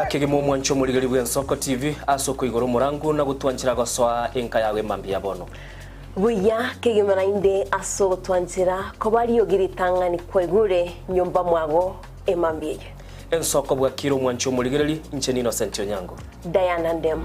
Mbuya kegima omwanche omorigeri bw'Ensoko TV ase okoigora omorangu na gotwanchera gosoa enka yago emambia ya bono. Buya kegima naende ase ogotwanchera koba riogi ritang'ani kwaigure nyomba mwago emambia eye. Ensoko bwakire omwanche omorigereri, inche n'Innocent Onyango. Diana Ndemo.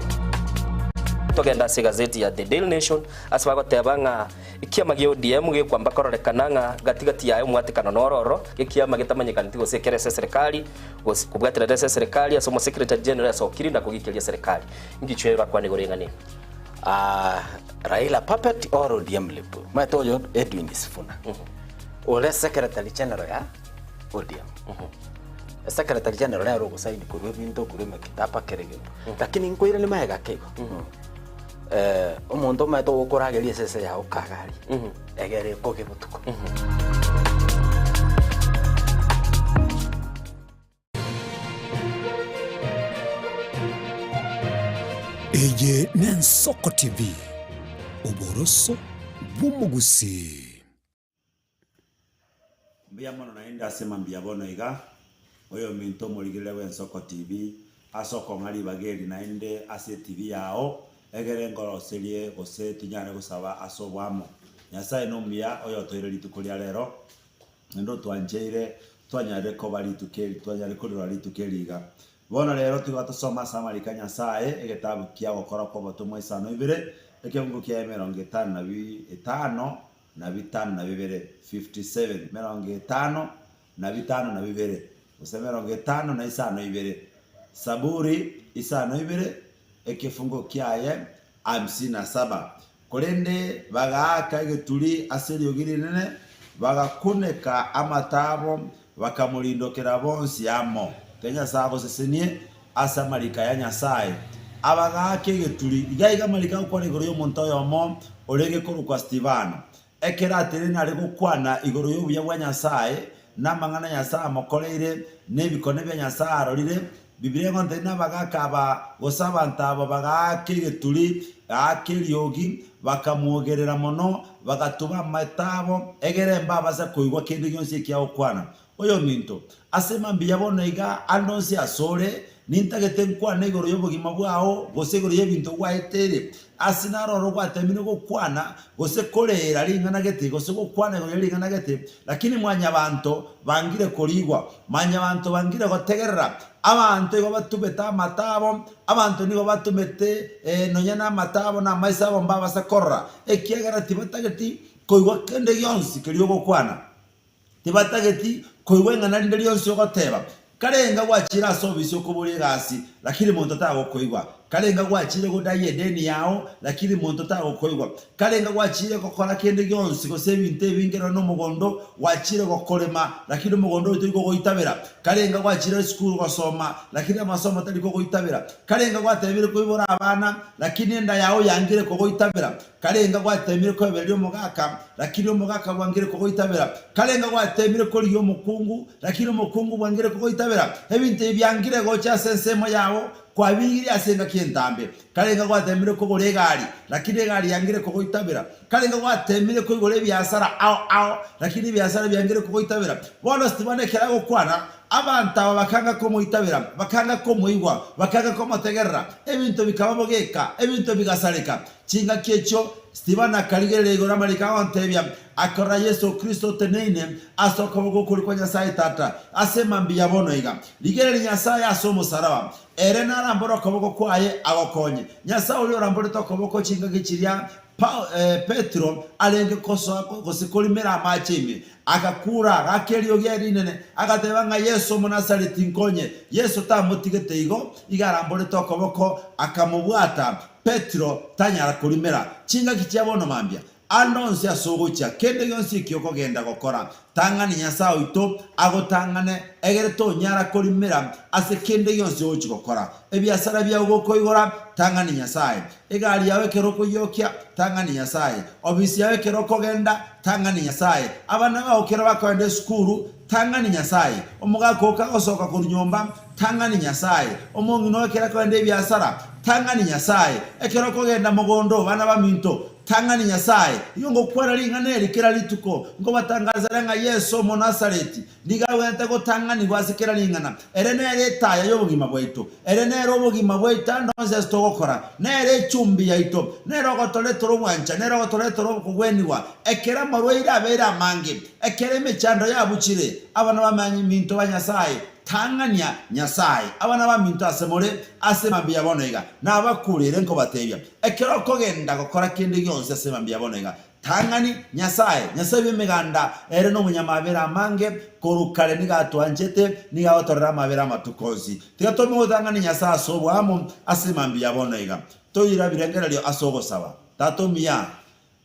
Togende ase egazeti ya The Daily Nation ase bagoteba ng'a ekiama gia ODM gekwamba kororekana ng'a gati gati yaye omwatekano noro ororo, ekiama getamanyekaneti gose ekere ase eserekari gose kobwaterera ase eserekari ase omosekretary general asokire na kogikeria eserekari. Ngichwe orakwane igoro y'eng'ana eye. Ah, Raila puppet or ODM lip? Omanyete oyo Edwin Sifuna ore secretary general ya ODM. Secretary general nere ogosaini korwa ebinto korwa emekitaba kera egento. Lakini nkoiranie magega ake igo. Eh, omonto omanyete ogokorageria esese yago kagari egere ekoge botuko. Eye n'Ensoko TV, oboroso bw'omogusii. Mbuya mono naende ase mambia bono iga, oyominto omorigereria bw'Ensoko TV, ase okong'a ribaga eri naende ase etibi yao, egere nkoroserie gose tinyare gosaba ase oboamo. Nyasae nomuya oyotoire rituko ria rero, naende otwancheire twanyarire koba rituko eri twanyarire korirora rituko eri iga. Bono rero tiga tosome ase amariko a Nyasae, egetabu kia Ogokora kw'Obotomwa isano ibere, ekeungo kiaye emerongo etano na bi etano na bitano na bibere, 57, emerongo etano na bitano na bibere, gose emerongo etano na isano ibere. Saburi isano ibere, ekefungo kiaye hamsini na saba. Korende bagaaka egeturi ase eriogi rinene, bagakuneka amato abo, bakamorindokera bonsi amo. Ekero Nyasae agosesenie ase amariko aya Nyasae, abagaaka egeturi. Iga iga amariko agokwana igoro y'omonto oyomo orenge korokwa Stefano. Ekero atenene are gokwana igoro y'obuya bwa Nyasae, na amang'ana Nyasae amokoreire, na ebikone bia Nyasae arorire, Bibilia egontebia nabagaaka aba, gose abanto aba bagaaka egeturi, gaaka eriogi, bakamwogerera mono, bagatuba amato abo, egere mbabase koigwa kende gionsi ekiagokwana. Oyominto, ase mambia bono iga ande onsi asore, nintagete nkwane igoro y'obogima bwao, gose igoro y'ebinto gwaeteire. Ase naroro gwateemire gokwana, gose koreera ring'ana gete, gose gokwana igoro ye ring'ana gete, lakini mwanyabanto bangire korigwa, mwanyabanto bangire gotegerera. Abanto igo batumete amato abo, abanto nigo batumete nonya namato abo na amaiso abo mbabase korora, ekiagera tibatageti koigwa kende gionsi keria ogokwana. Tibatageti koigwa ing'ana rinde rionsi ogoteba. Karenga gwachire ase obisi okoboria egasi, lakini monto tagokoigwa. Karenga gwachire godai edeni yao, lakini monto tagokoigwa. Karenga gwachire gokora kende gionsi gose ebinto ebinge nonya nomogondo, gwachire gokorema, lakini omogondo oyo tori kogoitabera. Karenga gwachire esukuru gosoma, lakini amasomo tari kogoitabera. Karenga gwatebire koibora abana, lakini enda yao yangire kogoitabera. Karenga gwateemire koebereria omogaka, lakini omogaka bwangire kogoitabera. Karenga gwateemire korigia omokungu, lakini omokungu bwangire kogoitabera. Ebinto ebi biangire gocha ase ensemo yao, kwabirigirie ase engaki entambe. Karenga gwateemire kogora egari, lakini egari yangire kogoitabera. Karenga gwateemire koigora ebiasara ao ao, lakini ebiasara biangire kogoitabera. Bono Stefano ekero agokwana, abanto aba bakanga komoitabera, bakanga komoigwa, bakanga komotegerera. Ebinto bikaba bogeka, ebinto bigasareka. Chingaki echio Stefano akarigereria igoro amariko agontebia, Akarora Yeso Kristo oteneine ase okoboko okorio kwa Nyasae Tata, ase mambia ya bono iga. Rigereria Nyasae ase omosaraba, ere narambore okoboko kwaye agokonye. Nyasae oria oramborete okoboko chingaki chiria Petero arenge kosoa gose korimera amache ime, Agakura, agaaka eriogi rinene, agateba ng'a Yeso Omonasareti nkonye. Yeso tamotigete igo, iga aramborete okoboko, akamobwata. Petero tanyara korimera chingaki chia bono mambia, ande onsi ase ogochia, kende gionsi eki okogenda gokora, tang'ani Nyasae oito agotang'ane, egere tonyara korimera ase kende gionsi ogochia gokora. Ebiasara biao gokoigora, tang'ani Nyasae. Egari yao ekero okoyiokia, tang'ani Nyasae. Obisi yao ekero okogenda, tang'ani Nyasae. Abana bao ekero bakogenda esukuru, tang'ani Nyasae. Omogaka oo kagosoka korwa nyomba, tang'ani Nyasae. Omong'ina oo ekero akogenda ebiasara, tang'ani Nyasae. Ekero okogenda mogondo, bana baminto. Tang'ani Nyasae, igo ngokwana ring'ana eri kera rituko, nkobatangasera ng'a Yeso Omonasareti nigo agwenerete gotang'anigwa ase kera ring'ana. Ere nere etaya y'obogima bwaito, ere nere obogima bwaito ande onsi ase togokora, nere echumbi yaito, nere ogotoretera obwancha, nere ogotoretera okogwenigwa. Ekero amarwaire abeire amange, ekero emechando yabuchire, abana baminto ba Nyasae, tang'ania Nyasae. Abana baminto ase more, ase mambia bono iga, nabakurere nkobatebia, Ekero okogenda gokora kende gionsi ase mambia bono iga, tang'ani Nyasae, Nyasae bw'Emeganda, ere nomonyamabera amange, korwa kare nigo atwanchete, nigo agotorera amabera amatuko onsi. Tiga tome gotang'ani Nyasae ase oboamo ase mambia bono iga. Toira birengererio ase ogosaba. Tata omuya,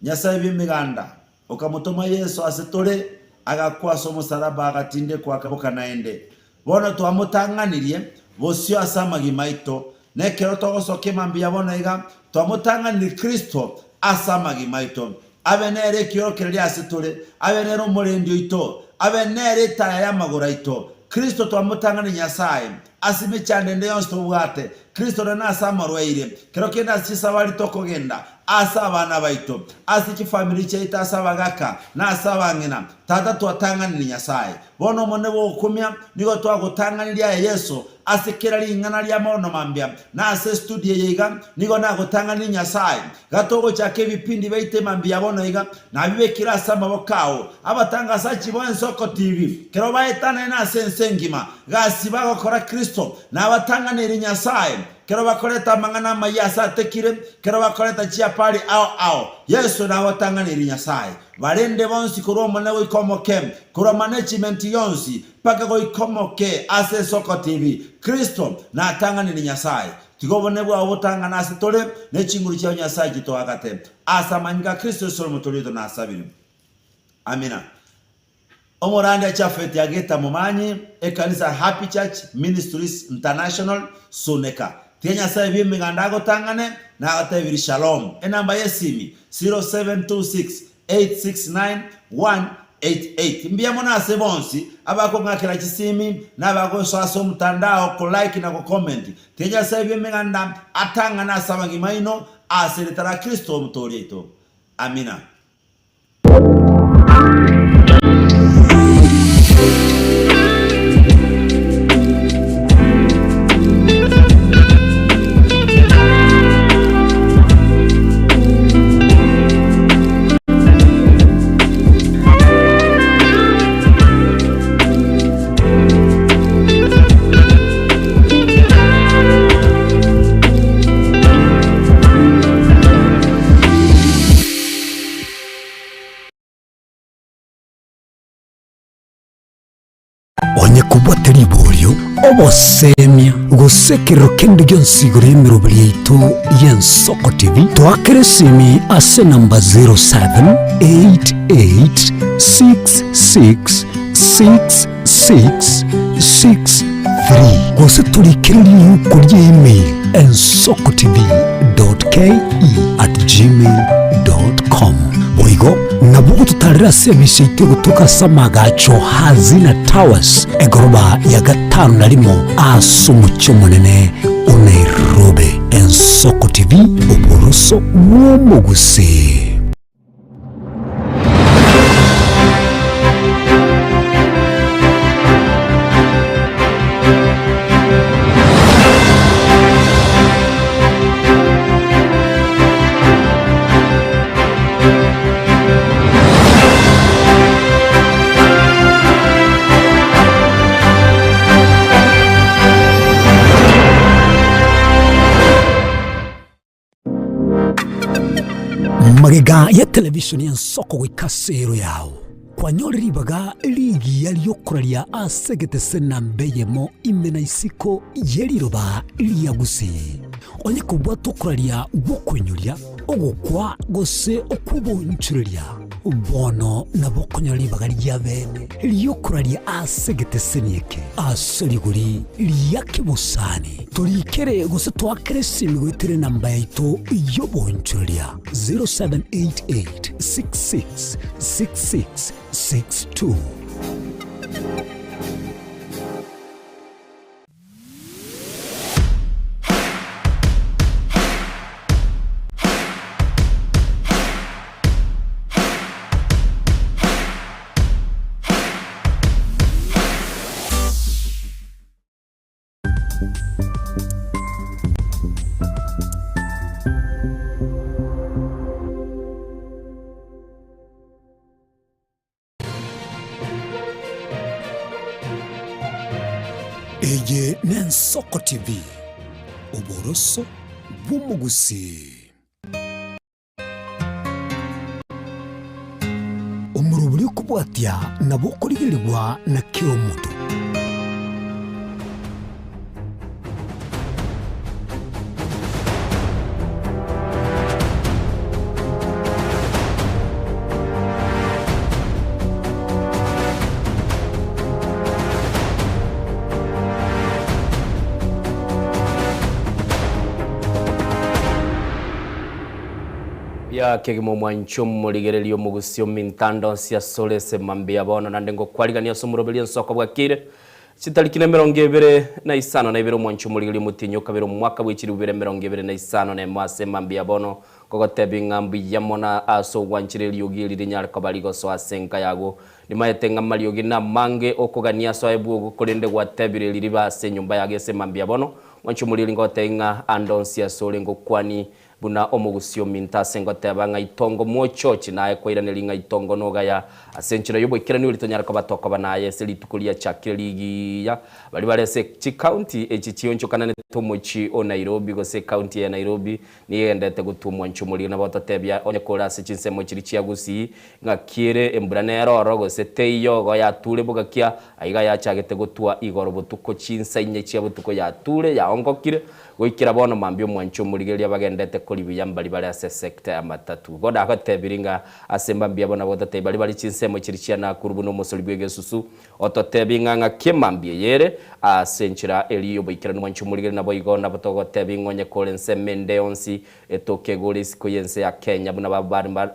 Nyasae bw'Emeganda, okamotoma Yeso ase tore, agakwa ase omosalaba agatindekwa akaboka naende. Bono twamotang'anirie bosio ase amagima aito, na ekero togosoka emambia bono iga, twamotang'anirie Kristo ase amagima aito. Abe nere ekiorokererio ase tore, abe nere omorendi oito, abe nere etaya y'amagoro aito. Kristo twamotang'anirie Nyasae, ase emechando ende yonsi tobwate, Kristo nere nase amarwaire, kero kende ase chisabari tokogenda, ase abana baito, ase chifamiri chiaito, ase abagaka, na ase abang'ina. Tata twatang'anirie Nyasae. Bono Omonene bw'ogokumia, nigo twagotang'anirie aye Yeso, ase kera ring'ana ria mono mambia, na ase estudio eye iga, nigo nagotang'anirie Nyasae. Iga togochaka ebipindi biaito emambia bono iga, nabibekire ase amaboko ao. Abatangasachi b'Ensoko TV, kero baetanane ase ense engima, gasi bagokora Kristo, nabatang'anirie Nyasae, kero bakoreta amang'ana amayia ase atekire, kero bakoreta chiapari ao ao, Yeso nagotang'anirie Nyasae. Barende bonsi korwa omonene goika omoke, korwa management yonsi mpaka goika omoke ase Esoko TV, Kristo natang'anire Nyasae. Tiga obonene bwao botang'ane ase tore, ne chinguru chiao Nyasae chitoagate. Ase amanyinga a Kristo Yeso ore omotoori oito nasabire. Amina. Omorandia Japhet Ageta Momanyi, Ekanisa Happy Church Ministries International, Suneka. Tiga Nyasae bw'Emeganda agotang'ane na agotebirie Shalom. Enamba y'esimi, 0726869188. Mbuya mono ase bonsi abakong'akera chisimi na abagosoa ase omotandao ko like na go comment. Tiga Nyasae bw'Emeganda atang'ane ase amagima aino ase erieta ra Kristo Omotoori oito. Amina. Onye kobwate riborio, obosemia, gose ekerero kende gionsi igoro y'emeroberi yaito y'Ensoko TV, toakere esimi ase enamba 0788666663 gose torikere riuko ria email ensokotv.ke@gmail.com. Boigo nabo ogototarera ase emisa yaito egotoka ase amagacho Hazina Towers, egoroba ya gatano na rimo ase omochie omonene o Nairobi. Ensoko TV, oboroso bw'omogusii. Magega ya television y'ensoko goika ase ero yao, kwanyore ribaga rigiya riokoraria ase egetese namba eyemo ime na isiko ye riroba ria Gusii. Onye kobwate okoraria gw'okoinyoria, ogokwa gose okw'obonchoreria, bono nabo okonyora ribaga ria bene ri'okoraria ase egeteseni eke ase rigori ria kebosani. Torikere gose toakere esimi goetera enamba yaito y'obonchoreria 0788 66 66 62. Ensoko TV, oboroso bw'omogusii. Omorobori okobwatia nabo okorigerigwa na kera omonto. Buya kegima omwanchi omorigereria omogusi omintanda onsi asore ase mambia bono naende ngokwarigania ase omoroberi ensoko bwakire Chitariki nemerongo ebere na isano na ibere omwancho omorigereria omotienyi o kabere omwaka bwe chilifu ibere emerongo ebere na isano na emo ase mambia bono nkogotebia ng'a mbuya mono ase ogwanchera eriogi eri rinyare koba rigosoa ase enka yago. Nimaete ng'a amariogi namange okogania ase aye bwogo korende gwatebire eri ribe ase enyomba yago ase mambia bono. Omwancho omorigereria nkogotebia ng'a ande onsi ase ore ngokwani Buna omogusi ominto ase ngoteba ng'a itongo mwochochi, naye kwairaneria ng'a itongo nogaya. Ase enchera y'oboikeranu eri tonyare koba tokoba naye ase rituko riachakire rigiya. Baria bare ase chicounty echi chionchokananete omochie o Nairobi gose ecounty ya Nairobi nigo egenderete gotwa omwancho omoriri nabo ototebia onye kore ase chinsemo chiria chia Gusii ng'aki ere embura nere oro gose teiyo igo yature bogakia aiga yachagete gotwa igoro botuko chinsa inye chia botuko yature yaongokire Goikera bono mambia omwancho omorigereria bagendete koribuya mbari bare ase esecta ya matatu. Bono agotebirie ng'a ase mambia bono agototebi baria bare chinsemo chiria chia Nakuru buna omosori bw'egesusu, ototebi ng'a ng'aki emambia eye ere ase enchera eria y'oboikeranu omwancho omorigereria naboigo nabo togotebi ng'a onye kore ensemo ende yonsi etoke igoro isiko y'ense ya Kenya buna ba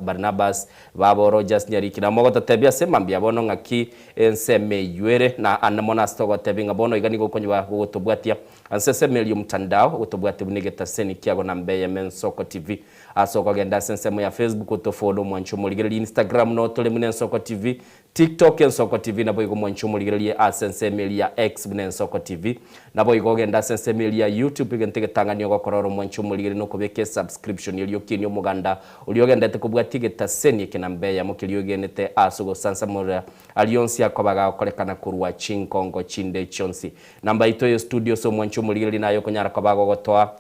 Barnabas, babo Rogers Nyariki nabo mogototebia ase mambia bono ng'aki ensemo eyio ere na ande mono ase togotebi ng'a bono iga nigo okonywa gogotobwatia Ase ensemo eria omotandao, otobwate buna egetaseni kiago namba eyemo Ensoko TV. Ase okogenda ase ensemo ya Facebook otofollow omwanche omorigererie Instagram noo tore buna Ensoko TV, TikTok Ensoko TV naboigo omwanche omorigererie ase ensemo eria ya X buna Ensoko TV. Naboigo ogende ase ensemo eria ya YouTube egento egetang'ani ogokora ore omwanche omorigererie nokobeka esubscription eria okienie omoganda oria ogendete kobwatia egetaseni eke namba eyemo keria oegenete ase ogosansamorera aria onsi akoba gagokorekana korwa chinkongo chinde chionsi. Namba yaito ye studio ase omwanchi omorigereria naye okonyara koba gogotoa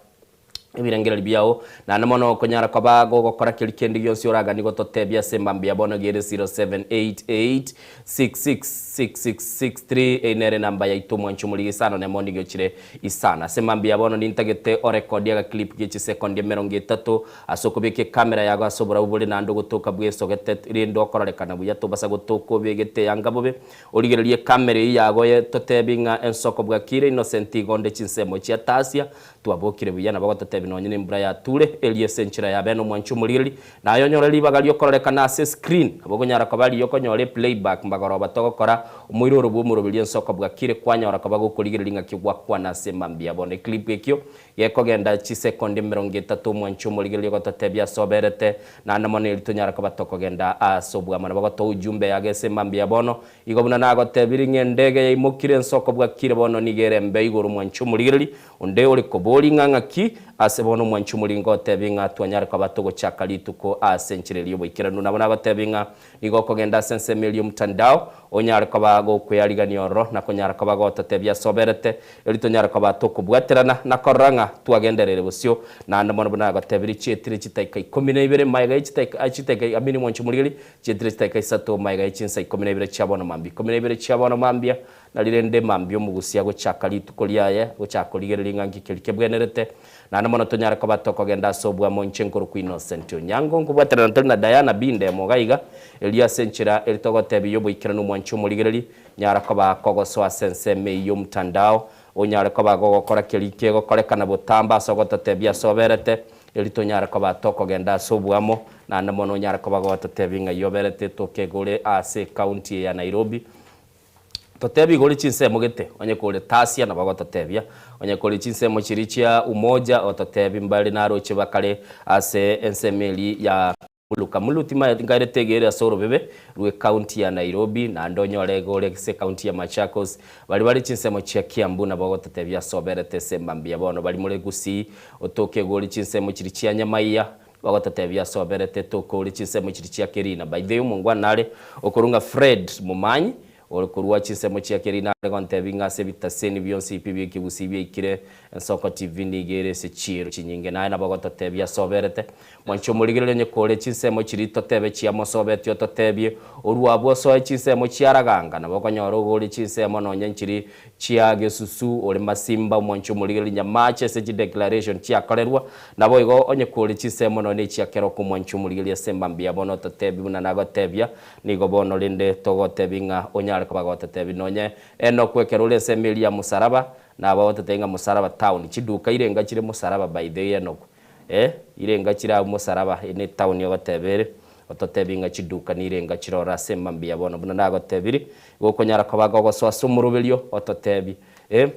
ebirengererio biao, naende mono okonyara koba gogokora keri kende gionsi oraganie gototebia ase mambia bono gere 0788666663 eye nere enamba yaito omwanchi omorigereria isano nemo nigo chire isano. Ase mambia bono nintagete orekodie agaclip gie chisekondi emerongo etato ase okobeka ecamera yago ase oborabu bore naende ogotoka bwesogete rende okororekana buya tobasa gotoka obegete eyanga bobe Origererie ekamera eyio yagoye totebi ng'a ensoko bwakire Innocent igonde chinsemo chia Tasia twabokire buya nabo gototebi nonye nembura yature erio ase enchera ya bene omwanchi omorigereria naye onyore ribaga riokororekana ase escreen nabo okonyara koba riyo okonyora eplayback mbagoroba togokora omoiroro bwomoroberio ensoko bwakire kwanyora koba gokorigereria ng'aki gwakwana ase mambia bono eclip ekio Gekogenda chisekondi emerongo etato omwanchi omorigereria ogototebia ase oberete, naende mono erio tonyare koba tokogenda aase obwamo. Nabo gotoa ujumbe yago ase mambia bono, igo buna nagotebirie ng'a endege yaimokire ense okobwakire bono nigo ere embe igoro omwanchi omorigereria, onde ore koboria ng'a ng'aki ase bono omwanchi omorigereria ngotebie ng'a twanyare koba togochaka rituko ase enchera eria y'oboikeranu. Nabo nagotebie ng'a nigo okogenda ase ensemo eria y'omotandao, onyare koba gokwearigania ororo, na konyara koba gototebia ase oberete, Erio tonyare koba tokobwaterana na korora ng'a twagendereire bosio, naende mono buna nagotebirie, chietire chitaika ikomi na ibere magega ye chitaika chitaika amini mwanche omorigereria, chietire chitaika isato magega ye chinsa ikomi na ibere chia bono mambia. Ikomi na ibere chia bono mambia, nari rende mambia omogusia agochaka rituko riaye, agochaka korigereria ng'a nki keria kebwenerete, naende mono tonyare koba tokogenda ase oboamo inche nkorokwa Innocent Onyango, nkobwaterana tore na Diana Bindemo iga iga, erio ase enchera eri togotebia y'oboikeranu mwanche omorigereria, Nyara koba kogosoa ase ensemo eyio y'omotandao, onyare koba gogokora keria kegokorekana botambe ase ogototebia ase oberete, erio tonyare koba tokogenda ase oboamo, naende mono onyare koba gogototebia ng'ai oberete etoke igore ase ecounty eye ya Nairobi. Totebie igore chinsemo gete, onye kore Tasia nabo ogototebia, onye kore chinsemo chiria chia Umoja ototebie mbare naroche bakare ase ensemo eria ya. Luka Muluti maye nkairete egere ase orobebe rw'ecounty ya Nairobi naende onyore egore ase ecounty ya Machakos. Baria bare chinsemo chia Kiambu nabo ogototebia ase oberete ase mambia bono baria more Gusii otoke egori chinsemo chiria chia Nyamaiya bagototebia ase oberete etoke ore chinsemo chiria chia Kerina. By the way omongwana nare okorwa ng'a Fred Momanyi. Ore korwa chinsemo chia Kerina are gontebia ng'a ase ebitaseni bionsi pi bi'ekegusii biaikire, Ensoko TV nigo ere ase chiiro chinyinge. Naye nabo ogototebia ase oberete. Mwanche omorigereria onye kore chinsemo chiria totebe chiamosobeti ototebie, orue abwo osoe chinsemo chia Raganga, nabo okonyora ogore chinsemo nonya nchiri chia Gesusu, ore Masimba, omwanche omorigereria Nyamache ase chideclaration chiakorerwa, naboigo onye kore chinsemo nonya echia Keroka omwanche omorigereria ase mambia bono ototebie buna nagotebia, Nigo bono rende togotebi ng'a onyare koba gototebi nonye Enoku ekero ore ensemo eria ya Musaraba, nabo agototebi ng'a Musaraba town, chiduka irenga chire Musaraba by the way Enoku, eh, irenga chire abwo Musaraba, eye ne town ogoteba ere, ototebi ng'a chiduka nirenga chire ororo ase mambia bono buna nagotebiri, igo okonyara koba gogosoa ase omoroberio ototebi, eh,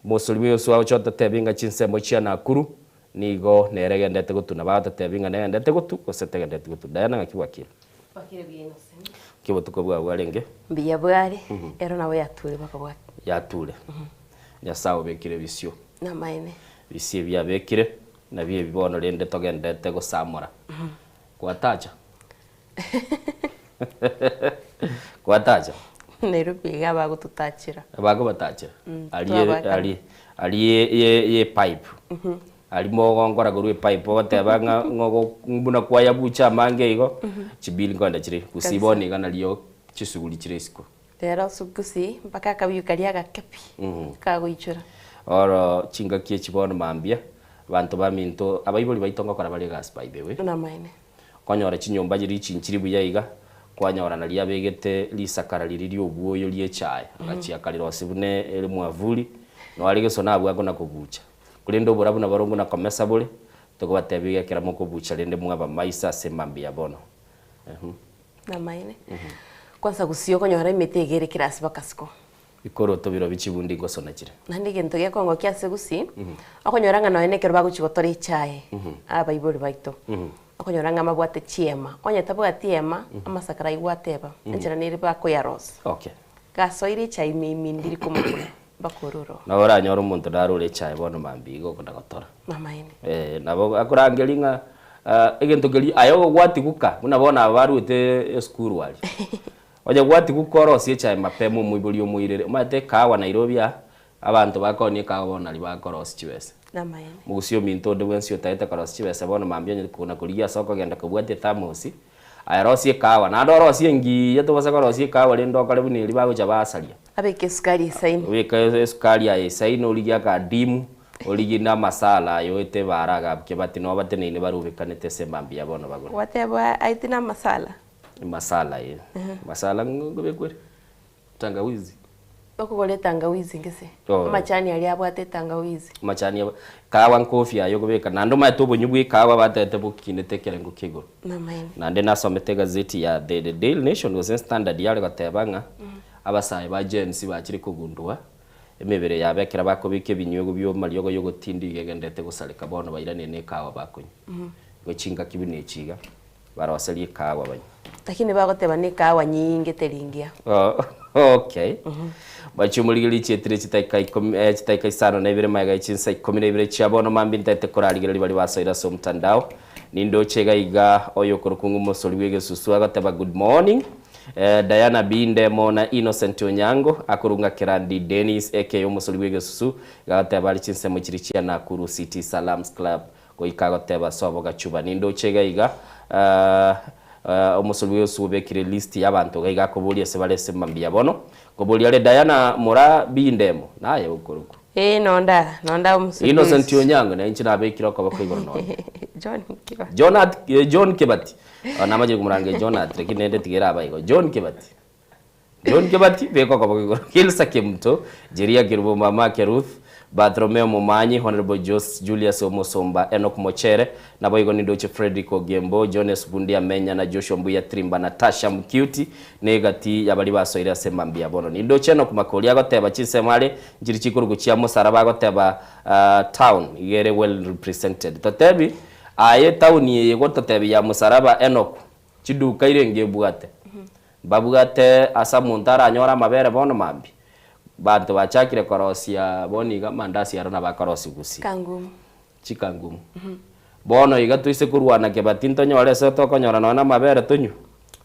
mosori bwa Yoshua oche ototebi ng'a chinsemo chia Nakuru, nigo nere egendete gotuna, bagatotebi ng'a negendete gotu gose tegendeti gotu. Diana ng'aki bwakire? Bwakire buya Innocent. Nki obotuko bwao bwarenge? Mbuya bware, ero nabo yature bakabwata. Yature. Nyasae obekire ebisio. Namaene. Ebisio ebi abekire, nabio ebi bono rende togenderete gosamora. Gwatacha? Gwatacha? Nairobi iga bagototachera. Bakobatachera? Aria twabakana. aria aria ye ye pipe. Aria mogonkora korwa epipe ogoteba ng'a ng'ogo buna kwayabucha amange igo, chibill nkoenda chire. Gusii bono iga nario chisuguri chire isiko. Rero gusii mpaka akabuyu karia agake pi, kagoichora. Oro chingaki echi bono mambia, abanto baminto, abaibori baito ngokora bare egasi by the way. Namaene. Okonyora chinyomba chiria chinchiri buya iga, kwanyora naria abegete risakara riria ri'obwoyo ri'echae, agachia akarirosia buna ere mwavuli, nonya are gesona abwo akona kobucha. Korende oborabu nabarobwo nakomesa bore, tokobatebia iga ekero mokobucha rende mwaba maiso ase mambia bono. Eeh. Namaene. Kwanza gusii okonyora emete iga ere kera ase bakasiko. Bikoroto birobio chibundi ngosona chire. Naende egento gekongokia ase gusii, okonyora ng'a nonya nekero bagochia gotora echae, abaibori baito, okonyora ng'a mbabwate chiema, onye tabwati ema, amasakara aywo gwateba, enchera nere bakoyarosia. Okay. Gasoire echae ime ime ndiri komokuna, mpaka ore ororo. Nabo oranyore omonto narure echae bono mambia iga okona gotora. Namaene. Eh, nabo akorangeria ng'a egento keria aye ogwatiguka, buna bono aba baruete esukuru aria. Onye gwatiguka orosie echae mapema omoibori omoirere, omanyete ekahawa Nairobi aa, abanto bakoonia ekahawa bono naria bakorosia chibesa. Namaene. Mogusia ominto onde bwensi otagete korosia chibesa bono mambia onye kona korigia ase okogenda kobwatia ethamosi, aye rosia ekahawa, naende orosie engiya tobasa korosia ekahawa rende okore buna eria bagocha basaria. Abeke esukari esaine. Obeke esukari aye esaine origie akadimu, origie na amasala aye oete ebara agabu kebati noo bateneine barubekanete ase mambia bono bagore. Gwateba aete na amasala. Masala eh. Masala ngobekwa ere? Tangawizi. Okogora etangawizi ngese. Oh. Amachani aria abwate etangawizi. Amachani aba kahawa nkofi aye okobeka naende omanyete obonywa bwa ekahawa batebete bokinete ekerengo kia igoro. Namaene. Naende nasomete egazeti ya The The Daily Nation gose Standard yare goteba ng'a abasae ba Gen Z bachire kogundua emebere yabo ekero bakobeka ebinywego bia amariogo ya ogotindi iga egenderete gosareka bono bairanire na ekahawa bakonywa. Igo chingaki buna echi iga. Baroserie ekaagwa banywe. Lakini bagoteba nekaagwa nyinge teri ngiya. Okay. Bachia omorigereria chietire chitaika ikomi eh, chitaika isano na ibere magega ye chinsa ikomi na ibere chia bono mambia ntaete korarigereria baria basoire ase omotandao. Nindoche iga iga oyo okorokwa ng'a omosori bw'egesusu agoteba good morning. Eh, Diana Binde mona Innocent Onyango akorwa ng'a Kerandi Dennis aka omosori bw'egesusu iga agoteba are chinsemo chiria chia Nakuru City Salams Club Goika agoteba sobo gachuba. Nindoche iga iga omosori bw'Yesu obekire list y'abanto iga iga akoboria ase bare ase mambia bono. Nkoboria are Diana mora bindemo naye okorokwa. Ee nonda nonda omosori Innocent Onyango na inche nabekire okoboko igoro nonye. John Kibati. John at John Kibati. Namachire komorangeria John at lakini rende tiga eraba igo. John Kibati. John Kebati, beka okoboko igoro, Gilsa Kemunto, Jeria Kerubo Mamake Ruth, Bartholomeo Momanyi, Honourable Jos Julius Omosomba, Enock Mochere, naboigo nindoche Fredrick Ogembo, Jones Bundi Amenya na Joshua Mbuya Trimba na Tasha Mukiuti na egati ya baria basoire ase mambia bono. Nindoche Enock Makori agoteba chinsemo are nchiri chikoruku chia mosaraba agoteba town iga ere well represented. Totebi aye town eye gototebi ya mosaraba Enock chiduka irenge ebwate. Mbabwate ase omonto aranyore amabere bono mambia. Banto bachakire korosia bono iga amandasi aro nabo akorosia gusii. Chikangumu. Chikangumu. Bono iga toise korwana kebati ntonyore ase tokonyora nonya na amabere tonywe.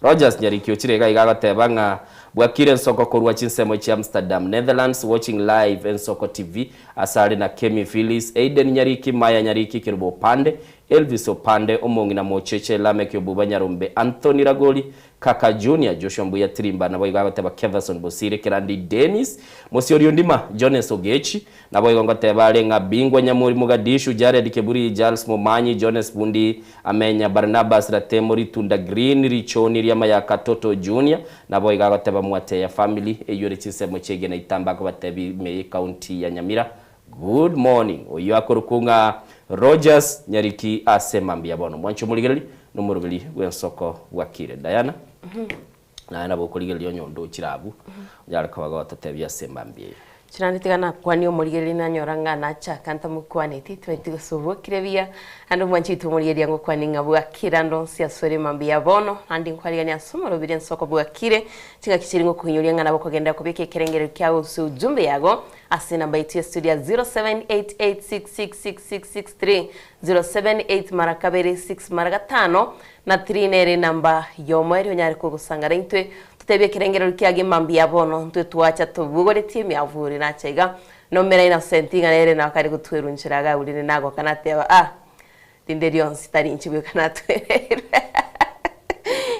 Rogers Nyariki ochire iga iga agoteba ng'a Bwakire ensoko korwa chinsemo chia Amsterdam, Netherlands watching live Ensoko TV asare na Kemi Phyllis, Aiden Nyariki, Maya Nyariki, Kerubo Opande, Elvis Opande, Omong'ina Mocheche, Lameck Obuba Nyarombe, Anthony Ragoli, Kaka Junior, Joshua Mbuya Tirimba, naboigo agoteba Keverson Bosire, Kerandi Dennis, Mosiori Ondima, Jones Ogechi, Naboigo ngoteba are ng'a Bingwa Nyamori Mogadishu, Jared Keburi, Giles Momanyi, Jones Bundi, Amenya, Barnabas Ratemo, Ritunda Green, Richoni Riamayaka, Toto Junior, naboigo agoteba Mwateya Family, eyio ere chinsemo chi'egena Itamba akobatebia ime y'ecounty ya Nyamira. Good morning. Oyio akorokwa ng'a Rogers Nyariki ase mambia bono. Mwanche omorigereria nomoroberi bw'ensoko bwakire. Diana, naye nabo okorigereria onye onde ochire abwo, onyare koba gototebia ase mambia eye. Chirande tiga nakwanie omorigereria nanyora ng'a nachaka ntamokwaneti, tibaitu gose obokire buya, naende omwanchi oito omorigereria ngokwanie ng'a bwakire ande onsi asore mambia bono, naende nkwariganie ase omorobiri ensoko bwakire, chingaki chiria ngokoinyoria ng'a nabo okogenderera kobeka ekerengererio kiago gose ujumbe yago ase enamba yaito ya studio ya 0788666663, 078 mara kabere 6 mara gatano, Na tiri nere enamba y'omoerio onyare kogosangana intwe, totebie ekerengererio kiago mambia bono, ntwe twacha tobogoretie emiavuri nacha iga, nomera Innocent ng'a nere nao kare gotwerunchera iga agurire nagoka nateba ah rinde rionsi tari inche bweka natwereirwe.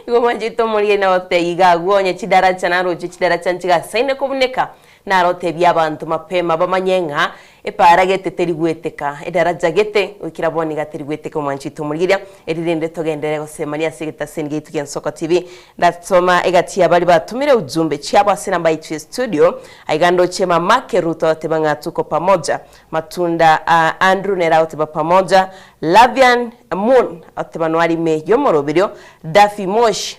Igo mwanchete omorigeri nagotebia iga agwo onye chidaracha naroche chidaracha nchigasaine kobuneka, Narotebie abanto mapema bamanye ng'a epaara gete teri gweteka, edaraja gete goikera bono iga teri gweteka omwanchi oito omorigereria, eri rende togenderere gosemania ase egetaseni giaito gia Nsoko TV. Ndasoma egati ya baria batomire ujumbe chiabo ase enamba yaito ya studio, aiga ndoche Mamake Ruto agoteba ng'a tuko pamoja, Matunda a Andrew nere agoteba pamoja, Lavian Moon agoteba noari ime y'omoroberio, Daffy Moshi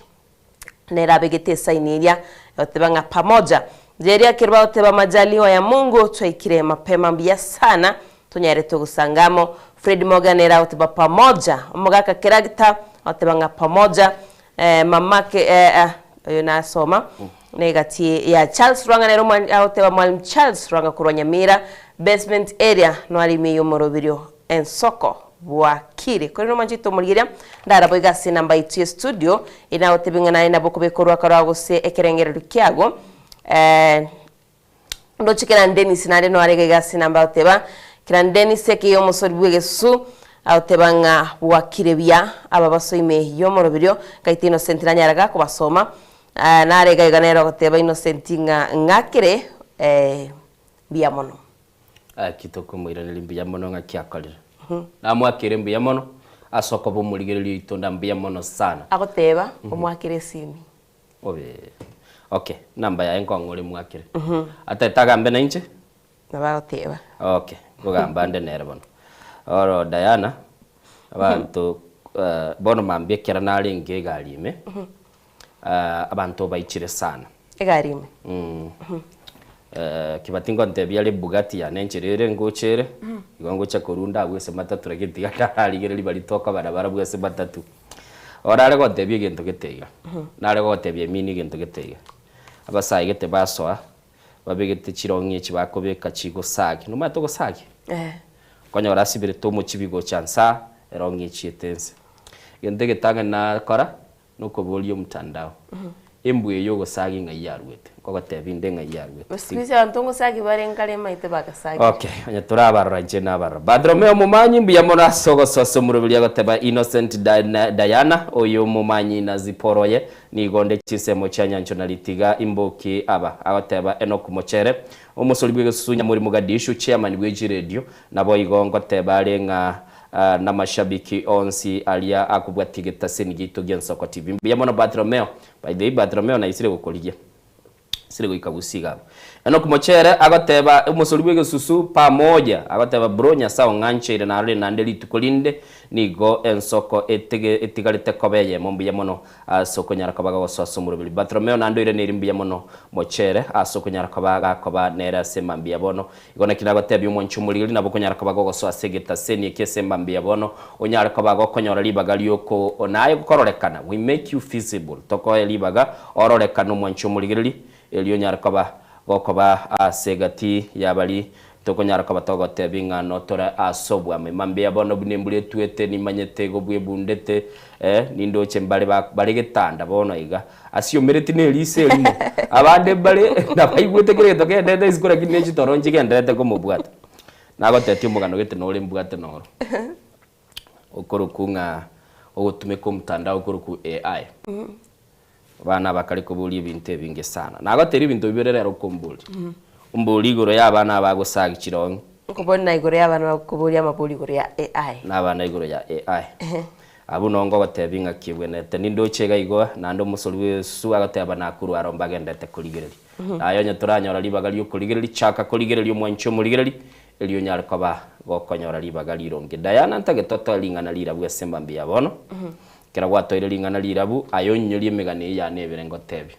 nere abegete esaini eria egoteba ng'a pamoja. Jeria kerwa agoteba majaliwa ya Mungu twaikire mapema mbuya sana tonyarete ogosanga amo. Fred Morgan nere agoteba pamoja. Omogaka Keragita agoteba ng'a pamoja. Eh, mamake eh, ah, oyo nasoma negati ya Charles Rwanga nere omwa- agoteba Mwalimu Charles Rwanga korwa Nyamira basement area noare ime y'omoroberio Ensoko bwakire. Korende omwanchete omorigereria, ndaraboigo ase enamba yaito ye studio, ere nagotebie ng'a naye nabo okobeka orwaka rwao gose ekerengererio kiago. Eh, ndoche Kerani Dennis naende noare iga iga ase enamba agoteba, Kerani Dennis ekeiyo omosori bw'egesusu, agoteba ng'a bwakire buya aba basoime y'omoroberio, Gaita Innocent nanyare gakobasoma, eh, nare iga iga nere ogoteba Innocent ng'a ng'akere, eh, mbuya mono. Gaki tokomoiraneria mbuya mono ng'aki akorire. Namoakere mbuya mono ase okoba omorigereria oito nda mbuya mono sana. Agoteba omoakere esimi. Obe okay namba yaye nkong'ore moakere. Atete agambe nainche? Nabo agoteba. Okay, nkogamba nde nere bono. Oro Diana, abanto bono mambia ekero narenge egari ime, abanto baichire sana. Egari ime. Kibati ngontebia are Bugatti yane enchera ere ngocha ere, igo ngocha korunda abwo ase matatu lakini tiga ndarigereria baria tokobara barabwo ase matatu. Orare gontebia egento gete iga, nare gogotebia emini egento gete iga, abasae gete basoa, babegete chirong'i echi bakobeka chigosagi, nomanyete ogosagi? Okonyora asibirete omochibi gocha nsaa, erong'i echiete nse. Egento egetang'ani nakora, Nokoboria omotandao, embwa eye ogosagia ng'ai yaruete? Nkogotebia inde ng'ai yaruete. Siku hizi abanto ngosagia bare nkare maete bagasagia. Okay, onye torabarora inche nabarora. Bartholomeo omomanyi mbuya mono ase ogosoa ase omoroberi agoteba Innocent Diana oyo omomanyi na Zipporah oye nigo onde chinsemo chia nyancho na ritiga imboki aba agoteba Enock Mochere omosori bw'egesusu Nyamori Mogadishu chairman bwe chiredio naboigo ngoteba are ng'a Namashabiki onsi aria akobwatia egetaseni giaito gi'Ensoko TV. Mbuya mono Bartolomeo. By the way Bartolomeo naisire gokorigia. Isire goika Gusii iga abwo. Enock Mochere agoteba omosori bw'egesusu pamoja agoteba bro Nyasae ong'ancheire narore naende rituko rinde nigo ensoko etige etigarete koba eyemo mbuya mono Ase okonyara koba gagosoa ase omoroberi. Bartolomeo naende oiraneirie mbuya mono mochere ase okonyara koba gakoba nere ase emambia ya bono. Igo naki nagotebia omwanchi omorigeri nabo okonyara koba gogosoa ase egetaseni eke ase emambia ya bono, onyare koba gokonyora ribaga ri'oko naye kororekana, we make you visible, tokoe ribaga ororekane omwanchi omorigereri, erio onyare koba gokoba ase egati ya baria. Tokonyara koba togotebia ng'a notore ase obwamo. Mambia bono buna embura etwete, nimanyete igo bwebundete, eh, nindoche mbare ba bare getanda bono iga. Asiomereti na eriso erimo. Abande mbare nabaigwete kera egento kegenderete isiko lakini ne chitoro nchigenderete komobwata. Nagotetia omogano gete nore mbwate noro. Okorokwa ng'a ogotumeka omotandao okorokwa AI. Abana aba kare koboria ebinto ebinge sana. Nagoteria ebinto bibere rero okomboria. Omborie igoro ya abana aba agosagi chirong'i. Nkoboria igoro ya abana bakoboria amabori igoro ya AI. Na abana igoro ya AI. Abwo noo ngogotebia ng'a kebwenerete nindoche iga igo naende omosori bw'Yesu agoteba nakorwa aro mbagenderete korigereria. Naye onye toranyora ribaga ri'okorigereria, chaka korigereria omwanchi omorigereri, erio onyare koba gokonyora ribaga rironge. Diana ntagete otoe ring'ana rirabu ase mambia ya bono. Ekero gwatoire ring'ana rirabu, aye onyorie emegano eye yane ebere ngotebie.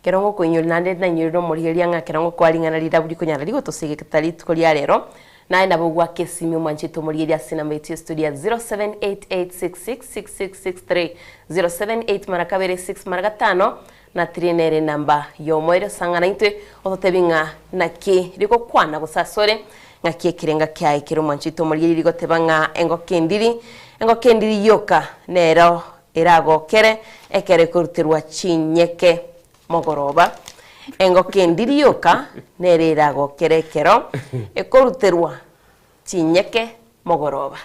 Ekero ngokoinyoria naende nainyorire omorigereria ng'a ekero ngokoa ring'ana rirabu rikonyara rigotosegeketa rituko ria rero, naye nabo ogwake esimi omwanchete omorigereria ase enamba yaito ya studio ya 0788666663, 078 mara kabere 6 mara gatano, na 3 nere enamba y'omoerio. Sang'ana intwe ototebie ng'a naki rigokwana gose asore, ng'aki ekerenga kiaye kere omwanchete omorigereria rigoteba ng'a engoko endiri, engoko endiri yoka nero eragokere ekero ekoruterwa chinyeke mogoroba. Engoko endiri yoka nere eragokere ekero ekoruterwa chinyeke mogoroba.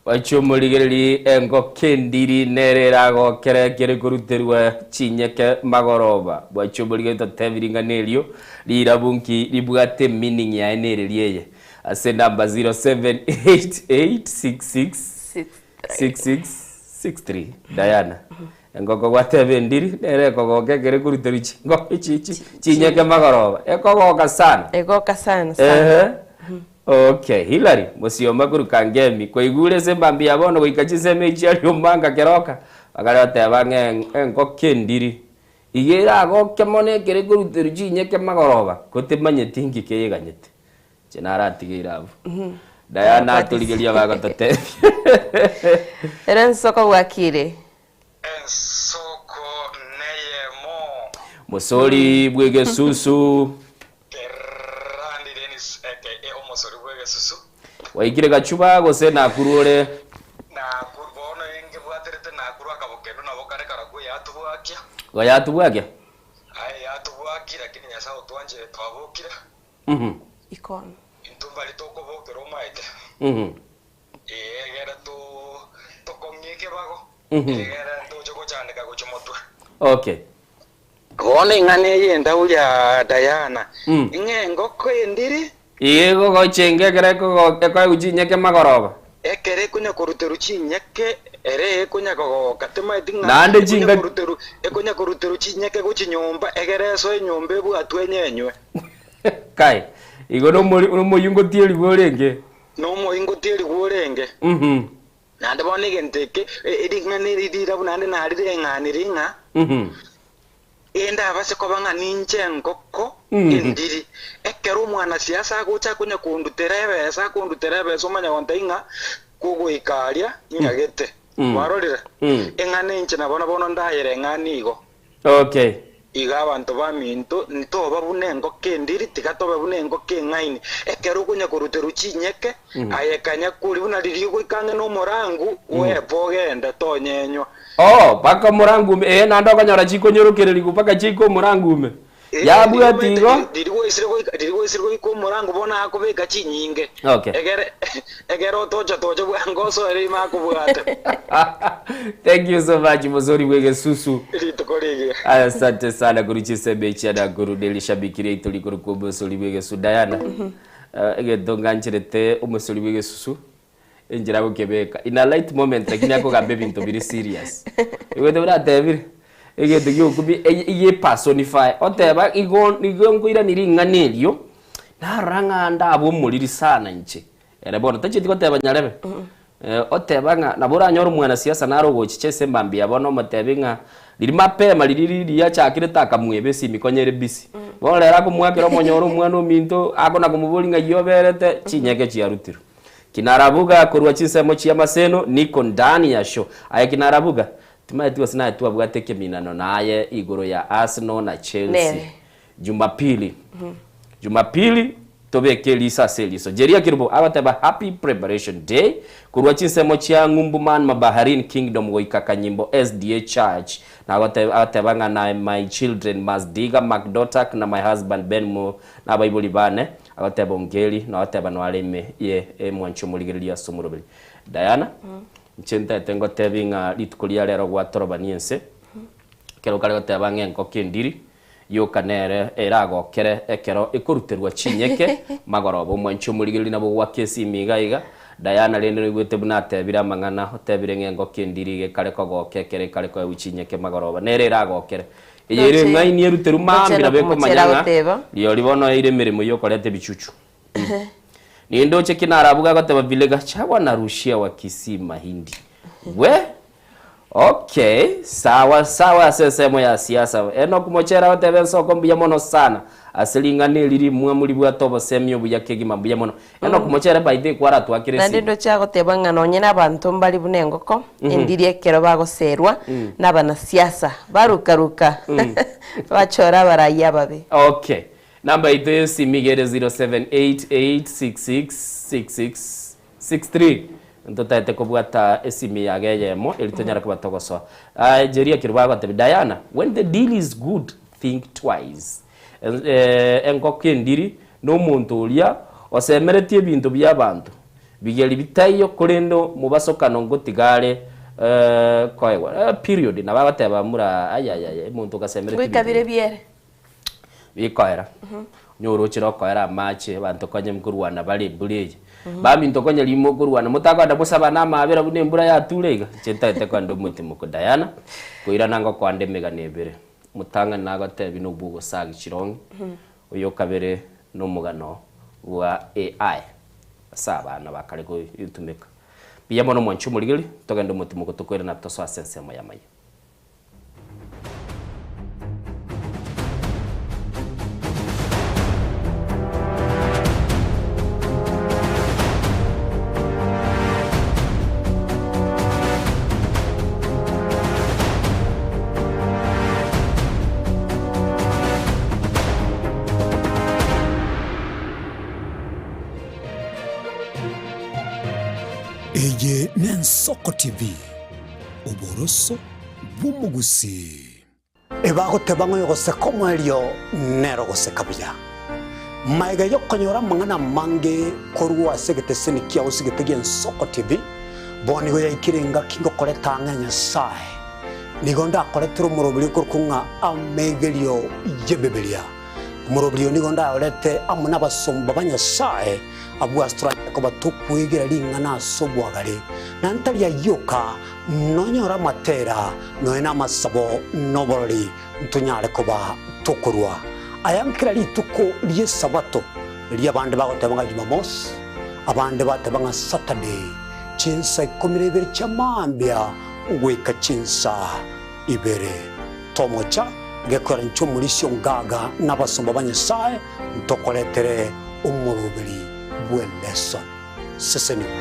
Bachia omorigererie engoko endiri nere eragokere ekero ekoruterwa chinyeke magoroba. Bwachia omorigererie totebi ring'ana erio rirabu nki ribwate emeaning yaye nereri eye. Ase enamba 078866 6663 Diana, engoko gwateba endiri nere ekogoka ekero ekoruterwa chingoko chi chi chinyeke magoroba, ekogoka sana. Egoka sana sana. Ehe. Okay, Hillary, mosioma korwa Kangemi, kwaigure ase embambi ya bono goika chinsemo echi aria omanga keroka, bakare goteba ng'a engoko endiri iga eragoke mono ekero ekoruterwa chinyeke magoroba, ko temanyeti inki keyeganyete. Inche naratigeire abwo. Diana atorigerie abagototebia. Ere ensoko bwakire. Ensoko neyemo. Mosori bw'egesusu. Kerandi Dennis aka Omosori bw'egesusu. Waikire gachuba gose Nakuru ore? Nakuru bono ingebwaterete Nakuru akabokendo nabo kare karagwe yatubwakia. Igo yatubwakia? Aye yatubwakia lakini Nyasae otwanchire twabokire. Ikono. Intwe mbari tokobokera omaete. Ee, egere tokong'ie ekebago, egere ntoche gochandeka gochia motwe. Okay. Bono ing'ana eye endau ya Diana, ing'a engoko endiri. Igo egocha ekero ekoegwa chinyeke magoroba. Ekero ekonya koruterwa chinyeke, ere ekonya kogoka, temaeti ng'a Naende ekonya chingaki. koruterwa, ekonya koruterwa chinyeke gochia nyomba, egere esoe nyomba ebwatwe enyenywe. Kai, igo nomori nomoyungotieri orenge. Nomoyungotieri orenge. Naende bono egento eke, ring'ana eri rirabu naende narireng'anirie ng'a Indabase koba ng'a ninche engoko endiri. Ekero omwanasiasa agocha akonya kondutera ebesa, akondutera ebesa omanye gontebia ng'a kogoika aria inyagete. Kwarorire? Eng'ana inche nabo na bono ndayereng'anie igo. Okay. Iga abanto baminto, ntoba buna engoko endiri, tiga tobe buna engoko eng'aini. Ekero okonya koruterwa chinyeke, aye kanya kori buna riria ogoika ang'e nomorangu, bwepe ogende, tonyenywa. Oo, mpaka omorangu ime, ee, naende okonyora chikonyorokererigwa mpaka chiike omorangu ime. Yabwati igo. Riria gwaisire goika, riria gwaisire goika omorangu bono akobeka chinyinge. Okay. Egere, egere otocha tocha bwango osoere ime akobwate. Thank you so much mosori bw'egesusu. Rituko rigiya. Asante sana korwa chisemi chia Nakuru nerishabiki riaito rikorokwa omosori bw'egesusu Diana. Eh, egento ngancherete omosori bw'egesusu enchera agokebeka in a light moment lakini akogamba ebinto bire serious. Igwete buna atebire, egento giokumia eye eye personify oteba igo igo nkoirani ring'ana erio, narora ng'a ndabe omoriri sana inche. Ere bono tachieti goteba nyarebe, oteba ng'a nabo oranyore omwanasiasa nare ogochicha ase embambi ya bono omotebi ng'a riria mapema riria riria achakire takamweba esimi konya ere busy. Bono rero akomoakera omonyore omwana ominto akona komoboria ng'ai oberete, chinyeke chiarutirwe. Kinarabuga korwa chinsemo chi'amaseno, niko ndani ya show. Aye Kinarabuga, timaeti gose naye twabwate ekeminano naye igoro ya Arsenal na Chelsea. Nere. Jumapili. Jumapili. Tobeke eriso ase eriso. Jeria Kerubo agoteba Happy Preparation Day korwa chinsemo chia Ng'umbu Manma Baharin Kingdom goika Kanyimbo SDA Church na agoteba ng'a na my children Masdiga Macdotak na my husband Ben Mo na abaibori bane agoteba Ongeri na agoteba noare ime ye emwancho omorigereria ase omoroberi Diana inche ntaete ngotebi ng'a rituko ria rero gwatorobania ense ekero kare goteba ng'a engoko endiri Yoka nere eragokere ekero ekoruterwa chinyeke magoroba. Omwanchi omorigereria nabo goaka esimi iga iga. Diana rende noigwete buna atebire amang'ana, otebire ng'a engoko endiri iga ekare kogoka ekero ekare koegwa chinyeke magoroba. Nere eragokere. Eye ere Ndoche eng'aini eruterwe ndoche mambia nabo nokomochera ekomanya ng'a agoteba. riori bono eire emeremo yokoreta ebichuchu. Nindoche ki narabuge agoteba vile Gachagua anarushia Wakisii mahindi. We! Okay, sawa sawa ase ensemo ya siasa. Enock Mochere agoteba ensoko mbuya mono sana ase ring'ana eri rimwamu ribwate obosemi obuya kegima mbuya mono. Enock Mochere by the way kwaratwakire Naende esimi. ndoche agoteba ng'a nonye nabanto mbare buna engoko endiri ekero bagoserwa nabanasiasa baruka ruka bachora abarai ababe. Okay. Namba yaito y'esimi iga ere 0788666663. Ntotaete kobwata esimi yago eyemo eri tonyare koba togosoa. Aye Jeria Kerubo agotebia Diana, when the deal is good, think twice. Engoko endiri nomonto oria osemeretie ebinto biabanto bigeri bitaiyo korende mobasokano ngotiga are koegwa. Period. Nabo agoteba mura ayayaya omonto ogasemeretie Goika ebinto bire biere. Bikoera, onye oroche rokoera amache, abanto konye nkorwana bare embura eye. Baminto konye rimo okorwana, motakoenda mosabane amaabera buna embura yature iga? Inche ntagete kogenda omotimoko Diana, koirana ngokoa nde emegano ebere. Omotang'ani nagotebia nobwa ogosagia chirong'i, oyo okabere nomogano bwa AI, ase abana bakare goitumeka. Mbuya mono mwanche omorigeri, togende omotimoko tokoirana tosoe ase ensemo y'amayia. Eye n'Ensoko TV. Oboroso bw'omogusii. Ebagoteba ng'a oyogoseka omoerio nere ogoseka buya. Magega y'okonyora amang'ana amange korwa ase egeteseni kiao sigete gi'Ensoko TV, bono nigo yaikire engaki ngokoreta ang'e Nyasae. Nigo ndakoretere omoroberio okorokwa ng'a Amegerio y'Ebibilia. Omoroberio oyo nigo ndayorete amo nabasomba ba Nyasae, abwo ase toranyare koba tokwegera ring'ana ase obwagare, na ntari ayio oka, nonyore amatera, nonya namasabo, na oborori, ntonyare koba tokorua aya nkera rituko ri'Esabato, riria abande bagoteba ng'a Jumamosi, abande bateba ng'a Saturday, chinsa ikomi na ibere chia mambia goika chinsa ibere. Tomocha gekora inche omorisia ongaga na abasomba ba Nyasae ntokoretere omoroberi bw'eleson. Sesenigwa.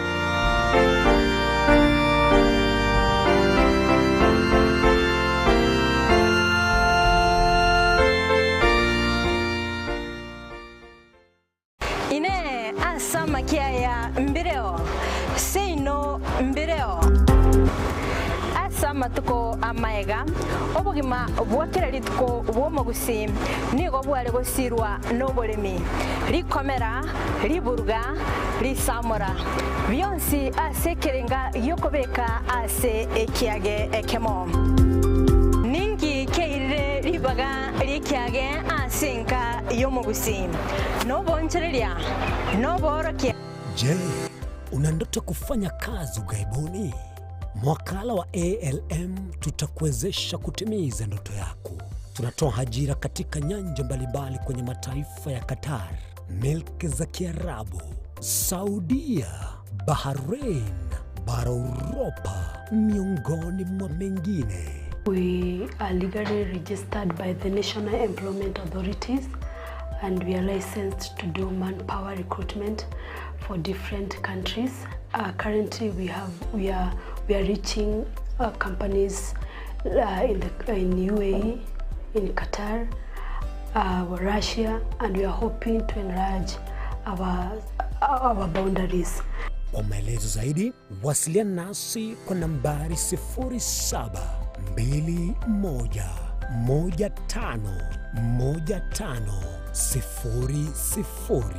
Inee! Ase amakia aya mbireo? Seino mbireo. Ase amatuko amaega, obogima bwa kera rituko bw'omogusii nigo bware gosirwa noboremi, rikomera, riburuga, risamora, bionsi ase ekerenga gi'okobeka ase ekiage ekemo. Ninki keirire ribaga ri'ekiage ase enka y'omogusii? Noboonchoreria, noboorokia. Je, una ndoto kufanya kazi ughaibuni? Mwakala wa ALM tutakuwezesha kutimiza ndoto yako. Tunatoa ajira katika nyanja mbalimbali kwenye mataifa ya Qatar, milki za Kiarabu, Saudia, Bahrain, bara Uropa, miongoni mwa mengine. We are legally registered by the National Employment Authorities and we are licensed to do manpower recruitment for different countries. Uh, currently we have we are we are reaching uh, companies uh, in the in UAE, in Qatar, uh, Russia, and we are hoping to enlarge our, our boundaries. Kwa maelezo zaidi wasiliana nasi kwa nambari 0721151500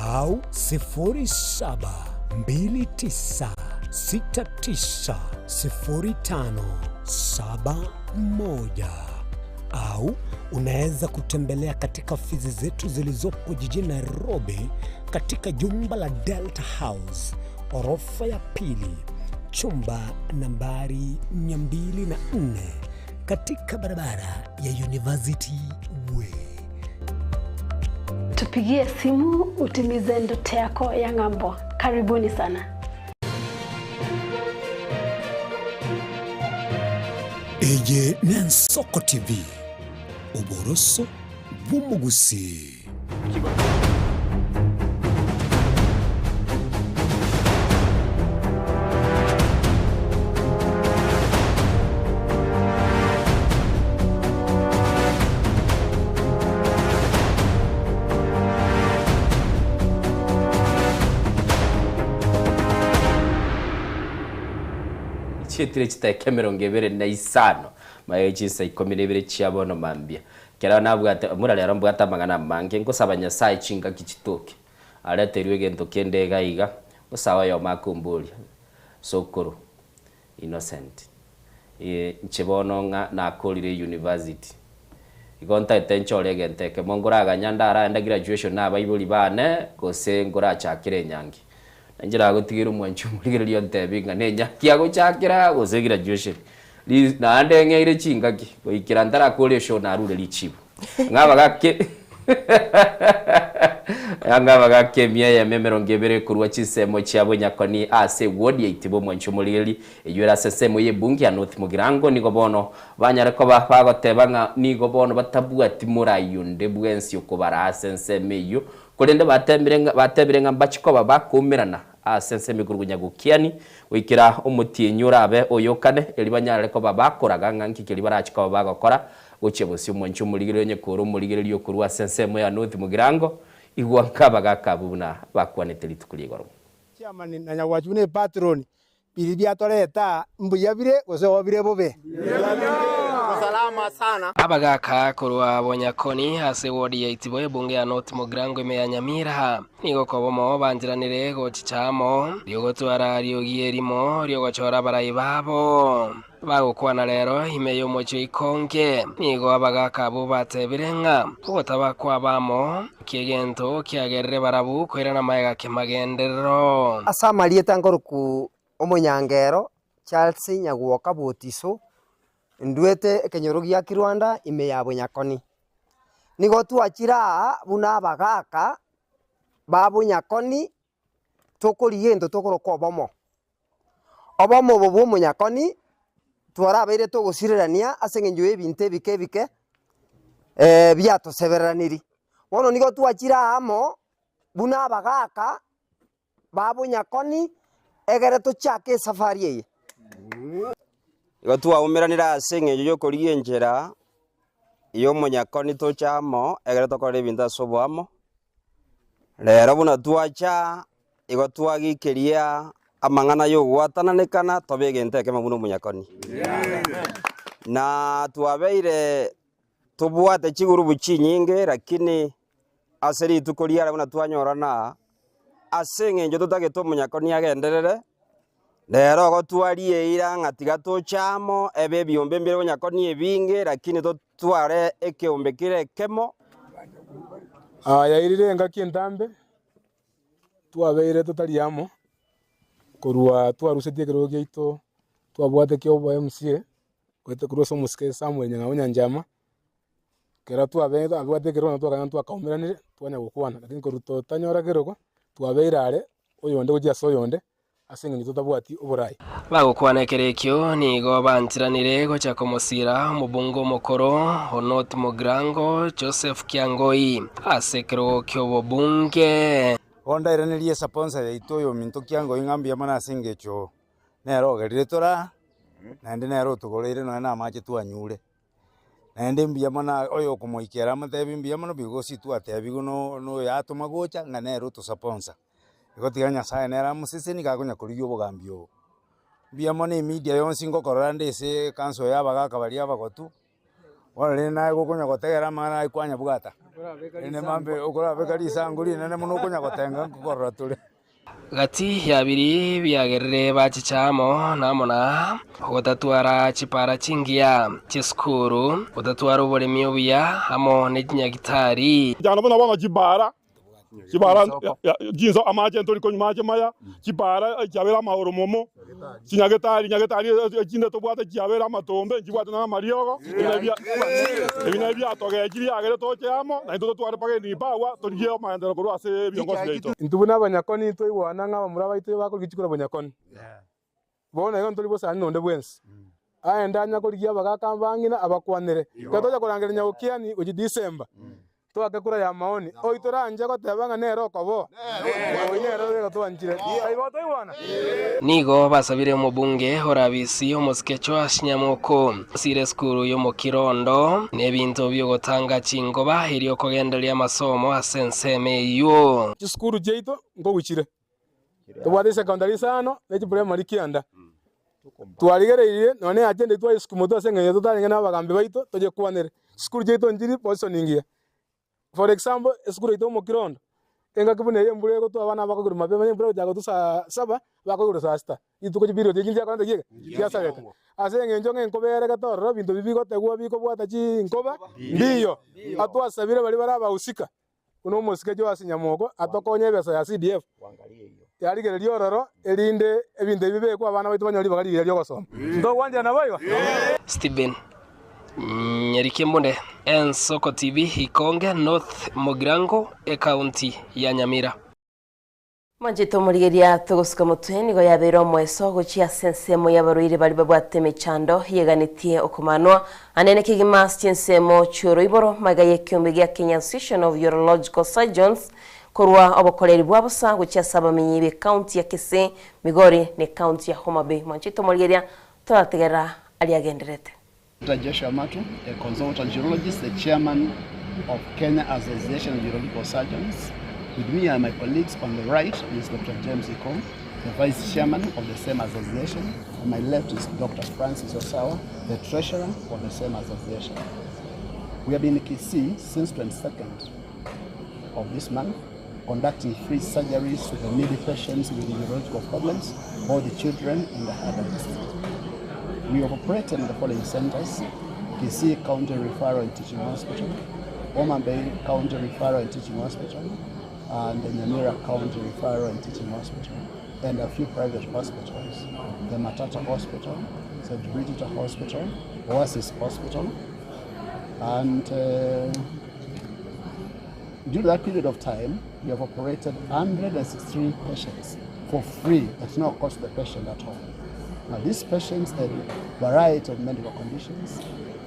au 0729690571 au unaweza kutembelea katika ofisi zetu zilizopo jijini Nairobi katika jumba la Delta House orofa ya pili chumba nambari 204 katika barabara ya University Way. Tupigie simu utimize ndoto yako ya ng'ambo. Karibuni sana. Eye n'Ensoko TV, oboroso bw'omogusi. Chietire chidakika emerongo ebere na isano maye chinsa ikomi na ibere chia bono mambia kero nabwate mura rero mbwate amang'ana amange nkosaba nyasaye chingaki chitoke areterwe egento kende iga iga osawa oyomo akomboria sokoro innocent inche bono ng'a nakorire university igo ntaete nchore egento ekemo nkoraganya ndaraenda graduation na abaibori bane gose nkorachakera enyangi. Na inche nagotigera omwanchi omorigereria ontebi ng'a na enyangi agochakera gose graduation. Ri naende ng'eire chingaki goikera ntarakora eshow narure richibu. Ng'a abagake ng'a abagaka emia eyemo emerongo ebere korwa chinsemo chia bonyakoni ase eward ya Itibo omwanchi omorigereria eywo ere ase ensemo ya ebunge ya North Mugirango nigo bono banyare koba bagoteba ng'a nigo bono batabwati morai onde bwensi okobaraa ase ensemo eyio Korende bateemire ng'a batebire ng'a mbachie koba bakoumerana ase ensemo igoro nyagokiani, goikera omotienyi orabe oyokane, erio banyare koba bakoraga ng'a nki keria barachie koba bagokora gochia bosio. Omwanchi omorigereria onye kore omorigereria okorwa ase ensemo ya North Mugirango, igwa nk'abagaaka abwo buna bakwanete rituko ria igoro. Chairman na Nyagwachu buna epatroni, biria biatoreta aa mbuya bire gose oo bire bobe? Abagaaka korwa Bonyakoni ase ewodi ya Itibo ebunge ya North Mugirango ime ya Nyamira nigo kobomo bancheranire gochicha amo riogotwara riogi erimo riogochora abarai babo. Bagokwana rero ime y'omochie o Ikonge nigo abagaaka abwo batebire ng'a ogotaba kwabo amo ki'egento kiagerire barabwo koirana magega kemagenderero. Ase amarieta nkorokwa Omonyangero Charles Nyagwoka Botiso, Ndwete ekenyoro gia Kirwanda ime ya Bonyakoni. Nigo twachire aa buna abagaka ba Bonyakoni tokorigia egento tokoroka obomo. Obomo obo bwa omonyakoni twarabeire togosirerania ase eng'encho y'ebinto ebike ebike biatosebereranirie. Bono nigo twachire aa amo buna abagaka ba bonyakoni egere tochake esafari eye. Igo twaumeranire ase engencho y'okorigia enchera y'omonyakoni toche amo, egere tokore ebinto ase oboamo. Rero buna twacha, igo twagikeria amang'ana y'ogwatananekana tobe egento ekemo buna omonyakoni. Na twabeire tobwate chigurubu chinyinge, lakini Ase rituko riare buna twanyorana aa, ase engencho totagete omonyakoni agenderere, rero igo twarie eira ng'a tiga toche amo, ebe ebiombe mbire bonyakoni ebinge, lakini totware ekeombe kere ekemo. Yairire engaki entambe, twabeire totari amo, korwa twarusetie ekerogo giaito twabwate kia obo MCA, goeta korwa ase omosike Samuel Nyang'au Nyanchama, Ekero twabete abwate ekerogo nabo twakanya twakaumeranire, twanya gokwana, lakini korwa totanyora kerogo, twabeire are oyonde gochia ase oyonde, ase eng'encho totabwati oborai. Bagokwana ekero ekio nigo bancheranire gocha komosiira omobunge omokoro o North Mugirango Joseph Kiangoi ase ekerogo ki'obobunge. Bono ndairanerie esaponsa yaito oyominto Kiangoi ng'a mbuya mono ase engecho nere ogerire tore aa, naende nere otogoreire nonya namache twanyure. Naende mbuya mono oyo okomoikera amotebi mbuya mono because twatebiwe no na oyo atoma gocha ng'a nere otosaponsa. Igo tiga Nyasaye nere amoseseni iga akonya korigia obogambi obo. Mbuya mono emedia yonsi ngokorora nde ase ecouncil ya abagaka baria abagotu, bono rende naye gokonya gotegera amang'ana aye kwanyabwata, rende mambe okorabeka risango rinene mono okonya gotenga nkokorora tore. Gati ya biria biagerire bachicha amo namo na gotatwara chipara chingiya, chisukuru, gotatwara oboremi obuya amo ne chinyagitari. Chana buna bono chipara, chipara chinso amache ntori konywa mache maya, chipara chiabere amaoro momo, chinyagetari nyagetari echinde tobwate chiabere amatombe nchibwate nonya amariogo, ebi nabio biatogechirie agere toche amo, naintwe totware mpaka enipawa torigie amagenderero korwa ase ebiongosi biaito. Intwe buna abanyakoni ntwaigwana ng'a abamura baito bakorigia chikura bonyakoni. Bono igo ntori bosani nonde bwensi. Aende anya korigia abagaaka abang'ina abakwanere. Ekero twacha korangeria nyagokiani gochia December, toake kura ya maoni. Oyio toranche goteba ng'a nere okoboa, oyio nere oyo twanchire. Igo twaigwana? Nigo basabire omobunge orabisi omosike Joash Nyamoko osire esukuru y'omokirondo na ebinto bi'ogotanga chingoba erio kogendereria amasomo ase ensemo eyio. Chisukuru chiaito nkogochire. Tobwate chisekondari isano ne chipremari kianda. Twarigereirie nonya ne agenda intwe twayesuki motwe ase eng'encho totarenge na abagambi baito toyekwanere. Chisukuru chiaito nchiri position engiya. For example, esukuru yaito omokirondo, engaki buna eye embura egotwa abana bakoigorwa mapema onye embura egochaka gotwa saa saba, bakoigorwa saa sita. Rituko chiperiod echio nchiakorente ki iga? Chiasareka. Ase eng'encho ng'a enkoba eregete ororo, ebinto ebi bigotegwa bikobwata chinkoba mbiyo. Atwasabire baria bare abahusika Buna omosike Joasi nyamoko atokonye ebesa ya CDF, yarigereria ororo, erinde ebinto ebi bibekwe abana baito banyore ribaga rigiya ri'ogosoma. Ntogwanchera naboigo? Stephen Nyarikembunde, Ensoko TV, Ikonge North Mugirango, Ekaunti ya Nyamira. Mwanchete omorigeria togosuka motwe nigo yabeire omoeso gochia ase ensemo y'abarwaire baria babwate emechando yeganetie okomanwa anene kegima ase chinsemo chi'oroiboro magega y'ekeombe gia Kenya Association of Urological Surgeons korwa obokoreri bwa bosa gochia ase abamenyi b'ecounty ya Kisii, Migori na ecounty ya Homa Bay. Mwanchete omorigeria torategerera aria agendererete. Doctor Joshua Matu, a consultant urologist, the chairman of Kenya Association of Urological Surgeons. With me are my colleagues. On the right is Dr. James Ikong, the vice chairman of the same association. On my left is Dr. Francis Osawa, the treasurer of the same association. We have been in Kisii since 22nd of this month, conducting free surgeries to the needy patients with urological problems, both the children and the adults. We have operated in the following centers: Kisii County Referral and Teaching Hospital, Homa Bay County Referral and Teaching Hospital, and the Nyamira County Referral and Teaching Hospital, and a few private hospitals, the Matata Hospital, St. Bridget Hospital, Oasis Hospital, and during that period of time, we have operated 163 patients for free at no cost to the patient at all. Now, these patients had a variety of medical conditions.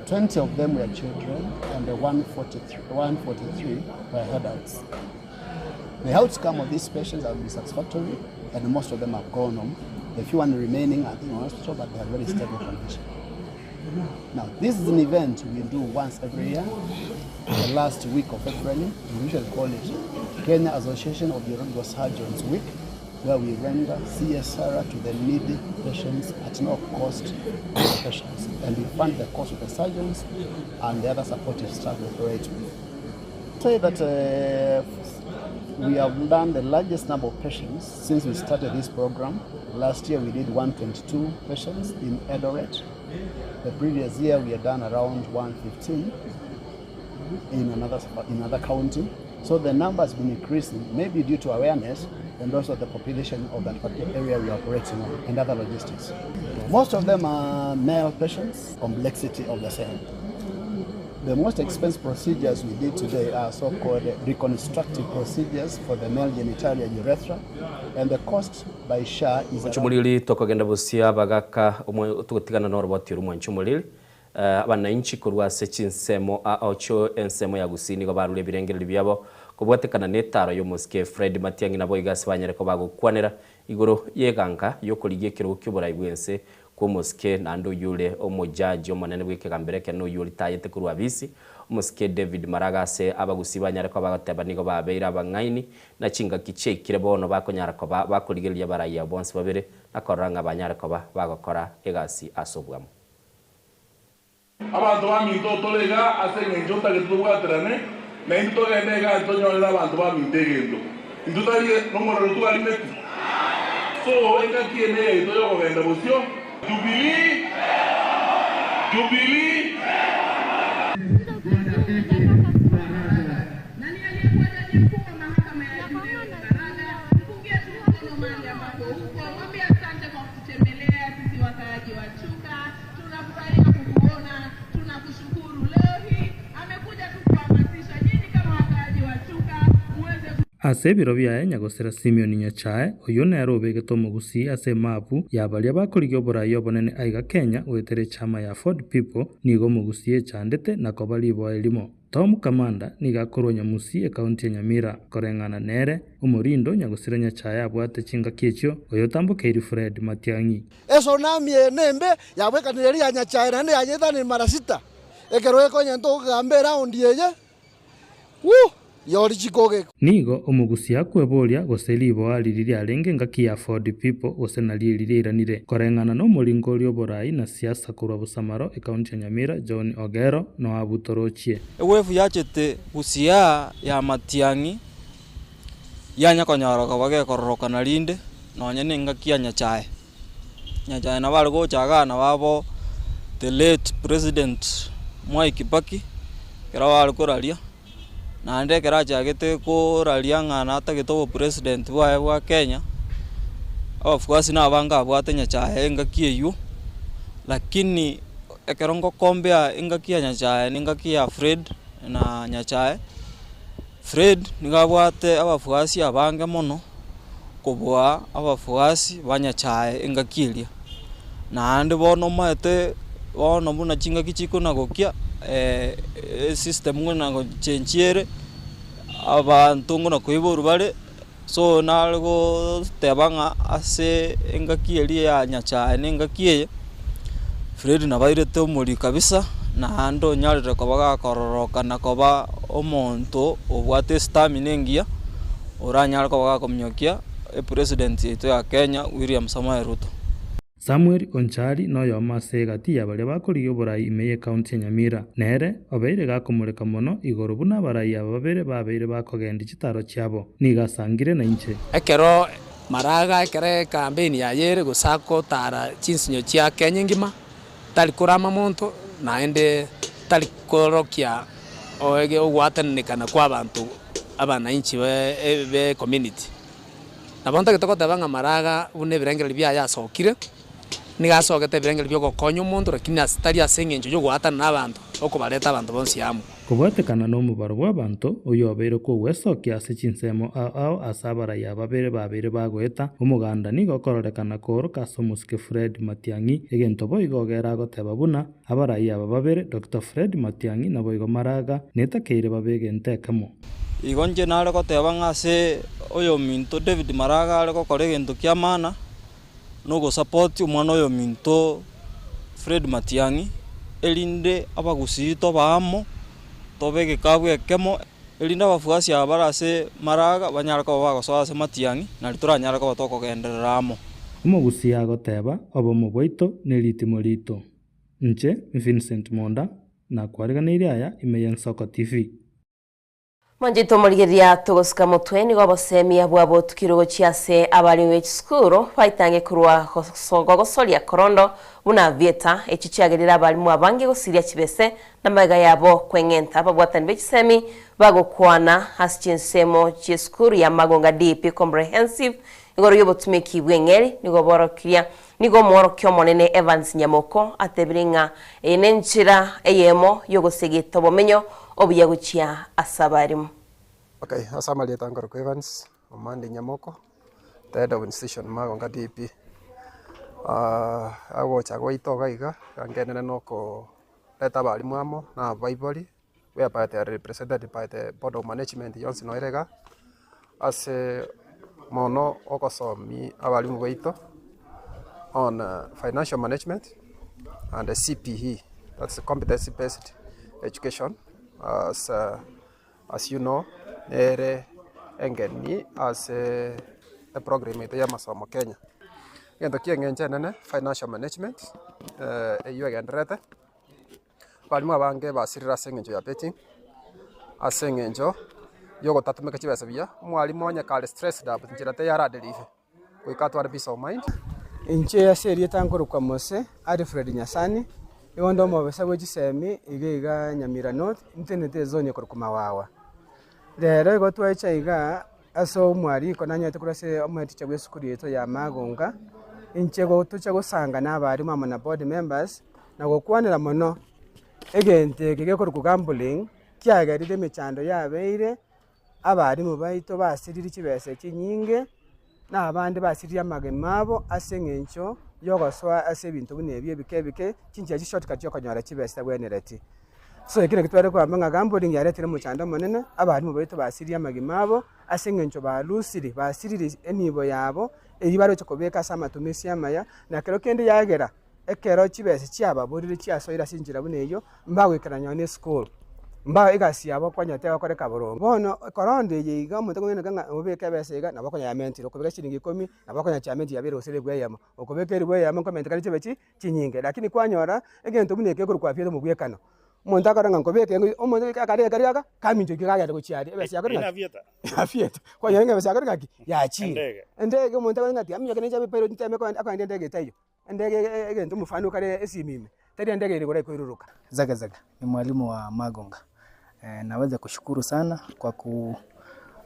20 of them were children and the 143 were adults. The outcome of these patients have been satisfactory and most of them have gone home. The few one remaining are in hospital, but they are very stable condition. Now, this is an event we do once every year, the last week of February. We usually call it Kenya Association of Urological Surgeons Week, where we render CSR to the needy patients at no cost to the patients. And we fund the cost of the surgeons and the other supportive staff we operate with. Say that we have done the largest number of patients since we started this program. Last year we did 122 patients in Eldoret. The previous year we had done around 115 in another county. So the number has been increasing, maybe due to awareness and also the population of that particular area we are operating on and other logistics. Most of them are male patients, complexity of the same. The most expensive procedures we did today are so-called reconstructive procedures for the male genitalia urethra, and the cost by SHA is around Mwanchomoriri tokogenda bosio abagaka omwe togotigana noroboti oru mwanchomoriri abananchi korwa ase chinsemo ao chio ensemo ya Gusii nigo barure ebirengererio biabo kobwatekana netaro y'omosike Fred Matiang'i naboigo ase banyare koba bagokwanera igoro y'eganka y'okorigia ekerogo ki'oborai bw'ense. Kw'omosike naende oyio ore omojaji omonene bw'ekegambero ekenene oyio oritayete korwa abisi, omosike David Maraga ase abagusii banyare koba bagoteba nigo babeire abang'aini na chingaki chiaikire bono bakonyara koba bakorigereria abarai abo bonsi babere na korora ng'a banyare koba bagokora egasi ase obwamo. Abanto baminto tore iga ase engencho ntagete tobwaterane, na intwe togende iga ntonyorere abanto baminto egento. Intwe tari nomorero twarimeti? So engaki eye neyaito yokogenda bosio. Jubilee! Jubilee! Ase ebiro biaye nyagosira Simioni Nyachae, oyio nere obegete omogusii ase emapu ya baria bakorigia oborai obonene aiga Kenya goetera echama ya Ford People, nigo omogusii echandete na koba riboa erimo. Tom Kamanda nigo akorwa Nyamusi ekaunti ya Nyamira. Koreng'ana nere, omorindo nyagosira Nyachae abwate chingaki echio, oyotambokeiri Fred Matiang'i. Esonami eye nembe, yabwekanire eria ya Nyachae naende yanyetanire mara sita. Ekero ekonyenta okogamba eraundi eye, wuu, riori chikogeka. Nigo omogusi akweboria gose riboa riria riarenge engaki ya Ford People gose nario eri riairanire. Koreng'ana nomoringo oria oborai na siasa korwa Bosamaro ekaunti ya Nyamira John Ogero Noabu torochie. Ewefu yachete gusia ya matiang'i yanya konyora koba gekororokana rinde nonye na engaki ya Nyachae. Nyachae nabo are gocha igaa nabo abo the late president Mwai Kibaki ekero bare koraria, naende ekero achagete koraria ng'a natagete obopresident bwaye bwa Kenya, abafuasi nabange abwate Nyachae engaki eywo, lakini ekero ngokombea engaki ya Nyachae na engaki ya Fred na Nyachae. Fred nigo abwate abafuasi abange mono kobua abafuasi ba Nyachae engaki eria. Naende bono omanyete bono buna chingaki chikonagokia esystem buna gochenchia ere, abanto buna koiborwa bare, so nare goteba ng'a ase engaki eria ya Nyachae na engaki eye, Fred nabo airete omori kabisa, naende onyarire koba gakororokana koba omonto obwate estamina engiya, oranyare koba gakominyokia epresident yaito ya Kenya William Samoei Ruto. Samuel Onchari noyomo ase egati ya baria bakorigia oborai ime y'ecounty ya Nyamira. Nere obeire gakomoreka mono igoro buna abarai aba babere babeire bakogendia chitaro chiabo. Nigo asangire nainche. Ekero Maraga ekero ekampeni yaye ere gose agotara chinsinyo chia Kenya engima, tari korama monto naende tari korokia ogoatananekana kwa abanto abananchi be ecommunity. Nabo ntagete goteba ng'a Maraga buna ebirengererio biaye asokire, nigo asogete ebirengererio bia ogokonya omonto lakini ase tari ase eng'encho ya ogoatana na abanto, okobareta abanto bonsi amo. Kobwatekana nomobaro bw'abanto, oyio obeire kogwesokia ase chinsemo ao ao ase abarai aba babere babeire bagoeta, omoganda nigo okororekana kooroka ase omosike Fred Matiang'i, egento boigo ogere agoteba buna, abarai aba babere, Doctor Fred Matiang'i naboigo Maraga, netakeire babe egento ekemo. Igo inche nare goteba ng'a ase oyominto David Maraga are gokora egento kia maana, na ogosapoti omwana oyominto Fred Matiang'i, erinde abagusii tobe amo, tobe egekabu ekemo, erinde abafuasi aba bare ase Maraga banyare koba bagosoa ase Matiang'i, nario toranyare koba tokogenderera amo. Omogusii agoteba, Obomo bwaito neritimo riito. Inche Vincent Monda, nakwariganeirie aya ime y'Ensoko TV. Mwanchete omorigereria togosuka motwe nigo obosemia bwabotukirwe gochia ase abarimu be chisukuru baitange korwa gogosoria korondo buna vieta echio chiagerire abarimu abange gosiria chibese na magega yabo kweng'enta ababwatani be chisemi bagokwana ase chinsemo chiesukuru ya Magonga DP Comprehensive igoro y'obotumeki bw'eng'eri nigo borokiria Nigo omworokia omonene Evans Nyamoko atebire ng'a eye nenchera eyemo y'ogosegeta obomenyo obuya gochia ase abarimu. Okay, ase amarieta nkorokwa Evans Omande Nyamoko, the head of institution Magonga DP. Agocha gwaito iga iga, ngenderere na okoreta abalimu amo na abaibori, whereby they are represented by the board of management yonsi noere iga, ase mono ogosomi abalimu baito. on financial management and CPE, that's competency based education as as you know nere engeni ase eprogram yaito ya amasomo Kenya. Egento kia eng'encho enene financial management eywo egendererete, abalimu abange basirire ase eng'encho ya betting, ase eng'encho ya ogotatumeka chibesa buya, omwalimu onye kare stressed up nchera teiyo aradelive. goika atware peace of mind. Inche ase erieta nkorokwa Mose Alfred Nyasani, nigo nde omobisa bwe chisemi iga iga Nyamira North, ntenenete ezone ekorokwa Mawawa. Rero igo twacha igaa ase omwariko nanyarete korwa ase omoeticha bwa esukuru yaito ya Magonga, inche gotocha gosanga na abalimu amo na board members, na gokwanera mono egento eke gekorokwa gambling, kiagerire emechando yabeire. Abalimu baito basiririe chibesa chinyinge, na abande basiririe amagima abo ase eng'encho y'ogosoa ase ebinto buna ebi ebike ebike, chinchera chi shortcut chiokonyora chibesa chitabwenereti. So ekio nakio tware kogamba ng'a gambling yaretire omochando omonene, abalimu baito basiririe amagima abo ase eng'encho balusiri, basiririe enibo yabo, eyio baroche kobeka ase amatumisi amaya, na kero kende yagera ekero chibesa chiababorire chiasoire ase enchera buna eyio, mbagoikerana nonye na esukuru, mba egasi yabo okonyora tegokoreka boronge. Bono ekoronda eye iga omonto akong'aineka ng'a obeke ebesa iga nabo okonyora yamentire, okobeka chiringi ikomi nabo okonyora chiamentire yabeire gose eribu eyemo, okobeka eribu eyemo nkomentekana chibe chi chinyinge. Lakini kwanyora egento buna eke ekorokwa afya omobwekano, omonto akarora ng'a nkobeka engo omonto akareka karia aka kaminchokia kagenda gochia aria ebesa yako ng'aki afieta, kwanyora ng'a ebesa yako ng'aki yachire. Endege omonto akore ng'a tiga aminyoke ninche abe pilot nteme koenda akoenda endege etaiyo. Endege egento omofano kare esimi ime, tari endege ere igoro ekoiruruka. Zaga Zaga ni mwalimu wa Magonga. Eh, naweza kushukuru sana kwa ku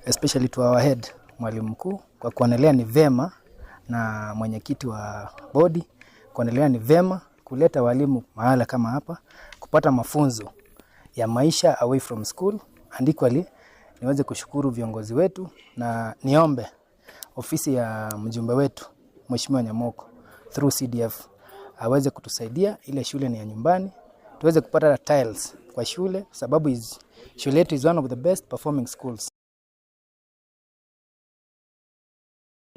especially to our head mwalimu mkuu kwa kuonelea ni vema na mwenyekiti wa bodi kuonelea ni vema kuleta walimu mahala kama hapa kupata mafunzo ya maisha away from school and equally niweze kushukuru viongozi wetu na niombe ofisi ya mjumbe wetu Mheshimiwa Nyamoko through CDF aweze kutusaidia, ile shule ni ya nyumbani, tuweze kupata tiles kwa shule sababu is, shule yetu is one of the best performing schools.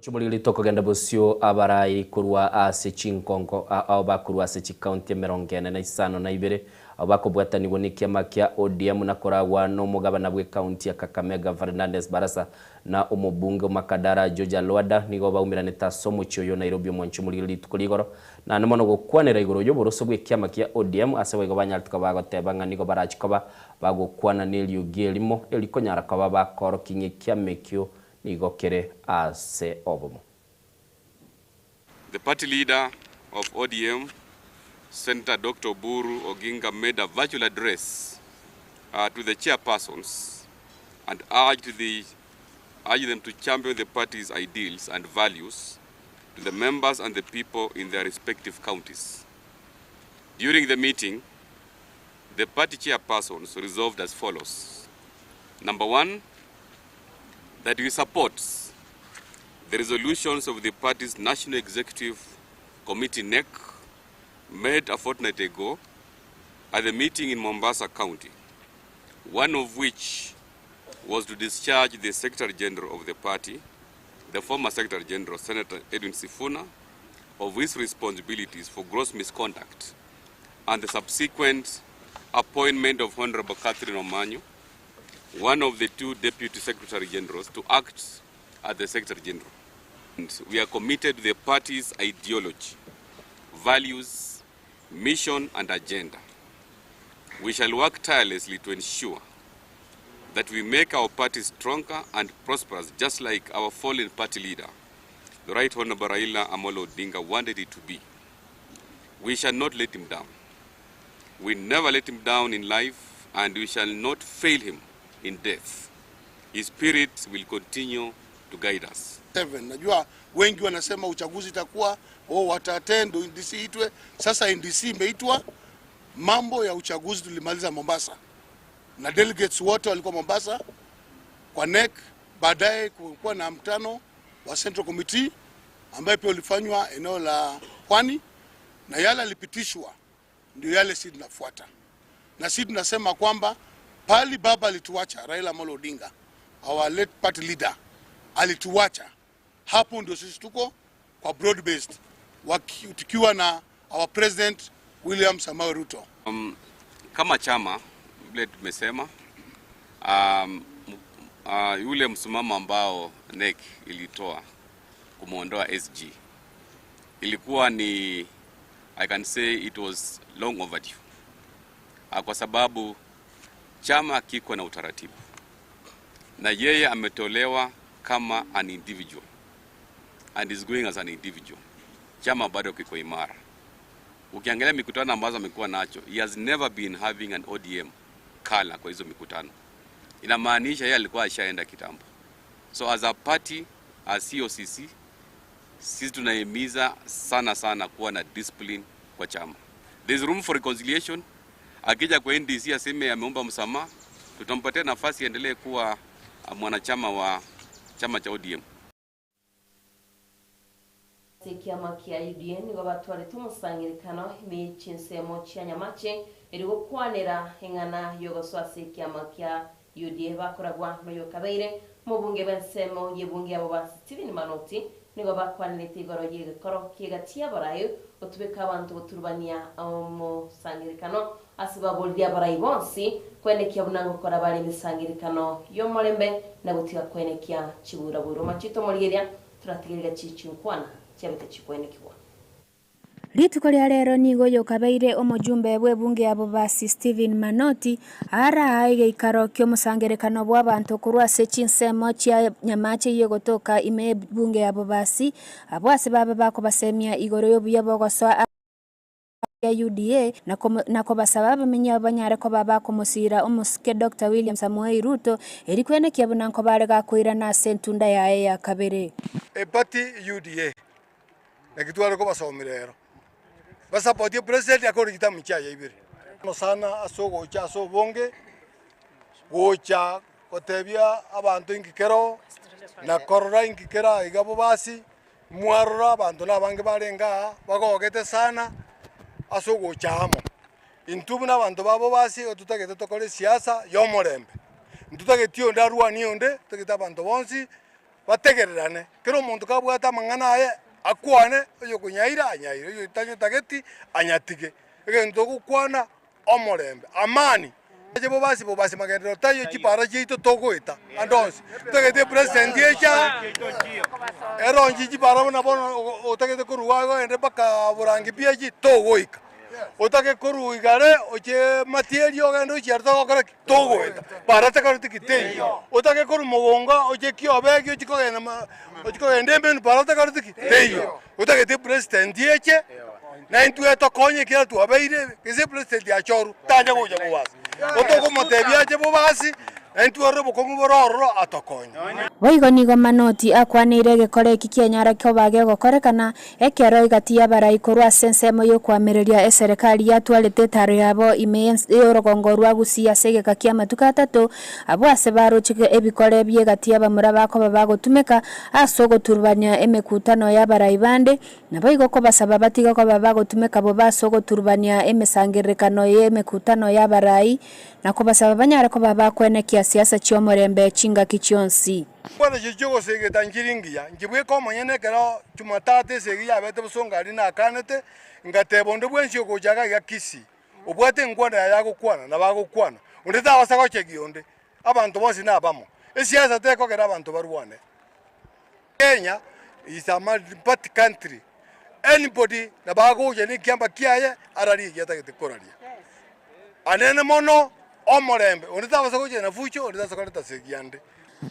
Chimoriri tokogenda bosio abarai korwa ase chinkongo ao bakorwa ase chikaunti emerongo ene na isano na ibere Abwo bakobwatanigwa nekiama kia ODM na koragwa nomogabana bw'ekaunti ya Kakamega Fernandes Barasa na omobunge o Makadara George Alwada nigo baumeranete ase omochie oyo o Nairobi omwancho omorigeri rituko rigoro naende mono gokwanera igoro y'oboroso bw'ekiama kia ODM ase boigo banyarete koba bagoteba ng'a nigo barachi koba bagokwana neriogi erimo erikonyara koba bakorokia ng'a ekiama ekio nigo kere ase obomo. The party leader of ODM, Senator Dr. Oburu Oginga made a virtual address uh, to the chairpersons and urged, the, urged them to champion the party's ideals and values to the members and the people in their respective counties. During the meeting, the party chairpersons resolved as follows. Number one, that we support the resolutions of the party's National Executive Committee NEC made a fortnight ago at the meeting in Mombasa County, one of which was to discharge the Secretary General of the party, the former Secretary General, Senator Edwin Sifuna, of his responsibilities for gross misconduct and the subsequent appointment of Honorable Catherine Omanyo, one of the two Deputy Secretary Generals, to act as the Secretary General. And we are committed to the party's ideology, values, mission, and agenda. We shall work tirelessly to ensure that we make our party stronger and prosperous, just like our fallen party leader, the Right Honorable Raila Amolo Odinga, wanted it to be. We shall not let him down. We never let him down in life, and we shall not fail him in death. His spirit will continue to guide us. Seven. Najua wengi wanasema uchaguzi itakuwa oh, wata-attend NDC itwe. Sasa NDC imeitwa, mambo ya uchaguzi tulimaliza Mombasa na delegates wote walikuwa Mombasa kwa NEC. Baadaye kulikuwa na mkutano wa Central Committee ambaye pia ulifanywa eneo la Pwani, na yale yalipitishwa ndio yale sisi tunafuata, na sisi tunasema kwamba pali baba alituacha Raila Amolo Odinga, our late party leader alituacha, hapo ndio sisi tuko kwa broad based. waki, tukiwa na our president William Samoei Ruto. Um, kama chama vile tumesema um, uh, yule msimamo ambao NEC ilitoa kumwondoa SG ilikuwa ni I can say it was long overdue, uh, kwa sababu chama kiko na utaratibu na yeye ametolewa kama an individual and is going as an individual. Chama bado kiko imara. Ukiangalia mikutano ambazo amekuwa nacho, he has never been having an ODM kala kwa hizo mikutano. Inamaanisha yeye alikuwa ashaenda kitambo. So as a party, as COCC, sisi tunahimiza sana sana kuwa na discipline kwa chama. There is room for reconciliation. Akija kwa NDC aseme ameomba msamaha, tutampatia nafasi aendelee kuwa mwanachama wa chama cha ODM. Ase ekiama kia UDA nigo batwarete omosangerekano ime chinsemo chia Nyamache eri gokwanera eng'ana yogosoa ase ekiama kia UDA bakoragwa noyo kabeire omobunge bw'ensemo y'ebunge abo ba Stephen Manoti nigo bakwanerete igoro y'egekoro kiegati y'abarai gotubeka abanto goturubania omosangerekano ase baboririe abarai bonsi kwenekia buna ngokora bare emisangerekano y'omorembe na gotiga kwenekia chiburaburo machito morigeria turatigereria chichinkwana chiabete chikwenekiwa. Rituko ria rero nigo oyokabeire omojumbe bw'ebunge ya Bobasi Stephen Manoti araa egeikaro ki'omosangerekano bw'abanto korwa ase chinsemo chia Nyamache eyio egotoka ime y'ebunge ya Bobasi abwo ase babe bakobasemia igoro y'obuya bw'ogosoa ya UDA na kobasaba abamenyi abo banyare koba bakomosiira omosike Doctor William Samoei Ruto eri kwenekia buna nkobare gakoirana ase entunda yaye ya kabere. Eparty UDA naki tware kobasomia rero basapotie president akore chitamu chiaye ibere. Mono sana ase ogocha ase obonge gocha gotebia abanto inki kero na korora inki kera iga bobasi Mwarora abanto nabange barenge aa bagogete sana ase ogocha amo. Intwe buna abanto ba bobasi igo totagete tokore esiasa y'omorembe. Ntotageti onde arwanie onde, totagete abanto bonsi bategererane. Kera omonto kabwate amang'ana aye akwane, oyokonyaira anyaire, oyotanyetageti anyatige. Egento togokwana omorembe, amani. Aye bobasi bobasi magenderero taiyo chipara chiaito togoeta ande onsi. Totagete epresident echa eronchi chipara buna bono otagete korwa iga ogende mpaka borangi PH togoika. Otake korwa igare oche matieri ogende ochie aria togokora ki? Togoeta. Para tekoreti ki? Teiyo. Otake korwa mogonga oche kiobegi ochie kogenda ma ochie kogenda embenu para tekoreti ki? Teiyo. Otagete epresident eche na intwe etokonye ekiagera twabeire gese epresident achorwe tacha gocha bobasi. Otokomotebia ache bobasi na intwe orore obokong'u bore ororo atokonye. Boigo nigo Manoti akwaneire egekora eki kianyara koba gegokorekana ekero egati y'abarai korwa ase ensemo y'okoamereria eserekari yatwarete etaro yabo ime y'orogongo rwa Gusii ase egeka ki'amatuko atato, abwo ase baroche ebikore bi'egati y'abamura bakoba bagotumeka Ase ogoturubania emekutano y'abarai bande, naboigo kobasaba batige koba bagotumeka bobe ase ogoturubania emesangererekano y'emekutano y'abarai, na kobasaba banyare koba bakwenekia siasa chi'omorembe chingaki chionsi. Chikwana echio chi'ogosegeta nchiri ngiya, inche bweka omonyene ekero Jumatatu esegi yabete bosongo aria nakanete, ngateba onde bwensi ogocha iga iga Kisii, obwate enkwana yaye agokwana, nabo agokwana, onde tabasa gochegia onde. Abanto bonsi nabamo. Esiasa tekogera abanto barwane. Kenya is a multi-party country. Anybody nabo agocha ne ekiamba kiaye ararie ekia atagete koraria. Anene mono omorembe, onde tabasa gocha na fujo, onde tabasa koreta segi ande.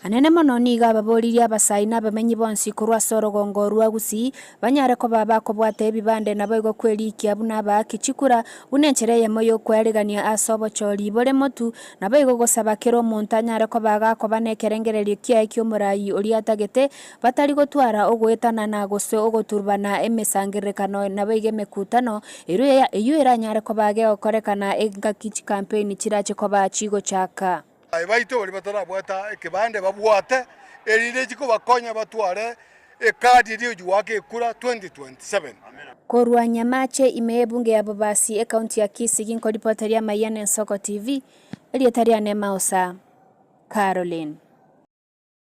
Anene mono nigo ababoririe abasaai na abamenyi bonsi korwa ase orogongo rwa Gusii banyare koba bakobwata ebibande naboigo kwerikia buna abaaki chikura buna enchera eyemo y'okwearigania ase obochori bore motu Naboigo gosaba kera omonto anyare koba agakoba nekerengererio kiaye ki'omoraai oria atagete, batari gotwara ogoetanana gose ogoturubana emesangererekano naboigo emekutano, erio eyio eranyare koba gegokorekana engaki chikampeini chirache koba chigochaka. Aye baito baria batarabwata ekebande babwate, erinde chikobakonya batware ekadi eria yochia goaka ekura 2027. Korwa Nyamache ime y'ebunge ya Bobasi, ekaunti ya Kisii, ginkoripoteria amaiya n'Ensoko TV, erieta riane Maosa Caroline.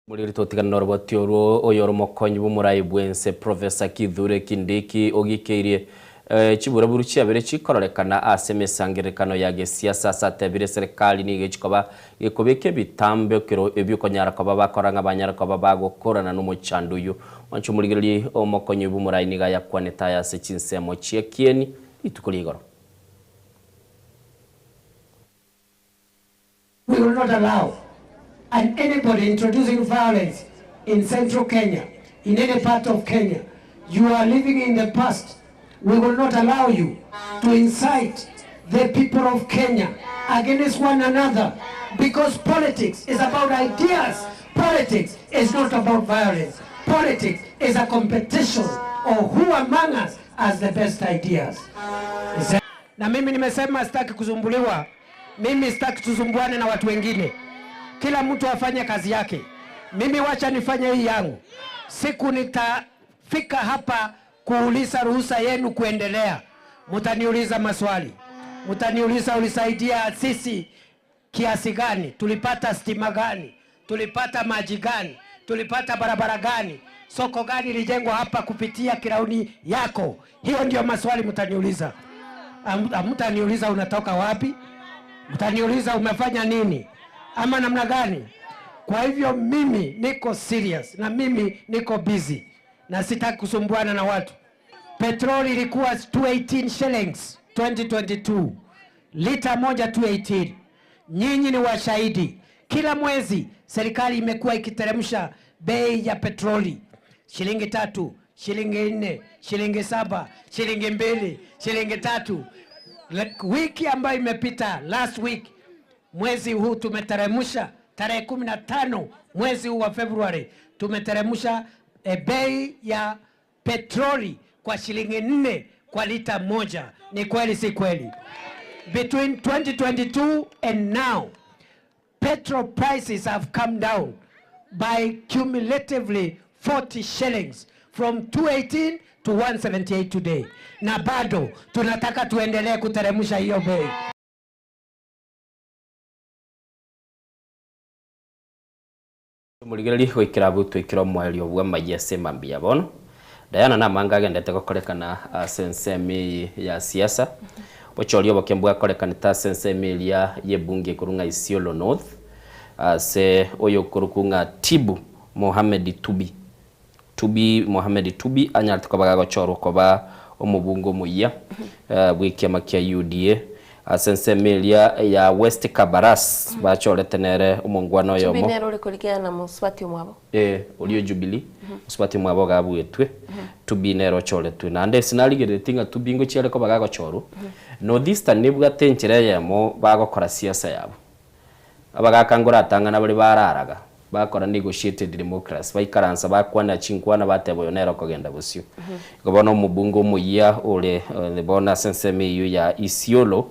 Moriri totigane noroboti orwo oyore omokonyi bw'omorai bw'ense Professor Kithure Kindiki ogikeirie chiburaburu chiabere chikororekana ase emesangererekano ya gesiasa ase atebire eserekari nigo echikoba gekobeka ebitambekero ebio konyara koba bakora ng'a banyare koba bagokorana nomochando oyio. Mwanche omorigererie omokonyi bw'omorai nigo ayakwanete aya ase chinsemo chia kieni rituko ria igoro. We will not allow and anybody introducing violence in central Kenya, in any part of Kenya, you are living in the past. We will not allow you to incite the people of Kenya against one another because politics is about ideas. Politics is not about violence. Politics is a competition of who among us has the best ideas. Na mimi nimesema sitaki kusumbuliwa. Mimi sitaki tusumbuane na watu wengine. Kila mtu afanye kazi yake. Mimi wacha nifanye hii yangu. Siku nitafika hapa kuuliza ruhusa yenu kuendelea, mtaniuliza maswali, mtaniuliza ulisaidia sisi kiasi gani, tulipata stima gani, tulipata maji gani, tulipata barabara gani, soko gani ilijengwa hapa kupitia kirauni yako. Hiyo ndio maswali mtaniuliza. Hamtaniuliza unatoka wapi, mtaniuliza umefanya nini ama namna gani. Kwa hivyo mimi niko serious na mimi niko busy na sitaki kusumbuana na watu. Petroli ilikuwa 218 shillings 2022, lita moja 218. Nyinyi ni washahidi, kila mwezi serikali imekuwa ikiteremsha bei ya petroli shilingi 3, shilingi 4, shilingi 7, shilingi 2, shilingi 3. Wiki ambayo imepita, last week, mwezi huu tumeteremsha tarehe 15 mwezi huu wa Februari tumeteremsha bei ya petroli kwa shilingi 4 kwa lita moja. Ni kweli si kweli? Between 2022 and now, petrol prices have come down by cumulatively 40 shillings from 218 to 178 today. Na bado tunataka tuendelee kuteremsha hiyo bei. Omorigereria goikera abwo twaikire omoerio bw'amayia ase mambia bono. Diana namanga agendete gokorekana ase ensemo eye ya siasa. Bochoria oboke mbwakorekanete ase ensemo eria y'ebunge ekorwa ng'a Isiolo North ase oyokorokwa ng'a Tibu Mohamed Tubi. Tubi Mohamed Tubi anyarete koba gagochorwa koba omobunge omoyia bw'ekiama kia UDA ase ensemo eria ya West Kabaras bachorete nere omongwana Tubi oyomo. nere ore korikera na mosubati omwabo. Eh, oria o Jubilee, mosubati omwabo iga abuetwe, Tubi nere ochoretwe. Naende ase narigereretie ng'a Tubi ngochia are koba gagochorwa, North Eastern nebwate enchera eyemo bagokora siasa yabo. Abagaka ngoratang'ana bare bararaga, bakora negotiated democracy, baikaransa bakwana chinkwana bateba oyo nere okogenda bosio. Igo bono omobunge omoyia ore bono ase ensemo eyio ya Isiolo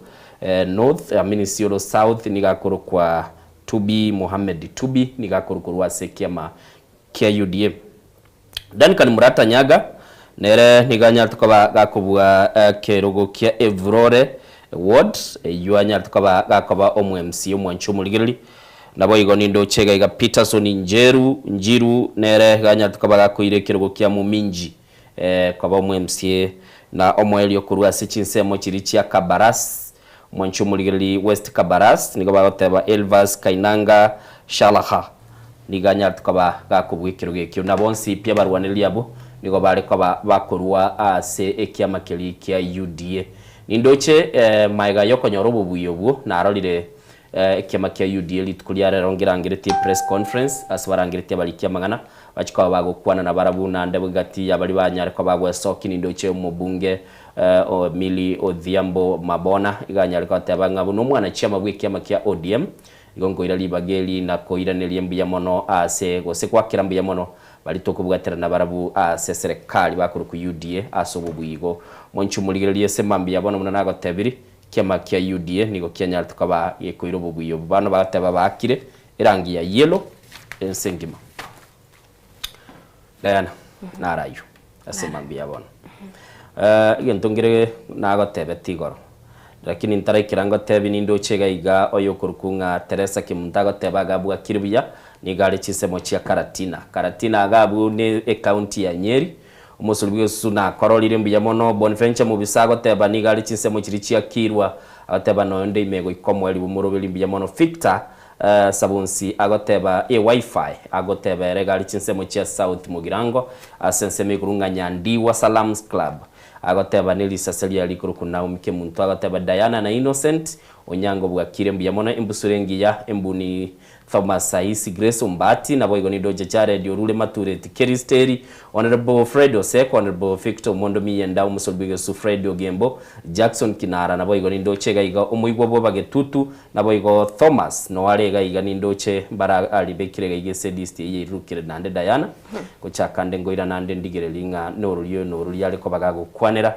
North, I mean Isiolo South nigo akorokwa Tubi Mohamed Tubi nigo akorwa ase ekiama kia UDA. Duncan Murata Nyaga nere nigo anyarete koba gakobua ekerogo kia Evurore Ward eyio anyarete koba gakoba omo MCA omwanchi omorigereri. Naboigo nindoche iga iga Peterson Njeru Njiru nere iga anyarete koba gakoira ekerogo kia Muminji koba omo MCA na omoerio korwa ase chinsemo chiria chia Kabaras Omwanchi omorigereri West Kabaras nigo bagoteba Elvas Kainanga Shalaha nigo anyarete koba gakobua ekerogo ekio. Na bonsi pi abarwanereri abwo nigo bare koba bakorua ase ekiama keria kia UDA. Nindoche maega yokonyora obobuya obwo narorire ekiama kia UDA rituko ria rero ngerangeretie press conference ase barangeretie abariki amang'ana bachie koba bagokwana nabarabwo naende gati ya baria banyare koba bagwesokia nindoche omobunge Milly Odhiambo Mabona iga anyare goteba ng'a buna omwanachiama bw'ekiama kia ODM, igo nkoira ribaga eri na koiraneria mbuya mono aase gose goakera mbuya mono baria tokobwaterana barabwo aase eserekari bakorokwa UDA ase obobui igo. Monche omorigererie ase mambia bono buna nagotebiri, ekiama kia UDA nigo kianyarete koba gekoira obobui obo. Bono bagateba baakire erangi ya yellow ense engima. Diana, naro ayio ase mambia bono. Egento nkere nagotebetie igoro, Lakini ntaraikera ngotebi nindoche iga iga oyo okorokwa ng'a Teresa Kemunto agoteba iga bwakire buya, nigo are chinsemo chia Karatina. Karatina iga abwo ne ecounty ya Nyeri. Omosori bw'egesusu nakororire mbuya mono. Bonventure Mobisa agoteba nigo are chinsemo chiria chia Kirwa, agoteba noyonde ime goika omoerio bw'omoroberi mbuya mono. Victor Sabunsi agoteba eWifi agoteba ere iga are chinsemo chia South Mugirango ase ensemo igoro ng'a Nyandiwa Salams Club. Agoteba nerisase riaye rikorokwa Naomi Kemunto agoteba Diana na Innocent Onyango bwakire mbuya mono embusuro engiya embuni Thomas Saisi Grace Ombati naboigo Nidoche Jared Orure Matureti Keristeri Honourable Fred Oseko Honourable Victor Omondo Miyenda Omosori bw'egesusu Fred Ogembo Jackson Kinara naboigo Nindoche iga iga Omoigwa bw'Abagetutu naboigo Thomas Noare iga iga Nindoche mbara aribekire iga iga ase elist eye yairurukire naende Diana Gochaka nde ngoirana nde ndigererie ng'a norori oyo norori are koba gagokwanera.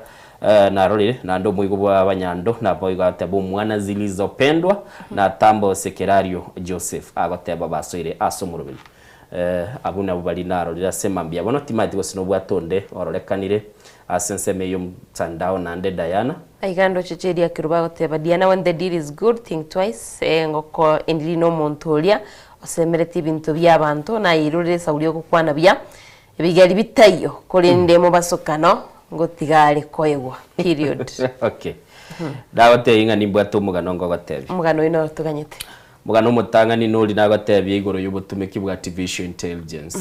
Narorire naende omoigo bw'abanyando, naboigo agateba omwana Zilizopendwa, na Tambo Sekerario Joseph agoteba basoire ase omoroberi. Abwo nabwo baria narorire ase mambia bono, timanyeti gose nobwate onde ororekanire ase ensemo eye y'omotandao naende Diana. Aiga ndoche Cheria Kerubo agoteba, Diana when the deal is good think twice, engoko endiri nomonto oria Osemeretie ebinto bi'abanto, na ayeirorere esauri ogokwana buya, ebigeri bitaiyo, korende mobasokano ngotiga are koegwa. Period. Okay. Nagotebia ng'a nimbwate omogano ngogotebia. Omogano oyio noro toganyete. Omogano omotang'ani nori nagotebia igoro y'obotumeki bwa artificial intelligence.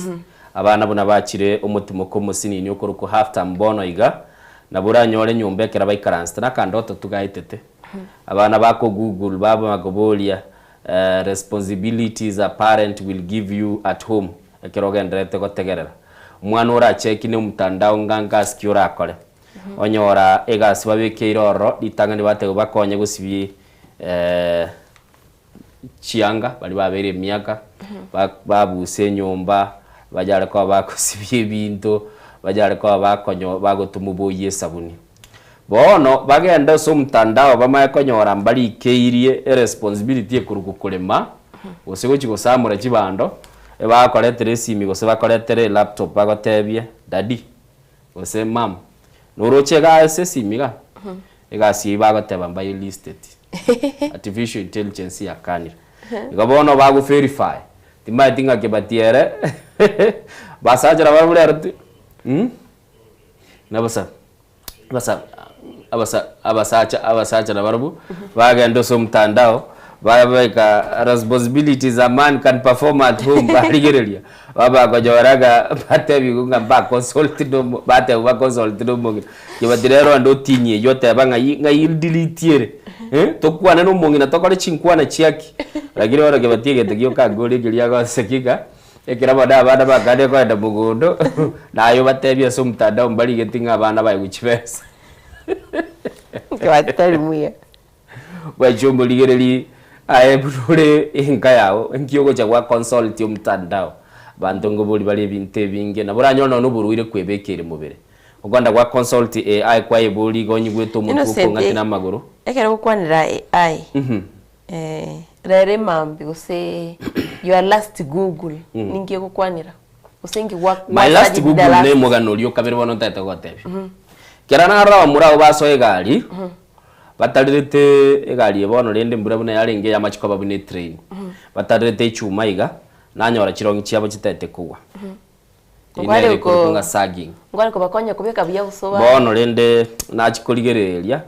Abana buna bachire omotimoko omosinini okorokwa half term bono iga, nabo oranyore nyomba ekero baikaransete nakandoto tugaetete. Abana bako google babakoboria Responsibilities a parent will give you at home ekero ogendererete gotegerera. Omwana orachekine omtandao ng'a ngasi ki orakore. Onyora egasi babekeire ororo ritang'ani bateba bakonye gosibia chianga baria babeire emiaka, babuse enyomba, banyare koba bagosibia ebinto, banyare koba bakonyo bagotuma oboyia esabuni. Bono bagende ase omtandao bamanye konyora mbarikeirie eresponsibility ekorokwa korema, gose gochia gosamora chibando, ebakoretere esimi gose bakoretere elaptop bagotebie daddy gose mum noroche igaa ase esimi igaa, egasi eyio bagoteba mbaye listeti, artificial intelligence yakanire. Igo bono bago verify, timanyeti ng'aki batiere basachera barabwo rero ti Nabasa abasa abasa abasacha abasacha nabarobwo bagenda ase omtandao babeka responsibilities a man can perform at home barigereria babakonyora ng'a batebiwe ng'a mba consult nomo batebiwa ba consult na omong'ina kebati rero onde otinyie eywo oteba ng'ai ng'ai ndelete ere eh tokwane na omong'ina tokore chinkwana chiaki lakini bono kebati egento gioka nkore keria agoseki ng'a. Ekero bono abana bakare koenda mogondo, naye obatebie ase omotandao mbarigeti ng'a abana baegwe chibesa. Tari muya. Bwachia omorigereria aye buna ore enka yago, nki ogocha gwa consult omotandao? Abanto ngobori bare ebinto ebinge, nabo oranyore nonya oborwaire kwebekeire mobere. Okoenda gwa consult AI kwayeboria iga onyigwete omotwe Innocent, okong'ati na amagoro. ekero ogokwanera AI, Eh, rero emambia gose your last google ninki egokwanera? Gose inki gwa My last gwasearchete the google last? ne omogano oria okabere bono ntagete gogotebia. Kera narora abamura abwo basoa egari, batarerete egari eye bono rende mbura buna yarenge ey'amachiko aba buna etrain. Batarerete echuma iga, nanyora chirong'i chiabo chitagete kogwa. Eyio Nkware nere ekorokwa ko ng'a sagging. nkware kobakonya kobeka buya gose oba Bono rende nachia korigereria,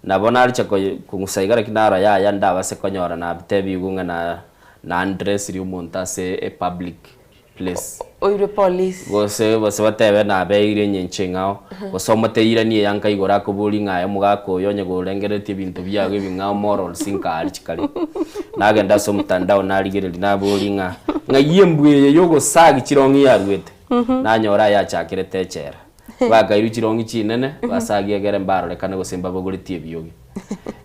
nabo naricha koye kong'usa iga lakini narora yaya ndabase konyora nabitebigwe ng'a na nandresirie omonto ase epublic place. Oirwe police. Gose gose batebe nabeire enyencho eng'ao, gose omoteiranie eyanka igoro akoborie ng'a aye omogaka oyo onye korengereretie ebinto biago ebing'ao morals nkaaria chikare. Nagenda ase omotandao narigereria naboria ng'a ng'ai embwa eye y'ogosagi chirong'i yaruete? Nanyora ayachakerete echela. Bakairwa chirong'i chinene, basagie egere mbarorekane gose mbabogoretie ebioge.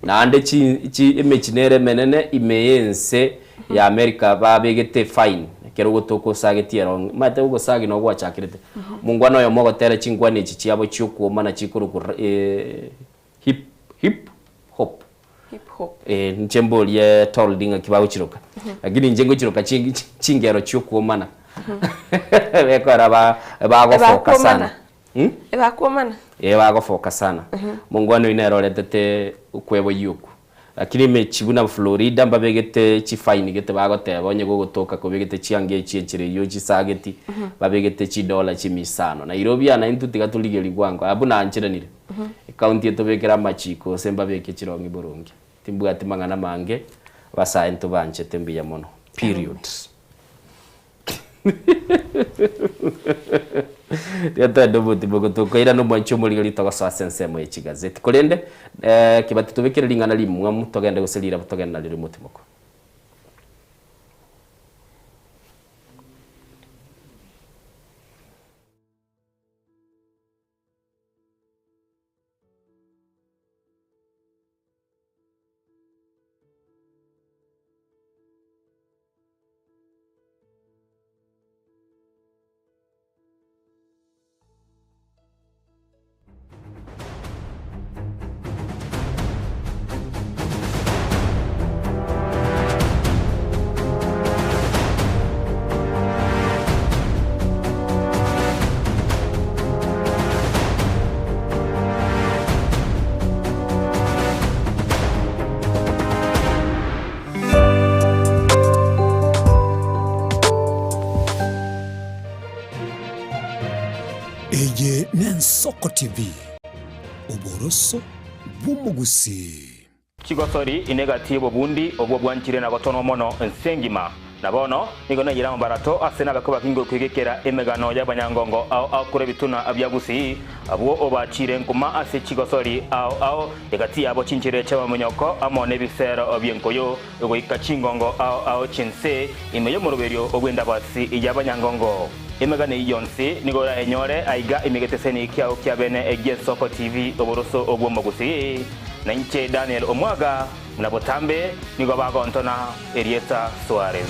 Naende chi chi emechie nere emenene ime y'ense ya America babegete efine ekero ogotoka osagetie erong'i. Omanyete ogosagi noo gwachakerete. Omongwana oyomo ogotera chinkwana echi chiabo chiokwomana chikorokwa hip hip hop. Hip hop. Eh, inche mborie told ng'aki bagochiroka. Lakini inche ngochiroka chi- chi- chingero chiokwomana. Bekora ba bagofoka sana. Ebakwomana. Ebakwomana. Ee bagofoka sana. Omongwana oyio nere oretete okweboyia okwo. Lakini emechi buna Florida mbabegete chifaini gete bagoteba onye gogotoka kobegete chianga echi enchera eyio ochisageti, babegete chidola chimia isano. Nairobi aa naintwe tiga torigerie bwango, abwo nancheranire. Ecounty etobekere amachiko gose mbabeke chirong'i boronge. Timbwati mang'ana mange, abasae ntobanchete mbuya mono. Period. Riria twende obotimoko tokoirana omwanchi omorigeri togosoa ase ensemo ye chigazeti. Korende kebati tobekere ring'ana rimwamu togende gose rirabu togende nario rimotimoko. Eye n'Ensoko TV, oboroso bw'omogusii. Chigosori inegati y'obobundi obwo bwanchire na gotonwa mono ense engima. Na bono nigo naiyire amabarato ase nabakwe bakinge okwegekera emegano y'abanyangongo ao ao korwa ebituna bia Gusii, abwo obachiire nkuma ase chigosori ao ao, egati yabo chinchera chi'amaminyoko amo nebisero bi'enkoyo, goika chingongo ao ao chi'ense ime y'omoroberio bw'endabasi y'abanyangongo. Emegano eyio yonsi nigo orayenyore aiga ime egeteseni kiao kia bene gi'Ensoko TV, oboroso bw'Omogusii. Na inche Daniel Omwaga, buna botambe nigo bagontona erieta Suarez.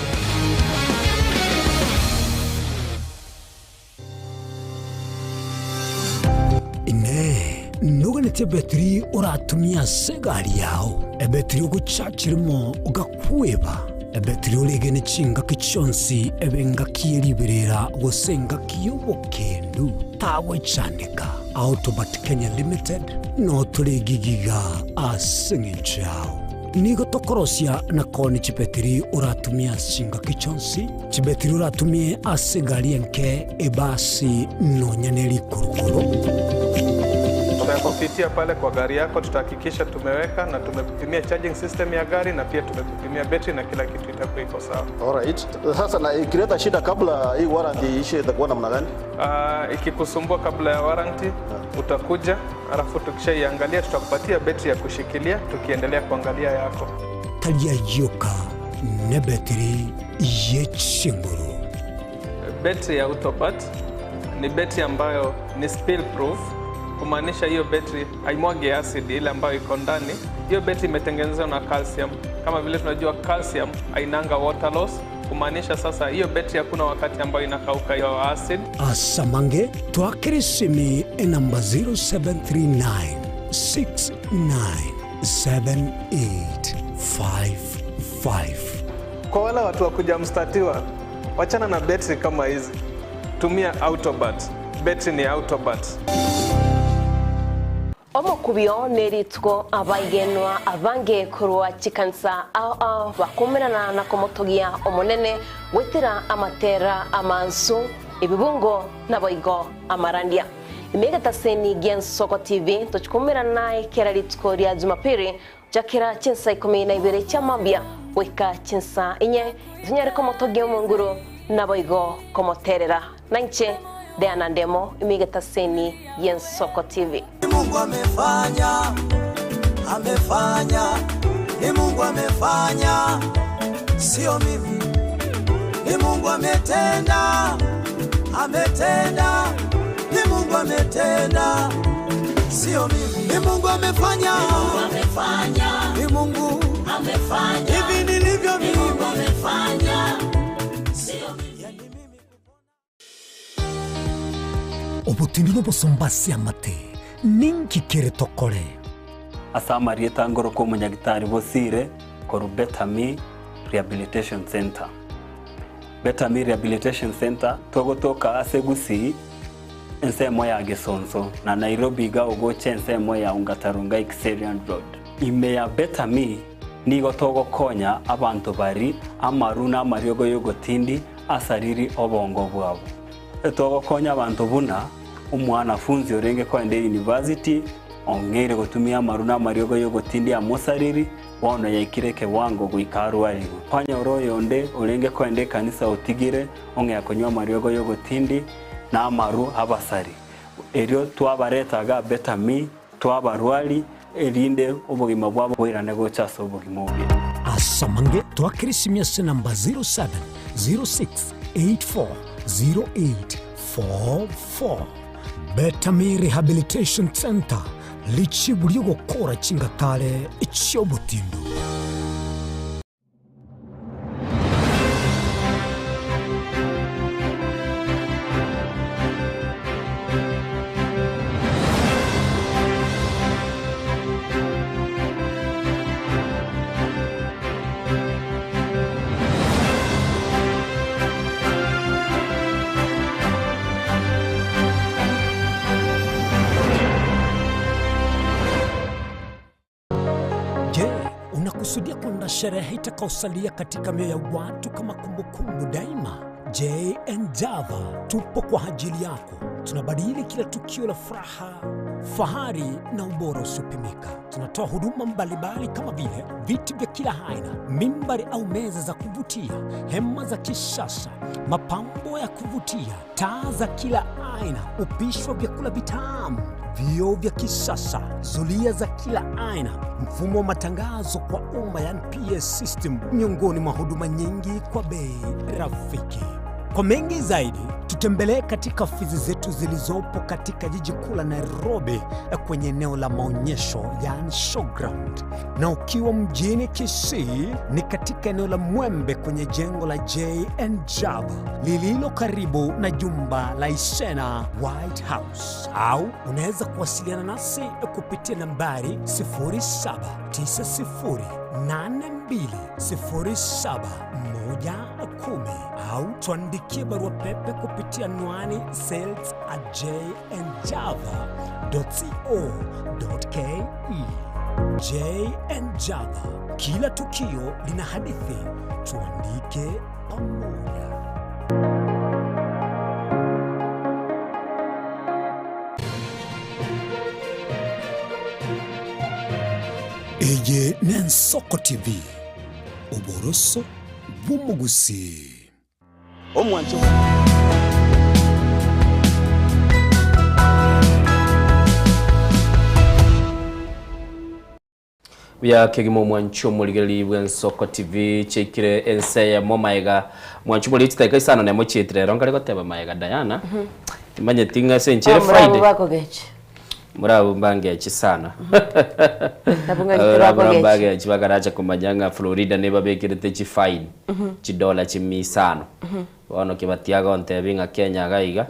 Inee! Noganetie ebetiri oratumie ase egari yao? Ebetiri ogochachirimo ogakweba? Ebetiri oregene chingaki chionsi ebe engaki ye riberera gose engaki y'obokendu? Tagwechandeka. Autobat Kenya Limited notore egigiga ase eng'encho yao. Nigo tokorosia na koonia chibetiri oratumie ase chingaki chionsi, chibetiri oratumie ase egari enke, ebasi, nonya ne rikurukuru. Tutakupitia pale kwa gari yako, tutahakikisha tumeweka na tumekupimia charging system ya gari na pia tumekupimia betri na kila kitu itakuwa iko sawa. Alright. Sasa na ikileta shida kabla hii warranty iishe itakuwa namna gani? Ikikusumbua kabla ya warranty utakuja, alafu tukishaiangalia tutakupatia betri ya kushikilia tukiendelea kuangalia yako. Tari ayio oka, nebetiri ye chinguru. Betri ya Autopat ni betri ambayo ni spill proof, kumaanisha hiyo betri haimwagi acid ile ambayo iko ndani. Hiyo betri imetengenezwa na calcium. Kama vile tunajua calcium hainanga water loss, kumaanisha sasa hiyo betri hakuna wakati ambayo inakauka hiyo acid. Asamange twakere esimi enamba 0739 697855. Kwa wale watu wa kuja mstatiwa, wachana na betri kama hizi, tumia Autobat. Betri ni Autobat. Omokubio nerituko abaigenwa abange korwa chikanisa ao ao bakomerana na komotogia Omonene goetera amatera amansu, ebibungo naboigo amarandia. Ime egetaseni gi'Ensoko TV tochikomerana naye kera rituko ria Jumapili gochakera chinsa ikomi na ibere chia mambia goika chinsa inye, tonyare komotogia Omonguru naboigo komoterera. Nainche Diana Ndemo ime egetaseni gi'Ensoko TV. Ni Mungu amefanya, amefanya, ni Mungu amefanya, sio mimi. Ni Mungu ametenda, ametenda, ni Mungu ametenda, sio mimi. Ni Mungu amefanya, ni Mungu amefanya, ni Mungu amefanya, hivi nilivyo mimi, ni Mungu amefanya, sio mimi. Obotindi nobosomba ase amate, ninki kere tokore? Ase amarieta ngorokwa omonyagitari Bosire korwa Better Me Rehabilitation Centre. Better Me Rehabilitation Centre togotoka ase Gusii, ensemo ya Gesonso, na Nairobi iga ogocha ensemo ya Ongata Rongai Kiserian Road. Ime ya Better Me nigo togokonya abanto bari amaru na amariogo y'ogotindi asariri obongo bwabo. Togokonya abanto buna omwanafunzi orenge koenda eyunivasiti ong'eire gotumia amaru na amariogo y'ogotindi amosariri, bono yaikire ekewango goika arwarigwe. Kwanyora oyonde orenge koenda ekanisa otigire ong'ea konywa amariogo y'ogotindi na amaru abasari. Erio twabareta iga Better Me, twabarwari, erinde obogima bwabo boirane gocha ase obogima obuya. Ase amange twakere esimi ase namba 0706840844. Betami Rehabilitation Centre, richibu ri'ogokora chingatare chi'obotindu. Je, unakusudia kwenda sherehe itakaosalia katika mioyo ya watu kama kumbukumbu daima? JN Java tupo kwa ajili yako. Tunabadili kila tukio la furaha, fahari na ubora usiopimika. Tunatoa huduma mbalimbali kama vile viti vya kila aina, mimbari au meza za kuvutia, hema za kisasa, mapambo ya kuvutia, taa za kila aina, upishi wa vyakula vitamu, vioo vya kisasa, zulia za kila aina, mfumo wa matangazo kwa umma yani PS system, miongoni mwa huduma nyingi kwa bei rafiki. Kwa mengi zaidi, tutembelee katika ofisi zetu zilizopo katika jiji kuu la Nairobi kwenye eneo la maonyesho yani showground, na ukiwa mjini Kisii ni katika eneo la Mwembe kwenye jengo la JN Java lililo karibu na jumba la Isena White House, au unaweza kuwasiliana nasi kupitia nambari 0790820710 au tuandikie barua pepe kupitia anwani sales at jnjava.co.ke. JN Java, kila tukio lina hadithi, tuandike pamoja. Eye n'Ensoko TV, oboroso bw'omogusii. Omwancho. Buya kegima omwancho omorigereri bw'Ensoko TV chiaikire ense eyemo maega mwancho omorigereri chidakika isano nemo chietire ero nkare goteba maega Diana timanyeti ng'a ase enchera Abamura abwo Friday bakogechi. Mura mbangechi sana. Nabo ng'a Abamura tibakogechi. mbangechi bakaracha komanya ng'a Florida nebabekerete chifine chidola chimia isano. Bono Kibati agontebia ng'a Kenya iga iga,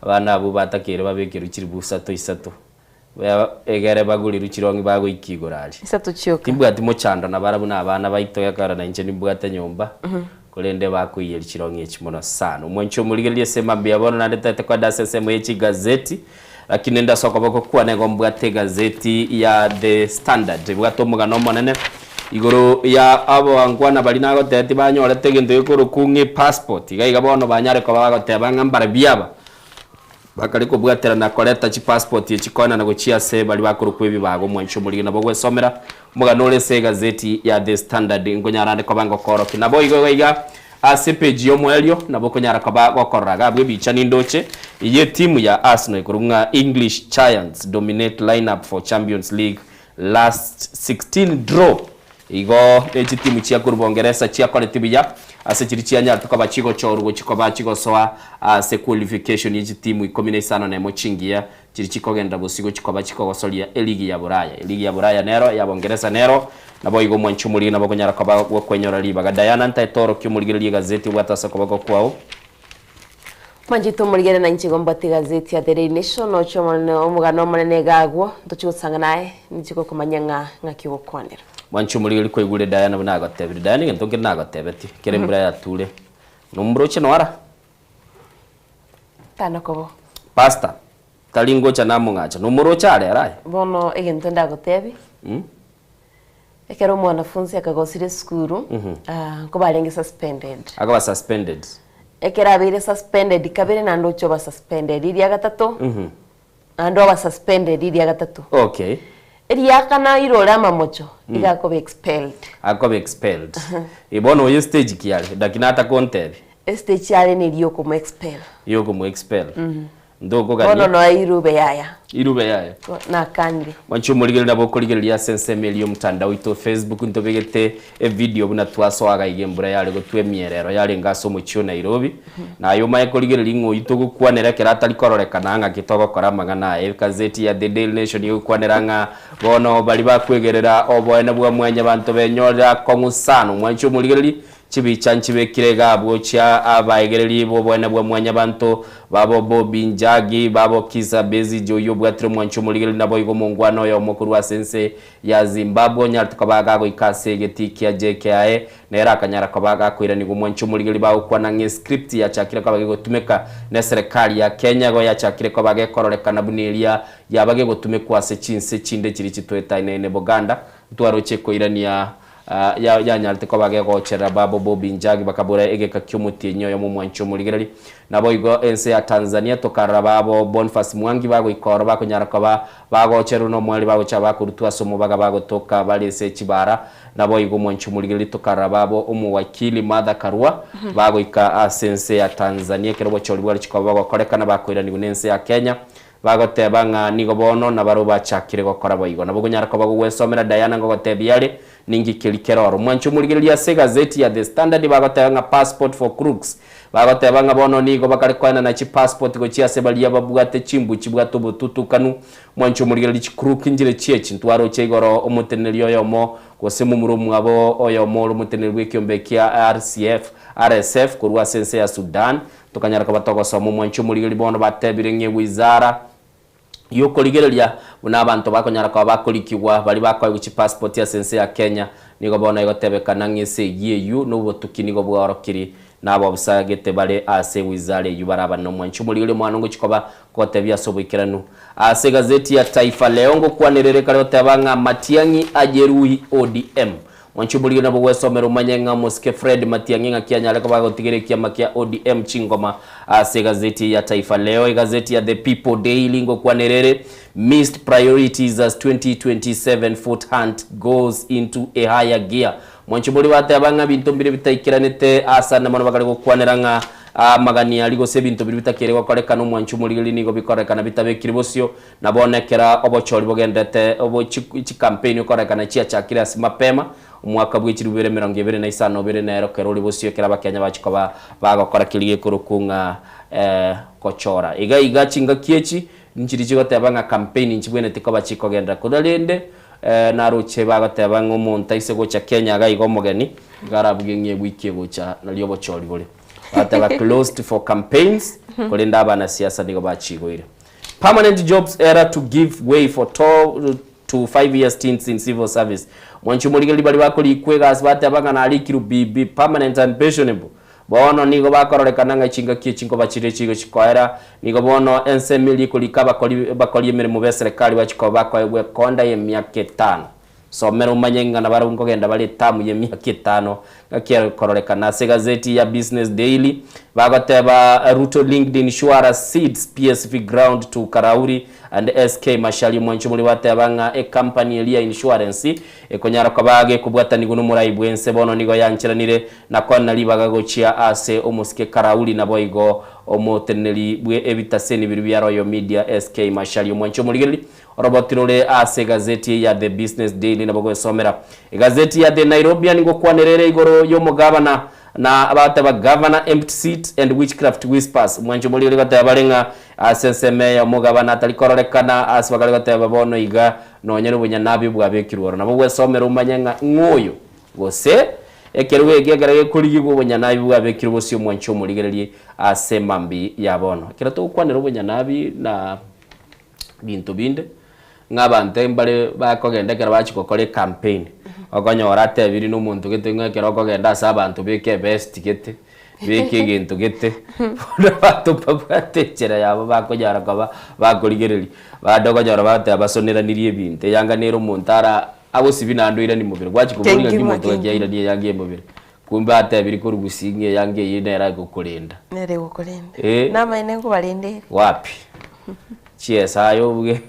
abana abwo batakeire babekerwe chiribu isato isato, egere bagorirwe chirong'i bagoika igoro aria. Isato chioka. Timbwati mochando nabarabwo na abana baito gekogera nainche nimbwate nyomba, korende bakoiyeria chirong'i echi mono sana. Omwanchi omorigereria ase mambia bono naende tete koenda ase ensemo ye chigazeti, lakini nde ase okoboko kwane igo mbwate egazeti ya The Standard, ebwate omogano omonene igoro ya abangwana baria nagotebia tibanyorete egento gekorokwa ng'a epassport, iga iga bono banyare koba bagoteba ng'a mbarabio aba. Bakare kobwaterana koreta chipassport echi koenana gochia ase baria bakorokwa ebibago omwancho omorige nabo gwesomera omogano ore ase egazeti ya The Standard nkonyara ande koba ngokoorokia. Naboigo iga iga ase epage y'omoerio nabo okonyara koba gokorora iga abwo ebicha nindoche eye etimu ya Arsenal ekorokwa ng'a English Giants dominate lineup for Champions League last 16 draw Igo ne chitimu chia korwa Bongeresa chiakoreti buya ase chiria chianyarete koba chigochorwa gochia koba chigosoa ase qualification ye chitimu ikomi na isano na emo chingiya chiria chikogenderera bosio gochia koba chikogosoria eligi ya Buraya. Eligi ya Buraya nero ya Bongeresa nero naboigo omwanchi omorigi nabo okonyara koba gokwenyora ribaga. Diana ntaete orokia omorigereria egazeti obwate ase okoboko kwao. Mwanchete omorigere na inche igo mbwate egazeti ya The Daily Nation, oche omonene omogano omonene iga agwo, ntochie gosanga naye, ninche gokomanya ng'a ng'aki ogokwanera. Mwanche omorigeri kwaigure Diana buna agotebire. Diana egento nkere nagotebetie, kere embura yature, nomoroche noara? Tana kobo. Pastor. Tari ngocha namong'acha, nomoroche are ere aye? Bono egento ndagotebie, ekero omwanafunzi akagosire esukuru, nkobarenge suspended. Akaba suspended. Ekero abeire suspended kabere naende oche oba suspended eria gatato, naende oba suspended eria gatato. Okay. Eria kana irore amamocho, iga akoba expelled. Akoba expelled. Eh bono oyo stage ki are? Lakini atakontebia. Estage are neria yokomo expel. Yokomo expel. Ntokogania. Bono noe irube yaya. Irube yaya. Nakanire. Mwanche omorigereria nabo okorigereria ase ensemo eria y'omotandao oito Facebook ntobegete evideo buna twasoaga iga embura yare gotwa emierero yarenge ase omochie o Nairobi. Naye omanye korigereria ng'a oyio togokwanera ekero atari kororekana ng'aki togokora amang'ana aya. Egazeti ya The Daily Nation egokwanera ng'a bono baria bakwegerera oboene bwa mwanyabanto benyorire akong'u sana. Omwanche omorigereria Chibicha nchibekire iga abwo chia abaegereri b'oboene bwa Mwanyabanto, babo Bobby Njagi, babo Kizza Besigye oyio obwatire omwanchi omorigereria naboigo omongwana oyomo korwa ase ense ya Zimbabwe onyarete koba gagoika ase egetii kia JKIA nere akanyara koba gakoiranigwa omwanchi omorigereria bagokwana ng'a escript yachakire koba gegotumeka neserekari ya Kenya igo yachakire koba gekororekana buna eria yaba gegotumekwa ase chinse chinde chiria chitoetaine Buganda ntwaroche koirania yanyarete koba gegocherera babo Bobby Njagi bakabora egeka ki'omotienyi oyomo omwanchi omorigereria. Naboigo ense ya Tanzania tokarora babo Boniface Mwangi bagoika oro bakonyara koba bagochererwa nomwari bagocha bakorutwa ase omobaga bagotoka bare ase chibara. Naboigo omwanchi omorigereria tokarora babo omowakili Martha Karua bagoika ase ense ya Tanzania ekero obochori bware chikoba bogokorekana bakoiranigwa nense ya Kenya Bagoteba ng'a nigo bono nabarabwo bachakire gokora boigo. Nabo okonyara koba gogwesomera Diana ngogotebia are, Ninki keria kere oro? Mwanche omorigereria ase egazeti ya The Standard bagoteba ng'a Passport for crooks. Bagoteba ng'a bono nigo bakare koenana chipassport gochia ase baria babwate chimbu chibwate obotutukanu. Mwanche omorigereria chicrook nchire chiechi ntwaroche igoro omoteneneri oyomo gose momura omwabo oyomo ore omoteneneri bw'ekiombe kia RCF, RSF korwa ase ense ya Sudan Tokanyara koba togosoma omwancho omorigereria bono batebire ng'a ewizara y'okorigereria buna abanto bakonyara koba bakorikigwa baria bakoegwa chipassport ase ense ya Kenya nigo bono egotebekana ng'a esegi eyio nobotuki nigo bwaorokiri na abobisa gete bare ase ewizara eyio barabane omwancho omorigereria omwana ngochi koba gotebia ase oboikeranu ase egazeti ya Taifa Leo ngokwanerere kare goteba ng'a Matiang'i ajeruhi ODM Mwanche omorige nabo gwesomera omanye ng'a omosike Fred Matiang'i ng'aki anyare koba agotigera ekiama kia ODM chingoma ase egazeti eye ya Taifa Leo. Egazeti ya The People Daily ngokwanera ere, Missed priorities as 2027 vote hunt goes into a higher gear. Mwanche omorige bateba ng'a ebinto mbire bitaikeranete asande mono bakare gokwanera ng'a amagani aria gose ebinto biria bitakeire gokorekana omwanche omorigereria nigo bikorekana bitabekiri bosio Na bono ekero obochori bogenderete obo chikampeni okorekana chiachakire ase mapema, omwaka bwe chilifu bibere emerongo ebere na isano obere nero kero ore bosio ekero Abakenya bachia koba bagokora keria gekorokwo ng'a gochora. Iga iga chingaki echi nchiria chigoteba ng'a campaign nchibwenereti koba chikogenderera korwa rende naroche bagoteba ng'a omonto aise gocha Kenya iga iga omogeni iga arabugie ng'a ewiki egocha nario obochori bore. Bagoteba closed for campaigns korende abanasiasa nigo bachigoire. Permanent jobs era to give way for to to 5 year stints in civil service. Mwanche omorigereria baria bakorikwa egasi bateba ng'a narikirwe BB, permanent and pensionable. Bono nigo bakororekana ng'a chingaki echi nkoba chire chigo chikoera. Nigo bono ensemo eria ekorika abakori bakori emeremo b'eserekari bachia koba bakoegwa ekonda y'emiaka etano. Somera omanye ng'a nabarabwo nkogenda bare etamu y'emiaka etano ng'aki ekororekana ase egazeti ya Business Daily. Bagoteba Ruto linked insurer cedes PSV ground to Karauri and SK Macharia omwancho omoria bateba ng'a ecompany eria ya insurance ekonyara koba gekobwatanigwa nomorai bwense bono nigo yancheranire na koenana ribaga gochia ase omosike Karauri naboigo omoteneneri bwe ebitaseni biria bia Royal Media SK Macharia omwancho omorigereria Oroboti rore ase egazeti eye ya The Business Daily nabo gwesomera. Egazeti ya The Nairobian ngokwanera ere igoro y'omogabana na abateba Governor empty seat and witchcraft whispers. Mwanche omoriri ore goteba bare ng'a ase ensemo eye omogabana atari kororekana ase bakare goteba bono iga nonya nobonyanabi bwabekirwe oro. Nabo gwesomera omanye ng'a ng'o oyo gose ekerogo eke ekero gekorigigwa obonyanabi bwabekirwe bosio mwanche omorigererie ase mambi ya bono. Ekero togokwanera obonyanabi na binto binde, ng'a abanto mbare bakogenda ekero bachia gokora ecampaign, okonyora atebirie na omonto gete ng'a ekero okogenda ase abanto beka ebest gete, Beka egento gete, bono abanto mbabwate enchera yabo bakonyara koba bakorigereria, bande okonyora bagoteba basoneranirie ebinto, eyanga nere omonto ara agosibia naende oiranie mobere, gwachia koboria ng'aki Kegima, omonto gaki kegima. airanie eyanga eye mobere, kumbe atebire korwa gusii ng'a eyanga eye nere agokorenda. Nere egokorenda. Eh. Namaene nkobarenda ere. Wapi! Chiesa aye obuge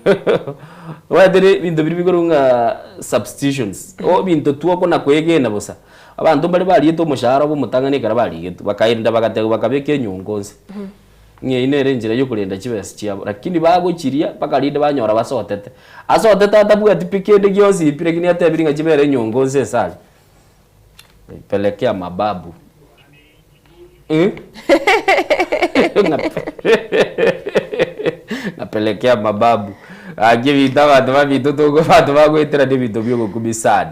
omanyete re ebinto biria bikorwa ng'a substitutions, o ebinto twokona koegena bosa. Abanto mbare bariete omoshahara obo omotang'ani ekero barigetwe, bakaenda bagatebiwa bakabeka enyongo nse, ng'a eyio nere enchera ya okorenda chibesa chiabo, lakini bagochiria mpaka rinde banyora basotete. Asotete atabwati pi kende gionsi pi lakini atebirie ng'a chibere enyongo nse ase aria. Pelekea mababu. Napelekea mababu. Gaki ebinto abanto babinto togo abanto bagoetera na ebinto bia ogokumia sana.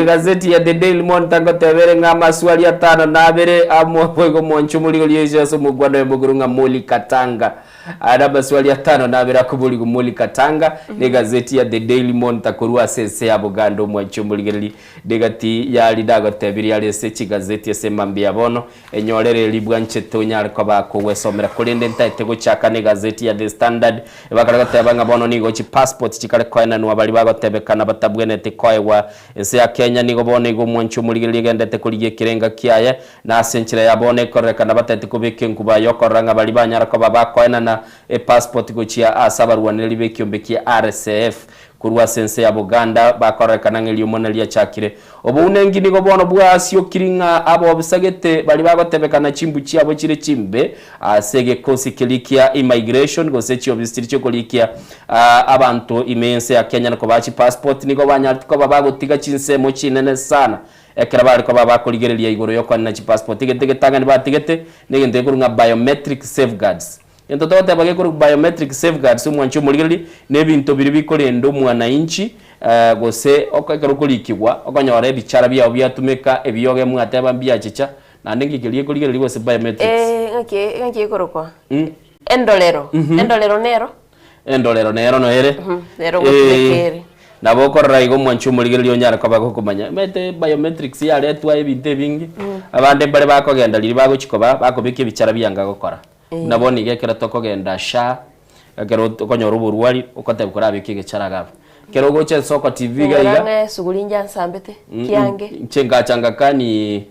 Egazeti ya The Daily Monitor ngoteba ere ng'a amaswali atano na abere amo boigo omonche omorigereria oise ase omokwana oyo omokoro ng'a Molly Katanga. Aya namaswali atano na abere akoborigwa Molly Katanga na egazeti ya The Daily Monitor korwa ase ense ya Buganda omwanche omorigereria. Rigati yari nagotebirie are ase chigazeti ase mambia bono, enyorere eria bwanchete onyare koba kogwesomera. Korende ntaete gochaka negazeti ya The Standard, ebakare goteba ng'a bono nigo chipassport chikare koenanwa baria bagotebekana batabweneti koegwa. Ense ya Kenya nigo bono igo omwanchi omorigereria egendete korigia ekerenga kiaye, na ase enchera ya bono ekororekana bataete kobeka enkuba yokorora ng'a baria banyara koba bakoenana epassport gochia ase abarwanereri b'ekiombe kia RSF. Korwa ase ense ya Buganda bakororekana ng'a eriomana riachakire. Obounenki nigo bono bwasiokiri ng'a abobisa gete baria bagotebekana chimbu chiabo chire chimbe ase egekosi keria kia immigration gose chiobisi chiria chiokorikia abanto ime y'ense ya Kenya na kobaa chipassport nigo banyarete koba bagotiga chinsemo chinene sana ekero bare koba bakorigereria igoro yokoenana chipassport. Egento egetang'ani batigete negento gekorwa ng'a biometric safeguards. Egento togoteba gekorokwa biometric safeguards omwanchi omorigereria, na ebinto biria bikorenda omwanainchi gose ekero okorikigwa okonyora ebichara biao biatumeka ebiyoge mwateba mbiachicha naende nki keria gekorigereria gose biometrics. Eh, ng'aki ng'aki ekorokwa? Endorero, endorero nero? Endorero nero noere. Nero gotumeka ere. Nabo okorora igo omwanchi omorigereria onyare koba gokomanya. Omanyete biometrics yaretwa ebinto ebinge, abande mbare bakogenda riria bagochi koba bakobeka ebichara bianga gokora. Buna bono iga ekero tokogenda SHA, ekero okonyora oborwari, okotebwa korabeke egechara iga abwo. Ekero ogocha Ensoko TV iga Ng'ora iga, ng'a esuguri inche ansambete, kiange. Inche ngacha ngakani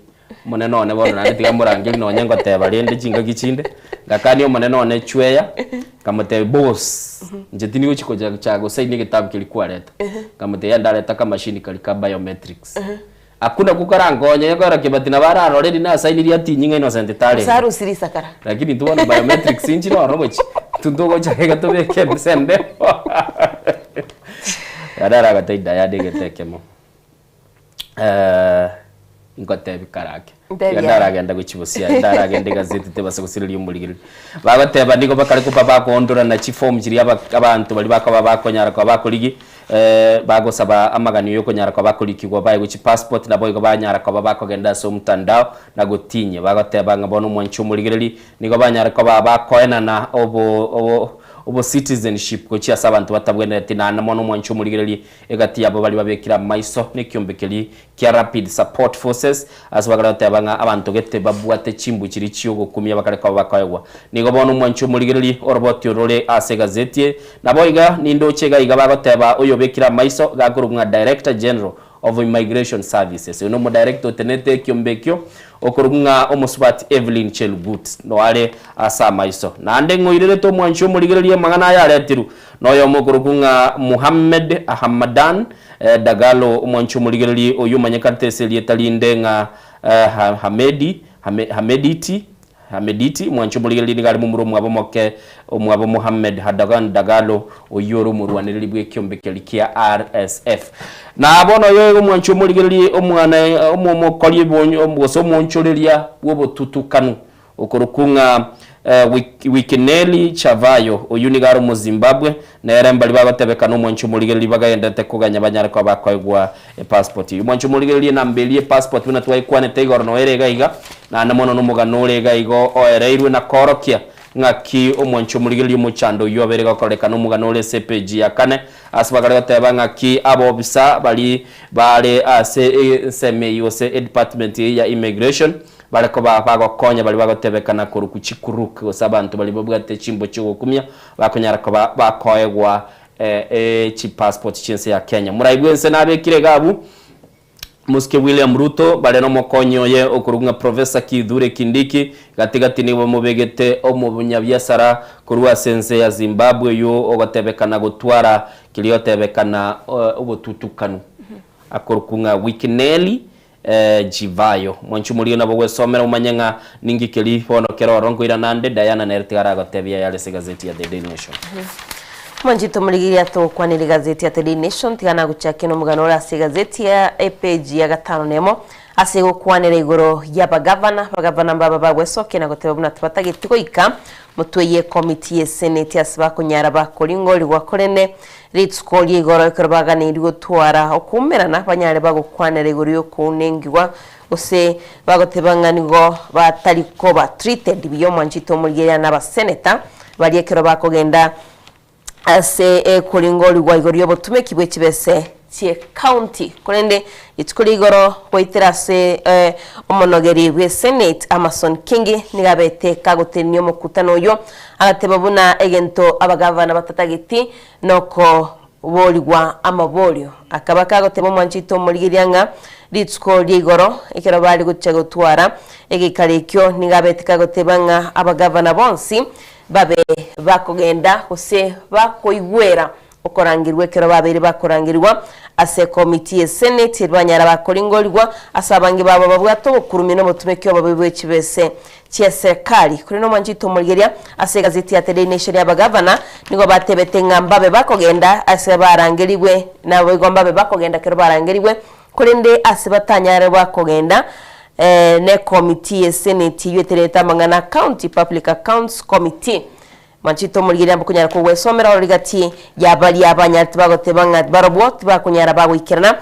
omonene one bono naende tiga morangerie nonye ngoteba rende chingaki chinde, ngakania omonene one chweya, nkamotebia boss, inche tindi gochi kocha gosaini egetabu keria kwareta. Nkamotebia ndareta akamashini karia ka biometrics. Akwo nakwo karankonye, gekogera Kibati nabo ararore riria nasainirie atinyi ng'a Innocent tarenge. Gose arusie risakara. Lakini intwe bono biometrics inchire ororo gochia, intwe ntogocha iga tobeke emesa ende Yare aragotebia Diana egento ekemo, nkotebi kare ake. Ntebi Iga aye. ndaragenda gochia bosio aye, ndaragenda egazeti tebasa gosireria omorigereria. Bagoteba nigo bakare koba bakoondorana chiform chiria aba abanto baria bakoba bakonyara koba bakorigia bagosaba amaganio yokonyara koba bakorikigwa baegwe chipassport naboigo banyara koba bakogenda ase omtandao na gotinyia. Bagoteba ng'a bono omwanchi omorigereria nigo banyare koba bakoenana obo obo obo citizenship gochia ase abanto batabwenereti naende mono omwanchi omorigereria egati yabo baria babekire amaiso nekiombe keria kia Rapid Support Forces, ase bakare goteba ng'a abanto gete babwate chimbu chiria chi'ogokumia bakare koba bakoegwa. Nigo bono omwanchi omorigererie oroboti orore ase egazeti eye. Nabo iga nindoche iga iga bagoteba oyobekire amaiso gakorokwa ng'a Director General of Immigration Services. Oyo nomodirector otenenete ekiombe ekio okorokwa ng'a omosubati Evelyn Chelugut noare ase amaiso. Naende ng'oirerete omwanchi omorigererie amang'ana aya aretirwe noyomo okorokwa ng'a Muhammed Hamadan Dagalo, omwanchi omorigereria oyio omanyekanete ase erieta rinde ng'a Hamedi, Hamediti, Hamediti, omwanchi omorigereria nigo are momura omwabo omoke omwabo Mohammed Hadagan Dagalo, oyio ore omorwanereri bw'ekiombe keria kia RSF. Na bono oyo iga omwanchi omorigereria omwana omokori gose omoonchoreria bw'obotutukanu Okorokwa ng'a Wikineli Chavayo, oyio nigo are Omozimbabwe, nere mbaria bagotebekana omwanchi omorigereria bagaenderete koganya banyare koba bakoegwa epassport. Omwanchi omorigereria enamba eria y'epassport buna twaekwanete igoro noyo ere iga iga, naende mono nomogano ore iga igo oereirwe na koorokia ng'aki omwanchi omorigereria omochando oyio obeire gokorekana omogano ore ase epeji ya kane ase bakare goteba ng'aki abobisa baria bare ase ensemo eyio gose edepartment eye ya immigration. Bare koba bagokonya baria bagotebekana korokwa chikuruk, gose abanto baria babwate chimbo chi'ogokumia, bakonyara koba bakoegwa chipassport chi'ense ya Kenya. Morai bw'ense nabekire iga abwo, Mosike William Ruto, bare nomokonyi oye okorokwa ng'a Professor Kithure Kindiki, gati gati nigo bamobegete omonyabiasara korwa ase ense ya Zimbabwe oyio ogotebekana gotwara keria otebekana obotutukanu akorokwa ng'a Wicknell Chivayo. Mwanche omorigie nabo gwesomera omanye ng'a ninki keri bono kere ororo nkoirana ande Diana nere tiga aragotebia ayare ase egazeti ya The Daily Nation. Mwanche tomorigerie atokwanere egazeti ya The Daily Nation tiga nagochakia nomogano ore ase egazeti ya epeji ya gatano nemo ase egokwanera igoro y'abagavana. Abagavana mbaba bagwesokia na goteba buna tibatageti goika motwe y'ekomiti y'eseneti ase bakonyara bakoringorigwa korende Rituko ria igoro ekero baganeirie gotwara okoumerana, banyare bagokwanera igoro y'okounengigwa, gose bagoteba ng'a nigo batari koba treated buya omwanchete omorigereria na abaseneta baria ekero bakogenda ase ekoringorigwa igoro y'obotumeki bwe chibese chie county. Korende rituko ria igoro goetera ase omonogeri bwe senate Amason Kingi nigo abete kagotenenia omokutano oyio agateba buna egento abagavana batatageti Nokoborigwa amaborio. Akaba kagoteba omwanchete omorigereria ng'a rituko ria igoro ekero bare gochia gotwara egeikaro ekio nigo abete kagoteba ng'a abagavana bonsi babe bakogenda gose bakoigwera okorangerigwa ekero babeire bakorangerigwa ase ekomiti ye seneti banyara bakoringorigwa ase abange babo babwate obokurumi na obotumeki obobe bwe chibese chi'eserekari. Korende omwanchete omorigereria ase egazeti ya The Daily Nation y'abagavana nigo batebete ng'a mbabe bakogenda ase barangerigwe, naboigo mbabe bakogenda ekero barangerigwe, korende ase batanyare bakogenda nekomiti y'eseneti eyio eterete amang'ana County Public Accounts Committee. Mwanchete omorigereria mbokonyara kogwesomera ororo rigati ya baria banyarete bagoteba ng'a barobwo tibakonyara bagoikerana,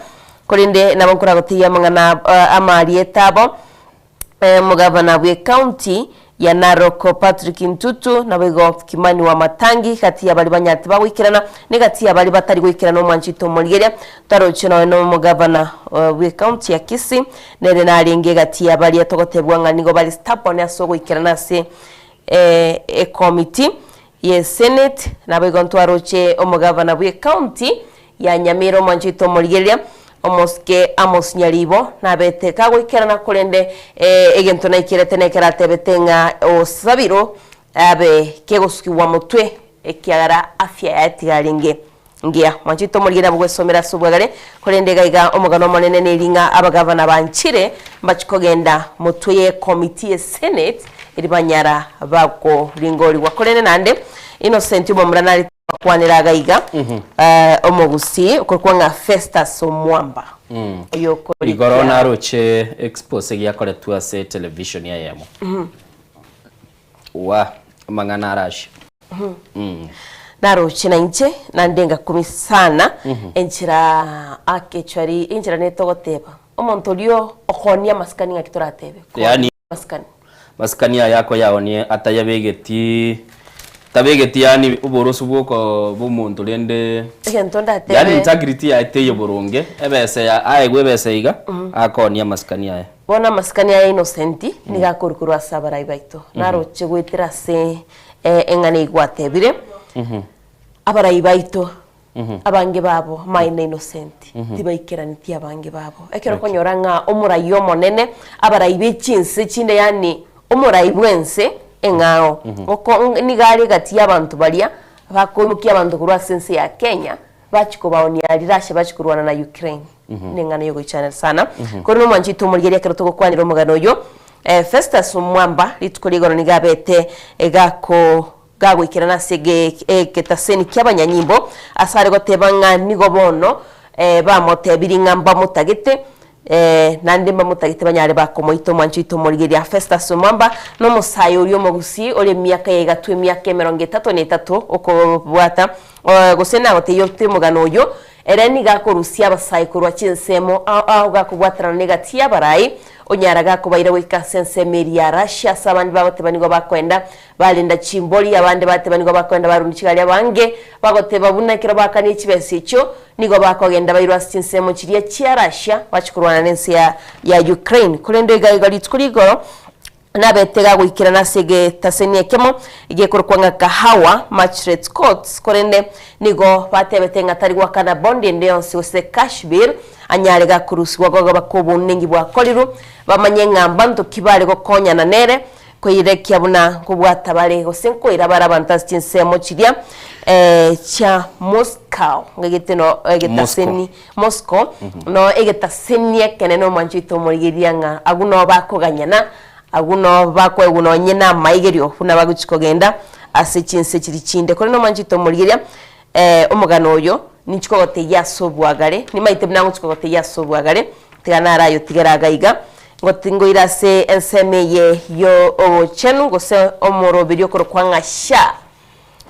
korende nabo nkoragoteebie amang'ana amarieta abo. Omogavana bw'ecounty ya Narok Patrick Ntutu naboigo Kimani Wamatangi gati ya baria banyarete bagoikerana na egati ya baria batari goikerana omwanchete omorigeria taroche nonya na omogavana bw'ecounty ya Kisii nere narenge egati ya baria togotebwa ng'a nigo bare stubborn ase ogoikerana ase ecommittee ye senate naboigo ntwaroche omogavana bw'ecounty ya Nyamira omwanchete omorigereria, omosike Amos Nyaribo nabete kagoikerana korende egento naikerete nekero atebete ng'a osabiro abe kegosukigwa motwe ekiagera afya yaye tigarenge ngiya. Mwanchete omorigereria nabo gwesomera ase obwagare korende iga iga omogano omonene neri ng'a abagavana banchire mbachie kogenda motwe ye committee ye senate eri banyara bakoringorigwa korende naende Innocent omomura nare Bakwanera agaiga, omogusii okorokwa ng'a Festus Omwamba, oyokorikia. Igoro naroche expose giakoretwe ase television eyemo. Wa, amang'ana arachie. Naroche nainche naende ngakumia sana enchera actually enchera netogoteba omonto oria okoonia amasikani ng'aki toratebe? Koonia Yaani amasikani. Masikani aya akoyaonie atayabegeti tabegeti yaani oboroso bwoko bw'omonto rende Egento ndatebe. yaani integrity yaye teiyo boronge ebesa ya aegwe ebesa iga akoonie amasikani aya. Bono amasikani aya Innocent nigo akorwa korwa ase abarai baito. Naroche goetera ase eng'ana eyio gwatebire, abarai baito Abange babo maina innocent tibaikeranitie abange babo. Ekero okonyora ng'a omorai omonene, abarai be chinse chinde yaani omorai bwense eng'ao, oko nigo are egati y'abanto baria bakoimokia abanto korwa ase ense ya Kenya bachia kobaonia aria Russia bachia korwana na Ukraine. Neng'ana yogoichanera sana. Korende omwanchete omorigereria ekero togokwanera omogano oyo, Festus Omwamba rituko ria igoro nigo abete gako Gagoikerana ase egetaseni ki'abanyanyimbo, ase are goteba ng'a nigo bono bamotebirie ng'a mbamotagete, naende mbamotagete banyare bakomoita omwancho oito omorigereria. Festus Omwamba nomosae oria omogusii ore emiaka ya igatwa emiaka emerongo etato na etato okobwata gose nagotebia ote omogano oyo. Ere nigo akorusia abasae korwa chinsemo ao ao gakobwaterana negati y'abarai, onyara gakobaira goika ase ensemo eria ya Russia ase abande bagoteba nigo bakoenda barenda chimbori, abande bateba nigo bakoenda barunda chigari abange bagoteba buna ekero baakanie chibesa echio nigo bakogenda bairwe ase chinsemo chiria chia Russia bachie korwana nense ya ya Ukraine. Korende iga igo rituko rigoro Nabete gagoikerana ase egetaseni ekemo gekorokwa ng'a Kahawa Magistrates Courts, korende nigo batebete ng'a tari goakana bondi ende yonsi gose cash bail anyare gakorusigwa gogoba kw'obounengi bwakorirwe, bamanye ng'a mbanto ki bare gokonyana nere koirekia buna nkobwata bare gose nkoira bare abanto ase chinsemo chiria chia Moscow ng'egete no egetaseni Moscow no egetaseni ekenene omwancho oito omorigereria ng'a agwo noo bakoganyana, agwo noo bakoegwa nonye na amaigerio buna bagochia kogenda ase chinse chiria chinde. Korende omwancho oito omorigereria omogano oyo ninchi kogotebia ase obwagare, nimaete buna ngochia kogotebia ase obwagare, tiga narayotigere iga iga, ngoti ngoire ase ensemo eye yo obochenu gose omoroberio okorokwa ng'a SHA.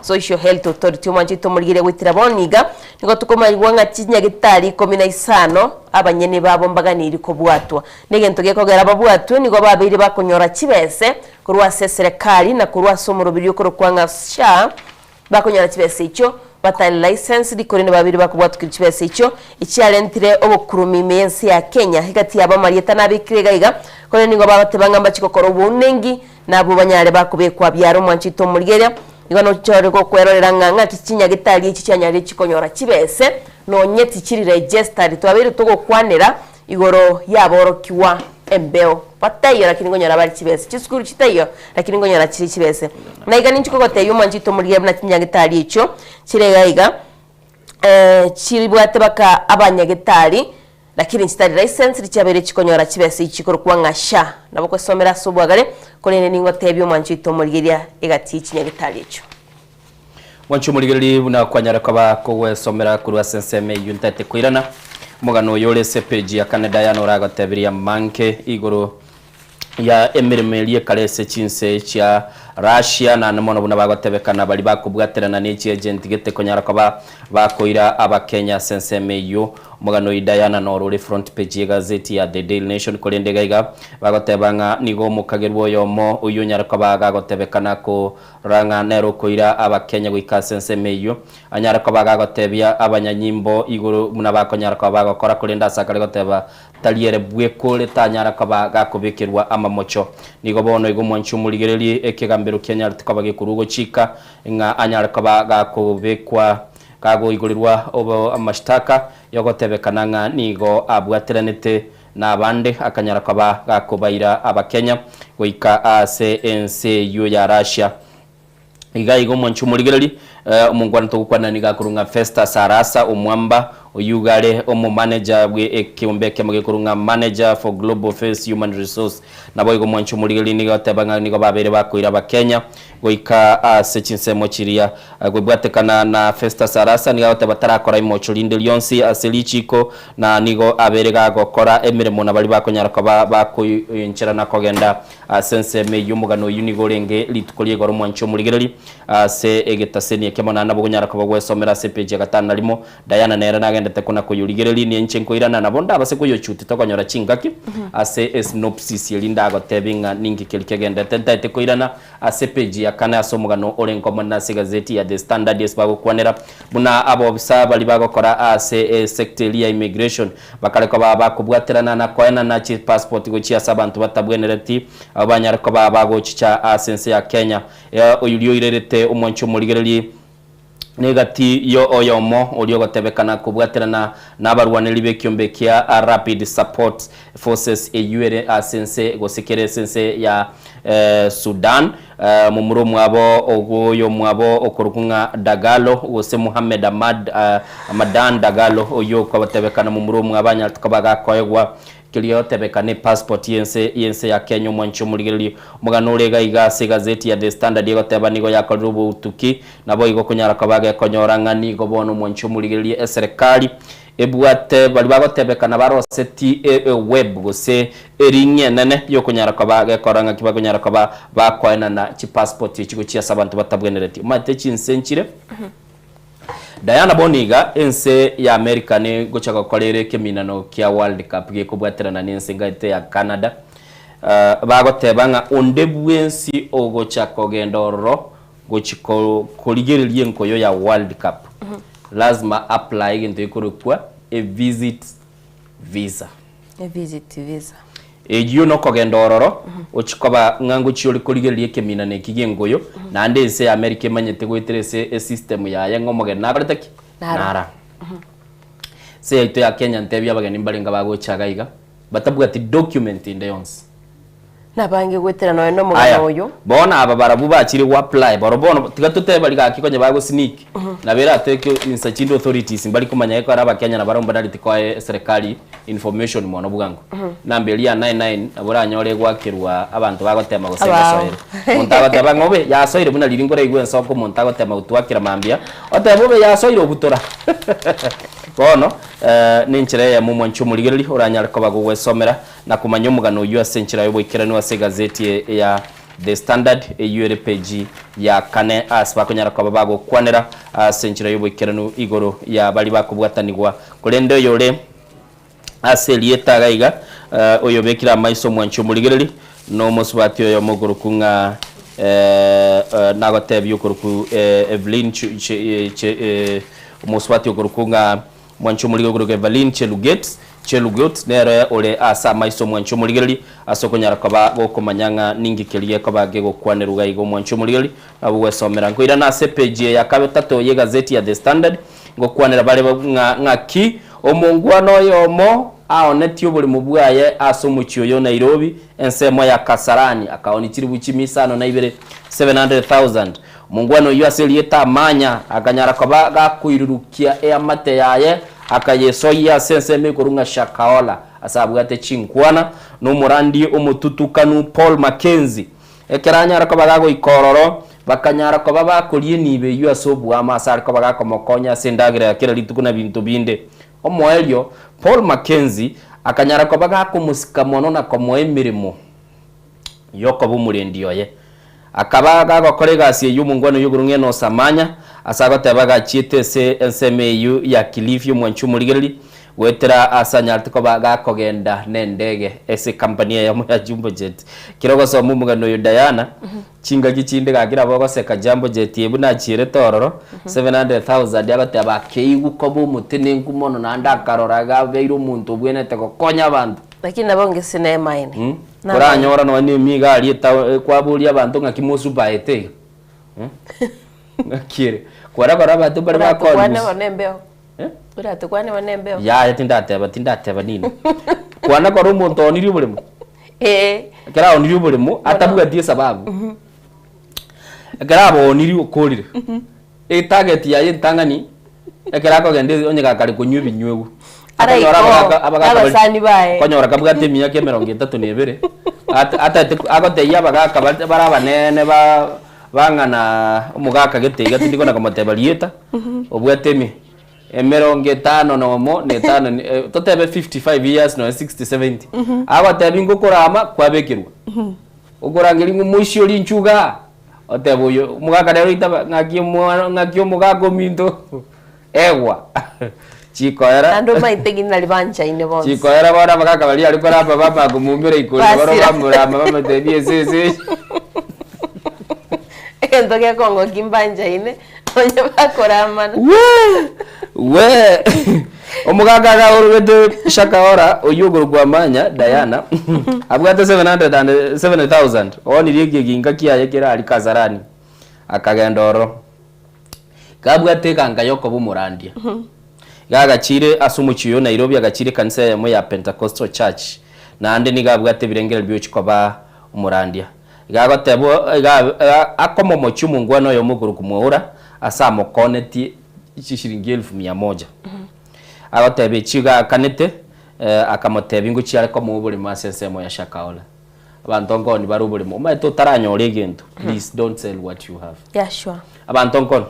Social Health Authority, omwancho oito omorigereria goitera bono iga, nigo tokomanigwa ng'a chinyagitari ikomi na isano abanyene babo mbaganeirie kobwatwa. Na egento gekogera babwatwe nigo babeire bakonyora chibese korwa ase eserekari na korwa ase omoroberi okorokwa ng'a SHA, bakonyora chibesa echio batari licensed korende babeire bakobwatokire chibesa echio echiarentire obokurumi ime y'ense ya Kenya. Egati yabo amarieta nabekire iga iga, korende nigo bagoteba ng'a mbachie gokora obounengi Nabwo banyare bakobekwa biara omwancho oito omorigereria, igo nochore gokwerorera ng'a ng'aki chinyagetari echi chianyarire chikonyora chibese, nonye tichiri registered. Twabeire togokwanera igoro y'aborokigwa embeo bataiyo lakini nkonyora bare chibese, chisukuru chitaiyo lakini nkonyora chire chibese. Na iga ninchi kogotebia omwancho oito omorigereria buna chinyagetari echio chire iga iga, chibwate baka abanyagetari Lakini chitari licensed chiabeire chikonyora chibesa echi chikorokwa ng'a SHA. Nabo kwesomera ase obwagare, korende ningotebie omwancho oito omorigeria egati ye chinyagitari echio. Mwancho omorigereria buna kwanyara koba kogwesomera korwa ase ensemo eyio ntaete koirana. Omogano oyo ore ase epeji ya kane Diana oragoteberia amange igoro ya emeremo eria ekare ase chinse chia Russia, naende mono buna bagotebekana baria bakobwaterana ne chiagenti gete konyara koba bakoira Abakenya ase ensemo eyio. Omogano oyio Diana noro ore front page y'egazeti ya The Daily Nation korende iga iga bagoteba ng'a nigo omokagerwa oyomo oyio onyare koba gagotebekana korora ng'a nere okoira Abakenya goika ase ensemo eyio anyare koba gagotebia abanyanyimbo igoro buna bakonyara koba bagokora korende ase akare goteba Tari ere bweka ore tanyara koba gakobekerwa amamocho. Nigo bono igo omwanchi omorigererie ekegambero kianyarete koba gekorwa ogochika, ng'a anyare koba gakobekwa kagoigorerwa obo amashtaka yogotebekana ng'a nigo abwateranete nabande akanyara koba gakobaira Abakenya goika aase ense eyio ya Russia. Iga igo omwanchi omorigereria, omongwana togokwana nigo akorwa ng'a Festus Arasa Omwamba, oyio iga are omomanager bwe ekeombe ekemo gekorwa ng'a Manager for Global Face Human Resource. Naboigo omwanchi omorigereria nigo agoteba ng'a nigo babeire bakoira abakenya goika ase chinsemo chiria. Kobwatekana na Festus Arasa nigo agoteba tarakora imocho rinde rionsi ase richiko na nigo abeire gagokora emeremo na baria bakonyara koba bakoincherana kogenda Ase ensemo eyio omogano oyio nigo orenge rituko ria igoro omwanche omorigereria ase egetaseni ekemo naende nabo okonyara koba gwesomera ase epeji ya gatano na rimo. Diana nere nagendete kona koyorigereria ninche nkoirana nabo ndabase koyochuti tokonyora chingaki ase esynopsis eria ndagotebie ng'a ninki keria kegendete ntaete koirana ase epeji ya kane ase omogano orenge omonene ase egazeti ya The Standard ase bagokwanera buna abobisa baria bagokora ase esector eria ya immigration Bakare koba bakobwaterana na koenana chipassport gochia ase abanto batabwenereti, abwo banyare koba bagochicha ase ense ya Kenya. Oyuria oirerete omwanchi omorigereria negati yo oyomo oria ogotebekana kobwaterana nabarwaneri b'ekiombe kia Rapid Support Forces eyio ere ase ense gose kere ase ense ya Sudan. Momura omwabo oyomo okorokwa ng'a Dagalo, gose Mohamed Ahmad, Hamadan Dagalo, oyio okotebekana momura omwabo anyarete koba gakoegwa keria otebekana epassport y'ense y'ense ya Kenya. Omwanchi omorigereria omogano ore iga iga ase egazeti ya The Standard egoteba nigo yakorire obotuki naboigo konyara koba gekonyora ng'a nigo bono omwanchi omorigereria eserekari Ebwate baria bagotebekana baroseti eweb gose ering'i enene yokonyara koba gekora ng'aki bakonyara koba bakoenana chipassport echi gochia ase abanto batabwenereti. Omanyete chinse nchire? Diana bono iga, ense ya America negocha gokora ere ekeminano kia World Cup gekobwaterana na ense ngaete ya Canada. Bagoteba ng'a onde bwensi ogocha kogenda ororo gochi korigereria enkoyo ya World Cup lazima apply egento gekorokwa a visit visa. A visit visa. Eyio nokogenda ororo ochie koba ng'a ngochia ore korigereria ekeminano eki gi'engoyo, naende ense ya America emanyete goetera ase esystem yaye ng'a omogeni nakorete ki? Naro. Nara. Ense yaito ya Kenya ntebie abageni mbarenge bagocha iga iga, batabwati document ende yonsi. Nabange goetera nonya Aya, nomogano oyo. bono aba barabwo bachire go apply boro bono tiga totebe bari gaki konya bago sneak, nabo erateke insa chinde authorities mbari komanya gekogera abakenya nabarabwo mbanareti koa eserekari information mono bwango. Namba eria ya 99 nabo oranyore egoakerwa abanto bagotema gose Abao. egosoire. Omonto agoteba ng'a obe yasoire buna riria nkoraigwe ensoko omonto agotema gotwakera mambia, otebe obe yasoire obutora. Bono nenchera eyemo omwanchi omorigereria oranyare koba gogwesomera na komanya omogano oyio ase enchera y'oboikeranu ase egazeti ya The Standard, eyio ere peji ya kane ase bakonyara koba bagokwanera ase enchera y'oboikeranu igoro ya baria bakobwatanigwa. Korende oyore ase erieta iga iga, oyobekire amaiso omwanchi omorigereri, nomosubati oyomo okorokwa ng'a nagotebia okorokwa Evelyn omosubati okorokwa ng'a Mwanche omorigereria okorokwa Evelyn Cheluget, Chelugot, nere ore ase amaiso omwanche omorigereria, ase okonyara koba gokomanya ng'a ninki keria gekoba gegokwanerwa iga iga omwanche omorigereria, nabo gwesomera. Nkoirana ase epeji eye ya kabetato y'egazeti ya The Standard, ngokwanera bare ng'a ng'aki omongwana oyomo aonetie oboremo bwaye ase omochie oyo o Nairobi, ensemo ya Kasarani, akaonia chilifu chimia isano na ibere, 700,000. Omongwana oyio ase erieta Amanya akanyara koba gakoirurukia eamate yaye, akayesoyia ase ensemo ekorwa ng'a Shakahola, ase abwate chinkwana nomorandi omotutukanu Paul Mackenzie. Ekero anyara koba gagoika ororo, bakanyara koba bakoria enibo eyio ase oboamo ase are koba gakomokonya ase endagera ya kera rituko na binto binde. Omoerio, Paul Mackenzie akanyara koba gakomosika mono na komoa emeremo y'okoba omorendi oye. Akaba gagokora egasi eyio omongwana oyio okorwa ng'a Enosi amanya, ase agoteba gachiete ase ensemo eyio ya Kilifi omwanchi omorigereria, goetera ase anyarete koba gakogenda nendege ase ecompany eyemo ya Jumbo Jet. Kera ogosoma omogano oyo Diana, chingaki chinde gaki nabo ogoseka Jambo Jet eye buna achierete ororo, 700,000 agoteba akeigwa koba omotenenku mono naende akarora iga abeire omonto obwenerete gokonya abanto. Lakini nabo ngese nemaene. Koranyora nonya nemiga aria eta kwaboria abanto ng'aki mosubaete iga. Ng'aki ere. Kwara kora abanto mbare Oratukwane bakorusia. bono embeo. Oratukwane bono embeo. Yaya tindateba tindateba nini. Kwana kora omonto oonirie oboremo. Ee. Ekero aonirie oboremo atabwati esababu. Ekero aboonirie okorire. Etarget yaye entang'ani ekero akogenda onye gakare konywa ebinywewu. Araikoo, Akonyora abagaka abagaka bari abasani baye. okonyora kabwate emiaka emerongo etato na ebere, ata ataete agotebia abagaka bare bare abanene ba bang'ana omogaka gete iga tindi kona komoteba rieta, obwate emi emerongo etano na omo na etano na totebe 55 years nonya 60 70, agotebia ngokorama kwabekerwa, okorangeria ng'a omoisia oria inchuo igaa. Oteba oyo omogaka nere oitaba ng'aki omwana ng'aki omogaka ominto egwa chikoera Naende omanyete ng'ina nari banchaine bonsi. chikoera bono abagaka baria aria koramba bamanya komoumera ikori nabo Basira. bamorama bamotebia ese ese eye. Egento gekongokia mbanchaine, onye bakoramana. Wee! Wee! Omogaka agaorogete Shakaora oyio okorokwa Amanya, Diana, abwate 770,000, oonirie ekeginka kiaye kere aria Kasarani, akagenda ororo. Kabwate eganka y'okoba omorandia. Iga agachiire ase omochie oyo Nairobi agachiire ekanisa eyemo ya Pentecostal Church, naende nigo abwate ebirengererio biochia koba omorandia. Iga agoteba iga akomomochia omongwana oyomo okorokwa Mwaura ase amokonetie chishilingi elfu mia moja. Agoteba echio iga aakanete, akamotebia ngochia are komoa oboremo ase ensemo ya Shakahola. Abanto nkoni bare oboremo, omanyete otaranyora egento, please don't sell what you have. Yeah, sure. Abanto nkoni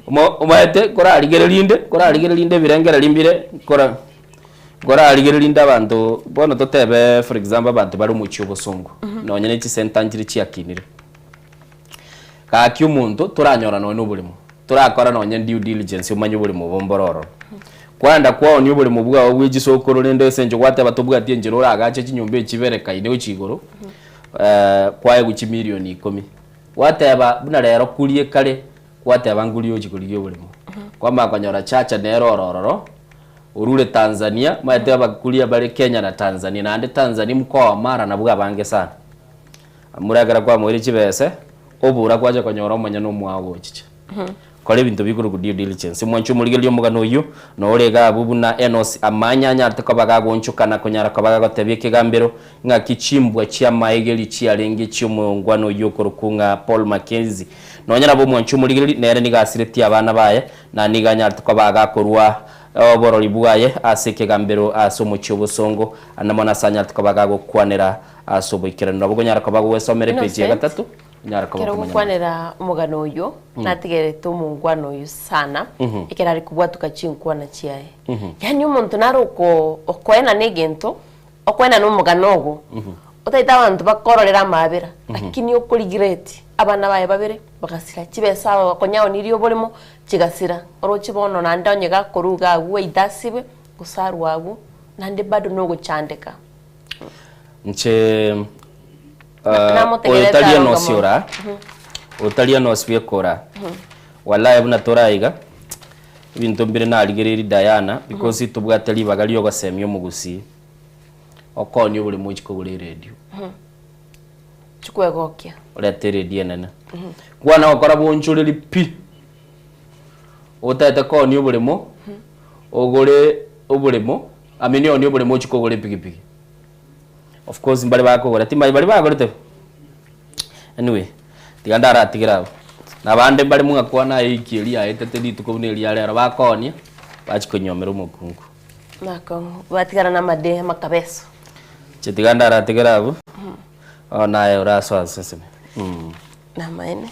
Omo omanyete korarigereria inde, korarigereria inde ebirengererio mbire, kora korarigereria inde abanto bono totebe for example abanto bare omochie obosongo, nonye ne chisenta nchire chiakinire. Gaki omonto toranyora nonye na oboremo. Torakora nonye due diligence omanye oboremo obo mbore ororo. Kwaenda kwaonia oboremo bwao bwe chisokoro rende ase enchera gwateba tobwati enchera oragache chinyomba echi chiberekaine gochia igoro, kwaegwa chimilioni ikomi. Gwateba buna rero kurie kare, gwateba nkurie ochie korigia oboremo. Kwamanya konyora chacha nere oro ororo, orure Tanzania, omanyete abakuria bare Kenya na Tanzania, naende Tanzania mkoa mara nabwo abange sana. Amura ekero kwamoire chibese, obura kwacha konyora omonyene omwao gochicha. Kora ebinto bikorokwa due diligence. Mwanche omorigereria omogano oyio, na ore iga abwo buna Enos amanye anyarete koba gagoonchoka na konyara koba gagotebia ekegambero, ng'aki chimbwa chi'amaegeri chiarenge chi'omongwana oyio okorokwa ng'a Paul Mackenzie. Nonya nabo omwanche omorigereria, nere nigo asiretie abana baye, na nigo anyarete koba gakorua oborori bwaye ase ekegambero ase omochie obosongo, ande mono ase anyarete koba gagokwanera Ase oboikeranu nabo okonyara koba gwesomera epeji ya Innocent, gatato, onyare koba ekero okomanya. ogokwanera omogano oyio, natigerete omongwana oyio sana, ekero are kobwatuka chinkwana chiaye. Yaani omonto nare oko okoenana egento, okoenana omogano ogo, otaete abanto bakororere amaabera, lakini okorigreti abana baye babere bagasira, chibesa aba konyaonirie oboremo chigasira, oroche bono naende onye gakorwa iga agwo either asibwe, gose arwe agwo, naende bado nogochandeka. Inche Na- oyo namotegerete tari aronga enosi mono. ora, otari enosi bweka ora, walai buna toraiga, ebinto mbire narigereiri Diana, because tobwate ribaga riogosemia omogusii, okonia oboremo ochie kogora eredio, Chikwegokia. orete eredio enene. Kwana gokora bonchoreri pi, otagete koonia oboremo, ogore oboremo, I mean oonie oboremo ochie kogora epikipiki. Of course mbare bakogora, timanya baria bagorete? Anyway, tiga ndaratigere abwo. Na abande mbare mwakwana aye eiki eria yaetete rituko buna eria rero bakoonia, bachia konyuomera omokungu. Nakong'u, batigara na amade amakabeso. Inche tiga ndaratigere abwo, bono naye orasoa ase eseme. Namaene.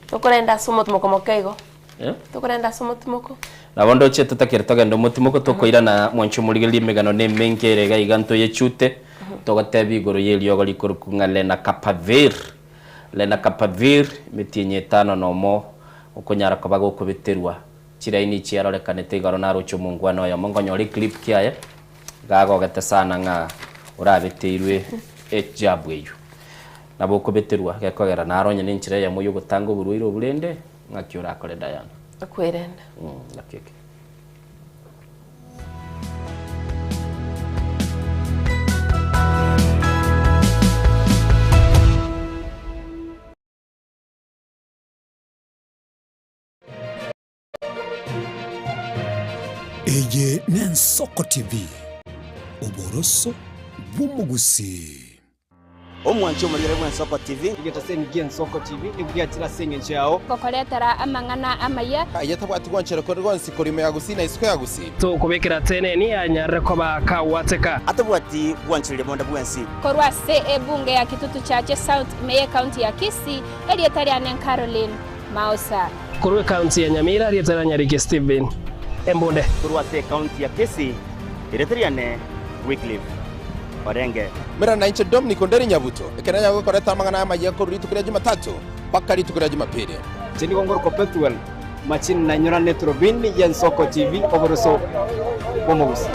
Tokorenda ase omotimoko moke igo. Eh? Tokorenda ase omotimoko. Nabo ndoche totakere togende omotimoko tokoirana mwanche omorigererie emegano na emenge ere iga iga ntoyechute togotebia igoro y'eriogo rikorokwa ng'a Lenacapavir Lenacapavir emetienyi etano nomo okonyara koba gokobeterwa chiraini chiarorekanete igoro naroche omongwana oyomo nkonyora eclip kiaye gagogete sana ng'a orabeteirwe ejabu eywo nabo okobeterwa gekogera naro onye nenchera eyemo yogotanga oborwaire obo rende Ng'aki orakore Diana? Okwerenda. Naki eke. Eye n'Ensoko TV, oboroso bw'omogusii. Omwanchi omorigere bw'Ensoko TV. Egetaseni gi'Ensoko TV nigo giachire ase engencho yao. Gokoretera amang'ana amaya. Aye tabwati gwanchera konde gwonsi korwa ime ya Gusii na isiko ya Gusii. Tokobekera teneni anyarire koba kagwateka. Atabwati gwanchereria bonde bwensi. Korwa ase ebunge ya Kitutu Chache South ime y'Ecounty ya Kisii, erieta riane Caroline Maosa. Korwa ecounty ya Nyamira, erieta ria Nyariki Stephen Embunde. Korwa ase ecounty ya Kisii, erieta riane Wycliffe Orenge. Mera nainche Dominic Onderi Nyabuto, ekero nanyare gokoreta amang'ana amayia korwa rituko ria Jumatatu mpaka rituko ria Jumapili. Inche nigo ngorokwa Pethuel Machini na inyorane Turubini y'Ensoko TV oboroso bw'omogusii.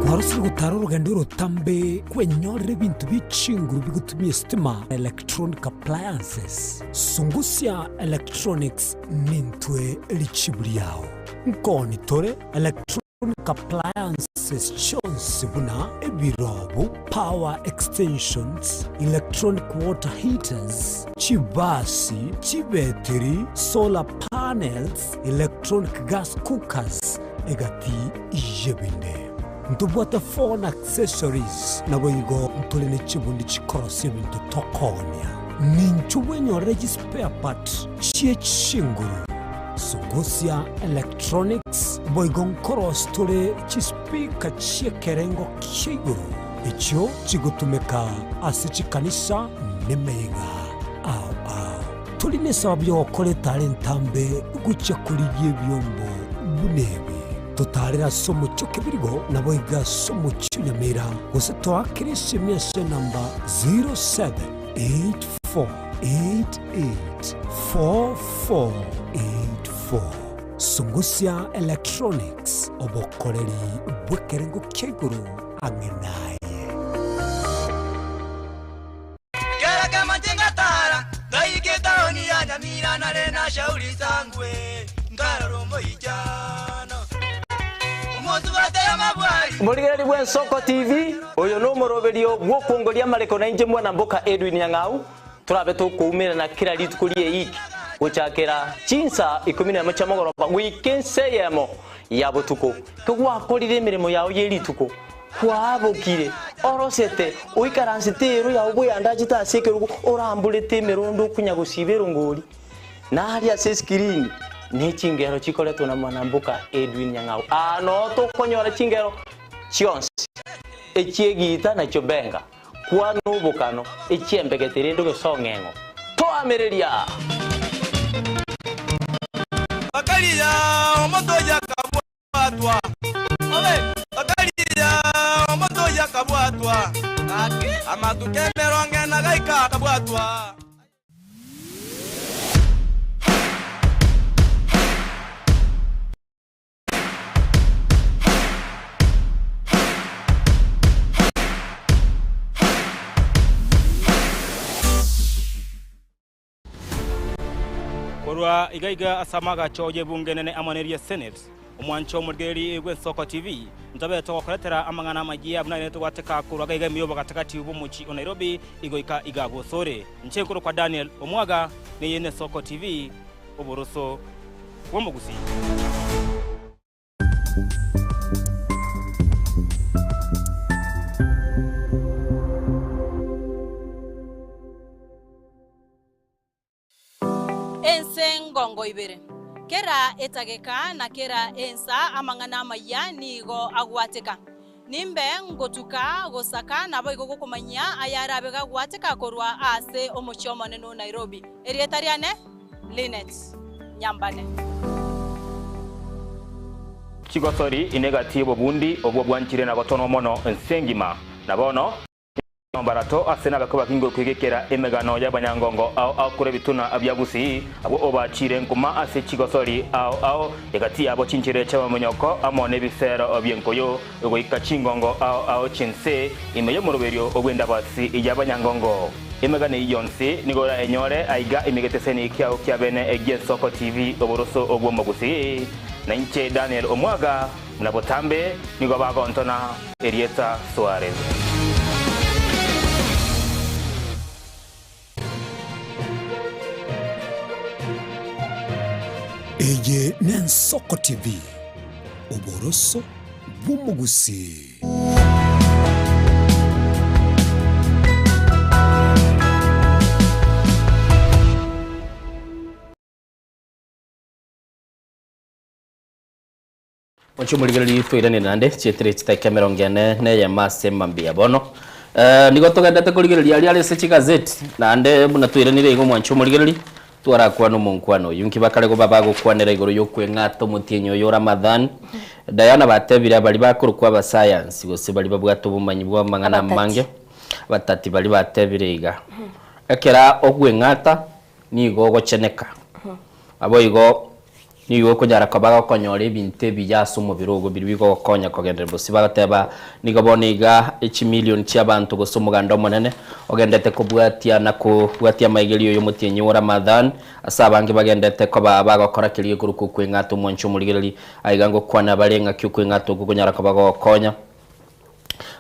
Kwarosire gotara orogendo orotambe kwenyorera ebinto bie chinguru bigotumia estima, electronic appliances. Sungusia Electronics nintwe richibu riao. Nkoni tore electronic appliances chionsi buna ebirobu, power extensions, electronic water heaters, chibasi, chibetiri, solar panels, electronic gas cookers, egati y'ebinde. Ntobwate phone accessories, naboigo ntore ne chibundi chikorosia ebinto tokoonia. Ninchwo bwenyorere chispare part chie chinguru, Sungusia Electronics, boigo nkorosia tore chispeaker chi'ekerengo kia igoro echio chigotumeka ase chikanisa nemeyega ao ao. Tori nesababu y'ogokora etara entambe gochia korigia ebiombo buna ebi. Totaarere ase omochie o Kebirigo, naboigo ase omochie o Nyamira, gose toakere esemi ase enamba 0784. 88 4484. Sungusia Electronics, obokoreri bw'ekerengo kia igoro ang'e naye. Kera kemanche ngatara, ngaika etaoni ya Nyamira nare na Shauri Sangwe, nkarora omoichano. Omosubate y'amabwari. Morigereri bw'Ensoko TV, oyo nomoroberio bw'okwongoria amareko nainche mwana mboka Edwin Nyang'au, torabe tokoumerana kera rituko ri'eiki gochakera chinsa ikomi nemo chia mogoroba goika ensa eyemo ya botuko. Kegwakorire emeremo yao ye rituko, Kwabokire, orosete, oikaransete eero yao bweyandachete ase ekerogo, oramborete emerondo okonya gosiba erongori, na aria ase esikirini ne chingero chikoretwa na mwanamboka Edwin Nyang'au. Aa noo tokonyora chingero chionsi, echi'egiita na chiobenga, kwana obokano, echi'embegete rende gose ong'eng'o. Toamereria! Bakaria omonto oyio akabwatwa. Omonto oyio akabwatwa, amatuko emerongo ena gaika akabwatwa. Korwa iga iga ase amagacho y'ebunge enene amo neria Senate, omwancho omorigereria bw'Ensoko TV, ntobe togokoretera amang'ana amayia buna aye togwateka korwa iga iga ime y'obogatagati bw'omochie o Nairobi igoika iga bosore. Inche nkorokwa Daniel Omwaga, neye n'Esoko TV, oboroso bw'omogusii. Ense ngongo ibere. Kera etageka na kera ensa amang'ana amayia nigo agwateka. Nimbe ngotuka gosaka naboigo gokomanyia ayarabe gagwateka korwa ase omochie omonene o Nairobi. Erieta riane Linet Nyambane. Chigosori inegati y'obobundi obwo bwanchire na gotonwa mono ense engima. Na bono. Barato ase nabakwe bakingo kwegekera emegano y'abanyangongo ao ao korwa ebituna bia Gusii, abwo obachiire nkuma ase chigosori ao ao, egati yabo chinchera chi'amamonyoko amo nebisero bi'enkoyo, goika chingongo ao ao chi'ense, ime y'omoroberio bw'endabasi y'abanyangongo. Emegano eyio yonsi nigo orayenyore aiga ime geteseni kiao kia bene gi'Ensoko TV oboroso bw'Omogusii. Na inche Daniel Omwaga, buna botambe nigo bagontona. Erieta Suarez. Eye n'Ensoko TV, oboroso bw'omogusii. Mochie omorigereria toiranie naende chietire chidakika emerongo ene na eyemo ase mambia bono. Eh, nigo togendete korigereria aria are ase chigazeti naende buna toiranire iga omwanchi omorigereria twarakwana omonkwano oyio nki bakare koba bagokwanera igoro yokweng'ata omotienyi oyo o Ramadhan. Diana batebire abaria bakorokwa abasayansi gose baria babwate obomanyi bwa amang'ana Abatati. amange abatati baria batebire iga ekera ogweng'ata nigo ogocheneka naboigo Nigo okonyara koba gokonyora ebinto ebiya ase omobere ogo biria bigogokonya kogenderera bosio. Bagoteba, Nigo bono iga chimilioni chi'abanto gose omoganda omonene ogendete kobwatia na kobwatia amaigerio y'omotienyi o Ramadhan, ase abange bagendete koba bagokora keria gekorokwa okweng'ata omwancho omorigereria. Aiga ngokwana bare ng'aki okweng'ata okwo konyara koba gogokonya.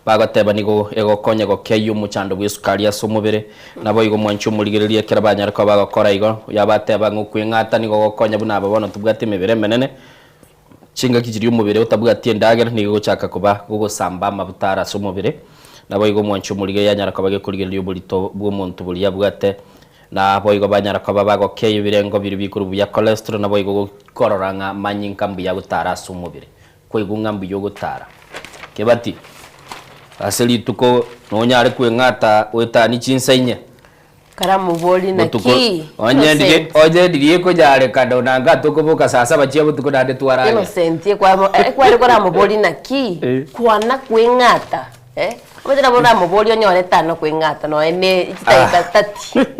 Bagoteba nigo egokonya gokeyia omochando bw'esukari ase omobere. Naboigo omwanchi omorigereria ekero banyare koba bagokora igo, yabateba ng'a okweng'ata nigo gokonya buna aba bono tobwate emebere emenene, chingaki chiria omobere otabwati endagera nigo egochaka koba gogosamba amabuta are ase omobere. Naboigo omwanchi omorigereria yanyara koba gekorigereria oborito bw'omonto boria abwate. Naboigo banyara koba bagokeyia ebirengo biria bikorwa buya cholesterol naboigo korora ng'a amanyinga mbuya agotara ase omobere. Kwaigwa ng'a mbuya ogotara. Kebati, ase rituko nonyare kweng'ata goetania chinsa inye. Karamobori Botuko, naki? onye ndiri Innocent. onye ndiri ekonyarekana onanga tokoboka saa saba chia botuko naende twaragera. Innocent ekwamo ekware koramobori naki? Eh. Kwana kweng'ata eh? Omanyete nabo oramobori onyore tano kweng'ata nonya ne chidakika Ah. thirty.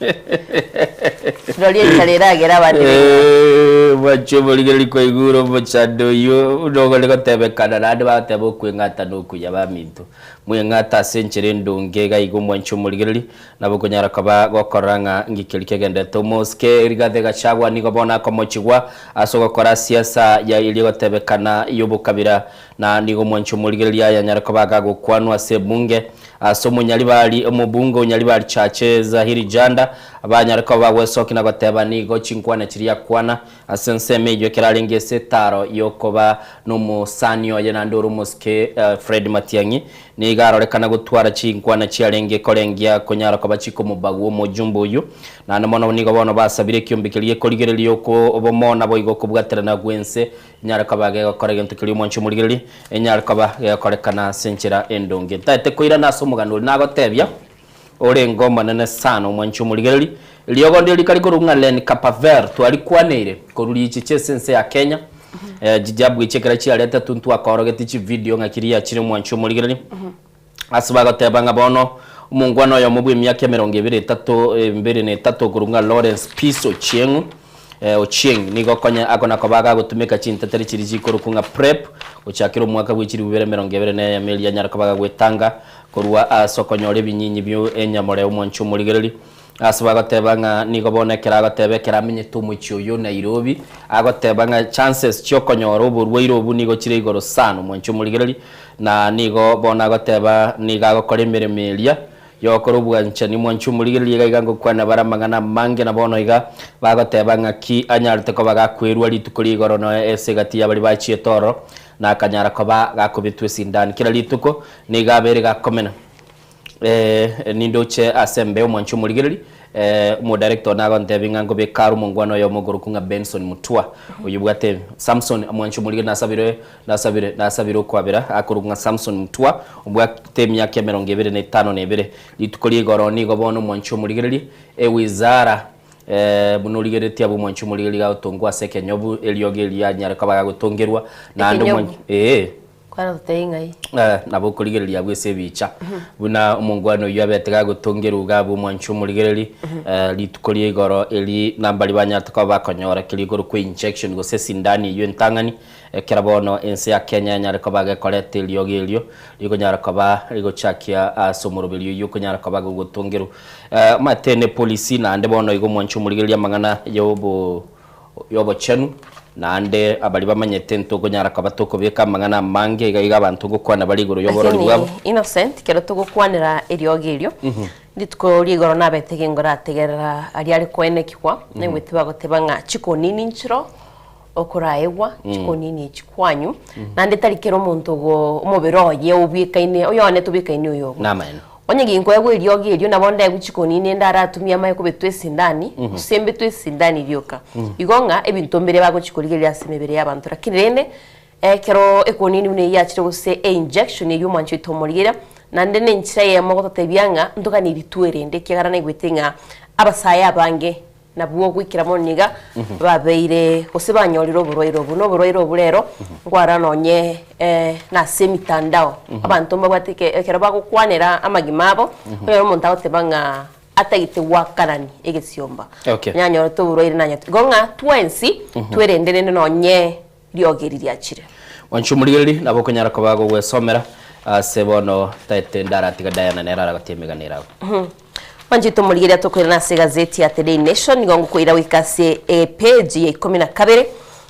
Rirorio enchara eragere abande Eh, bwanche omorigereri kwaigure omochando oyio buna ogore gotebekana naende bagoteba okweng'ata nokuya baminto. Mweng'ate ase enchera endonge iga iga omwanche omorigereri nabo okonyara koba gokorora ng'a ngi keria kegenderete omosike Rigathi Gachagua nigo bono akomochigwa ase ogokora siasa ya eria egotebekana y'obokabira na nigo omwanche omorigereri aye anyare koba gagokwanwa ase ebunge Ase omonyaribari omobunge o Nyaribari Chache Zahiri Janda banyare koba bagwesokia na goteba nigo chinkwana chiria akwana ase ensemo eyio ekero arenge ase etaro yokoba nomosani oye naende ore omosike Fred Matiang'i nigo arorekana gotwara chinkwana chiarenge korengia konyara koba chikomobagua omojumbe oyio naende mono nigo bono basabire ekiombe keria gekorigereria oko obomo naboigo okobwaterana gwense Enyare koba gegokora egento keria omwanchi omorigereria, enyare koba gegokorekana ase enchera endonge. Ntaete koirana ase omogano oria nagotebia, orenge omonene sana omwanchi omorigereria. Eriogo ndire rikari korwa ng'a Lencapaver twarikwaneire korwa richicha ase ense ya Kenya. Eh, chijabu echi ekero chiaretetwe ntwakorogetie chividio ng'aki riachire omwanchi omorigereria. Ase bagoteba ng'a bono omongwana oyomo bw'emiaka emerongo ebere etato ebere na etato okorwa ng'a Lawrence Peace Ochieng Ochieng nigo konya akona koba agagotumeka chintetere chiria chikorokwa ng'a PrEP gochakera omwaka bwe chilifu bibere emerongo ebere na eyemo eria anyare koba agagwetanga korwa ase okonyora ebinyinyi bio enyamoreo omwanchi omorigereri. Ase bagoteba ng'a nigo bono ekero agoteba ekero amenyete omochie oyio Nairobi, agoteba ng'a chances chiokonyora oborwaire obwo nigo chire igoro sana omwanchi omorigereri, na nigo bono agoteba nigo agokora emeremo eria yogokora obwanchani omwanchi omorigereri iga iga ngokwana bare amang'ana amange na bono iga bagoteba ng'aki anyarete koba gakwerwa rituko ria igoro noe ase egati ya baria bachiete ororo na akanyara koba gakobetwa esindani kera rituko nigo abeire gakomena. Eh, nindoche ase embe omwanchi omorigereri, eh, omodirector one agontebia ng'a nkobeka are omongwana oyomo okorokwa ng'a Benson Mutua, oyio obwate Samson, omwanchi omorigereri nasabire nasabire nasabire okwabera, akorokwa ng'a Samson Mutua, obwate emiaka emerongo ebere na etano na ebere. Rituko ria igoro nigo bono omwanchi omorigereri, ewizara eh, buna origereretie abwo omwanchi omorigereri gagotongwa ase ekenyobu, eriogi erio anyare koba gagotongerwa, naende Ekenyobu? omwanchi eh. Kwana totebie ng'ai. Eh, nabo okorigereria abwo ase ebicha buna omongwana oyio abete gagotongerwa iga abwo omwanchi omorigereri eh, rituko ria igoro eri nambari banyarete koba bakonyora keria igoro kwa injection gose esindani eyio entang'ani ekero bono ense ya Kenya yanyare koba gekoreta eriogi erio rikonyara koba rigochakia ase omoroberi oyio okonyara koba gogotongerwa eh, omanyete ne policy naende bono iga omwanchi omorigereri amang'ana ya obo y'obochenu, naende abaria bamanyete ntokonyara koba tokobeka amang'ana amange iga iga abanto ngokwana bare igoro y'oborori Lakini bwabo. Innocent, kero togokwanera eriogi erio, rituko ria igoro nabete gengorategerera aria are koenekigwa, naigwete bagoteba ng'a chikonini nchiro okoraegwa, chikonini echi kwanyu, naende tari kera omonto ogo omobere oye obwekaine, oyone tobwekaine oyogo. Namaene. Onye ginkoegwa eriogi erio, nabo ndaegwe chikoni nende aratumie amaye kobetwa esindani, gose mbetwe esindani rioka. Igo ng'a ebinto mbire bagochia korigereria ase emebere y'abanto. Lakini rende, ekero ekonini buna eyio yachire gose einjection eyio omwanchi oito omorigereria, naende na enchera eyemo gototebia ng'a ntoganeiri twerende ekiagera naigwete ng'a abasae abange Nabwo goikera mono niga babeire gose banyorire oborwaire obo. Na oborwaire obo rero nkwara nonye nase emitandao. Abanto mbabwate eke ekero bagokwanera amagima abo, onyore omonto agoteba ng'a atagete goakanani egesiomba. Okay. Onye anyorete oborwaire nanyete. Igo ng'a twensi twerende rende nonye riogi eri riachire. Mwanche omorigereria, nabo okonyara koba gogwesomera ase bono taete ndaratiga Diana nere aragotie emegano ere agwo. Mwanchete omorigereria tokoirana ase egazeti ya The Daily Nation nigo ngokoira goika ase epage ya ikomi na kabere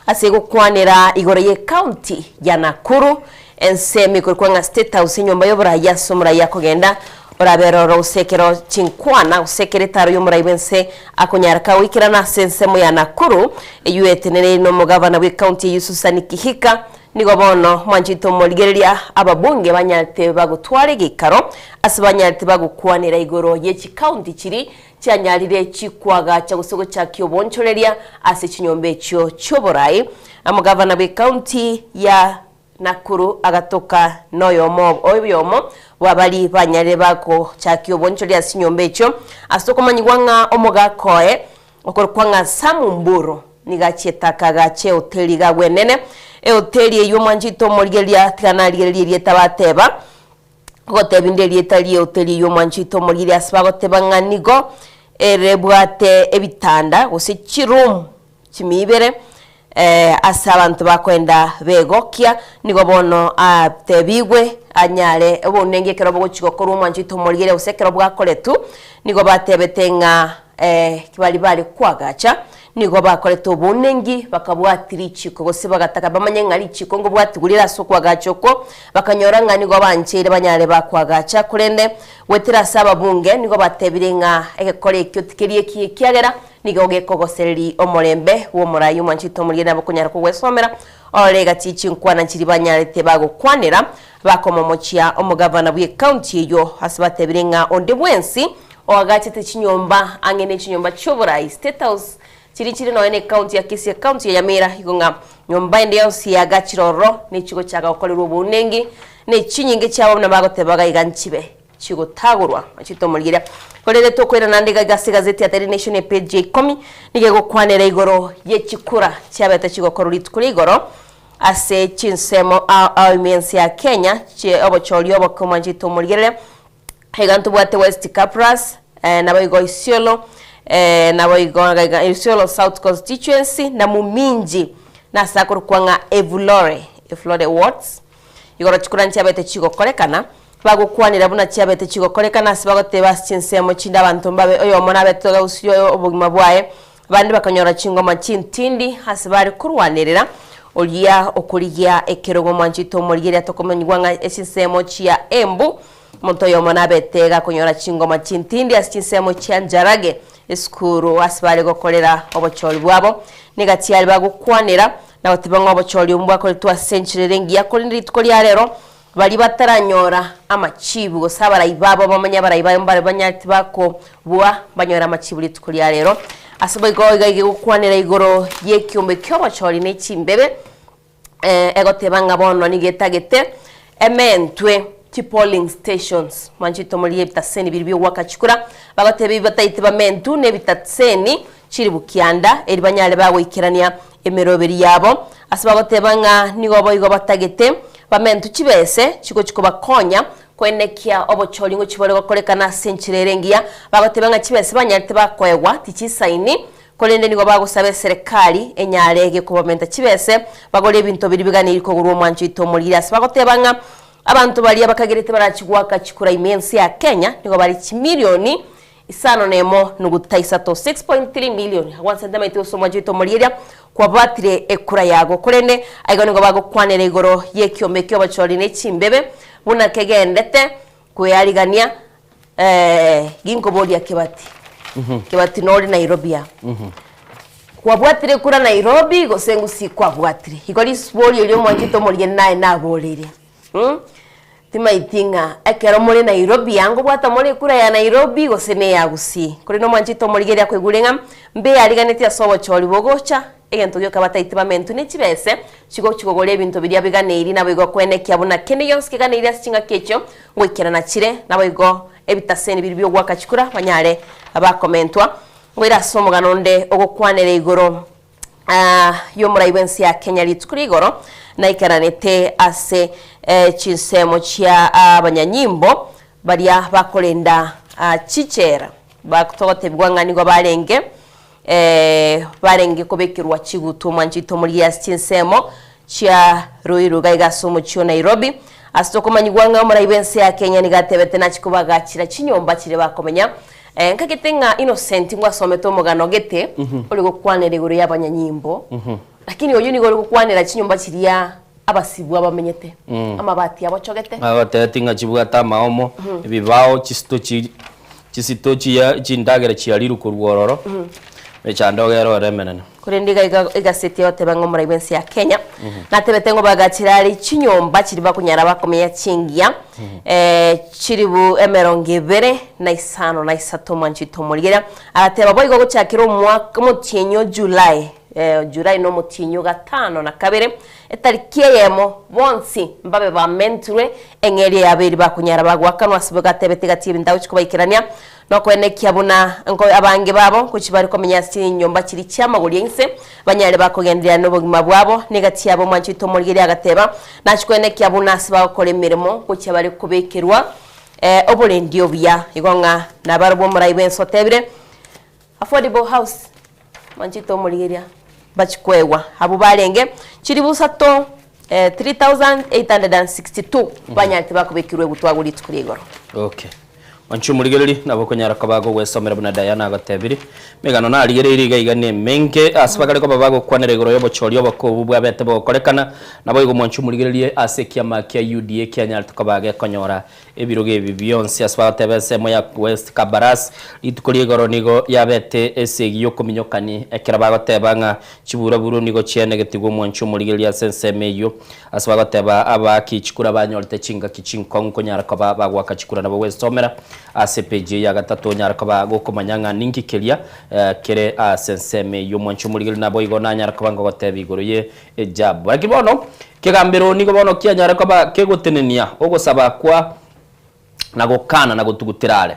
ase egokwanera igoro ye county ya Nakuru ensemo ekorokwa ng'a State House enyomba y'oborai ase omorai akogenda Orabe roro gose ekero chinkwana gose ekero etaaro y'omorai bw'ense akonyareka goikerana ase ensemo ya Nakuru, eyio eteneneire nomogavana bw'ecounty eyio Susan Kihika, nigo bono mwanchete omorigereria ababunge banyarete bagotwara egeikaro ase banyarete bagokwanera igoro ye chicounty chiria chianyarire chikwagacha gose gochakia obonchoreria ase chinyomba echio chioborai. Omogavana bw'ecounty ya Nakuru agatoka noyomo oyomo bw'abaria banyarire bagochakia obonchori ase chinyomba echio, ase okomanyigwa ng'a omogaka oye okorokwa ng'a Sam Mburu nigo achiete akagacha ehoteli iga agwo enene. Ehoteli eyio omwanchete omorigereria tiga narigererie erieta bateba, Ogotebia inde erieta ri'ehoteli eyio omwanchete omorigereria ase bagoteba ng'a nigo. Erebwate ebitanda gose chiroom chimiibere ase abanto bakoenda begokia, nigo bono atebigwe anyare obounengi ekero bogochia gokorwa omwancho oito omorigereria gose ekero bwakoretwe, nigo batebete ng'a baria bare koagacha nigo bakorete obounengi bakabwatia richiko gose bagataka bamanye ng'a richiko ngobwatigwe rire ase okoagacha okwo, bakanyora ng'a nigo bancheire banyare bakoagacha korende Goetera ase ababunge nigo batebire ng'a egekora ekio tikeri ekiya ekiagera nigo gekogosereria omorembe bw'omorai omwanchete omorigeri nabo okonyara kogwesomera orore egati ye chinkwana nchiria banyarete bagokwanera bakomomochia omogavana bw'ecounty eyio ase batebire ng'a onde bwensi oagachete chinyomba ang'e ne chinyomba chi'oborai State House chiri chire nonya ne ecounty ya Kisii ecounty ya Nyamira igo ng'a nyomba ende yonsi yaagachire ororo nechigochaka gokorerwa obounengi Ne chinyinge chiabo buna bagotebaga iga nchibe chigotagorwa. Machete omorigereria. Korende tokoirana naende iga iga ase egazeti ya Daily Nation epeji ya ikomi, nigo egokwanera igoro ye chikura chiabete chigokorwa rituko ria igoro ase chinsemo ao ao ime y'ense ya Kenya chie obochori oboke omwanchete omorigereria. Iga ntobwate West Kabras, naboigo Isiolo, naboigo iga iga Isiolo South Constituency, na Muminji, nase akorokwa ng'a Evulore, Evulore wards. Igoro chikura nchiabete chigokorekana, bagokwanera buna chiabete chigokorekana ase bagoteba ase chinsemo chinde abanto mbabe oyomo nabete gausia obogima bwaye, abande bakanyora chingoma chintindi ase bare korwanerera oria okorigia ekerogo mwanchete omorigereria tokomanyigwa ng'a echinsemo chia Embu omonto oyomo nabete gakonyora chingoma chintindi ase chinsemo chia Njarage esukuru ase bare gokorera obochori bwabo negati are bagokwanera Na goteba ng'a obochori obwo mbwakoretwe ase enchera ere engiya, korende rituko ria rero baria bataranyora amachibu, gose abarai babo bamanye abarai baye mbare banyarete bakobua banyore amachibu rituko ria rero. Ase boigo iga egokwanera igoro y'ekiombe ki'obochori ne chimbebe, egoteba ng'a bono nigo etagete ementwe chi polling stations, mwanchete omoriri ebitaseni biria biogoaka chikura, bagoteba ebi bataete bamentwe na ebitaseni chilifu kianda, eri banyare bagoikerania emeroberi yabo, ase bagoteba ng'a nigo boigo batagete bamentwe chibese chigochia kobakonya koenekia obochori ngochia bore gokorekana ase enchera ere engiya, bagoteba ng'a chibese banyarete bakoegwa tichisaini, korende nigo bagosaba eserekari enyare gekobamenta chibese bagore ebinto biria biganeiri kogorwa omwancho oito omoriri ase bagoteba ng'a abanto baria bakagerete barachi goaka chikura ime ense ya Kenya nigo bare chimilioni Isano nemo nuguta isato, 6.3 million, agwo ase ntamaeti gose omwancho oito omorieria kwabatire ekura yago. Korende aiga nigo bagokwanera igoro y'ekiombe ki'obochori ne chimbebe buna kegendete kwearigania ginkoboria Kebati. Kebati nore Nairobi aa. Kwabwatire ekura Nairobi gose ngusii kwabwatire? Igo risibori erio omwancho oito omorieria naye naboreire. Timaiti ng'a ekero more Nairobi aa ngobwata more ekura ya Nairobi gose ne ya Gusii. Korende omwanchete omorigereria akoigure ng'a mbeyariganetie ase obochori bogocha, egento gioka bataiti bamentwe ne chibese chigochi kogora ebinto biria biganeiri naboigo koenekia buna kende gionsi keganeiri ase chingaki echio ngoikerana chire naboigo ebitaseni biria biogoaka chikura banyare bakomentwa. Ngoira ase omogano onde ogokwanera igoro. y'omorai bw'ense ya Kenya rituko ria igoro naikaranete ase chinsemo chia abanyanyimbo baria bakorenda chichera togotebigwa ng'a nigo barenge barenge kobekerwa chigutu omwanchete omorigia ase chinsemo chia Ruiru iga iga ase omochie o Nairobi ase tokomanyigwa ng'a omorai bw'ense ya Kenya nigo atebete nachie kobagachera chinyomba chiria bakomenya Nkagete ng'a Innocent ngwasomete omogano gete ore gokwanera igoro y'abanyanyimbo, lakini oyio nigo ore gokwanera chinyomba chiria abasibwa bamenyete, amabati abochogete. Agotebetie ng'a chibwate amaomo, ebibao, chisito chi chisito chiya chindagera chiarirwe korwa ororo, emechando iga ere ororo emenene. Korende iga iga egaseti egoteba ng'a omorai bw'ense ya Kenya natebete ng'a obagachire are chinyomba chiria bakonyara bakomenya chingiya chilifu emerongo ebere na isano na isato mwanchete omorigereria. Agateba boigo gochakera omwaka omotienyi o July July na omotienyi o gatano na kabere etariki eyemo bonsi mbabe bamentirwe eng'eria yabo eria bakonyara bagoakanwa ase gatebete gati ebinto agochia kobaikerania Nokoenekia buna nko abange babo ngochia bare komenya ase chinyomba chiria chi'amagori a inse, banyare bakogenderera nobogima bwabo. Negati yabo omwancho oito omorigereria agateba, Nachia koenekia buna ase bagokora emeremo ngochia bare kobekerwa oborendi obuya. Igo ng'a nabarobwo omorai bw'ense otebire. Affordable house mwanchete omorigeria bachi koegwa abwo barenge chilifu isato 3862 banyarete bakobekirwa egutwa agwo rituko ria igoro. Okay. Mwanche omorigereria, nabo okonyara koba gogwesomera buna Diana agotebirie. Emegano narigereirie iga iga nemenge ase bagare koba bagokwanera igoro y'obochori oboko obwo bwabete bogokorekana. Naboigo mwanche omorigererie ase ekiama kia UDA kianyarete koba gekonyora Ebirogo ebi bionsi ase bagoteba ensemo ya West Kabaras rituko ria igoro nigo yabete esegi y'okominyokani ekero bagoteba ng'a chiburaburo nigo chiaenegetigwe omwancho omorigereria ase ensemo eyio ase bagoteba abaaki chikura banyorete chingaki chinkong'u konyara koba bagoaka chikura nabo gwesomera ase epeji eye ya gatato onyare koba gokomanya ng'a ninki keria kere ase ensemo eyio omwancho omorigereria naboigo nanyare koba ngogotebia igoro ye Ejabu. Lakini bono kegambero nigo bono kianyare koba kegotenenia ogosaba kwa na gokana na gotugutera are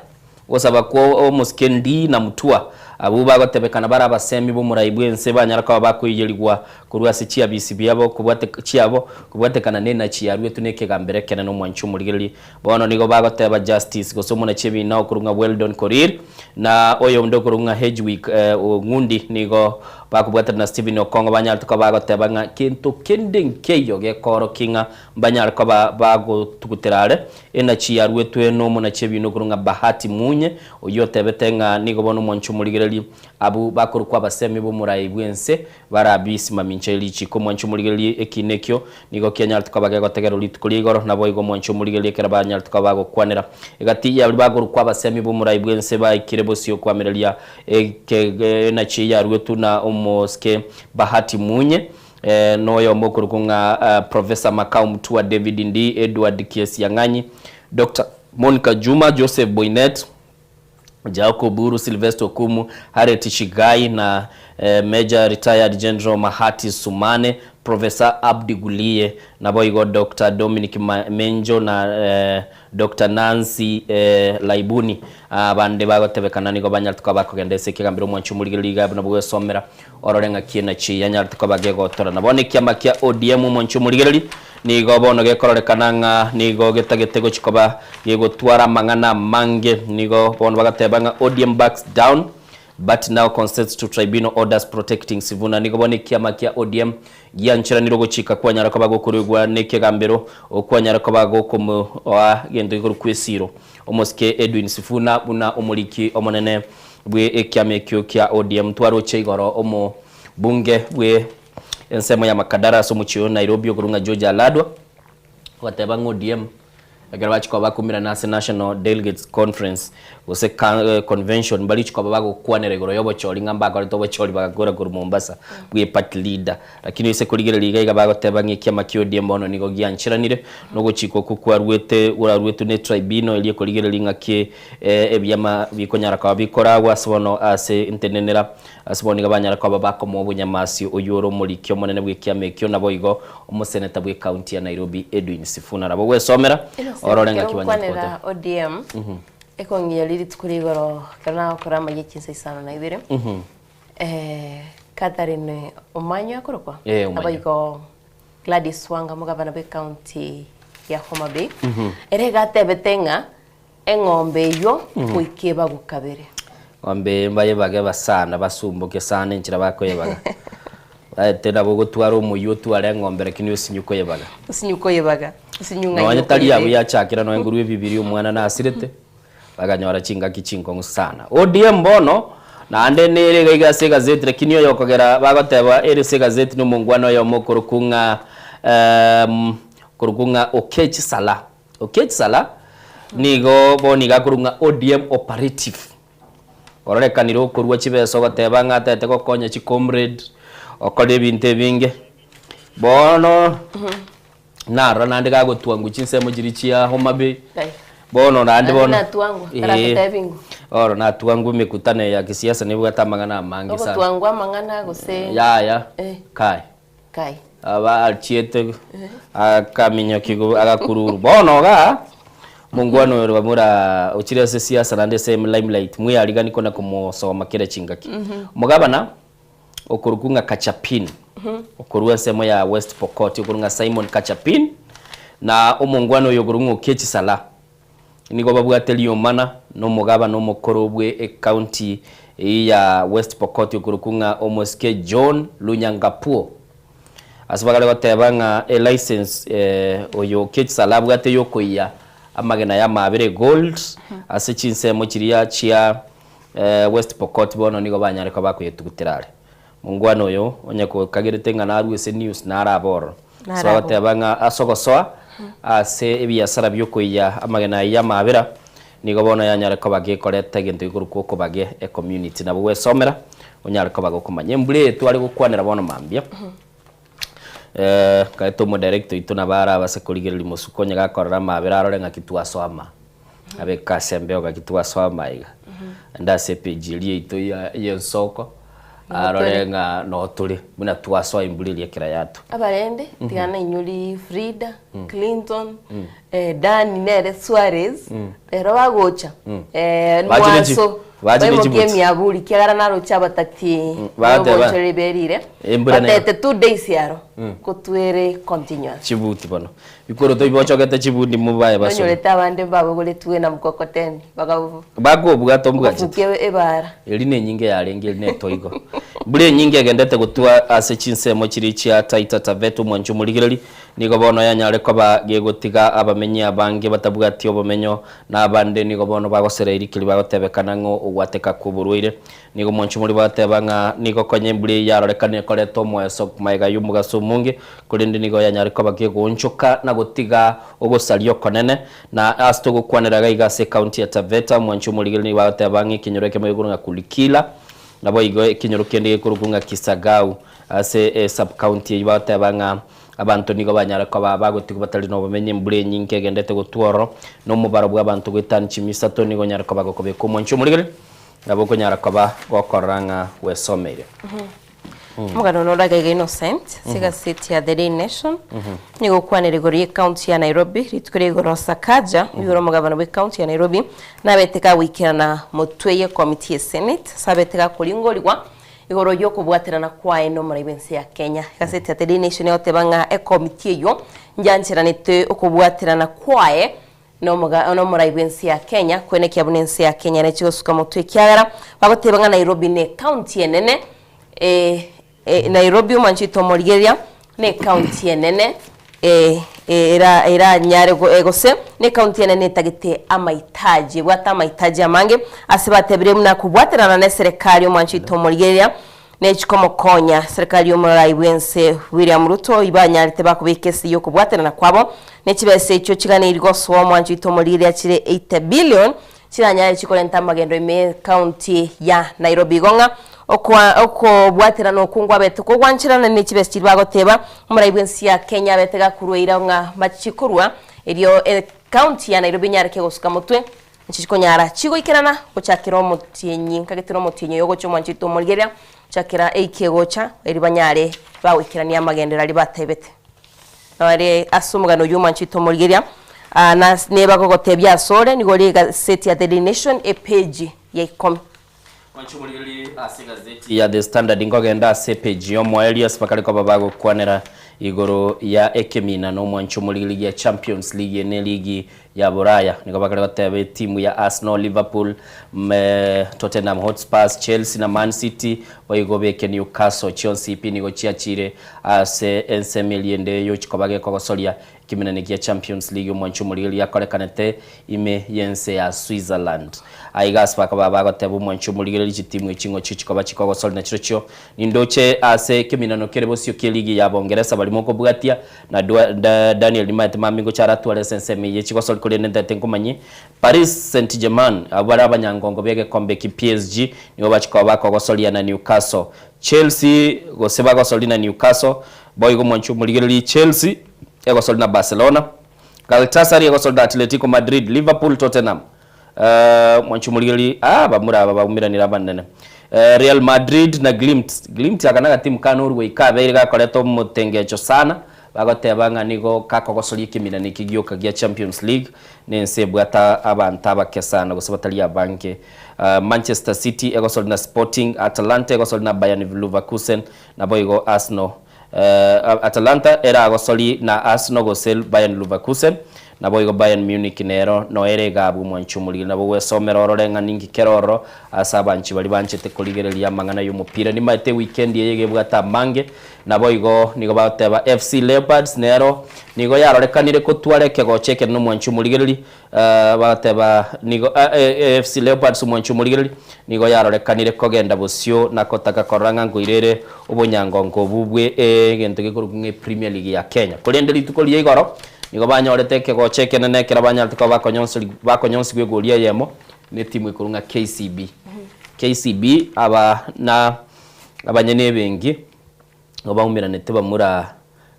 ogosaba kwa omosike Ndii na Mutua, abwo bagotebekana bare abasemi b'omorai bw'ense banyara koba bakoiyerigwa korwa ase chiabisi biabo kobwate chiabo kobwatekana nenachi yaruetwe nekegambero ekenene omwanchi omorigereria. Bono nigo bagoteba Justice gose omonachi ebina okorwa ng'a Weldon Korir na oyonde okorwa ng'a Hedgewick Ong'undi nigo bakobwatana na Stephen Okong'o banyarete koba bagoteba ng'a kento kende nkeiyo gekoorokia ng'a mbanyare koba bagotugutera are enachi yaruetwe nomonachi ebina okorwa ng'a Bahati Munye oyio otebete ng'a nigo bono omwanchi omorigereria abwo bakorokwa abasemi b'omorai bw'ense Barabi mamincha ye richiiko, omwanche omorigererie ekiina ekio nigo kianyarete koba gegotegererwa rituko ria igoro, naboigo omwanche omorigererie ekero banyarete koba bagokwanera egati y'abaria bagorokwa abasemi b'omorai bw'ense baikire bosio koamereria ekenachi yaruetwe na omosike Bahati Munye, noyomo okorokwa ng'a Professor Makau Mutua, David Ndii, Edward Kiesiang'anyi, Doctor Monica Juma, Joseph Boinnet, Jaoko Oburu, Sylvester Okumu, Harriet Chigai na Major Retired General Mahati Sumane, Professor Abdi Guliye, naboigo Doctor Dominic Menjo na Doctor Nancy Laibuni. Abande bagotebekana nigo banyarete koba bakogenda ase ekegambero omwanchi omorigereria iga buna bogwesomera orore ng'aki enachi yanyarete koba gegotorana. Bono ekiama kia ODM omwanchi omorigereria Nigo bono gekororekana ng'a nigo getagete gochia koba gegotwara amang'ana amange. Nigo bono bagateba ng'a ODM backs down but now consents to tribunal orders protecting Sifuna. Nigo bono ekiama kia ODM giancheranire ogochika kwanyara koba gokoruegwa nekegambero okwanyara koba gokomoa gento gekorokwa esiro omosike Edwin Sifuna buna omoriki omonene bwe ekiama ekio kia ODM. Twaroche igoro omobunge bwe Ensemo ya Makadara ase omochie o Nairobi okorwa ng'a George Aladwa ogateba ng'a ODM ekero bachia koba bakumirana ase National Delegates Conference gose convention mbarichi koba bagokwanera igoro y'obochori ng'a mbakorete obochori bagakora korwa Mombasa bwe party leader. Lakini ase korigereria iga iga bagoteba ng'a ekiama kia ODM bono nigo giancheranire nogochika okwo kwaruete oraruetwe ne tribunal eria ekorigereria ng'aki ebiama bikonyara koba bikoragwa ase bono ase ntenenera Ase bono nigo banyara koba bakomoa obonyamasi oyio ore omoriki omonene bw'ekiama ekio, naboigo omoseneta bw'ecounty ya Nairobi Edwin Sifuna. Nabo gwesomera orore ng'aki banyarete Ekero goteba. ngokwanera ODM, ekong'iyo riria rituko ria igoro ekero nagokora amayia chinsa isano na ibere, Catherine Omanyo akorokwa? Eh, Omanyo. Naboigo Gladys Wanga omogabana bw'ecounty ya Homa Bay, ere iga atebete ng'a Eng'ombe eyio goika ebagwe kabere. Eng'ombe eye mbayebage basana basumboke sana enchera bakoyebaga. Omanyete nabo ogotwara omoyio otware eng'ombe lakini osinye koyebaga. Osinye koyebaga, osinye ng'ai Nonye tari abwo okoyebeka. yachakera nonye korwa ebibiri omwana nasirete, baganyora chingaki chinkong'u sana. ODM bono, naende nere iga iga ase egazeti lakini oyokogera bagoteba ere ase egazeti na omongwana oyomo okorokwa ng'a okorokwa ng'a Okech Salah. Okech Salah nigo bono iga akorwa ng'a ODM operative. Ororekanire okorwa chibesa ogoteba ng'a atagete gokonya chicomrade, okore ebinto ebinge. Bono narora naende gagotwangwa chinsemo chiria chia Homa Bay, bono naende Naende bono natwangwa, taratotebingwa. Bono natwangwa emekutano eye ya kisiasa nebwate amang'ana amange sana. Ogotwangwa amang'ana gose Yaya, Eh. kai. Kai. Aba achiete akaminyokia agakururu. Bono igaa, mongwana oyo bamura ochire ase siasa naende ase limelight, mweyarigani kona komosoma kera chingaki. Omogabana okorokwa ng'a Kachapin, okorwa ensemo ya West Pokot, okorokwa ng'a Simon Kachapin, na omongwana oyo okorokwa ng'a Okechi Salah, nigo babwate riomana na omogabana omokoro bwe ecounty. Eyio ya West Pokot okorokwa ng'a omosike John Lunyangapuo. Ase bagare goteba ng'a elicense oyo Kechisala abwate yokoiya amagena y'amaabera egold ase chinsemo chiria chia West Pokot bono nigo banyare koba bakoyetugutera are. Mongwana oyo onye kokagerete ng'a narue ase news narabe ororo. Ase bagoteba ng'a ase ogosoa ase ebiasara biokoiya amagena ayio y'amaabera Nigo bono yanyare koba gekoreta egento gekorokwa okobage ecommunity. Nabo gwesomera onyare koba gokomanya. Embura eye tware gokwanera bono mambia, nkaete omodirector oito nabo arabase korigereria mosuko onye gakorora amabera arore ng'aki twasoa ama. Abeke ase embeo ng'aki twasoa ama iga. Naende ase epage eria yaito ya ensoko, arore ng'a noo tore buna twasoa embura eria ekero yatwa. Abarende, tiga nainyori Frida, Clinton, Dani nere Suarez, rero bagocha Bachire chi- mwaso bachire baimokie chibuti. emiaburi kiagera naroche abatati Bagateba, obochori riberire Embura nero. batete 2 days aro kotwere continuous. Chibuti bono. Bikoroto bibochogete chibundi mobaye basome. Nonyorete abande mbabogoretwe na mkokoteni baka Bakobwata ombwachete. bakafukia ebara. Eri nenyinge yarenge eri netoigo. Mbura enyinge egendete gotwa ase chinsemo chiria chia Taita Taveta omwancho omorigereri, nigo bono yanyare koba gegotiga abamenyi abange batabwati obomenyo, na abande nigo bono bagosereiri keria bagotebekana ng'a ogwateka kw'oborwaire. Nigo omwancho omori bagateba ng'a nigo konya embura eyio yarorekana ekoreta omoeso magega y'omogaso omonge, korende nigo yanyare koba kegoonchoka na gotiga ogosaria okonene. Na ase togokwanera iga iga ase ecounty ya Taveta, omwancho omorigereria nigo bagoteba ng'a ekenyoro ekemo gekorwa ng'a Kulikila, naboigo ekenyoro kende gekorokwa ng'a Kisagau ase esub-county eyio bagoteba ng'a abanto nigo banyare koba bagotigwa batari nobomenyi embura enyinge egendete gotwa ororo, na omobaro bw'abanto goetania chimia isato nigo onyare koba gokobekwa omwancho omorigereria. Nabo okonyara koba gokorora ng'a gwesomeire. Omogano one oragaiga Innocent ase egaseti ya The Daily Nation nigo okwanera igoro y'ecounty ya Nairobi rituko ria igoro Sakaja oyio ore omogabana bw'ecounty ya Nairobi nabete kagoikerana motwe y'ecommittee ye Senate ase abete gakoringorigwa igoro y'okobwaterana kwaye n'omorai bw'ense ya Kenya. Egaseti ya The Daily Nation egoteba ng'a ecommittee eyio nyancheranete okobwaterana kwaye Nomorai bw'ense ya Kenya, kwenekia buna ense ya Kenya nechi gosuka motwe ekiagera bagoteba ng'a Nairobi ne county enene Nairobi omwanchete omorigereria ne county enene eranyare gose ne county enene etagete amaitaji ebwate amaitaji amange ase batebire buna kobwaterana ne eserekari omwanchete omorigereria Nechi komokonya serikali y'omorai bw'ense William Ruto ibanyarete bakobeka ase y'okobwaterana kwabo ne chibesa echio chiganeiri gosoa omwancho oito omorigereria chire 80 billion chiranyare chikorenta amagendo ime y'ecounty ya Nairobi. Igo ng'a okobwaterana okwo nkwabete kogwancherana ne chibesa chiria bagoteba omorai bw'ense ya Kenya abete gakorwa eira ng'a mbachi korwa erio ecounty ya Nairobi enyareke gosuka motwe Nchichikonyara chigoikerana gochakera omotienyi, nkagetera omotienyi oyo ogocha omwanchete omorigereria, gochakera eiki egocha, erio banyare bagoikerania amagenderero aria batebete. Nore ase omogano oyio omwanchete omorigereria, ah, nas neba gogotebia asore, nigo ore egaseti ya The Daily Nation, epage ya ikomi. Mwanche omorigererie ase egazeti ya The Standard nkogenda ase epage y'omoerio ase bakare koba bagokwanera igoro ya ekemina na omwanche omorigereria gia Champions League eye ne eligi ya Buraya. Nigo bakare goteba etimu ya Arsenal, Liverpool, Tottenham Hotspurs, Chelsea na Man City boigo beke Newcastle chionsi pi nigo chiachire ase ensemo eria ende yochi koba gekogosoria Ekemenene gia Champions League omwancho omorigereria akorekanete ime y'ense ya Switzerland. Aiga ase bakaba bagoteba omwancho omorigereria chitimu echi ng'ochio chikoba chikogosori na chirochio nindoche ase ekeminano kere bosio ki'eligi ya Bongeresa barimo okobwatia na Daniel nimaete mambia ngocha aratware ase ensemo eye chigosori korende ntete nkomanyie Paris Saint-Germain abwo bare abanyangongo b'egekombe eki PSG nigo bachikoba bakogosoria na Newcastle Chelsea gose bagosori na Newcastle boigo omwancho omorigereria Chelsea egosori na Barcelona, Galatasaray egosori na Atletico Madrid, Liverpool, Tottenham. Mwanche omorigereria ah bamura aba baumeranire abanene. Real Madrid na Glimt. Glimt aka nagatimu ka Norway kabeire gakoreta omotengecho sana, bagoteba ng'a nigo kakogosoria ekeminana eke gioka gia Champions League, na ense ebwate abanto abake sana gose batari abange. Manchester City egosori na Sporting, Atalanta egosori na Bayern Leverkusen, naboigo Arsenal Atalanta eragosori na Arsenal gose Bayern Leverkusen. Naboigo Bayern Munich nero noere iga abwo omwanchi omorigeri nabo gwesomera orore ng'a ninki kere ororo ase abanchi baria banchete korigereria amang'ana y'omopira. Nimaete ewikendi eye iga ebwate amange naboigo nigo bagoteba FC Leopards nero nigo yarorekanire kotwara ekegocha ekenene omwanchi omorigereri Bagoteba nigo AFC Leopards omwanchi omorigereri nigo yarorekanire kogenda bosio na kotaka korora ng'a nkoira ere obonyangonko obwo bwe egento gekorokwa ng'a Premier League ya Kenya. Korende rituko riria igoro nigo banyorete ekegocha ekenene ekero banyarete koba bakonyonsigwa egori eyemo netimu ekorwa ng'a KCB. KCB aba na abanyene ebenki Nigo baumeranete bamura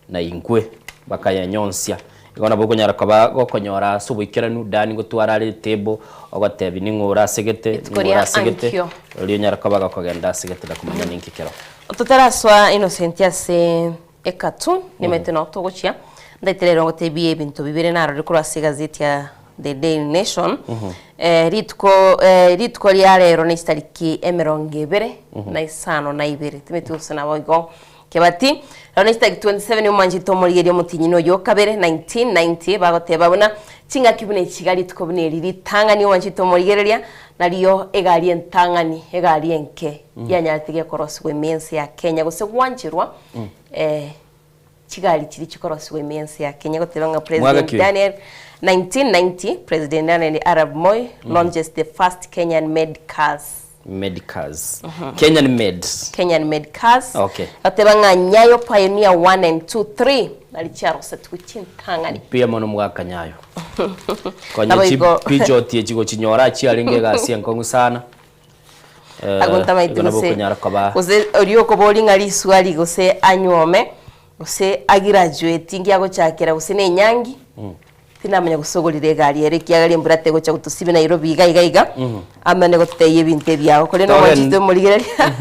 na inkwe, bakayenyonsia. Igo nabo okonyara koba gokonyora ase oboikeranu, Dani ngotwara are etable, ogotebi ning'o ore ase gete, Rituko ning'o ore ria ase gete, ankio. rirorio onyare koba gokogenda ase gete na komanya ninki kero. Totarasoa Innocent ase ecartoon, nimaete noo togochia, ntaete rero ngotebie ebinto bibere narorire korwa ase egazeti ya The Daily Nation, rituko rituko ria rero ne chitariki emerongo ebere na isano na ibere, timeti gose nabo igo kebati, rero ne chitariki 27 omwanchete omorigereria omotinyini oyo okabere 1990 bagoteba buna chingaki buna echi iga rituko buna eri ritang'ani omwanchete omorigereria nario egari entang'ani egari enke yanyarete gekorosigwa ime ense ya Kenya gose gwancherwa Chigari chiria chikorosigwa ime y'ense ya Kenya goteba ng'a Mwaka President ki? Daniel 1990 President Daniel Arap Moi launches the first Kenyan made cars. Made cars. Kenyan made. Kenyan made cars. Okay. Goteba ng'a Nyayo Pioneer 1 and 2 3 nari chiarosetigwe chintang'ani. Mbuya mono mwaka Nyayo. Konya Nabo igo- chipijoti echi gochinyora chiarenge egasi enkong'u sana. Eh, Agontamaeti igo nabo gose okonyara koba gose oria okoboria ng'a riswali gose anywome gose agraduate nki agochakera gose na enyangi tinamanya gose ogorire egari ere ekiagera embura tegocha gotosibia Nairobi iga iga iga amane gototebia ebinto ebiago korende Togen- omwanchete omorigereria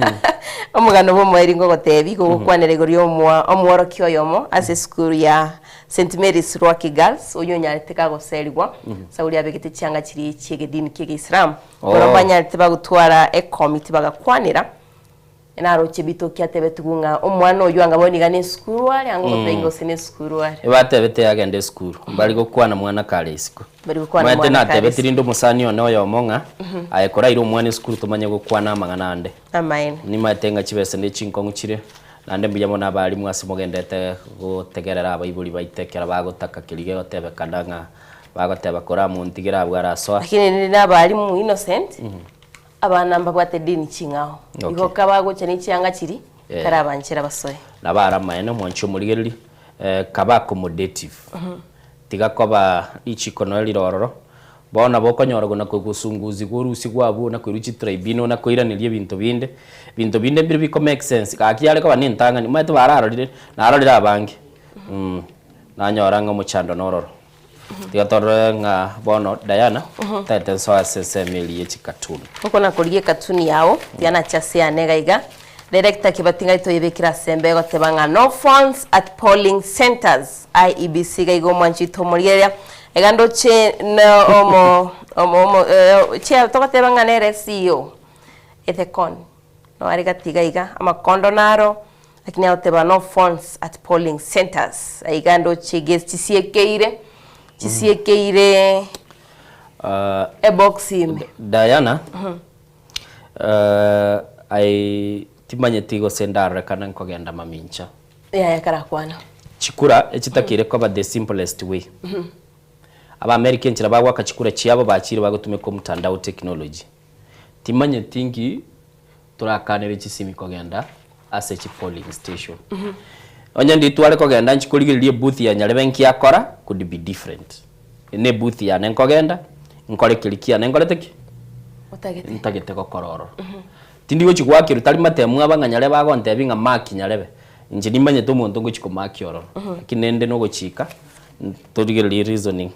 omogano bwa omoerio ngogotebia gogokwanera igoro ya omoa omworokia oyomo ase esukuru ya St Mary's Rwaki Girls oyio onyarete kagoserigwa ase oria abegete chianga chiria chi'egedini kia egeisilamu Bono Oh. mbanyarete bagotwara ekomiti bagakwanera, naroche bitoki atebetigwe ng'a omwana oyio anga bono iga nesukuru are, anga ogotebi Mm. gose nesukuru are. Ebatebete agende esukuru, mbari gokwana mwana kare isiko. Mbari gokwana Omanyete mwana kare natebeti isiko. rinde omosani one oyomo ng'a aye koraire omwana esukuru tomanye gokwana amang'ana ande. Amaene. Nimaete ng'a chibesa ne chinkong'u chire, naende mbuya mono abalimu ase mogendete gotegerera abaibori baito ekero bagotaka keria gegotebekana ng'a Bagoteba, Koramontigere abwo arasoa. Lakini rende nabarimu innocent, abana mbabwate dini ching'ao. Okay. Igo kabagocha ne chianga chiri, Eh. karabanchera basoe. Nabo are amaene, omwanchi omorigereria, eh, kaba accommodative. Tiga koba richiko noe rire ororo, bono nabo okonyora gona kogosunguzigwa orusigwe abwo ona koirwa chitribunal ona koiraneria ebinto binde, ebinto binde mbire biko make sense, gaki yare koba nentang'ani, omanyete bararorire, narorire abange mh, nanyora ng'a omochando nororo. Tiga torore ng'a bono Diana taete nsoe ase ensemo eria ye chikatuni. Oko nakorigia ekatuni yao, tiga nache ase yane iga iga. Director Kibati ng'ai toyebekere ase embe egoteba ng'a no phones at polling centers. IEBC iga iga omwanchi oito omorigereria. Iga ndoche na omo omo omo eh chair togoteba ng'a nere CEO Ethekon. Noo are gati iga iga, amakondo naro, lakini agoteba no phones at polling centers. Aiga ndoche gesi chisiekeire, chisiekeire Uh, ebox ime. Diana, uh, I timanyeti gose ndarorekana nkogenda mamincha. Yaya karakwana. Chikura echitakeire koba the simplest way. Abaamerika enchera bagoaka chikura chiabo bachire bagotumeka omtandao technology. Timanyeti nki torakanere chisimi kogenda ase chi polling station. Onye nditware kogenda nchi korigereria ebooth ya nyarebe nki akora could be different. Ne ebooth yane nkogenda nkore keria kiane nkorete ki? Otagete. Ntagete gokora ororo. Tindi gochi goakerwa tari matemu aba ng'a nyarebe agontebia ng'a mark nyarebe. Inche nimanyete omonto ngochi komark ororo. Lakini nende nogochika torigererie reasoning.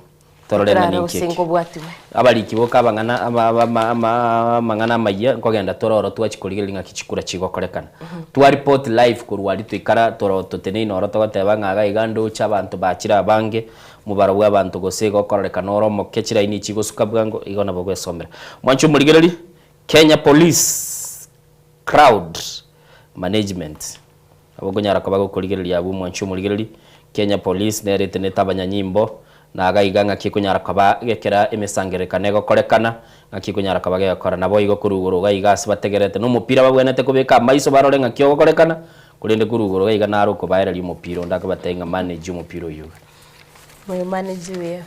Torore ng'a Ekeraro ninki gose eke. nkobwatiwe. Abariki boka abang'ana ama- ama- ama- amang'ana amayia nkogenda tore oro twachia korigereria ng'aki chikura chigokorekana. Twa report live korwa aria toikara toro toteneine oro togoteba ng'a iga iga ndoche abanto bachire abange, omobaro bwa abanto gose iga okororekana ore omoke chiraini chigosuka bwango, igo nabo gwesomera. Mwanche omorigereria, Kenya Police Crowd Management. Nabo okonyara koba gokorigereria abwo omwanchi omorigereria, Kenya Police nere etenete abanyanyimbo. Na iga iga ng'aki ekonyara koba gekera emesangererekano egokorekana, ng'aki ekonyara koba gegokora. Naboigo korwa igoro iga iga ase bategererete nomopira babwenerete kobeka amaiso barore ng'aki ogokorekana, korende korwa igoro iga iga naro okobaereria omopira onde akobatebia ng'a manage omopira oyio iga. Moyo manage buya.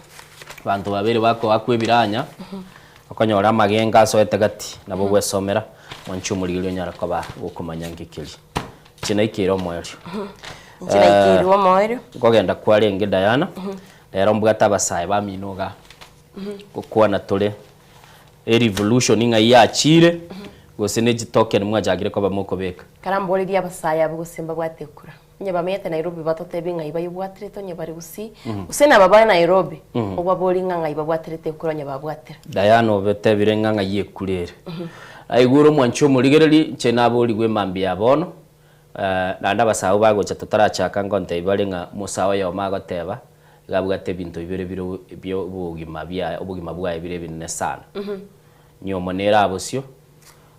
Abanto babere bakoakwa ebiranya, okonyora amagenga asoete gati, nabo ogwesomera, mwanche omorigereria onyare koba gokomanya nki keria. Inche naikeire omoerio. Inche naikeirwe omoerio. Nkogenda kwarenge Diana, rero mbwate abasae bamino igaa, gokwana tore erevolution ng'ai yachire, gose ne chitoken mwachakire koba mokobeka. Karamborerie abasae abwo gose mbabwate ekura. Onye bamenyete Nairobi batotebie ng'ai bayebwaterete onye bare Gusii, gose naba bare Nairobi, obaborie ng'a ng'ai babwaterete ekura onye babwatire. Diana obetebire ng'a ng'ai ekura ere. Aigure omwanchi omorigereria, inche naborigwe emambia ya bono, naende abasae abwo bagocha totarachaka ngontebia bare ng'a omosae oyomo agoteba, iga abwate ebinto bibere bire bia obogima biaye obogima bwaye bire ebinene sana. Nyomo nere abosio,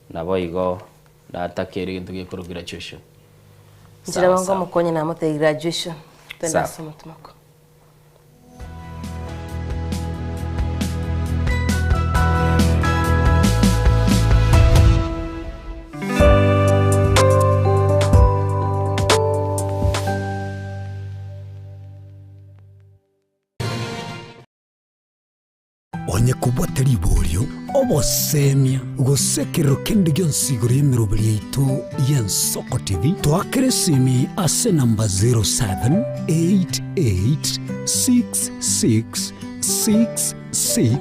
naboigo natakeire egento gekorwa graduation. Inche nabo Sawa sawa. nkomokonya namotebia graduation, twende Sawa. ase omotomoko. Onye kobwate riborio, obosemia, gose ekerero kende gionsi igoro y'emeroberi yaito y'Ensoko TV, toakere esimi ase enamba 0788666663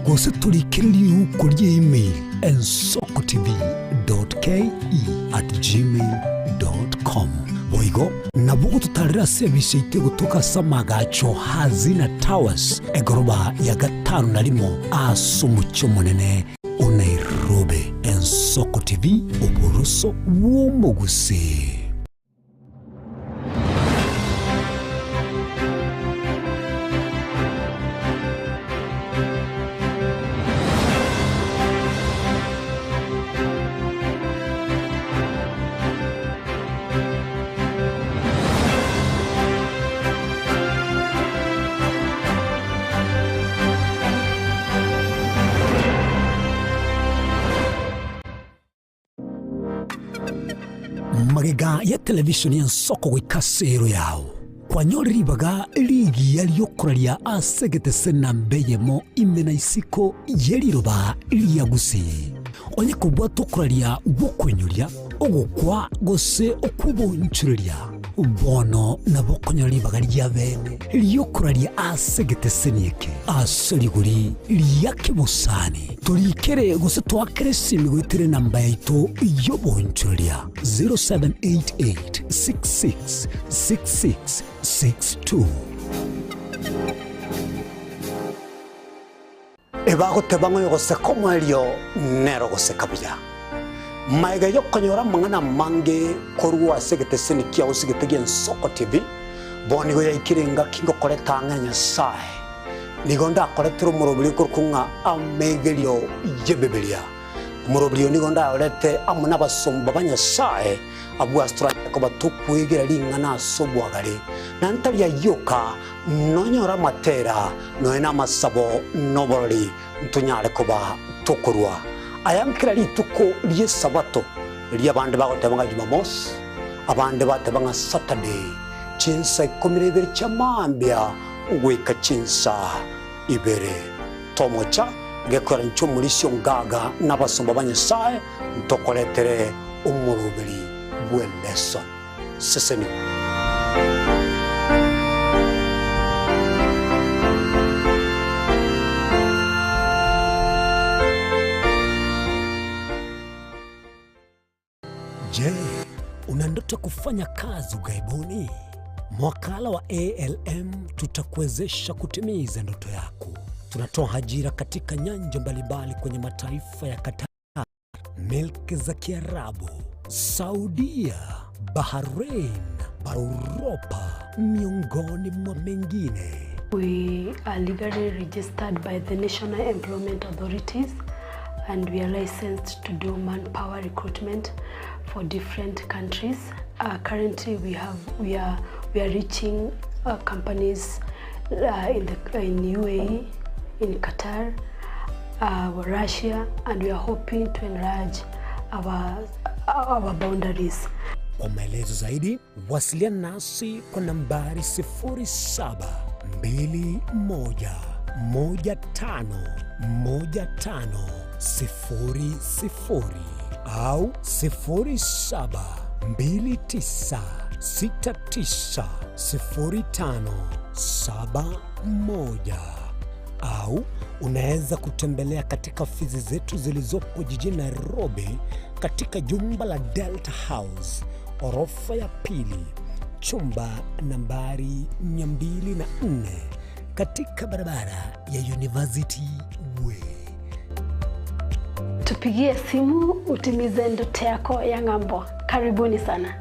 gose torikere riuko ria email ensokotv.ke@gmail.com. Boigo nabo ogototarera ase ebise yaito egotoka ase amagacho Hazina Towers, egoroba ya gatano na rimo ase omochie omonene o Nairobi. Ensoko TV, oboroso bw'omogusii. Magega ya television y'ensoko goika ase ero yao, kwanyore ribaga rigiya riokoraria ase egetese namba eyemo ime na isiko ye riroba ria Gusii. Onye kobwata okoraria gw'okoinyoria, ogokwa gose okw'oboonchoreria, bono nabo okonyora ribaga ria bene ri'okoraria ase egeteseni eke ase rigori ria kebosani. Torikere gose toakere esimi goetera enamba yaito y'oboonchoreria 0788 66 66 62. Ebagoteba ng'a oyogoseka omoerio nere ogoseka buya. Magega y'okonyora amang'ana amange korwa ase egeteseni kiao ase egete gi'Ensoko TV, bono nigo yaikire engaki ngokoreta ang'e na Nyasae. Nigo ndakoretere omoroberi okorokwa ng'a Amegerio y'Ebibilia. Omoroberi oyo nigo ndayorete amo nabasomba ba Nyasae, abwo ase toranyare koba tokwegera ring'ana ase obwagare, na ntari ayio oka, Nonyore amatera, nonya namasabo, na oborori, ntonyare koba tokorua aya nkera rituko ri'Esabato, erio abande bagoteba ng'a Jumamosi, abande bateba ng'a Saturday, chinsa ikomi na ibere chia mambia goika chinsa ibere. Tomocha gekoera inche omorisia ongaga na abasomba ba Nyasae ntokoretere omoroberi bw'eleson. Sesenigwa. Je, una ndoto ya kufanya kazi ughaibuni? Mwakala wa ALM tutakuwezesha kutimiza ndoto yako. Tunatoa ajira katika nyanja mbalimbali kwenye mataifa ya Qatar, milki za Kiarabu, Saudia, Bahrain, Uropa, miongoni mwa mengine. We are legally registered by the National Employment Authorities and we are licensed to do manpower recruitment for different countries. Currently we have we are we are reaching uh, companies uh, in, the, in UAE, in Qatar, uh, Russia, and we are hoping to enlarge our, our boundaries. Kwa maelezo zaidi wasiliana nasi kwa nambari 0721151500 au 0729690571 au unaweza kutembelea katika ofisi zetu zilizopo jijini Nairobi katika jumba la Delta House orofa ya pili chumba nambari 204 katika barabara ya University Way. Tupigie simu utimize ndoto yako ya ng'ambo. Karibuni sana.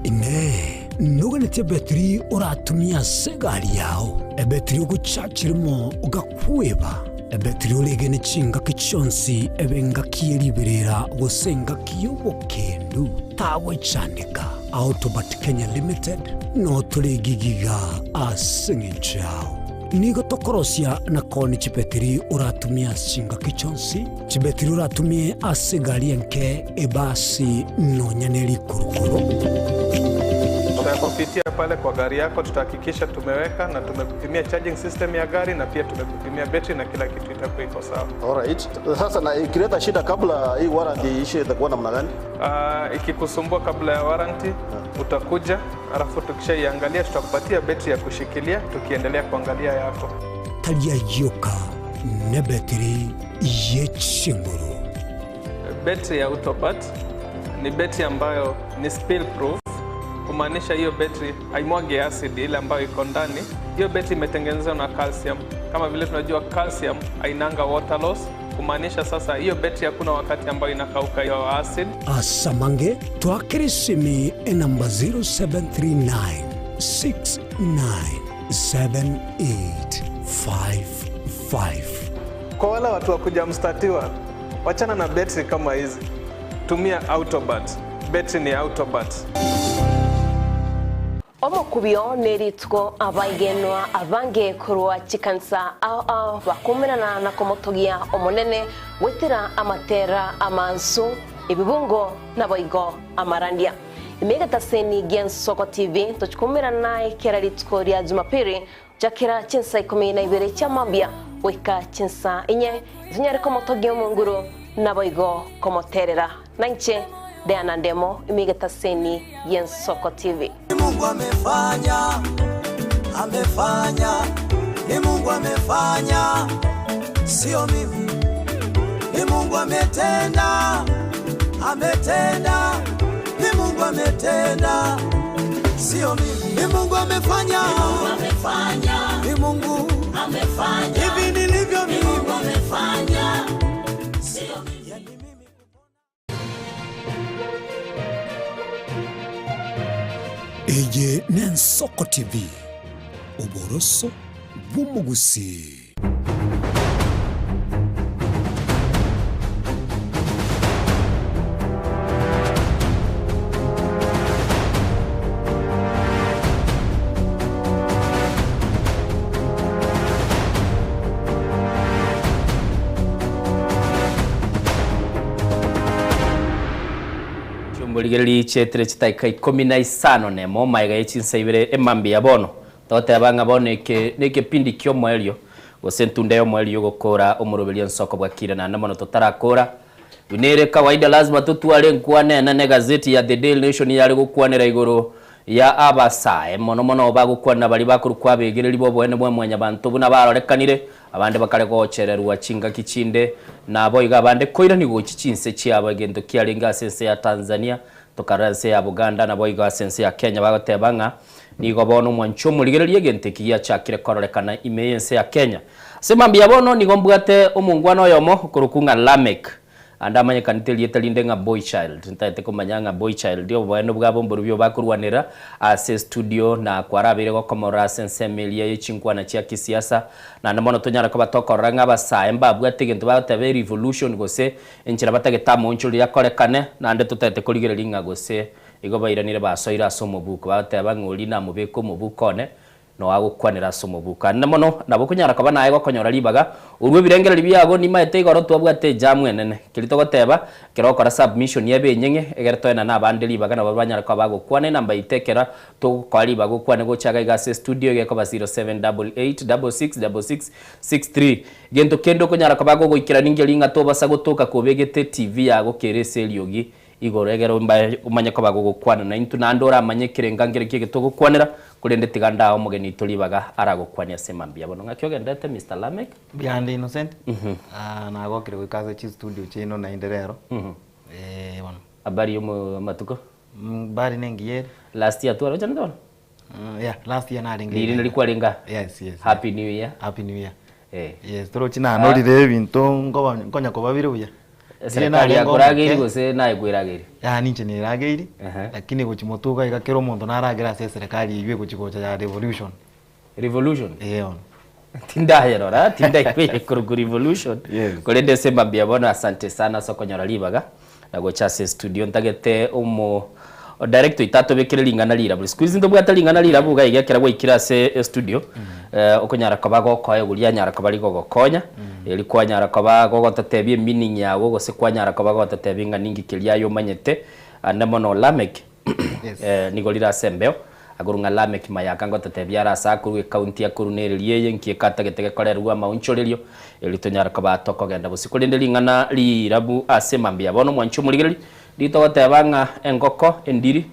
Inee, noganetie ebetiri oratumie ase egari yao, ebetiri ogochachirimo ogakweba, ebetiri oregene chingaki chionsi ebe engaki ye riberera gose engaki y'obokendu? Tagwechandeka, Autobat Kenya Limited no tore gigiga ase eng'encho yao. Nigo tokorosia na koonia chibetiri oratumie ase chingaki chionsi, chibetiri oratumie ase egari enke, ebasi, nonya ne rikurukuru. Tutakupitia pale kwa gari yako, tutahakikisha tumeweka na tumekupimia charging system ya gari na pia tumekupimia betri na kila kitu itakuwa iko sawa. Alright. Sasa na ikileta shida kabla hii warranty iishe itakuwa namna gani? Uh, ikikusumbua kabla ya warranty utakuja, alafu tukishaiangalia tutakupatia betri ya kushikilia tukiendelea kuangalia yako. Tari ayio ka nebetiri ye chinguru. Betri ya Autopat ni betri ambayo ni spill proof, kumaanisha hiyo betri haimwagi acid ile ambayo iko ndani. Hiyo betri imetengenezwa na calcium. Kama vile tunajua calcium hainanga water loss, kumaanisha sasa hiyo betri hakuna wakati ambayo inakauka hiyo acid. Asamange twakere esimi enamba 0739 697855. Kwa wale watu wa kuja mstatiwa, wachana na betri kama hizi, tumia Autobat. Betri ni Autobat. Omokubio nerituko abaigenwa abange korwa chikansa ao ao bakumerana na komotogia omonene gwetera amatera amansu ebibungo naboigo amarandia. Emegetaseni gia Nsoko TV tochikumerana ekera rituko ria Jumapili jakera chinsa 12 chia mambia goika chinsa inye tunyare komotogia omonguru naboigo komoterera nainche Diana Ndemo emegetaseni gia Nsoko TV. Mungu amefanya, amefanya, ni Mungu amefanya, sio mimi. Ni Mungu ametenda, ametenda, ni Mungu ametenda, sio mimi. Ni Mungu amefanya, ni Mungu amefanya, ni Mungu amefanya, hivi nilivyo mimi, Mungu amefanya, sio mimi. Eye n'Ensoko TV, oboroso bw'omogusii. Chimborigereria chietire chidakika ikomi na isano nemo magega ye chinsa ibere emambia bono. Togoteba ng'a bono eke nekepindi kiomoerio gose entunda yomoerio ogokora omoroberio ensoko bwakire naende mono totarakora. Buna ere kawaida lazima totware enkwana enene egazeti ya The Daily Nation yare gokwanera igoro ya abasae mono mono bagokwana baria bakorokwa abegereri boboene bwa mwanyabanto buna barorekanire abande bakare gochererwa chingaki chinde naboigo abande koirani gochi chinse chiabo egento kiarenge ase ense ya Tanzania tokarora ense ya Buganda naboigo ase ense ya Kenya bagoteba ng'a nigo bono omwancho omorigereria egento eki giachakire kororekana ime y'ense ya Kenya. Ase mambia bono nigo mbwate omongwana oyomo okorokwa ng'a Lameck. Ande amanyekanete erieta rinde ng'a Boy Child. Ntagete komanya ng'a Boy Child oboene bwabo mborobio bakorwanera ase estudio na kwarabeire gokomorora ase ensemo eria ye chinkwana chia kisiasa. Naende mono tonyare koba tokorora ng'a abasae mbabwate egento bagoteba erevolution gose enchera batagete amaonchoreria akorekane naende totagete korigereria ng'a gose igo bairanire basoire ase omobuko bagoteba ng'a oria namobeke omobuko one Noa agokwanera ase omobuko. Aande mono, nabo okonyara koba naye gokonyora ribaga, orue ebirengererio biago, nimaete igoro twabwate ejamu enene. Keria togoteba, ekero ogokora submission ebe enyeng'e, egere toenane abande ribaga nabo banyare koba bagokwana enamba yaito ekero togokoa ribaga okwane gocha iga iga ase estudio iga ekoba 0788666663. Gento kende okonyara koba gogoikerania nkeri ng'a tobasa gotoka kobegete TV yago kere ase eriogi Igoro egere ombae omanye koba gogokwana naintwe, naende oramanye ekerenga nkereki eke togokwanera, korende tiga ndae omogeni oito ribaga aragokwanie ase mambia. Bono ng'aki ogenderete Mister Lameck? Mbuya Innocent, Ah, nagokire goika ase chistudio chiaino naende rero. Eh, bono. Habari ya omo amatuko? Habari nengiya ere. Last year twarochanete bono? Yeah, last year narenge Riri nari kwarenge aa? Yes, yes. Happy new year. Happy new year. Eh. Yes, torochi nanorire ebinto nkoba nkonya koba bire buya. Eserekari yakorageiri gose naye kwerageiri? Yaya ninche nerageiri, lakini gochi motuko iga kera omonto naragere ase eserekari eywo egochi gocha ya revolution. Revolution? Eeh bono. Tindayerora, tindaigweye korokwa revolution, Yes. korende ase mambia bono asante sana ase okonyora ribaga na gocha ase estudio ntagete omo director oito atobekere ring'ana rirabu. Siku hizi ntobwate ring'ana rirabu iga iga ekero gwaikire ase estudio, okonyara koba gokoegwa rianyara koba rigogokonya, eri kwanyara koba gogototebia emeaning yago gose kwanyara koba gogototebia ng'a ninki keria aye omanyete, ande mono Lameck nigo rire ase embeo, akorwa ng'a Lameck Mayaka ngototebia are ase akorwa ecounty akorwa nereri eye nki ekatagete gekorerwe amaonchorerio, erio tonyare koba tokogenda bosio. Korende ring'ana rirabu ase mambia bono mwanche omorigereria, Riria togoteba ng'a engoko endiri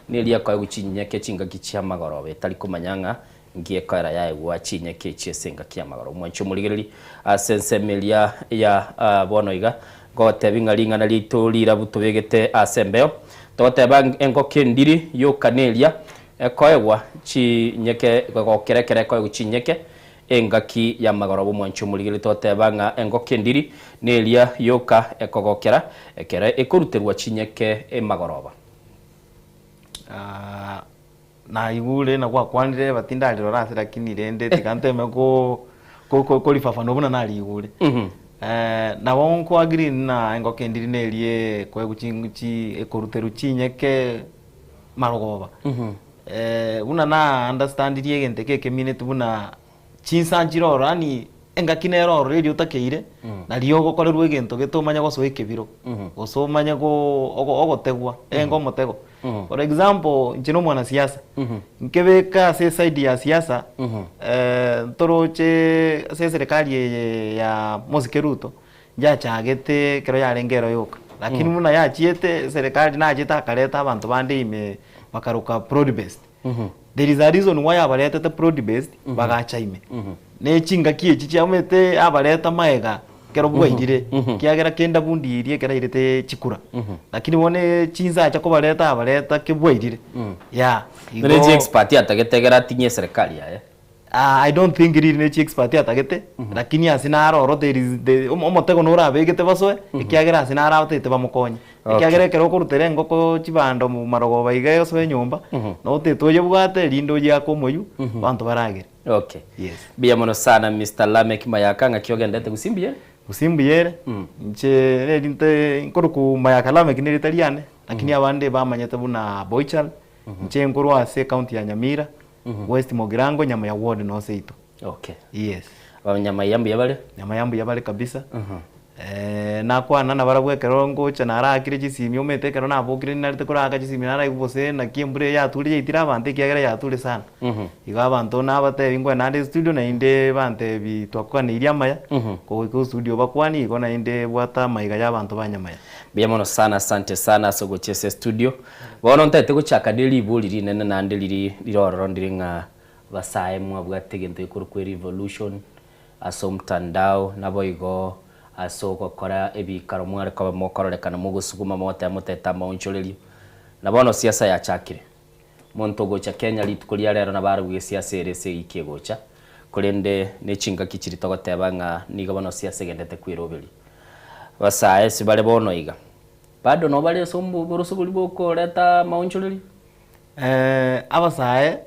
neria ekoegwa chinyeke chingaki chi'amagoroba etari komanya ng'a nki ekoera yaegwa chinyeke echi ase engaki y'amagoroba. Omwanchi omorigereria ase ensemo eria ya bono iga, ngogotebi ng'a ring'ana riaito rirabu tobegete ase embeo. Togoteba engoko endiri yoka neria ekoegwa chinyeke gokera ekero ekoegwa chinyeke Engaki y'amagoroba omwanchi omorigereria toteba ng'a engoko endiri neria yoka ekogokera ekero ekoruterwa chinyeke emagoroba. Naigure na gwakwanire but tindarirora ase lakini rende tiga nteme ko ko korifafanua buna narigure. Nabo nko agree ng'a engoko endiri neria ekoegwa chi ekoruterwa chinyeke marogoba. Buna na understandirie egento eke ekemineti buna chinsa nchire ororo yaani engaki nere ororo eria otakeire nario ogokorerwa egento gete omanye gosoa ekebiro gose omanye go ogo ogotegwa enge omotego. For example inche na omwanasiasa nkebeka ase eside ya siasa ntoroche ase eserekari eye ya Mosike Ruto Yachagete ekero yarenge ero yoka, lakini buna yachiete eserekari nachete akareta abanto bande ime bakaroka broad based. There is a reason why abaretete broad based bagacha ime. Ne chingaki echi chiamete abareta maega ekero bwairire ekiagera kenda bundi eria ekero airete chikura. Lakini bono chinsa acha kobareta abareta kebwairire. Yeah, Nere igo. chiexpert atagete egere atinyie eserekari yaye. I don't think riri ne chiexpert atagete, lakini ase naro oro there is the omotego norabegete basoe, ekiagera ase naro abatagete bamokonye. Ekiagera ekero okorutera engoko chibando marogoba iga egosoa enyomba, notete oyebwate erinde oyeake omoyio, abanto baragere. Okay. Yes. Mbuya mono sana Mister Lameck Mayaka ng'aki ogendete gose mbuya ere? Gose mbuya ere, inche nerinte nkorokwa Mayaka Lameck nerita riane, lakini abande bamanyete buna Boychild, inche nkorwa ase ecounty ya Nyamira, West Mugirango Nyamaya ward noo seito. Okay. Yes. Abanyamaiya mbuya bare? Nyamaya mbuya bare kabisa. Nakwana nabarabwo ekero ngocha naraakire chisimi omanyete ekero nabokire ninarete koraka chisimi naraigwe gose naki embura eye yature yaitire abanto ekiagera yature sana. Igo abanto nabatebi ngoe naende estudio naende bantebi twakoganeirie amaya, kogoika estudio bakwanie igo naende bwata amaiga ya abanto ba Nyamaya. Mbuya mono sana asante sana ase ogochia ase estudio. Bono ntagete gochaka ne ribori rinene naende riri rire ororo ndire ng'a abasae mwabwate egento gekorokwa erevolution ase omtandao naboigo ase ogokora ebikaro mware koba mokororekana mogosuguma mogoteba motete amaonchorerio. Na bono siasa yachakire. Monto ogocha Kenya rituko ria rero nabo arabue siasa ere ase ewiki egocha, korende ne chingaki chiria togoteba ng'a nigo bono siasa egendete kweroberia. Abasae ase bare bono iga, bado nabo bare ase oboroso boria bokoreta amaonchoreria? Abasae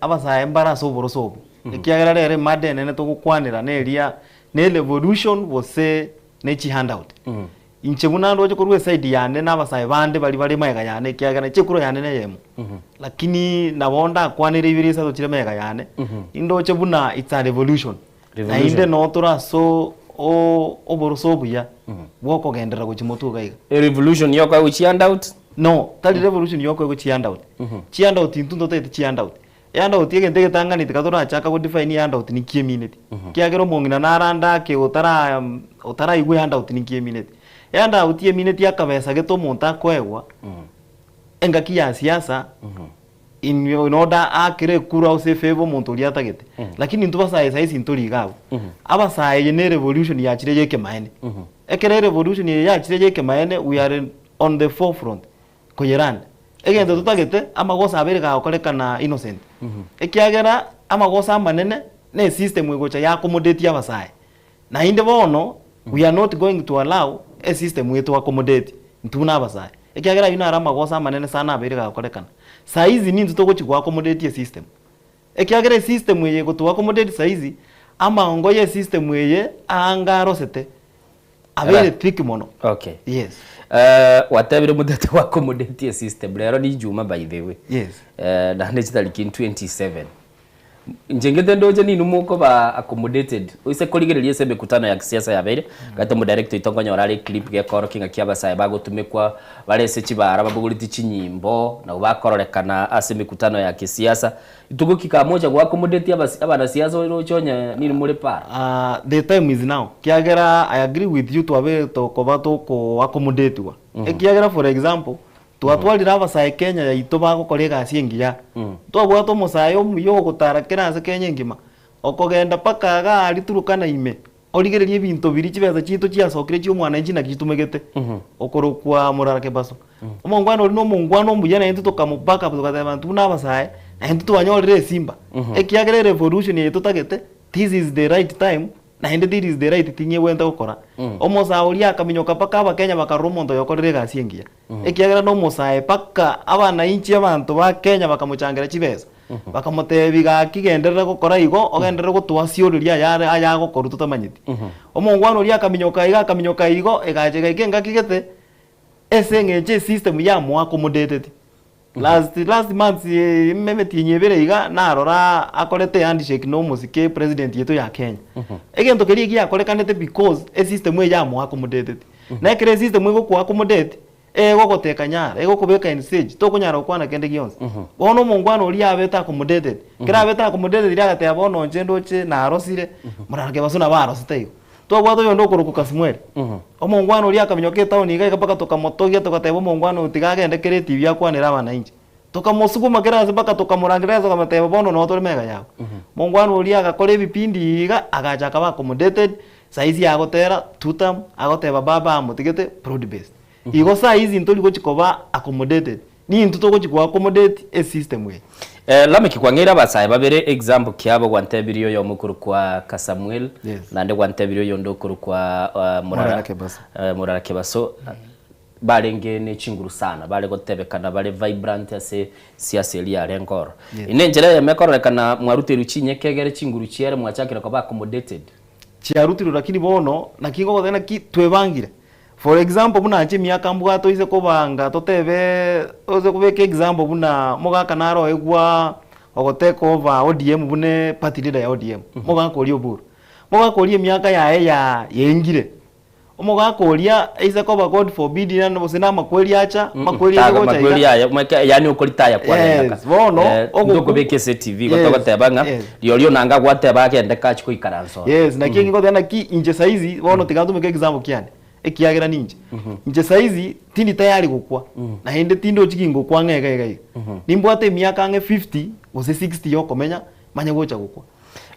abasae mbare ase oboroso obwo, ekiagera rero emada enene togokwanera neria ne revolution gose ne chihandout. Inche buna ndoche korwa eside yane na abasae bande baria bare magega yane ekiagera inche ekura yane neyemo, lakini nabo ndakwanere ibere isato chire magega yane, nindoche buna it's a revolution. Naende noo tore ase oboroso obuya bw'okogenderera gochia motwe iga iga. Erevolution yokoegwa chihandout? No, tari revolution yokoegwa chihandout. Chihandout intwe ntotagete chihandout. Ehandout egento egetang'ani tiga torachaka go define ehandout ninki emineti. Ekiagera omong'ina narande ake otara otaraigwa ehandout ninki emineti. Ehandout emineti akabesa gete omonto akoegwa, engaki ya siasa. In in order aakere ekura gose efavour omonto oria atagete. Lakini intwe basae saisi ntori iga abwo. Abasae eye ne revolution yachire ya ekemaene. Ekero erevolution eye yachire ya ekemaene we are on the forefront koyeranda. Egento totagete amagoso abere gagokorekana innocent. Ekiagera amagoso amanene ne esystem egocha ya accommodate abasae. Naende bono we are not going to allow esystem eto accommodate intwe buna abasae. Ekiagera ayio naro amagoso amanene sana abeire gakorekana. Saizi nintwe togochi go accommodate esystem. Ekiagera esystem eye egoto accommodate saizi, amaongo ye esystem eye anga arosete, abeire thick mono. Okay. Yes. Eh, gwatebire omotete go accommodate esystem, rero ni Ijumaa by the way. Yes. Eh, naende chitariki 27. Inche ngete ndoche ninwe mokoba accommodated oise korigereria ase emekutano ya kisiasa yabeire, gati omodirector oito nkonyora are eclip gekorokia ng'aki abasae bagotumekwa bare ase chibara babogoretie chinyimbo nabo bakororekana ase emekutano ya kisiasa. Ituko ki kamocha go accommodate abas abanasiasa oroche onye ninwe more para? Ah, the time is now kiagera I agree with you twabeire tokoba toko accommodatewa ekiagera for example Twatwarire abasae Kenya yaito bagokora egasi engiya. Ntwabwate omosae omuya ogotara kera ase Kenya engima, okogenda mpaka iga aria Turkana ime, origererie ebinto biria chibesa chiaito chiasokire chia omwananchi naki chitumegete, okorokwa Morara Kebaso. Omongwana oria na omongwana omuya naintwe tokamo back up togateba intwe buna abasae, naintwe twanyorire esimba. Ekiagera erevolution eye totagete, this is the right time Naende this is the right thing egwenerete gokora. Omosae oria akaminyoka mpaka abakenya bakarora omonto oyo okorire egasi engiya. Ekiagera na omosae mpaka abanainchi abanto ba Kenya bakamochangera chibesa. Bakamotebia gaki genderera gokora igo ogenderere gotoasioreria ayare ayagokorwa totamanyeti. Omongwana oria akaminyoka iga akaminyoka igo egacha egaika engaki gete ase eng'encho esystem yamoaccommodateti. Last last month emetienyi ebere iga narora akorete ehandshake na omosike president yaito ya Kenya. Egento keria giakorekanete because esystem eye yamoaccommodateti. Na ekero esystem egokoaccommodate, egogoteka nyara, egokobeka in stage, tokonyara gokwana kende gionsi. Bono omongwana oria abete accommodated, ekero abete accommodated riria agateba bono inche ndoche narosire, morara kebaso nabo arosete igo. Twabwate oyonde okorokwa Kasmuel, omongwana oria akaminyoka etown iga iga mpaka tokamotogia togateba omongwana oyo tiga agende kera etibi akwanere abananchi. Tokamosuguma kera ase mpaka tokamorangeria ase tokamotebia bono noo tore mega yago. Omongwana oria agakora ebipindi iga agacha akaba accommodated, saizi agotera tutam, agoteba baba amotigete broad based. Igo saizi ntori gochi koba accommodated, nintwe togochi ko accommodate esystem eye. Lameki kwang'eire abasae babere example kiabo gwantebirie oyomo okorokwa Kasamuel Yes. naende gwantebirie oyonde okorokwa Murara Murara Kebaso. Murara Kebaso barenge ne chinguru sana bare gotebekana bare vibrant ase siasa eria yarenge oro. Yes. Ine enchera eyemo ekororekana mwaruterwe chinyeke egere chinguru chiere mwachakire koba accommodated. Chiarutirwe lakini bono naki ngogotebia naki twebangire. For example buna inche emiaka mbwate oise kobanga totebe oise kobeka example buna mogaka naro oegwa ogotake over ODM buna party leader ya ODM, mogaka oria Oburu. Mogaka oria emiaka yaye ya yaengire, omogaka oria aise koba God forbid yaani gose na amakweri acha, amakweri aye gocha iga. Makweri aya, make yaani okoritaya kwagenda ka. Yes, bono ogoku Ntokobeka ase etivi igo Yes, togoteba ng'a yes. rirorio nanga gwateba agende kachi koikaransa oro. Yes, naki ngoteba naki inche saizi bono tiga ntumeke example kiane, ekiagera ninche. Inche saizi tindi tayari gokwa, naende tindochi gingokwa ang'e iga iga iga. Nimbwate emiaka ang'e 50 gose 60 yokomenya, manye gocha gokwa.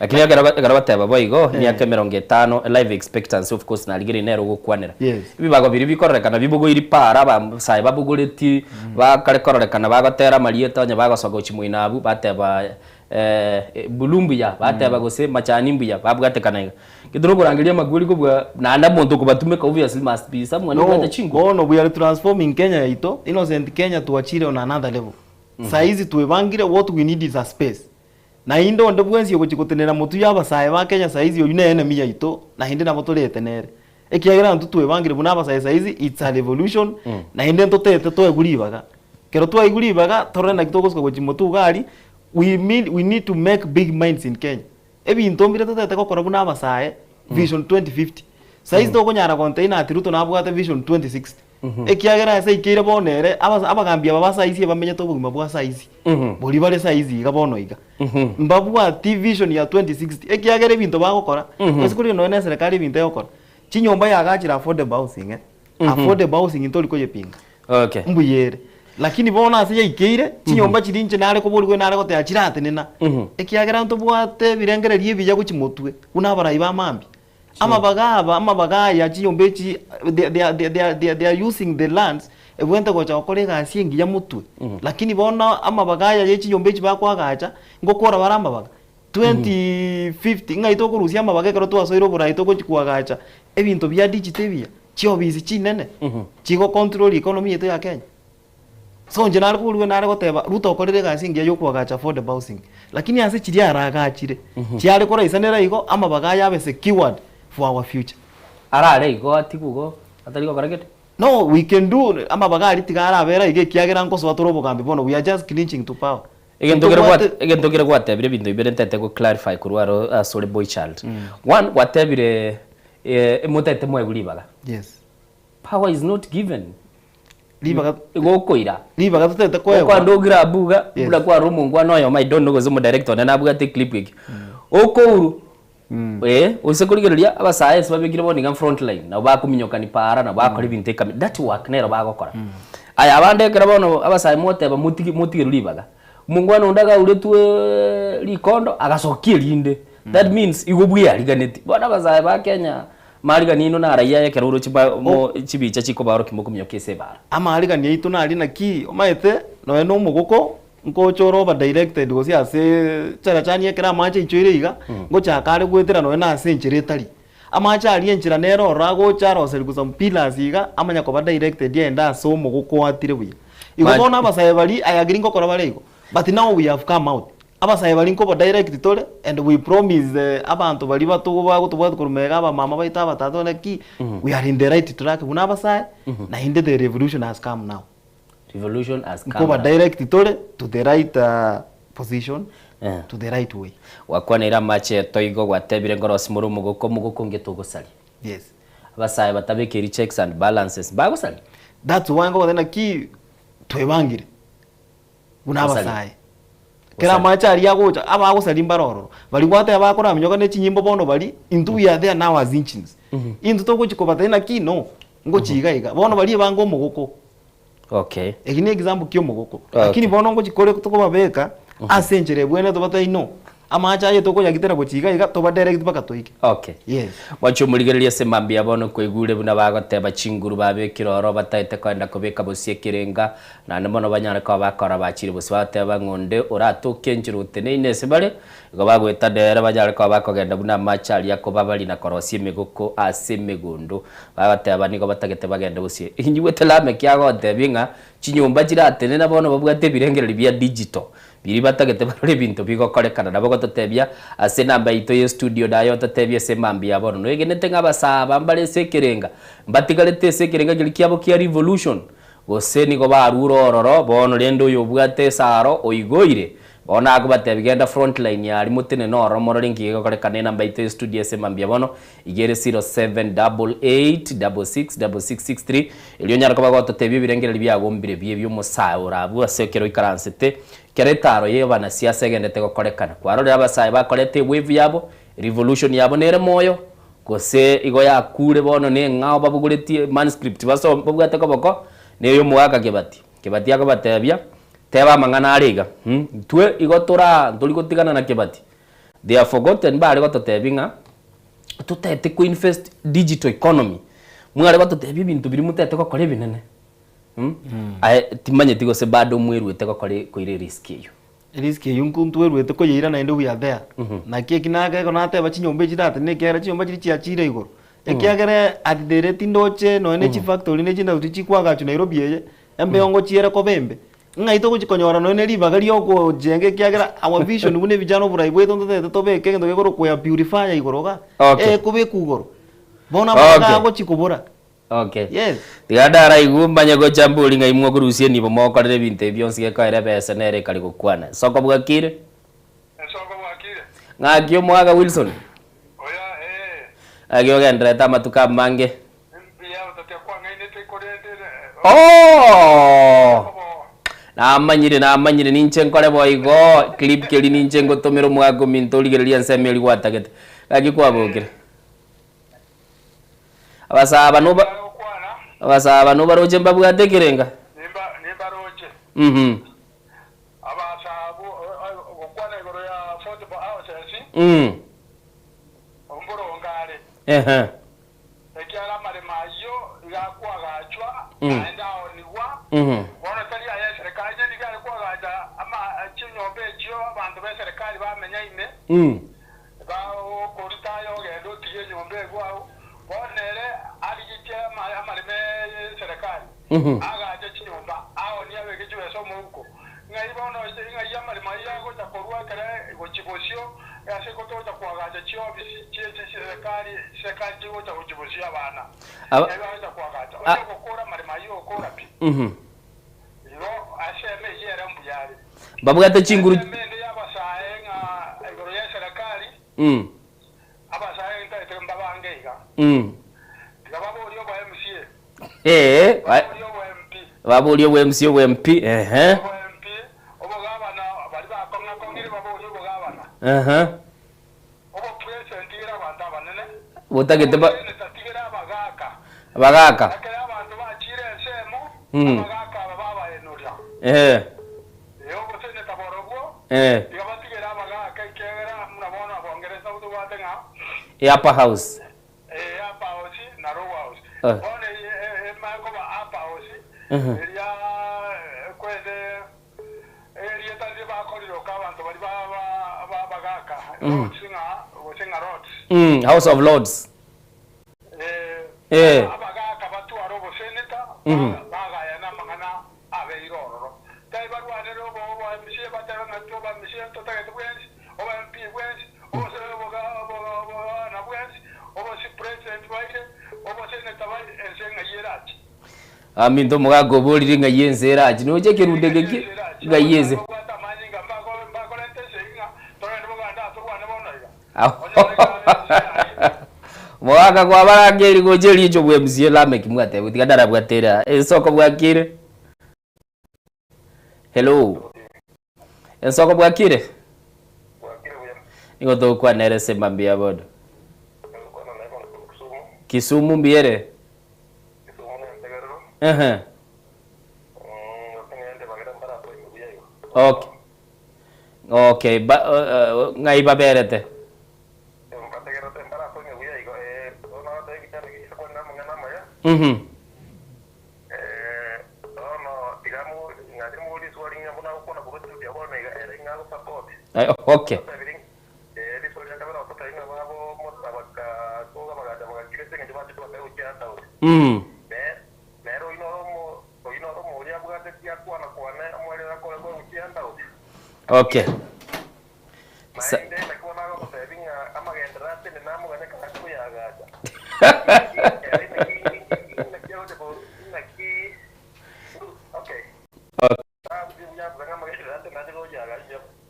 Lakini ekero ekero goteba boigo, emiaka emerongo etano, life expectancy of course narigereria nere ogokwanera. Yes. Ebibago biria bikororekana bibogoiri para, abasae babogoreti, bakare kororekana bagotera amarieta onye bagosoka gochia moino abwo, bateba Eh, blue mbuya, bateba gose machani mbuya, babwatekana iga. Gento nokorangeria amakweri kobua naende omonto okobatumeka obviously must be someone No, obwate chinguru. bono we are transforming Kenya yaito, Innocent Kenya twachire on another level. Saizi twebangire what we need is a space. Naende onde bwensi ogochia gotenena motwe ya abasae ba Kenya saizi oyio ne enemy yaito naende nabo torete nere. Ekiagera intwe twebangire buna abasae saizi it's a revolution naende ntotete toegwe ribaga. Kero twaigwe ribaga torore naki togosuka gochia motwe iga aria we mean we need to make big minds in Kenya. Ebinto mbire totete gokora buna abasae vision 2050. Saizi tokonyara gontebi ati Ruto nabwate vision 2060. Ekiagera ase aikeire bono ere, abas- abagambi aba ba saizi ebamenyete obogima bwa saizi, boria bare saizi iga bono iga, mbabwati vision ya 2060, ekiagera ebinto bagokora, gose korigia nonya na eserekari ebinto egokora, chinyomba yagachire affordable housing eh, affordable housing ntori koyepinga, Okay. mbuya ere. Lakini bono ase yaikeire, chinyomba chiria inche nare koborigwa nare goteba chiratenena, ekiagera ntobwate ebirengererio ebiya gochia motwe, buna abarai ba mambia. Amabaga aba, amabaga aya chinyomba echi they, they, are- they, are- they, are- they are using the lands ebwenerete gocha gokora egasi engiya motwe. Lakini bono amabaga aya ye chinyomba echi bakoagacha, ngokora bare amabaga. 2050 ng'ai tokorusia amabaga ekero twasoire oborai togochi koagacha ebinto bia digital ebiya, chiofisi chinene, chigo control economy yaito ya Kenya. So inche nare koborigwa nare goteba Ruto okorire egasi engiya yokoagacha affordable housing, lakini ase chiria aragachire chiare koraisanera igo amabaga aya abe secured for our future. Arare igo atigwe igo atari gokora kende? No, we can do amabaga aria tiga arabera iga ekiagera nkosoa tore obogambi bono we are just clinching to power. Egento kere gwa egento kere gwatebire ebinto bibere ntete go clarify korwa aro ase ore boy child. One, gwatebire emotete moegwe ribaga. Yes. Power is not given. Ribaga Igo okoira. Ribaga totete koegwa. Okwanda ograb iga, Yes. buna kwarora omongwana oyomo I don't know gose omodirector one nabwate eclip ekio. Okouru, eh, ose korigereria abasae ase babekire bono iga front line, nabo bakominyokani paara, nabo bakora ebinto ekami, that work nero bagokora. Aya abande ekero bono abasae mogoteba motige motigerwe ribaga, omongwana onde agauretwe rikondo agasokia erinde, that means igo bweariganeti. Bono abasae ba Kenya Amaarigani aino narayia ekero oroche mo chibicha chikobaorokia mokominyoka ase ebaara. Amaarigani aito naria naki, omanyete, nonya na omogoko nkocha ore over directed gose ase charachani ekero amache aichoire iga, ngochaka are goetera nonya na ase enchera etari. Amache aria enchera nere ororo agocha aroserigwe some pillars iga, amanya koba directed aende ase omogoko oatire buya. Igo bono abasae baria, I agree ngokora bare igo, but now we have come out. Abasae baria nkoba direct tore and we promise abanto baria batogo bagotobwati korwa magega abamama baito abatata naki we are in the right track buna abasae naende the revolution has come now. Revolution has come Nkoba now. direct tore to the right position to the right way. Gwakwaneire amache toigo gwatebire nkorosi more omogoko omogoko onge togosaria. Yes. Abasae batabekeiri checks and balances bagosaria? That's why nkogotebia naki twebangire. buna abasae. Kera amache aria agocha, abagosaria mbare ororo. Baria gwateba bakoraminyoka ne chinyimbo bono baria, intwe we are there now as engines. Intwe togochi kobatebia naki no, ngochi iga iga. Bono baria ebange omogoko. Okay. Eki ne example kia omogoko. Lakini bono ngochi kore tokobabeka ase enchera ebwenerete tobatebie no, amache aye tokoyagitera gochia iga iga, toba direct mpaka toike. Okay. Yes. Mwanche omorigererie ase mambia bono kwaigure buna bagoteba chinguru babekire oro bataete koenda kobeka bosie ekerenga Naende mono banyare koba bakora bachire bosio bagateba ng'a onde oratoke enchera oteneine ase bare, igo bagoeta nere banyare koba bakogenda buna amache aria akobabaria na korosia emegoko ase emegondo. Bagateba nigo batagete bagende bosio. Inigwete Lameki agotebia ng'a chinyomba chiratenena bono babwate ebirengererio bia digital, biria batagete barore ebinto bigokorekana. Nabo gototebia ase enamba yaito ye studio naye ototebie ase emambia ya bono. Noegenete ng'a abasaa aba mbare ase ekerenga, mbatigarete ase ekerenga keria kiabo kia revolution, Gose nigo barure ororo, bono rende oyobwate esaro oigoire, bono akobatebia genda front line aria motenene ororo morore nki gegokorekana enamba yaito ye studio ase mambia bono iga ere 0788666663 erio onyare koba gototebia ebirengererio biago mbirebie ebiomosae ore abwo ase ekero oikaransete kera etaro ye abanasiasa egendete gokorekana kwarorire abasae bakorete ewave yabo revolution yabo nere moyo Gose igo yakure bono neng'ao babogoretie manuscript baso babwate koboko, na ey'omogaka Kebati. Kebati akobatebia, teba amang'ana are iga, mh, intwe igo toraa ntori gotigana na Kebati. They have forgotten bare gototebia ng'a totete ko invest digital economy, mware gototebia ebinto biria motete gokora ebinene, mh, aye timanyeti gose bado mweruete gokora koira erisk eyio. Erisk eywo ntwerwete koyeira naende we are there. Naki eki nageko nateba chinyomba echi natenena ekiagera chinyomba chiria chiachire igoro. Ekiagera at the rate ndoche nonya ne chifactory ne chindustry chikwagachwa Nairobi eye, embeo ngochiere koba embe. Ng'ai togochi konyora nonya ne ribaga ria okojenga ekiagera our vision buna ebijana oborai bwaito ntotagete tobeke egento gekorokwa air purifier igoro igaa, Okay. ekobekwa igoro. Bono amang'ana Okay. agochi kobora. Okay. Yes. Tiga ndaraigwe manye gocha mbori ng'ai mwokorusia enibo mokorere ebinto ebi bionsi gekoera ebese nere ekare gokwana. Soko bwakire? Ng'aki omwaga Wilson? Ng'aki ogendererete amatuko amange? Oh! Namanyire namanyire ninche nkore boigo clip keri ninche ngotomera omwaka ominto origereria ensemo eria gwatagete. Ng'aki kwabokire? Abasaa noba abasaa aba nobaroche mbabwate ekerenga? Mhm. Mm. Ehe. Mm. Mhm. Mm. Mhm. Aba- A- Mhm. Babwate chinguru Mm. Mm. Ee, ba- baborie obwa MC obwa MP ehe. Ehe. Botagete ba abagaka. Mm. Ehe. Eh. E upper house. Eh. Mhm. Mm. Mm, House of Lords. Eh. Mhm. Aminto omogaka oborire ng'ai ense erache, noche ekerundu eke ki ng'ai ense. Omogaka kwabarangeiri gocha ericho bwa MCA Lameck mwateba tiga ndarabwate ere aa ensoko bwakire? Hello, ensoko bwakire? Nigo togokwana ere ase mambia bono. Kisumu mbuya ere? Ehe. Okay. Okay, ba, uh, ng'ai baberete? Mhm. Eh, okay. Mm. Okay. Sa-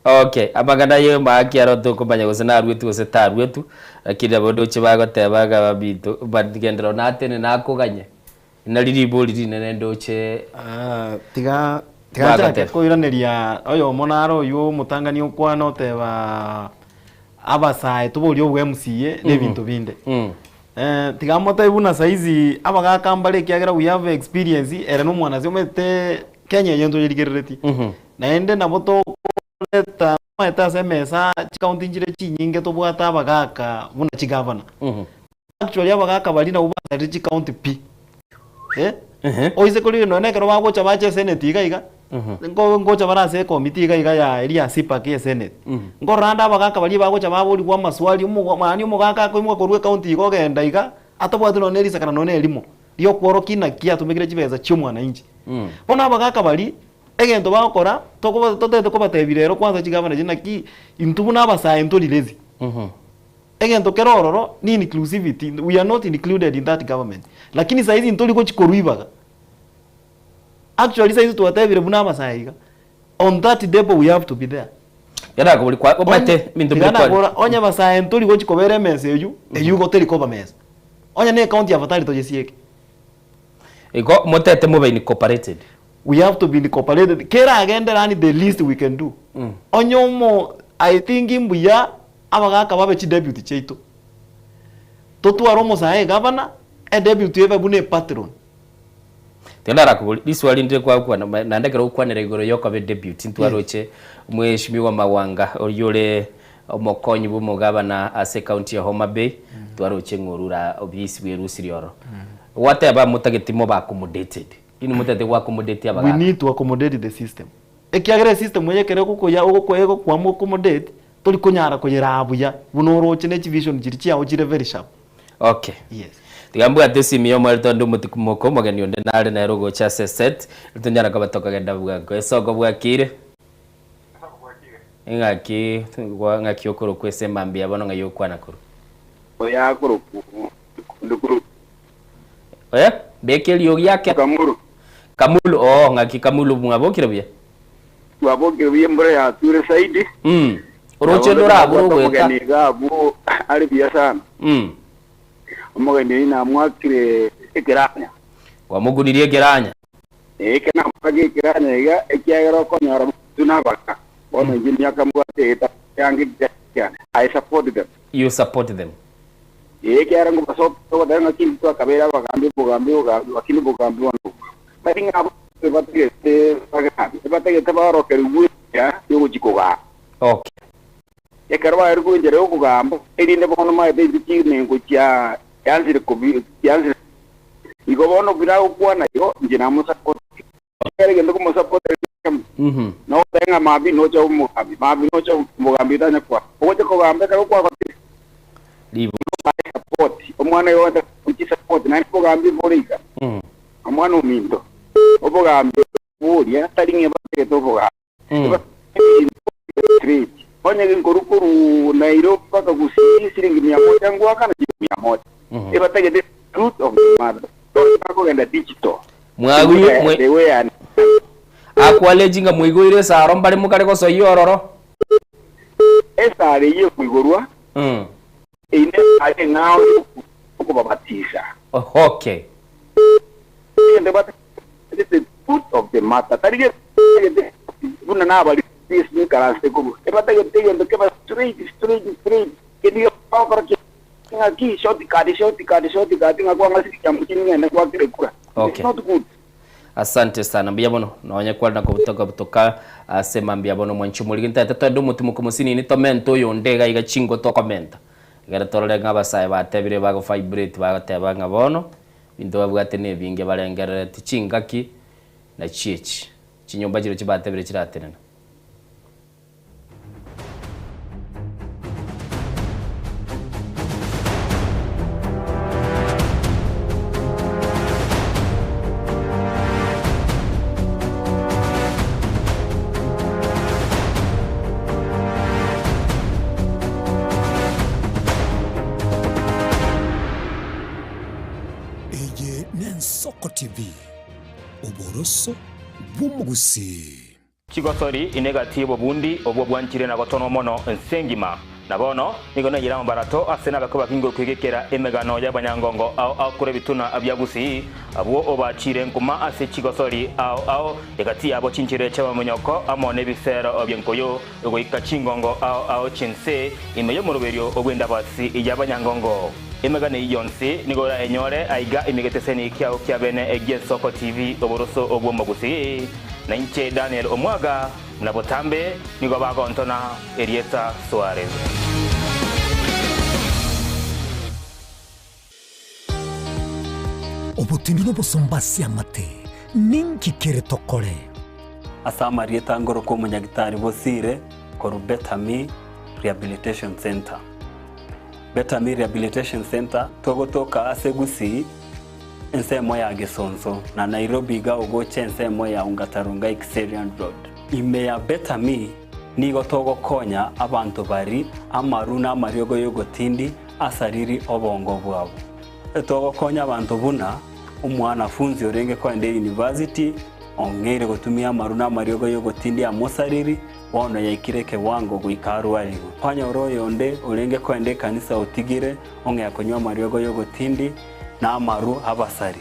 Okay, amang'ana aye maaki aro tokomanya gose narwetwe gose tarwetwe, lakini nabo ndoche bagoteba ng'a baminto bagenderera natene nakoganye, nari ribori rinene ndoche Tiga tiga nchake bagoteba. koiraneria oyomo naro oywo omotang'ani okwana oteba abasae toborie obwa MCA na ebinto binde. Tiga motebi buna saizi abagaka mbare ekiagera we have experience ere na omwanasi omanyete Kenya eye ntoyerigereretie. Naende nabo tokoreta omanyete ase emesa chikaunti nchire chinyinge tobwate abagaka buna chigavana. Actually abagaka baria nabwo basarire chikaunti pi. Eh, oise korigereria nonye na ekero bagocha bache eseneti iga iga. Nko ngocha bare ase ekomiti iga iga ya eria ya CPAC ya esenate. Nkorora ande abagaka baria bagocha baborigwa amaswali omogo yaani omogaka akoimoka korwa ecounty iga ogenda iga, atabwati nonye na erisakara nonye na erimo, riokworokia naki atumekire chibesa chia omwananchi. Bono abagaka baria, egento bagokora, tokoba totagete kobatebia rero kwanza chigavana echi naki intwe buna abasae ntori lazy. Egento kere ororo ni inclusivity, we are not included in that government. Lakini saizi ntori gochi korwa ibaga. Actually saizi twatebire buna abasae iga, on that debo we have to be there. Tiga kwa omanyete ebinto Tiga mbire kwari. nabora, onye abasae ntori gochi kobera emesa eywo, eywo igo teri koba mesa. Onye ne ecounty afadhali toyesieke. Igo motete mobe incorporated. We have to be incorporated. Keragende yaani the least we can do. Onye omo I think mbuya abagaka babe chideputy chiaito. Totware omosae egavana, edeputy ebe buna epatron. Tiga ndarakobori riswali ndire kwakwana ma- naende ekero gokwanera igoro yokoba edeputy ntwaroche omweshimiwa Mawanga oyio ore omokonyi bwa omogabana ase ecounty ya Homa Bay twaroche ng'a orure obisi bwerusirie oro. Gwateba motageti mobe accommodated. Inwe motagete go accommodate We abagaka. need to accommodate the system. Ekiagera esystem eye ekero egokoya ogokoya egokwama accommodate, tori konyara koyeraa buya buna oroche ne chivision chiria chiao chire very sharp. Okay. Yes. Tiga mbwate esimi ya omwere tonde omotikumoko omogeni onde nare nere ogocha ase eset, tonyara koba tokogenda bwango. Esoko bwakire? Ng'aki gwa ng'aki okorokwa ase emambia bono ng'ai okwana korwa? Oyo akorokwa onde korokwa. Eh, beka eriogi ake. Kamulu. Kamulu, oo ng'aki Kamulu mwabokire buya? Twabokire buya embura yature saidi. Mm. Oroche ndorabure ogoeta. Omogeni iga abwo are buya sana. Mm. Omogeni oyio namwakire ekeranya. Kwamokunirie ekeranya. Ee, eke namwake ekeranya iga, ekiagera okonyora intwe nabaka. Bono inche emiaka mbwate egetabu kiange kiane. I support them. You support them. Ee, ekiagera ngobasokia ogoteba ng'a kindi twakabeire abagambi obogambi obogambi lakini obogambi bono obo tari ng'a abwo batagete bagambe, ebatagete baorokerigwe enchera yogochia kogamba. Okay. Ekero baerigwe enchera yokogamba, erinde bono maete intwe chinengo chia chiansire kobi chiansire igo bono buna agokwana igo, inche namosapoti. Ekero egento komosapota nogoteba ng'a maambia nocha omogambi, maambia nocha omogambi otanya koa. Ogocha kogamba ekero kwagotire, Ribu. I support omwana oyo ogoteba gochi support naende obogambi bore iga, omwana ominto, obogambi boria tari ng'a ebatagete obogambi, ebatagete straight. Onye nkorwa korwa Nairobi mpaka Gusii siringi mia moja ngoakana chiringi mia moja. Ebatagete truth of the matter. Bakogenda digital. Mwagui- mwe- The way and Akwalechi ng'a mwigoire esaro mbare mokare gosoyia ororo. Esaro eyio ekoigorwa, eyio nesaro eng'ao y'okobabatisa. Okay. Egento batagete the truth of the matter, tari gento batagete buna nabari ase korwa, ebatagete egento kebe straight straight straight, kende bagokora ki ng'aki short cut short cut short cut ng'a kwang'asire chiambu chinde ng'ende gwakera ekura. Okay. It's not good. Asante sana mbuya mono nonye kware na kobutoka butoka ase mambia bono mwanchi omorigi ntaete toende omotimoko mosinini tomente oyonde iga iga chingo tokomenta egere torore ng'a abasae batebire bago vibrate bagoteba ng'a bono binto babwate nebinge barengerereti chingaki nachi echi chinyomba chirochio batebire chiratenena. Eye n'Ensoko TV, oboroso bw'omogusii. Chigosori ine egati y'obobundi obwo bwanchire na gotonwa mono ense engima. Na bono nigo naiyire amabarato ase nabakwe bakingwe kwegekera emegano y'abanyangongo ao ao korwa ebituna bia Gusii, abwo obachiire nkuma ase chigosori ao ao, egati yabo chinchera chi'amamonyoko amo nebisero bi'enkoyo, goika chingongo ao ao chi'ense ime y'omoroberio bw'endabasi y'abanyangongo. Emegano eyio yonsi nigo orayenyore aiga ime geteseni kiao kia bene gi'Ensoko TV, oboroso bw'Omogusii. Na inche Daniel omwaga, buna botambe nigo bagontona erieta Suarez. Obotindu na obosomba ase amate, ninki kere tokore? Ase amarieta ngoroka omonyagitari Bosire korwa Betami Rehabilitation Centre. Betami Rehabilitation Centre togotoka ase Gusii ensemo ya Gesonso na Nairobi iga ogocha ensemo ya Ongata Rongai Kiserian Road. Ime ya Betami nigo togokonya abanto bari amaru na amariogo y'ogotindi asariri obongo bwabo. Togokonya abanto buna omwanafunzi orenge koenda eyunivasiti ong'eire gotumia amaru na amariogo y'ogotindia amosariri, bono yaikire ekewango goika arwarigwe. Kwanyora oyonde orenge koenda ekanisa otigire ong'ea konywa amariogo y'ogotindi na amaru abasari.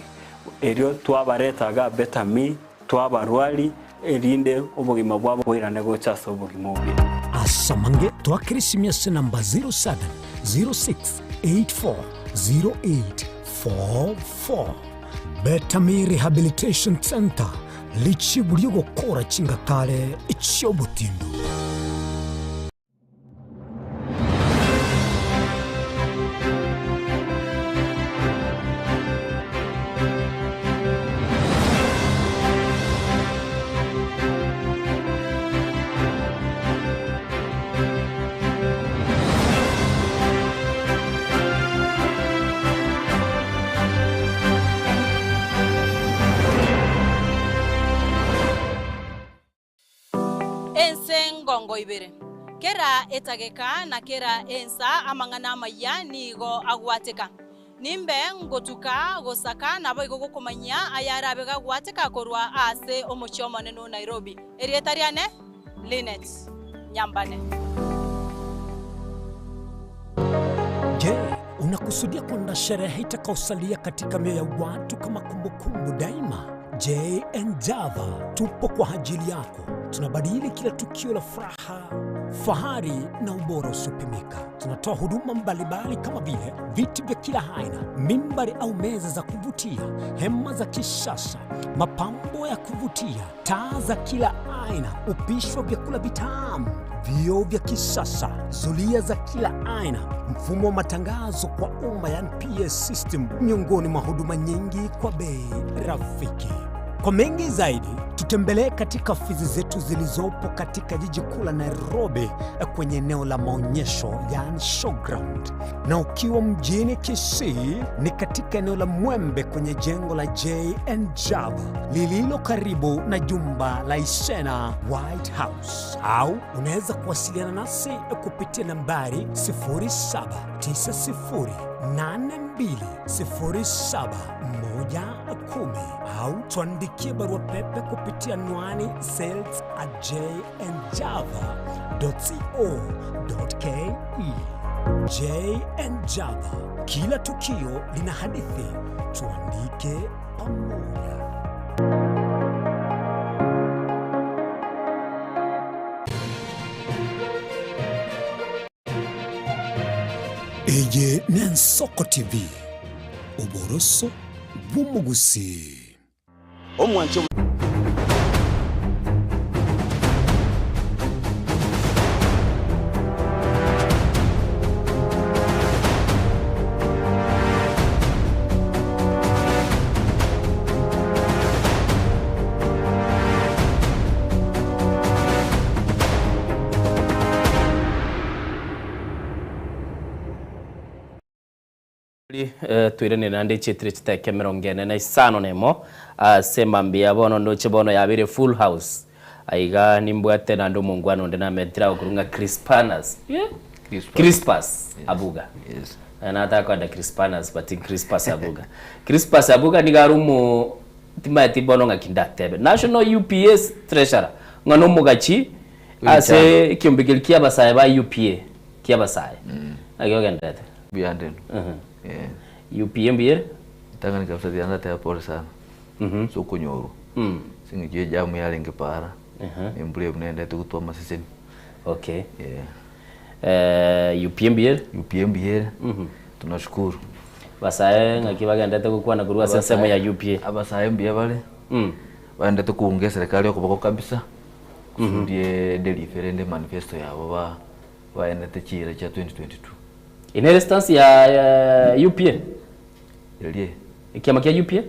Erio twabareta iga Betami, twabarwari, erinde obogima bwabo boirane gocha ase obogima obuya. Ase amange twakere esimi ase namba 0706840844. Betami Rehabilitation Centre, richibu ri'ogokora chingakare chi'obotindu. Ense ngongo ibere. Kera etageka na kera ensa amang'ana amayia nigo agwateka. Nimbe ngotuka gosaka naboigo gokomanyia ayarabe gagwateka korwa ase omochie omonene o Nairobi. Erieta riane Linet Nyambane. Je, unakusudia kuandaa sherehe itakayosalia katika mioyo ya watu kama kumbukumbu daima? JN Java tupo kwa ajili yako. Tunabadili kila tukio la furaha, fahari na ubora usiopimika. Tunatoa huduma mbalimbali kama vile viti vya kila aina, mimbari au meza za kuvutia, hema za kisasa, mapambo ya kuvutia, taa za kila aina, upishi wa vyakula vitamu, vioo vya kisasa, zulia za kila aina, mfumo wa matangazo kwa umma yani PS system, miongoni mwa huduma nyingi kwa bei rafiki. Kwa mengi zaidi, tutembelee katika ofisi zetu zilizopo katika jiji kuu la Nairobi kwenye eneo la maonyesho yani showground, na ukiwa mjini Kisii ni katika eneo la Mwembe kwenye jengo la JN Java lililo karibu na jumba la Isena White House, au unaweza kuwasiliana nasi kupitia nambari 0790820710 au tuandikie barua pepe kupitia anwani sales at jnjava.co.ke. JN Java, kila tukio lina hadithi, tuandike pamoja. Eye n'Ensoko TV, oboroso bw'omogusii. Omwanche. Toiranere naende chietire chiteke emerongo ene na isano na emo ase mambia bono ndoche bono yabeire full house aiga nimbwate naende omongwana onde namentire agokorwa ng'a Crispanas Crispas Abuga nataka kwenda Crispanas but Crispas Abuga Crispas Abuga nigo are omo Timanyeti bono ng'aki ndatebe. National UPA treasurer, ng'a nomogachi ase ekiombe keria kia abasae ba UPA, kia abasae. Naki ogenderete? Mbuya nde. Eh. UPA mbuya ere? Ritang'ani kabisa tiga ndateba pole sana ase okonyorwa ase eng'encho ya ejamu yarenge paara na embura eye buna endete gotwa amaseseni. Okay. Eh, UPA mbuya ere? UPA mbuya ere, tunashukuru. Abasae ng'aki bagendete gokwana korwa ase ensemo ya UPA? Abasae mbuya bare, baendete kounga eserekari okoboko kabisa, kusudi edelive rende emanifesto yabo ba baendete chiira chia 2022. Ere stance ya UPA? Erie? Ekiama kia UPA?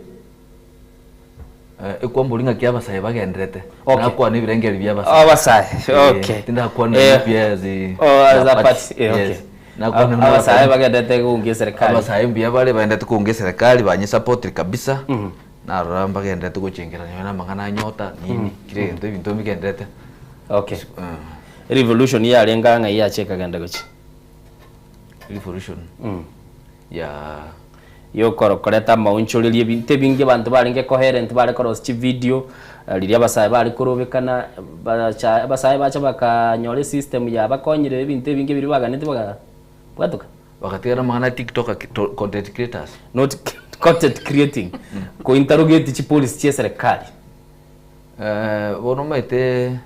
Ekwambori ng'aki abasae bagenderete. Okay. Nakwana ebirengeri bia abasae. Abasae, okay. Tindakwana Eh, UPA as a oh, as a party. party, eh, okay. Yes. Nakwana buna Abasae bagenderete gounga eserikali. Abasae mbuya bare bagenderete kounga eserikali banyesapotire kabisa. Narora mbagenderete gochengerana nonya na amang'ana a nyota nini kera egento ebinto mbigenderete. Okay. Revolution yarenge ang'e yacha ekagenda gochia? Revolution ya Yokoro koreta amaonchoreria ebinto ebinge abanto barenge coherent bare korosia chividio riria abasae bare korobekana bacha abasae bacha bakanyora esystem yabakonyire ebinto ebinge biria baganeti baga bwatoka. Bagatigara amang'ana a tiktok content creators. Not content creating, ko interrogate chipolicy chia eserekari. Bono omanyete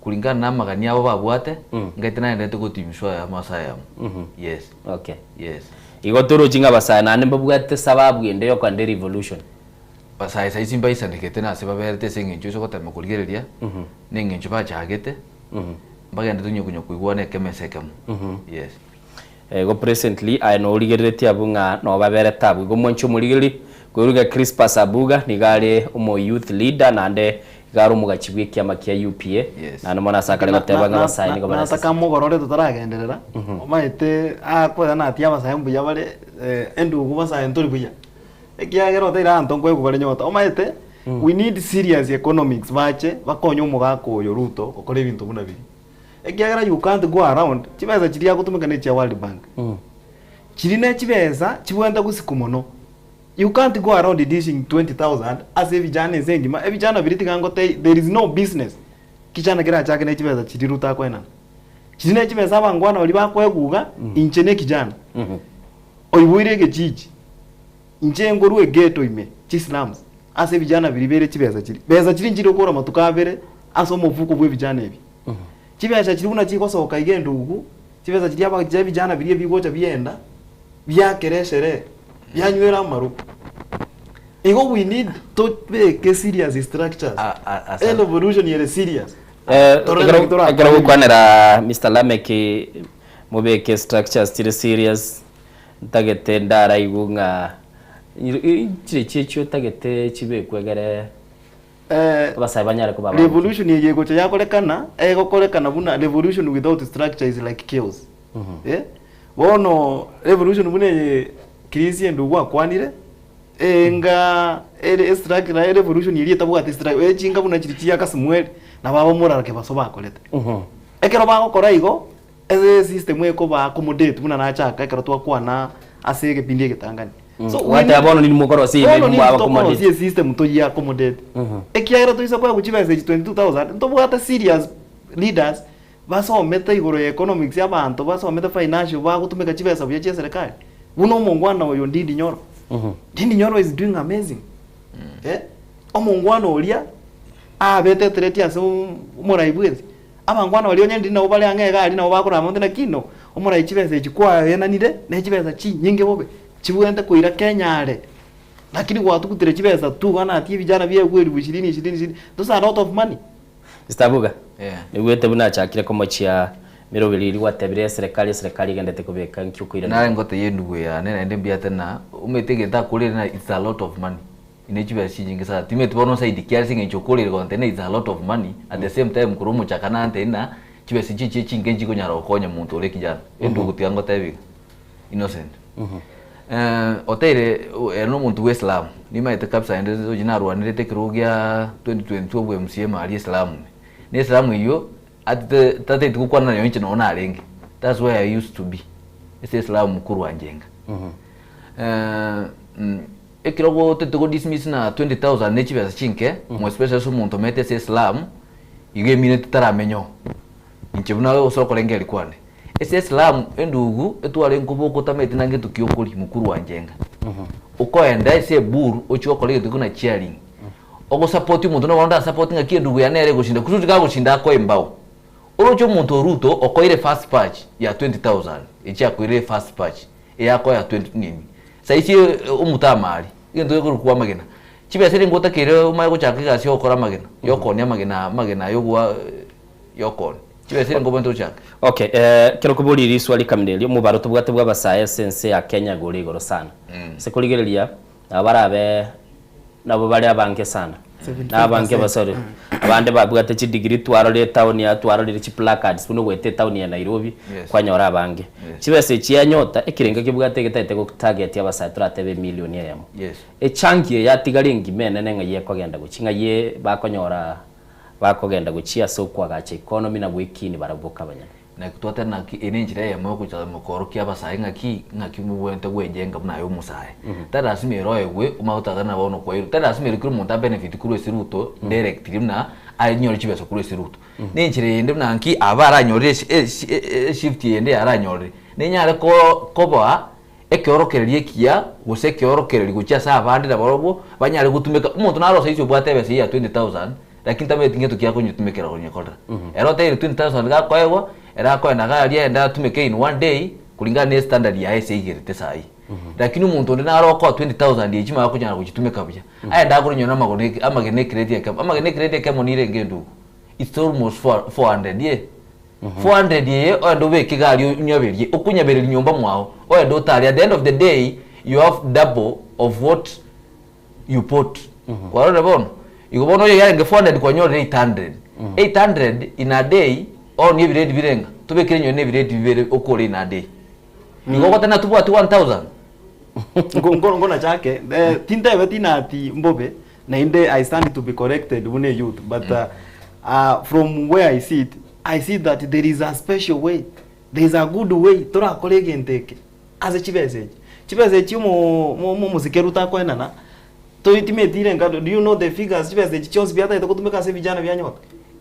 kulingana na amagani abo babwate, ngaete naenderete gotimiswa aya amaso ayamo. Yes. Okay. Yes. Igo torochi ng'a abasae naende mbabwate sababu ende yokoenda erevolution. Basae saisi mbaisanegete na ase baberete ase eng'encho ase ogotema korigereria, na eng'encho bachagete, mbagenderete onye konya koigwana ekemo ase ekemo. Yes. Igo presently aye norigereretie abwo ng'a noo baberete abwo. Igo mwanche omorigererie, koiruga Crispus Abuga nigo are omo youth leader naende iga are omogachi bw'ekiama kia UPA, naende mono ase akare goteba ng'a abasae nigo bare ase Nataka mogorore totaragenderera, omanyete akwega natia abasae mbuya bare, endugu basae ntori buya. Ekiagera oteire abanto nkoegwa bare nyota. Omanyete, we need serious economics bache bakonye omogaka oyo Ruto gokora ebinto buna biria. Ekiagera you can't go around, chibesa chiria agotumeka ne chia World Bank. Chiria ne chibesa chibwenerete gosiku mono. You can't go around dishing 20,000 ase ebijana ense engima, ebijana biria tiga ngotebie there is no business kichana kerachake ne chibesa chiria Ruto akoenana. Chiria ne chibesa abangwana baria bakoeguga, inche ne kijana, oiboire egechiji, inche nkorwa egeto ime, chislums, ase ebijana biria bere chibesa chiria. Besa chiria nchire okora amatuko abere ase omofuko bwa ebijana ebi. Chibesa chiria buna chigosoka iga endugu, chibesa chiria aba chia ebijana biria ebigocha biaenda, biakera esherehe, bianywera amarwa. Igo we need tobeke serious structures, erevolution ere serious. Torore naki Ekero torakore gokwanera Mister Lameck mobeke structures chire serious, ntagete ndaraigwe ng'a chire chiechio otagete chibekwe egere abasae banyare koba abagotu. Revolution eye egocha yakorekana, egokorekana buna revolution without structure is like chaos. Eh, bono revolution buna eye Chris Endugu akwanire, enga ere estructure naye revolution eria etabwati structure, echinga buna chiria chia Kasmuel, nabo abamorara kebaso bakorete. Ekero bagokora igo, ase esystem ekoba accommodate buna nachaka ekero twakwana ase egepindi egetangani. So we Gwateba bono nini mokorosia bono ime nini mwaba tokorosia accommodate. esystem toyia accommodate. Ekiagera toise koegwa chibesa echi 22,000, ntobwate serious leaders basomete igoro ya economics abanto basomete financial bagotumeka chibesa buya chia eserekari. Buna omongwana oyo Ndindi Nyoro. Ndindi Nyoro is doing amazing. Eh, omongwana oria abete ethreat ase omorai bwensi. Abangwana baria onye ndiri nabo bare ang'e iga aria nabo bakorama onde naki no, omorai chibesa echi kwaenanire ne chibesa chinyinge bobe, chibwenerete koira Kenya are, lakini gwatugutire chibesa tu bana ati ebijana biaigwe elifu ishirini ishirini ishirini, those are lot of money. Mister Abuga, nigwete buna achakire komochia meroberi eria gwatebire eserekari eserekari egendete kobeka nki okoirana Nare ngotebia endugu yane naende mbuya tena, omanyete egento akorire na it's a lot of money. Ne chibesa chinyinge sana timanyeti bono nsaidi ki ase eng'encho okorire gontebia ng'a it's a lot of money at the same time korwa omochaka nantebie ng'a chibesa echi echi chinke nchikonyara gokonya monto ore kijana endugu tiga ngotebie iga innocent oteire ere na omonto bwa esilamu nimanyete kabisa naende oyio narwanerete ekerogo gia 2022 obwa MCA maria esilamu ime na esilamu eywo atete tatagete gokwana nayo inche nonye narenge that's where I used to be ase esilamu korwa njenga Ekero gotete go dismiss na 20,000 ne chibesa chinke, more especially ase omonto omanyete ase Islam, igo emineti taramenya oo. Inche buna ose okorengereria kwane. Ase Islam endugu etware nkoboka otamanyeti na ngento ki okoria mokuru wanjenga. Okoenda ase eburu ochie gokora egento buna cheering. Ogosupport omonto nabo ndasupport ng'aki endugu yane nere egoshinda kusudi gagoshinda akoe embao. Oroche omonto o Ruto okoire first batch ya 20,000 echi akoirire first batch eyakoya 20 nini. Saisi omotamari, egento gekorokwa amagena, chibesa eria ngotakeire omanye gochaka egasi ya ogokora amagena, ya okoonia amagena amagena aya ogwa ya okoonia. Chibesa eria nkobwate ochake. Okay, ekero okoboria riswali kamina erio, omobaro tobwate bwa abasae ase ense ya Kenya iga ore igoro sana. Ase korigereria, nabo barabe. Nabo bare abange sana. 75%. Na abange basore. Abande babwate chidegree twarora etown aya twarorire chiplacards buna ogoeta etown ya Nairobi, Yes. kwanyora abange. Chibesa echi yanyota, ekerengo kebwate egetagete go target abasae toratebe emilion eyemo. Yes. Echangi eye yatigara engima enene ng'ai ekogenda gochia, ng'ai e bakonyora bakogenda gochia ase okoagacha economy na goekinia barabwo boka abanyene. Naki twateba naki eye nenchera eyemo yogocha koorokia abasae ng'aki ng'aki mobwenerete gwejenga buna aye omosae. Tari lasima ere oegwe omanye gotagana bono kwairwe, tari lasima ere kera omonto abenefit korwa ase Ruto directly buna anyore chibesa korwa ase Ruto. Nenchera eyende buna nki aba aranyorire esi esi eshift eyende yaranyorire, nenyare ko koba ekeorokererio ekiya gose ekeorokererio gochia ase abande nabarobwo banyare gotumeka. Omonto naro saisi obwate ebesa eyio ya 20,000 lakini tamanyeti ngento ki akonyetumekera konyekorera. Ere oteire 20,000 gakoegwa, ere akoenda iga aria aende atumeke in one day kulingana ne standard yaye ase aigerete saii. Lakini omonto onde naro okoa 20,000 echio mara akonyara gochitumeka buya, aende agore nonye na amagoro amagena ecrate ekemo, amagena ecrate ekemo nire enga endugu, it's almost 400 eh. 400 eye oende obeke iga aria onyaberie, okonyabereria nyomba mwao, oende otare, at the end of the day you have double of what you put. Kwarorire bono? Igo bono oyo yarenge 400 kwanyorire 800. 800 in a day oonie ebiredi birenga? Tobekere nonye na ebiredi bibere okore in a day. Igo ogoteba ng'a tobwati 1000? Ngo nachake, tintebeti nati mbobe, Naende I stand to be corrected buna a youth but uh, from where I sit, I see that there is a special way, there is a good way torakore egento eke ase chibesa echi. Chibesa echi omo omo omosike Ruto akoenana, toitimeti nka do you know the figures chibesa echi chionsi biatagete gotumeka ase vijana bianyota?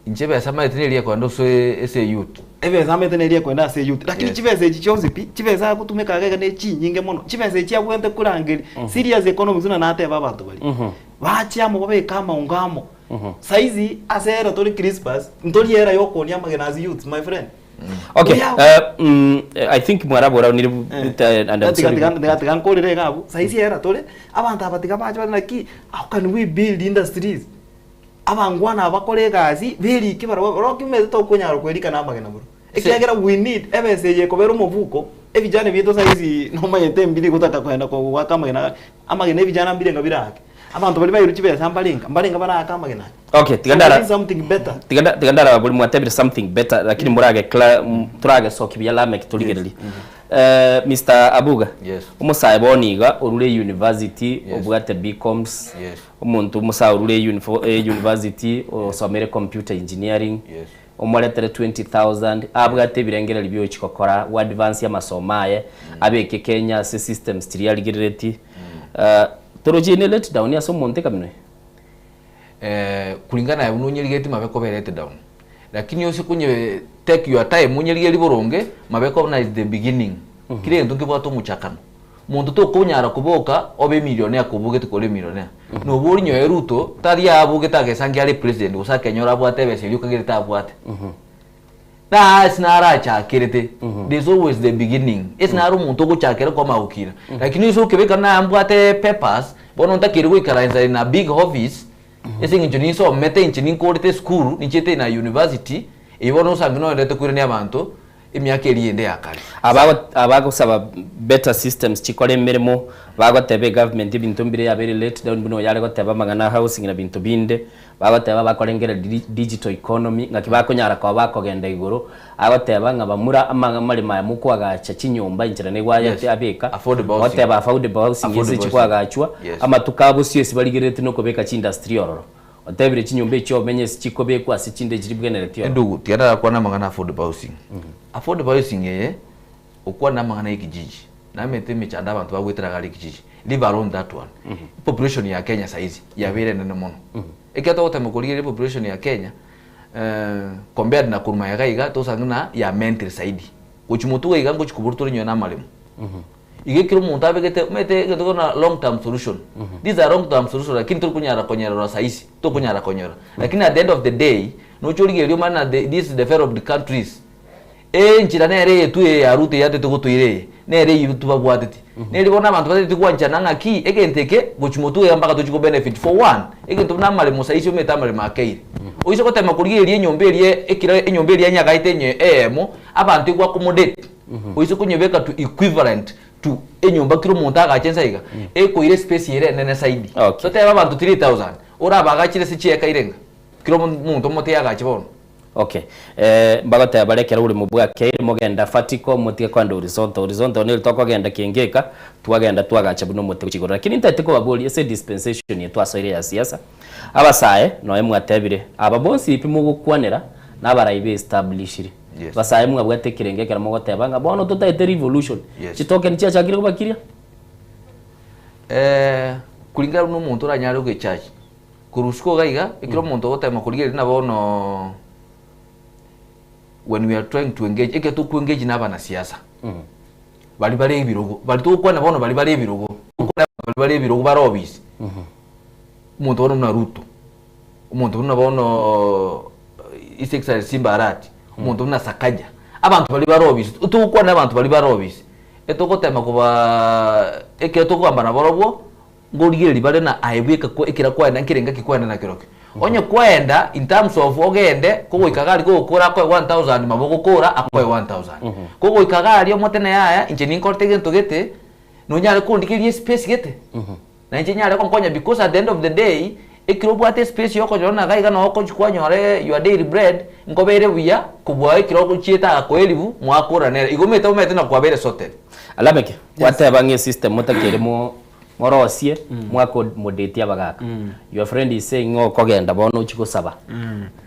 Inche ebesa maete neria ekoenda ase ase eyouth. Ebesa amaete neria ekoenda ase eyouth, lakini Yes. chibesa echi chionsi pi, chibesa agotumeka iga iga ne chinyinge mono, chibesa echi abwenerete korangeria, serious economics buna nateba abanto baria, bache amo babeke amaungo amo. Saizi ase era tore Christmas, ntori era ya okoonia amagena as youths my friend. Okay, We have- I think mwaraboranire and I'm Tiga- sorry. tiga- tiga- tiga nkorere iga abwo, saizi era tore, abanto aba tiga bache bare naki, how can we build industries? Abangwana aba bakore egasi, berike barabwo barabwo kimete tokonyara kwerika namagena bro. Ekiagera we need ebesa eye ekobera omobuko, ebijana biaito saizi nomanyete mbiri gotaka kogenda goaka amagena amagena ebijana mbire ng'a biraake. Abanto baria bairwe chibesa mbarenga, mbarenga baraake amagena aya. Okay, tiga So we ndara need something better. tiga nda- tiga ndarababori mwatebire something better lakini morage cla toragesokia buya Lameck torigererie. Eh, Mister Abuga, Yes. omosae bono iga orure university Yes. obwate BComs, Yes. omonto omosae orure unifo- eh, university osomere computer engineering, Yes. omoretere 20,000 abwate ebirengererio biochi gokora go advance amasomo aye, abeke Kenya ase systems chiria arigereretie. Eh, toroche ine let down ase omonto ekamino eye? Eh, kulingana aye buna onyerigetie mabe kobe let down. Lakini ose konye take your time onyerigerie boronge, mabe kobe buna is the beginning. Kera egento nkebwate omochakano. Monto tokonyara koboka obe emillionaire kobogete kore emillionaire. Noba orinyoe Ruto, tari abogete agesangi are president gose akenyora abwate ebesa eria okagerete abwate. Na ase narachakerete, there's always the beginning. Ase naro omonto ogochakera kwamanya gokina. Lakini ase okebeka na mbwate papers, bono ntakeire goikaransa in a big office, ase eng'encho ninsomete inche ninkorete esukuru, ninchiete in a university, eywo bono osange noendete koirania abanto emiaka eria ende ya kare. Abago abagosaba better systems chikore emeremo, bagoteba egovernment ebinto mbire yabeire let down buna oyare goteba amang'ana a housing na binto binde, Bagoteba bakorengera digital economy, ng'aki bakonyara koba bakogenda igoro, agoteba ng'a bamura amaremo aya mokoagacha chinyomba enchera nigo Yes. abeka, Affordable housing. ogoteba affordable housing ase Affordable housing. chikoagachwa, Yes. amatuko a bosio ase barigereretie nokobeka chiindustry ororo. Otebire chinyomba echio omenye ase chikobekwa ase chinde chiribwenereti ororo. Endugu, tiga ndarakwane amang'ana affordable housing. Affordable housing eye, okwane amang'ana ya ekijiji, namanyete emechando abanto bagoetera iga are ekijiji, leave alone that one. Population ya Kenya saizi yabeire enene mono. Ekero togotema korigereria population ya Kenya, compared na korwa magega iga, togosanga ng'a yamentire zaidi. Gochia motwe iga ngochia koborwa tore nonye na amaremo. Iga ekero omonto abegete, omanyete egento kore long term solution. These are long term solution lakini torikonyara konyerora saisi, tokonyara konyora. Lakini at the end of the day, noche origererie omanye ng'a these developed countries, Enchera nere eye tu eye ya Ruto eyatete gotoira eye, nere eyio tobabwateti. Neri bono abanto batagete gwanchana ng'aki egento eke gochia motwe iga mpaka tochie kobenefit. For one, egento buna amaremo saisi omanyete amaremo akeire. Oise gotema korigereria enyomba eria ekero enyomba eria enyagaete enye eyemo, abanto ego accommodate, oise konyebeka to equivalent. to enyomba kera omonto agache nsa iga, ekoira espace ere enene zaidi. Totebe abanto 3000, orabagachire ase chieka irenga? Kera omonto omote agache bono. Okay. Eh, mbagoteba bare ekero oborimo bwakeire mogenda vertical motige kogenda horizontal. Horizontal neri tokogenda kienge eka, twagenda twagacha buna omote gochia igoro. Lakini ntaete kobaboria ase edispensation eye twasoire ya siasa, abasae nonya mwatebire, aba bonsi pi mogokwanera nabarai be establishire. Yes. Abasae mwabwate ekerengo ekero mogoteba ng'a bono totaete revolution, Yes. chitoken chiachakire kobakiria? Eh, kulingana buna omonto oranyare goecharge. Korwa usiku iga iga, ekero omonto ogotema korigereria na bono when we are trying to engage, ekero tokoengage na abanasiasa, baria bare ebirogo, baria togokwana bono baria bare ebirogo, togokwana baria bare ebirogo bare obisi, omonto bono buna Ruto, omonto buna bono His Excellency Simba Arati, omonto buna Sakaja, abanto baria bare obisi, togokwana abanto baria bare obisi, etogotema kobaa ekero tokogamba nabarobwo. Nkorigereria bare na aye bweka kwa ekera kwaenda nkere engaki kwaenda na kerokio. Onye kwaenda in terms of ogende kogoika iga aria kogokora akoe 1000 mabo ogokora akoe 1000. Kogoika iga aria omote na yaya inche ninkorete egento gete nonyare kondigeria espace gete na inche nyare gonkonya because at the end of the day ekero obwate espace yokonyora na iga iga noo okochi kwanyora your daily bread nkobeire buya kobua ekero ochiete agakoa elifu mwakora nere. Igo omanyete omanyete na kwabeire sorted. Alameke, gwateba ng'a esystem motakeire mo Morosie mwakomodeti abagaka. Your friend is saying ng'a okogenda bono ochie gosaba.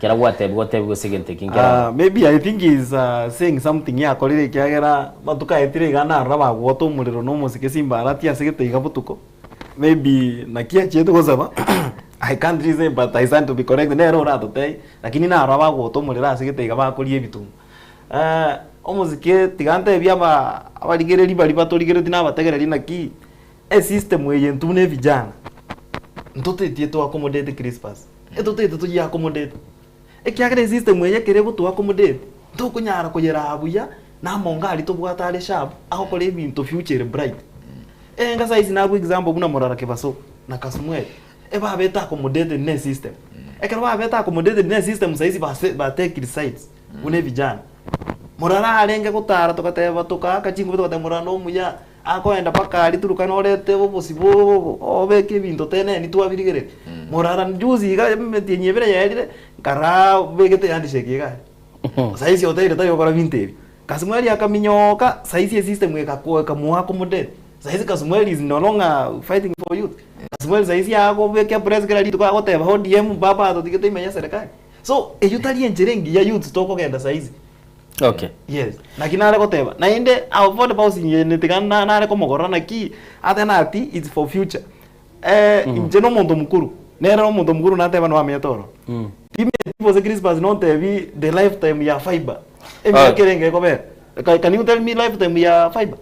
Kera gwatebiwa otebiwe ase egento eki nkere Ah, maybe I think he is uh, saying something yakorire ekiagera matuko aetire iga narora bagwota omorero na omosike simbarati ase gete iga botuko maybe naki achiete gosaba I can't reason but I stand to be corrected nere oratotebie lakini narora bagwota omorero ase gete iga bakoria ebitunga Eh, omosike tiga ntebie aba abarigereri baria batorigeretie na abategereri naki Esystem eye intwe buna evijana ntotetie to accommodate Crispus, etotaete toyie accommodate ekiagera esystem eye ekere egoto accommodate ntokonyara koyeraa buya na amonga aria tobwate are sharp agokora ebinto future ere bright. Enga saa ici nabwo example buna Morara Kebaso na Kasmuel ebabete accommodated ne esystem. Ekero babete accommodated ne esystem saa ici base batekire sides buna evijana. Morara arenge gotara togateba tokaaka chinkubi togateba Morara nomuya. Akoenda mpaka aria Turukana orete obosibwa obo obeke ebinto teneni twabirigereria. Morara juzi iga emetienyi ebere yaerire, nkaraa obegete ehandshake iga aria. Saisi oteire tari gokora binto ebi. Kasmuel akaminyoka, saisi esystem ekakoa ekamoa accommodate. Saisi Kasmuel is no longer fighting for youth. Kasmuel saisi agobeka epress kera rituko agoteba ODM baba atotigete ime ya serikali. So eyio tari enchera engiya youths tokogenda saisi. Okay. Yes. Naki nare goteba. Naende affordable housing eye tiga na- nare komogorora naki ate nati it's for future. Eh, inche na omonto mokuru, nere na omonto mokuru nateba nwamenyete oro. Timeti gose Crispus nontebi the lifetime ya fiber. Emiaka erenge ekobera. Ca- Can you tell me lifetime ya fiber?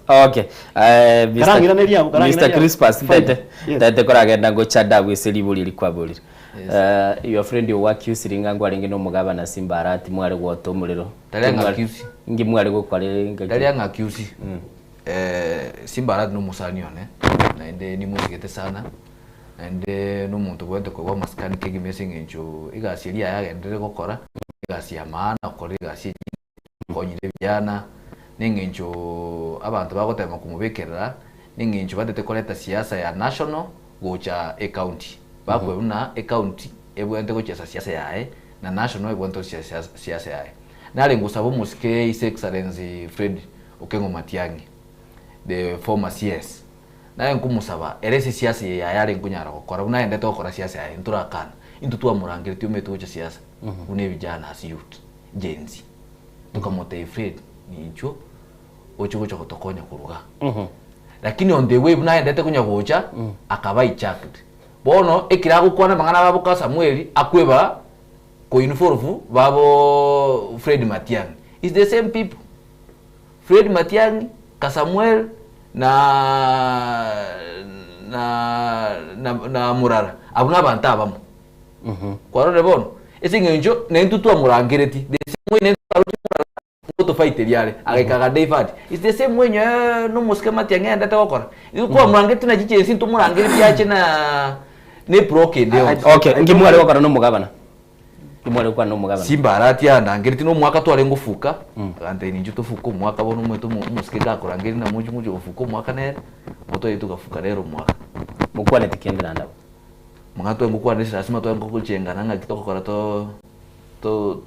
Okay. Eh, Mr. Karang'iranerie abwo, Mr. karang'iranerie abwo. Crispus Fiber. ntete Yes. ntete koragenda ngocha dabu ase ribori eri kwaborire. Eh, your friend ogoaccusire ng'a ngwarenge na omogabana Simba Arati mware gwota omorero. Tari Ki mware- ang'accuse. Nki mware gokora ngaki? Tari ang'accuse. Eh, Simba Arati nomosani one, naende nimosigete sana, naende nomonto obwenerete koegwa amasikani kegima ase eng'encho egasi eria yaye agenderere gokora, egasi ya maana, okorire egasi enyinge, okonyire vijana, na eng'encho abanto bagotema komobekerera, na eng'encho batete koreta siasa ya national gocha ecounty. Bakwe buna ecounty ebwenerete gochesa siasa yaye na national ebwenerete gochesa siasa yaye. Nare ngosaba omosike His Excellency Fred Okengo Matiang'i the former CS nare nkomosaba ere ase siasa eye yaye are nkonyara gokora buna aendete gokora siasa yaye ntorakana intwe twamorangeretie omanyete gocha siasa buna evijana as youth Gen Z tokamotebia Fred ninchwo oche gocha gotokonya koruga Lakini on the way buna aendete konya gocha, akaba hijacked. Bono ekero agokwana amang'ana abo ka Samueli, akweba ko involve babo Fred Matiang'i. It's the same people. Fred Matiang'i, Kasamuel na na na na Murara, abwo nabanto abamo. Kwarorire bono? Ase eng'encho naintwe twamorangeretie, the same way naintwe twaroche Murara ngotofaiteria are agaika aga divert it's the same way nyowe nomosike matiang'i aendete gokora igo kwamorangeretie na chichesi ntomorangeretie ache na ne eblock ende yonsi. Okay, nki mware gokora na omogabana? Kimware gokwana na omogabana. Simba arati andangereti na omwaka tware ngofuka, agantebia ninchu tofuke omwaka bono omanyete omo omosike gakorangeria ng'a mochi moche gofuka omwaka nere, igo twachia togafuka rero omwaka. Mokwaneti kende naende abwo? Mang'ana tware gokwana ase lasima tware gochengana ng'aki togokora to to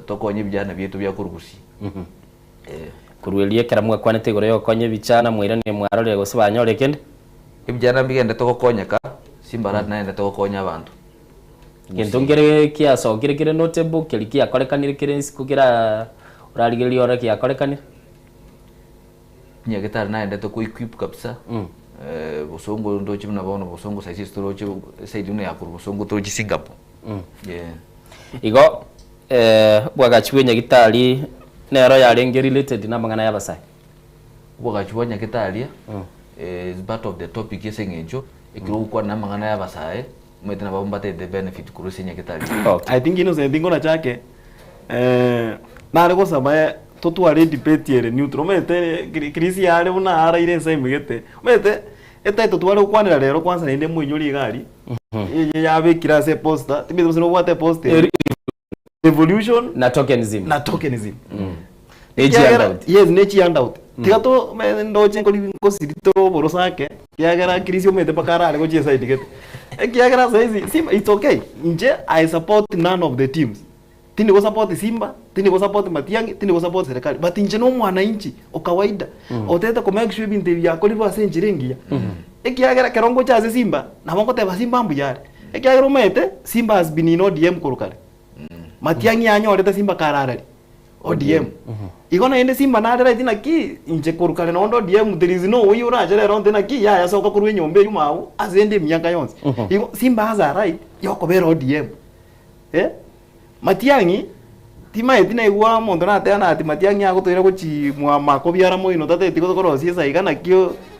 tokonye ebijana biaito bia korwa gusii. Eh. Korwa erio ekero mwakwanete igoro y'ogokonya ebichana, mwairanire mwarorire gose banyorire kende? Ebijana mbigenderete gokonyeka, Simba arati nagenderete gokonya abanto. Gento nkere kiasokire kere notable, keria kiakorekanire kere isiko kera orarigererie orore kiakorekanire. Nyagetari naendete ko equip kabisa bosongo ndoche buna bono bosongo saisi ase toroche eside buna ya korwa bosongo toroche Singapore yeah. Igo obwagachi bwa enyagitari nero yarenge related na amang'ana ya abasae. Obwagachi bwa nyagitari is part of the topic ase eng'encho ekero ogokwana amang'ana ya abasae omanyete nabo mbatete benefit korwa ase enyagitari. I think Innocent ngona chake eh, nare gosaba totware edebate ere neutral omanyete Chris yare buna araire ense aimegete omanyete etitle tware gokwanera rero kwanza naende moinyore iga aria eye yabekire ase eposter timanyeti gose nobwate eposter eye revolution na tokenism na tokenism Ne Ekiagera- chihandout. yes ne chihandout tiga to me- ndoche nkori nkosiri tore oborosake ekiagera Chris omanyete mpaka arare gochia eside gete ekiagera saizi simba it's okay inche I support none of the teams tindi go support Simba tindi go support Matiang'i tindi go support serikali but inche na omwananchi o kawaida otete ko make sure ebinto ebi biakorirwe ase enchera engiya ekiagera ekero ngocha ase Simba nabo ngoteba Simba mbuya are ekiagera omanyete Simba has been in ODM korwa kare Matiang'i anyorete Simba kare arari ODM. Igo naende Simba nare right naki inche korwa kare nonde ODM there is no way orache rero onte naki yaya soka korwa enyomba eywo mago ase ende emiaka yonsi. Igo Simba has a right yokobera ODM. Eh, Matiang'i timaeti naigwa omonto nateba ati Matiang'i agotoira gochi mwa makobiara moino tateti korosia esaiga naki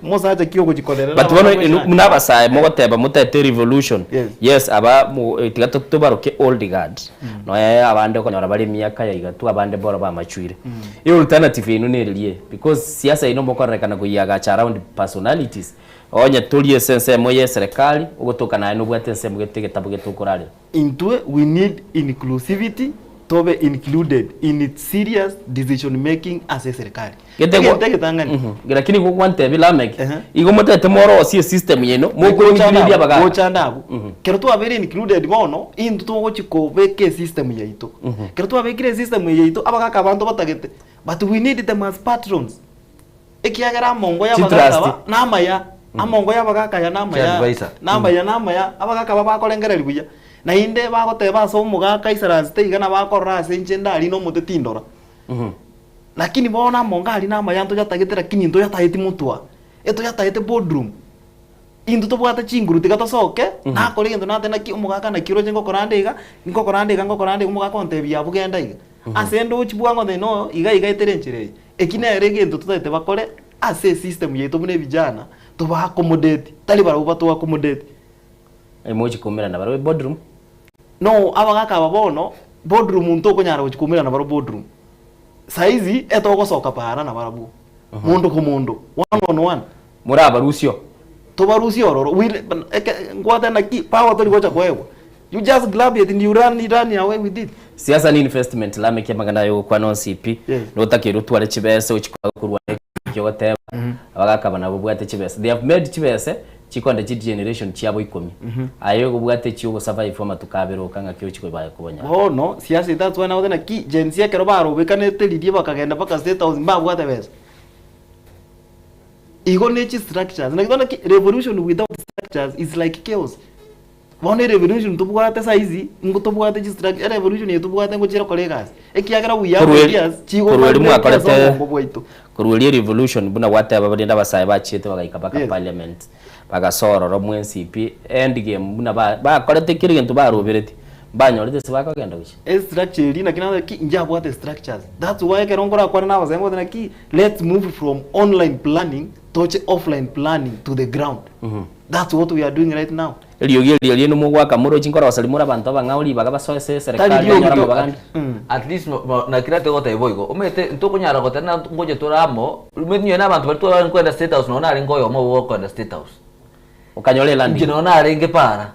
omosacha ki ogochikorerera But bono abana inu gochaka. buna abasae mogoteba motete revolution Yes. yes aba mo tiga to tobaroke old guard noe abande okonyora bare emiaka ya igatwa abande mboro bamachuire. E alternative yaino nererie because siasa yaino mokorerekana koyiagacha around personalities onye tori ase ensemo ya eserekari ogotoka naye nobwate ensemo gete egetabu gete okorarera. Intwe we need inclusivity tobe included in its serious decision making ase eserikari. Egento egetang'ani. Lakini igo gwantebia Lameck, igo motete morosie esystem yaino, mokoinclude abagaka. Gocha ande abwo. Kero twabeire included bono, intwe togochi kobeka esystem yaito. Kero twabekire esystem eye yaito, abagaka abanto batagete, but we need them as patrons. Ekiagera amongo y'abagaaka aba namaya, amongo y'abagaaka aya namaya, namaya namaya, abagaaka aba bakorengereria buya, naende bagoteba ase omogaka aisaransete iga nabo akorora ase inche ndari nomote tindora. Lakini bono amongo aria namaya ntoyatagete lakini ntoyatageti motwa, etoyatagete boardroom. Intwe tobwate chinguru tiga tosoke, nakore egento nate naki omogaka naki oroche ngokora ande iga, ngokora ande iga ngokora ande iga omogaka ontebia abwo genda iga. Ase ndochi bwango onte no iga iga etere enchera eye. Eki nere egento totagete bakore ase esystem yaito buna ebijana, toba accommodate, tari barabwo bato accommodate. Emochi koumerana barabwo eboardroom. No abagaka aba bono, boardroom ntokonyara gochi koumerana barabwo boardroom. Saizi etogosoka para nabarabwo, monto ko monto, one on one. Morabarusie oo. Tobarusie ororo. We eke nkwate naki power tori gocha koegwa. You just grab it and you run run away with it. Siasa ni investment Lameck amang'ana aye ogokwana onsi pi Yes. notakeire otware chibese ochi korwa ekio ogoteba abagaka aba nabo babwate chibese they have made chibese chikonde chi generation chiabo ikomi aye obwate echio ogo survive amatuko abere oka ng'aki ochi koba kobanyara. Bono siasa that's why nagote naki Gen Z ekero barobekanete riria bakagenda mpaka state house mbabwate besa. Igo ne chi structures naki bono ki revolution without structures is like chaos. Bono erevolution tobwate saizi ngo tobwate chi structure erevolution eye tobwate ngochia gokora egasi ekiagera we have Korwa eri- ideas chigo korwa eri vibrate ase mwakorete obongo bwaito. korwa eri erevolution buna gwateba rende abasae bachiete bagaika mpaka Yes. parliament bagasoa ororo mwensi pi end game buna ba bakorete kera egento baroberetie Mbanyorete ase bakogenda gochia. Estructure eria naki nagotebi ki inche abwate structures that's why ekero nkorakwane na abasae ngotebi naki let's move from online planning toche offline planning to the ground that's what we are doing right now. Eriogi erio riaino mogoaka morochi nkoroseria more abanto abang'ao ribaga basoe ase Tari eserekari riogi banyore to amabagani. At least naki rate goteba boigo, omanyete ntokonyara goteba na ngocha tore amo, omanyete nonye na abanto baria twarenge kogenda state house nonye narenge oyomo obo okogenda state house. Okanyora elanding. Inche nonye narenge para.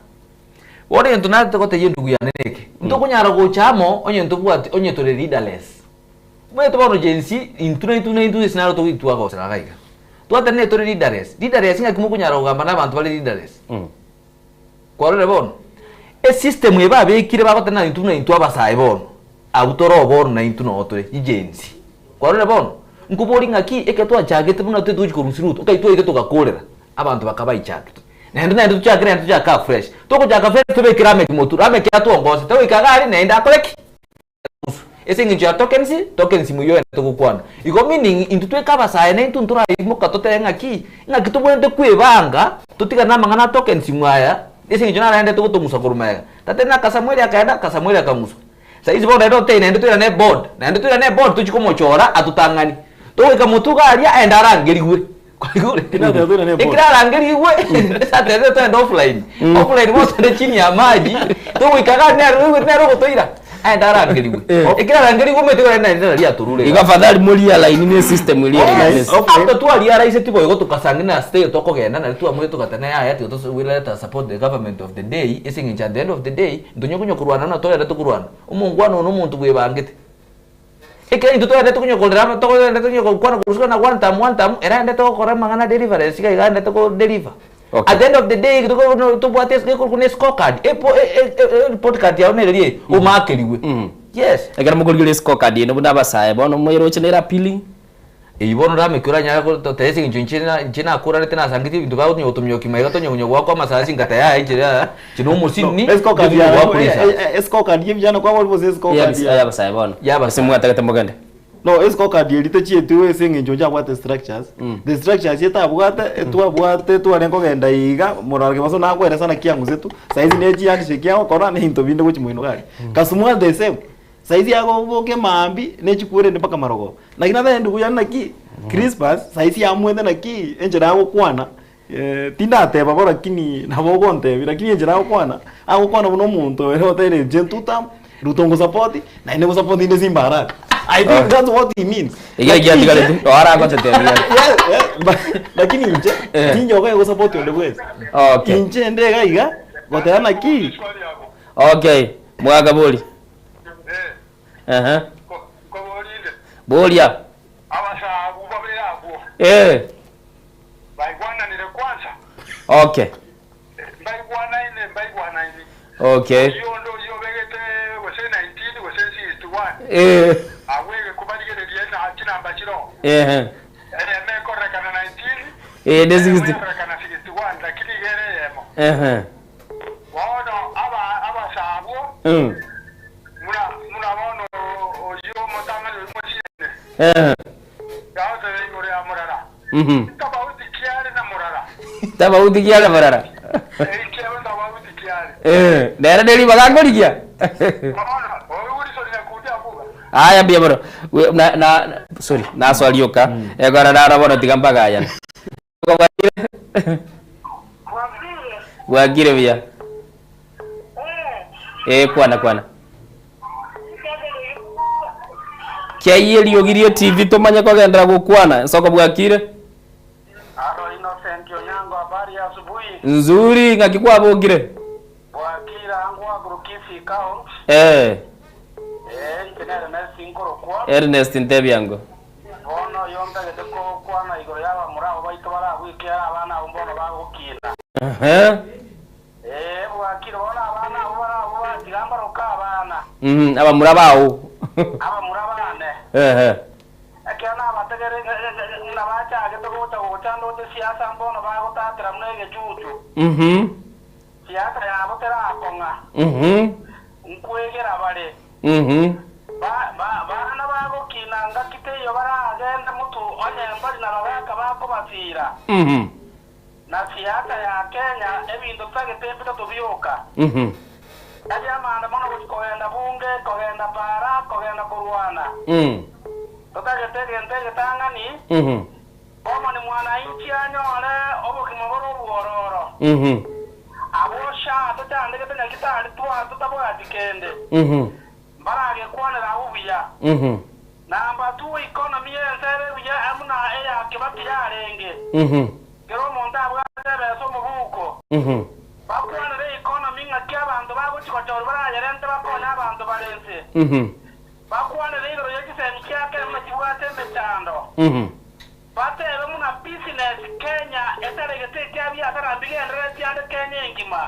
Bono egento narete gotebia endugu yane neke, ntokonyara gocha amo onye ntobwati onye tore leaderless. Omanyete bono Gen Z intwe naintwe buna intwe gose naro togochi twagosera iga iga. Twatenenire tore leaderless, leaderless ng'aki mokonyara kogamba na abanto bare leaderless? Kwarorire bono? Esystem eye babekire bagotenena intwe buna intwe abasae bono, abwo tore oo bono naintwe noo tore, chiGen Z. Kwarorire bono? Nkoborie ng'aki ekero twachagete buna twe togochi korusia Ruto, nkai twaika togakorera, abanto bakabaichakire. Naende naende tochake naende tochake afresh. Togochaka fresh tobeke Lameck motwe, Lameck atwongose, togoika iga aria naende akore ki? Ase eng'encho ya tokens, tokens moyio oyende togokwana. Igo meaning intwe tweka abasae na intwe ntoraimoka totebe ng'aki, ng'aki tobwenerete kwebanga totigane na amang'ana a tokens aya, ase eng'encho naro aendete gotong'usa korwa magega. Tata na Kasamweli akaenda, Kasamweli akang'uswa. Saizi bono naende ototebie naende toirane eboard, naende toirane eboard tochie komochora atotang'ani. Togoika motwe iga aria aende arangerigwe. Ekero arangerigwe ase atebire toende offline, offline bono toende chini ya maji, togoika iga aria nere oigwete nere ogotoira, aende arangerigwe. Ekero arangerigwe omanyete iga naende nari atorure Igo afadhali moria-align ne system eria ere in place. After twariaraiseti boigo tokasangi na state tokogenda nari twamanyete togateba yaya tiga tose we let us support the government of the day ase eng'encho at the end of the day ntonya konya korwana buna togenderete korwana. Omongwana oyo na omonto bwebangete. Ekero intwe togenderete konya korera amo togenderete konya gokwana korwa na one term one term ere aendete gokora amang'ana deliverance iga iga aendete ko deliver. At the end of the day ekero tobwate egekorokwa na escore card epo report card yao nere riaye omakerigwe. Yes. Ekero mokorigereria escore card eye buna abasae bono moyeroche nere appealing. Eyio bono Lameki oranyare gototebia ase eng'encho inche na inche nakorarete nasangetie ebinto bagotonya gotomiokia magega tonya konya goakwa amasasi ngata yaya inche yaya inche nomosinini No, escore inche card tonya ya goakwa risasi. escore card ye vijana kwabori bose escore card ya Y'abasae bono. Ase mwatagete mogende. No, escore card eria techietiwe ase eng'encho nchabwate structures. The structures etabwate, etwabwate twarenge kogenda iga, moraro kebaso nakoeresa naki ang'usetwe, saizi ne chihandshake agokora na ebinto binde gochia moino gari. Kasumwa the same. Saizi agoboka emaambia ne chikwerende mpaka marogoba. Lakini natebia ndugu yane naki Crispus saizi yamwete naki enchera agokwana tindateba bo lakini nabo ogontebia lakini enchera agokwana, agokwana buna omonto ere oteire inche ntutam, Ruto ngosapoti naende ngosapoti inde Simba Arati. I think that's what he means. Ekero Lakini inche- giatigarete, oaragotetebia. Yeah, yeah, but- lakini inche tinche okonya gosapoti onde bwensi. Okay. Inche nde iga iga goteba naki Okay, mwakabori. Ehe. Boria. Eh. Okay. Okay. Eh. Ehe. Eh, ne 60. Ehe. Eh. Tofauti ki are morara? Eh, nere ne ribaga nkorigia. Aya mbuya mono. We- Na na na- sorry, naswarioka. Ekora naro bono tiga mpagayane. Bwakire? Bwakire buya. Eh, kwana kwana. Kiaiye eriogi rie TV tomanye kogenderera gokwana. Nsoko bwakire? Nzuri, ng'aki kwabokire? Eh. Ernest ntebia ango. Bono oyio ntagete gokwana igoro y'abamura abo baito baragwikere abana abwo mbono bagokina. Ehe. Ee, bwakire bono abana abwo barabwo batiga mbaroke abana. Abamura bao. Abamura bane. Ehe. Ekero nabategere ng'a bachagete gocha gocha ndoche siasa mbono bagotatera buna egechuchu. Siasa yabo terakong'a. Nkwegera bare. Bana bagokina ngaki teiyo baragende motu onye mbari na bagaka bakobasiira. Na siasa ya Kenya ebinto totagete mbitato bioka. Tari amaandamano gochia kogenda bunge, kogenda para, kogenda korwana. Totagete egento egetang'ani, Omoni mwananchi anyore obogima bore obwororo. Abwo sha tochandegete nyagitari twa totabwati kende, mbaragekwanera abwo buya. Namba two economy y'ense ere buya buna eya Kibaki yarenge, kera omonto abwate ebesa omobuko. Bakwanere economy ng'aki abanto. Bakwanere igoro ye chisemi chia kera buna chibwate emechando. Batebe buna business Kenya etaregete ekia biasara mbigendereretie ande Kenya engima.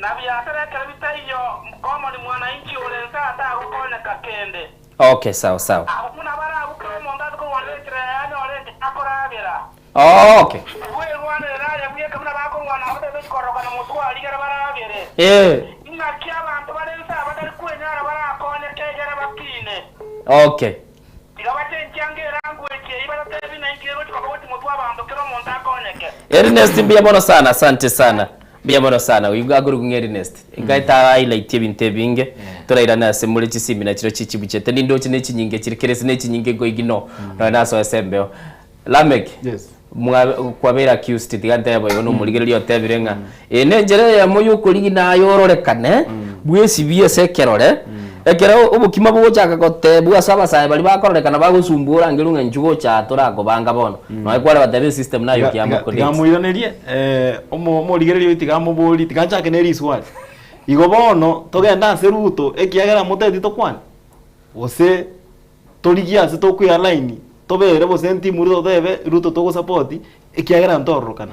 Na biasara ekero bitaiyo common mwananchi ore nse atagokonyeka kende. Okay, sawa sawa. Abwo buna barabwo kera omonto ase korwanera enchera yaye anyore enchera akoragera. Oh, okay. Bwerwanerere aye bweka buna bakorwana abatari gochikororokana motwe aria ekero baragere. Eh. Ing'aki abanto bare nse aba batari kwenyara barakonyeke egere bakine. Okay. Tiga bachenchie anga elanguage eyio batatebi na inki egochi koba gochi motwe abanto kera omonto akonyeke. Ernest mbuya mono sana asante sana mbuya mono sana oyio gakorokwa ng'a Ernest nkaete ahighlight ebinto ebinge torairane ase more chisimi nachiro chichibuchete nindoche ne chinyinge chire kerese ne chinyinge nkoigi no nonya nasoe ase embeo Lameck mwa kwabeire accused tiga ntebe boigo na omorigereria otebire ng'a eye nenchera eyemo yokorigi naye ororekane bwesibie ase ekerore ekero obokima bogochaka gotebwa ase abasae baria bakororekana bagosumbua orangerwe ng'a inchuo gocha aa torakobanga bono nonya kware goteba esystem naye Tiga- okiama tiga- kodate. tiga moiranerie eh, omo- omorigereria oyo tiga amoborie tiga nchake ne riswali igo bono togende ase Ruto ekiagera moteti tokwane gose Torigie ase tokoealign, tobere gose entimu Ruto totebe Ruto togosupport ekiagera ntororokana.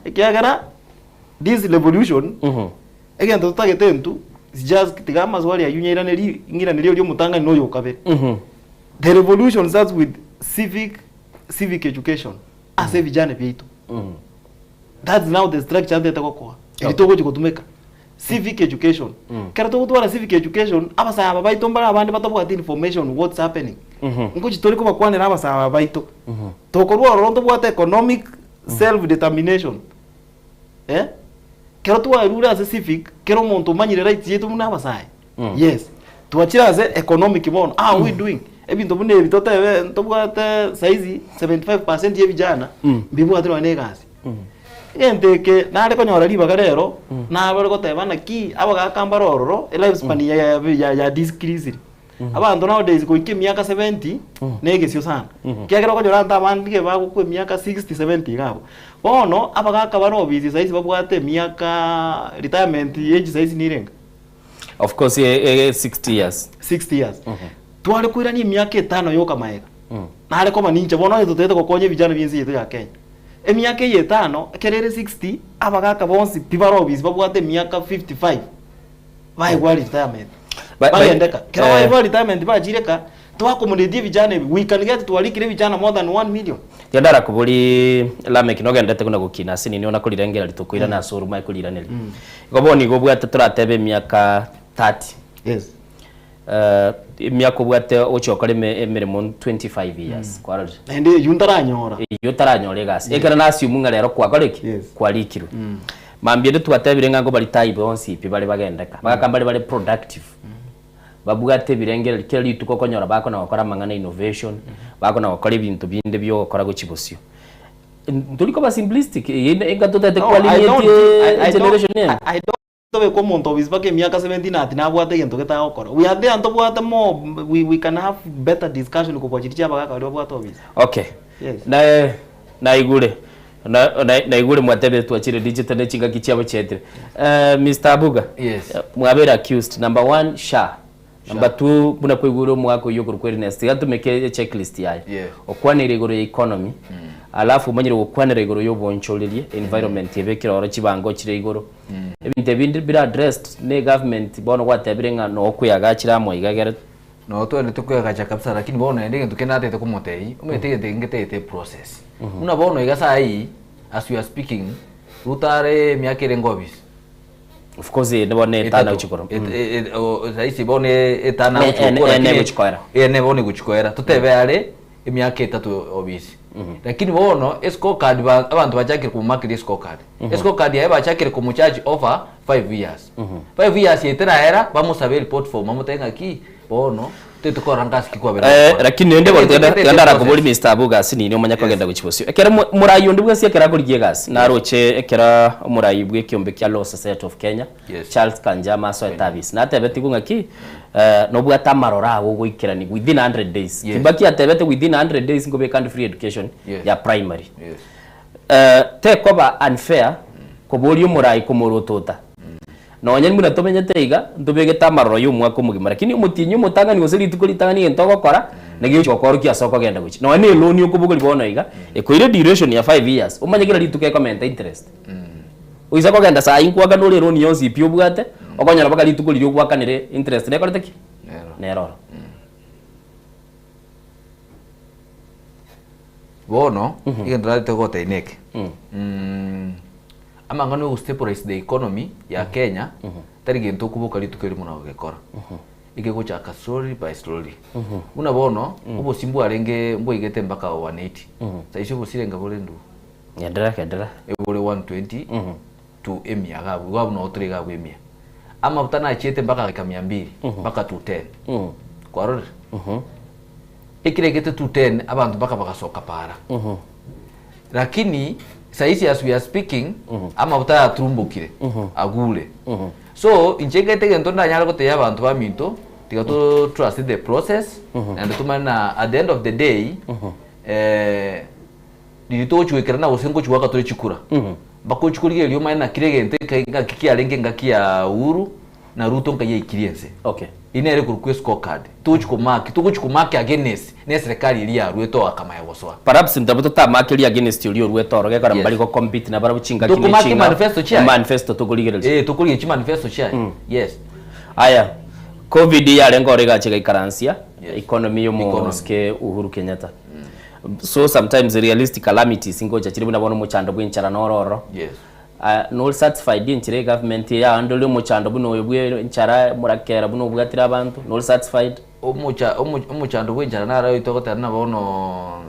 Ekiagera this revolution egento totagete intwe is just tiga amaswali aywo nyairanerie ng'iranerie oria omotang'ani na oyo okabere. The revolution starts with civic civic education ase ebijana biaito. That's now the structure ntete gokoa eri togochi gotumeka. Civic education. Ekero togotwara civic education, abasae aba baito mbare abande batabwati information what's happening. Ngochi tore kobakwanera abasae aba baito. Tokorwa ororo ntobwate economic self determination. Eh? Kero twarure ase civic, kera omonto omanyire rights yaito buna abasae. Yes. Twachire ase economic bono, how are we doing? Ebinto buna ebi totebe ntobwate saizi 75% ya ebijana mbibwate nonya na egasi. Egento eke nare konyora ribaga rero, nabare goteba naki abagaka mbare ororo, elife span ya ya ya decreasire. Abanto nowadays goika emiaka 70, na egesio sana. Ekiagera okonyora abanto abange bagokwa emiaka 60, 70 iga abwo. Bono, abagaka bare obisi saisi babwate emiaka retirement age saisi nirenga? Of course eh, eh, 60 years. 60 years. Tware koirania emiaka etano yoka maega. Nare koba ninche bono onye totagete gokonya ebijana bie ense yaito ya Kenya. Emiaka eye etano, ekero ere 60, abagaka bonsi pi bare obisi babwate emiaka 55, baegwa retirement. Ba- ba- Bagende ka. Kero eh. baegwa retirement bachire ka, twaaccommodate ebijana ebi, we can get twarikire ebijana more than 1 million. Tiga ndarakobori Lameck nogenderete buna gokina ase nini ona korirengereria tokoirana ase orumae koriraneria. Igo bono igo obwate toratebe emiaka 30. Yes. Eh, emiaka obwate ogochia gokora eme- emeremo 25 years kwarorire. Naende eywo ntaranyora. Eywo otaranyora egasi. Ekero na assume ng'a rero kwakora ki? Kwarikirwe. Mambia ende twatebire ng'a nkobari tai bonsi pi bare bagendeka. Bagaka mbare bare productive. Babwate ebirengererio kera rituko okonyora bakona gokora amang'ana innovation, bakona gokora ebinto binde biogokora gochia bosio. Ntori koba simplistic, eye enga totagete No, I don't kwalinetie think- I- I don't- generation eye. I- I don't tobeke omonto obisi mpaka emiaka 70 ati nabwate egento getagokora. We are there ntobwate more, we, we can have better discussion kobua chiria chia abagaka baria babwate obisi. Okay. Yes. Na naigure na na naigure mwatebire twachire digital ne chingaki chiabo chiaetire. Eh, Mr. Abuga. Yes. Mwabere accused number one SHA. Number two buna kwaigure omwaka oyio okorokwa Ernest iga ntomeke echecklist yaye. Yes. Okwanire igoro ya economy alafu omanyire gokwanera igoro ya obonchoreria environment ebekire oro chibango chire igoro. Ebinto ebi bire addressed ne egovernment bono gwatebire ng'a no okoyagachire amo iga egere Noo twenete koyagacha kabisa lakini bono naende egento kende natagete komotebia, omanyete egento eke ngetagete eprocess. Buna bono iga saii as we are speaking, Ruto are emiaka ere ngobisi. Of course eye bono etano egochi korwa. Saisi bono etano Ne- agochi ene- gokora ene lakini egochi koera. ene bono egochi koera. Totebe are emiaka etato obisi. Lakini bono escorecard ba abanto bachakire komomakeria escorecard. Escorecard yaye bachakire komocharge over 5 years. 5 years eye terahera bamosabe report form bamotebie ng'aki bono toete korora ngasi ki kwabera Eh, gokora. lakini rende bono Egento tiga gete tiga ndarakobori process. Mr. Abuga ase nini omanye kogenda gochia bosio. Ekero mo- morai onde bwensi ekero akorigia egasi, naroche ekero omorai bwa ekiombe kia Law Society of Kenya, Yes. Charles Kanjama asoete abisi, natebetigwe ng'aki eh, nobwate amaroro ago ogoikerania within 100 days. Yes. Kibaki atebete within 100 days nkobeka ande free education Yes. ya primary. Yes. Eh, tekoba unfair koboria omorai komorotota. Nonye buna tomenyete iga, ntobegete amaroro ya omwaka omogima, lakini omotienyi omotang'ani gose rituko ritang'ani egento ogokora, naki ogochia gokorokia ase okogenda gochia. Nonye na eloni okobogoria bono iga, ekoira eduration ya 5 years, omanye kera rituko ekomenta interest. Oise kogenda saa hii nkoakana ore eloni yonsi pi obwate, okonyora mpaka rituko riria ogoakanire interest nekorete ki? Nero oro. Bono, egento narete gotebia neke, amang'ana ya gostabilize the economy ya Kenya, tari gento okoboka rituko erimo na gogekora. Ekegochaka slowly by slowly. Buna bono, obosie mbwarenge mbwaigete mpaka 180. Saisi obosie renge bore ndu? Genderera, genderera. Ebore 120 to emia iga abwo, igo abwo noo tore iga abwo emia. Amafuta nachiete mpaka agaika mia mbili, mpaka 210. Kwarorire? Ekero aigete 210 abanto mpaka bagasoka para. Lakini saisi as we are speaking, amafuta ayaturumbokire, agure. So inche nkaete egento ndanyare gotebia abanto baminto, tiga to trust the process, naende tomanye na at the end of the day, riria togochi goikerana gose ngochi goaka tore chikura, mpaka ochi korigereria omanye naki kera egento eke ngaki kiarenge engaki ya Uhuru na Ruto nkai yaikirie ense. Okay. Eyio nere ekorokwa escorecard. Togochi komark, togochi komark against na eserekari eria yaruete oakamaya gosoa. Perhaps ntabwo totamakeria against oria oruete oro gekora Yes. mbari go compete nabarabwo chingaki ne Tokomaka ching'ao. emanifesto chiaye. Emanifesto tokorigereria. Eh, tokorigereria chimanifesto chiaye. Yes. Aya, Covid yarenge oro egacha egaikaransia economy ya Economy. omosike Uhuru Kenyatta. So sometimes realistic calamities ngocha chire buna bono omochando bwa enchara noro ororo. Yes. Ah, nori satisfied enchera egovernment eye yaandoria omochando buna oyo bwa enchara morakera buna obwatire abanto, nori satisfied? Omocha omo omochando bwa enchara naro oito ogoteba buna bono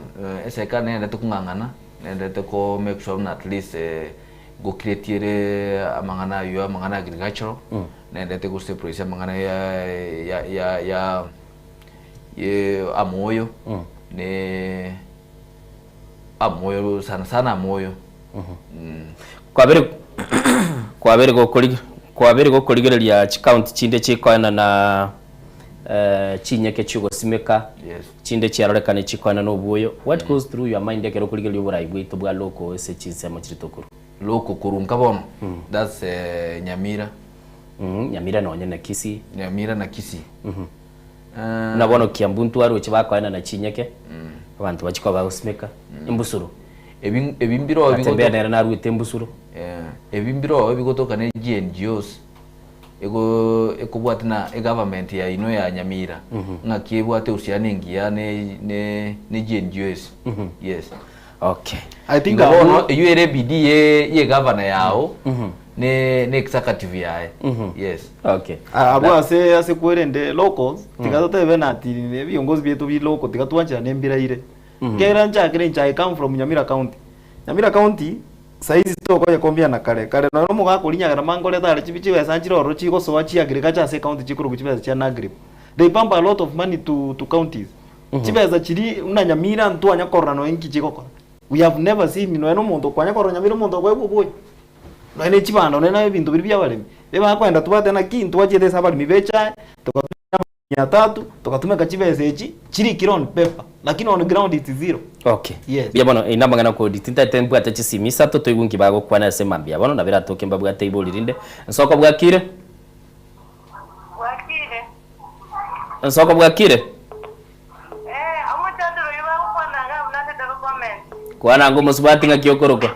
eserikari neyendete kong'ang'ana, neyendete ko make sure buna at least go create ere amang'ana aywo amang'ana ya agricultural, neyendete go stabilize amang'ana ya ya ya ya ye amoyo, ne amoyo sana sana amoyo. Kwabere kwabere gokori kwabere gokorigereria chikaunti chinde chikoena na chinyeke chiogosimeka Yes. chinde chiarorekane chikoena na obwoyo what goes through your mind ekero okorigereria oborai bwaito bwa local ase chinsemo chiri tokorwa? Local korwa nka bono that's Nyamira. Nyamira nonye na Kisii. Nyamira na Kisii. Buna bono Kiambu ntwaroche bakoenana chinyeke, abanto bachia koba bagosimeka embusuro. Ebi ebi mbiroo Natembeya nere naruete embusuro. Ebi mbiroo ebigotoka ne GNGOs ego ekobwati na egovernment yaino ya Nyamira ng'aki ebwate uhusiano engiya ne ne ne GNGOs. Yes. Okay. I think Igo bono abwo- eywo ere ebidii ye ye governor yao ne ne executive yaye. Yes. Okay. Abwo ase ase kwerende locals tiga totebe na ati ebiongozi bieto bi local tiga twancherane embira ire. Kera nchakire inche I come from Nyamira county. Nyamira county saizi tokonya kombia na kare. Kare nonye omogaka oria Nyagarama nkoreta are chibi chibesa nchire ororo chigosoa chi agriculture ase ecounty chikorokwa chibesa chia NAGRIP. They pump a lot of money to to counties. Chibesa chiria buna Nyamira ntwanya korora nonye nki chigokora. We have never seen nonye na omonto okwanya korora Nyamira omonto okoegwa oboyo. Nonye ne chibando nonye na ebinto biria bia abaremi. Ebakoenda tobwate naki ntwachiete ase abaremi be echae, togatumia mia tatu, togatumeka chibesa echi chirikire on paper lakini on ground it's zero. Okay. Yes. Mbuya bono, eye namang'ana okodi tintaete mbwate chisimi isato toigwe nki bagokwana ase mambia bono nabo eratoke mbabwate ibori rinde. Nsoko bwakire? Bwakire. Nsoko bwakire? Eh, omochandero oyio bagokwana iga abwo natete go comment. Kwana ng'a omosubati ng'aki okorokwa?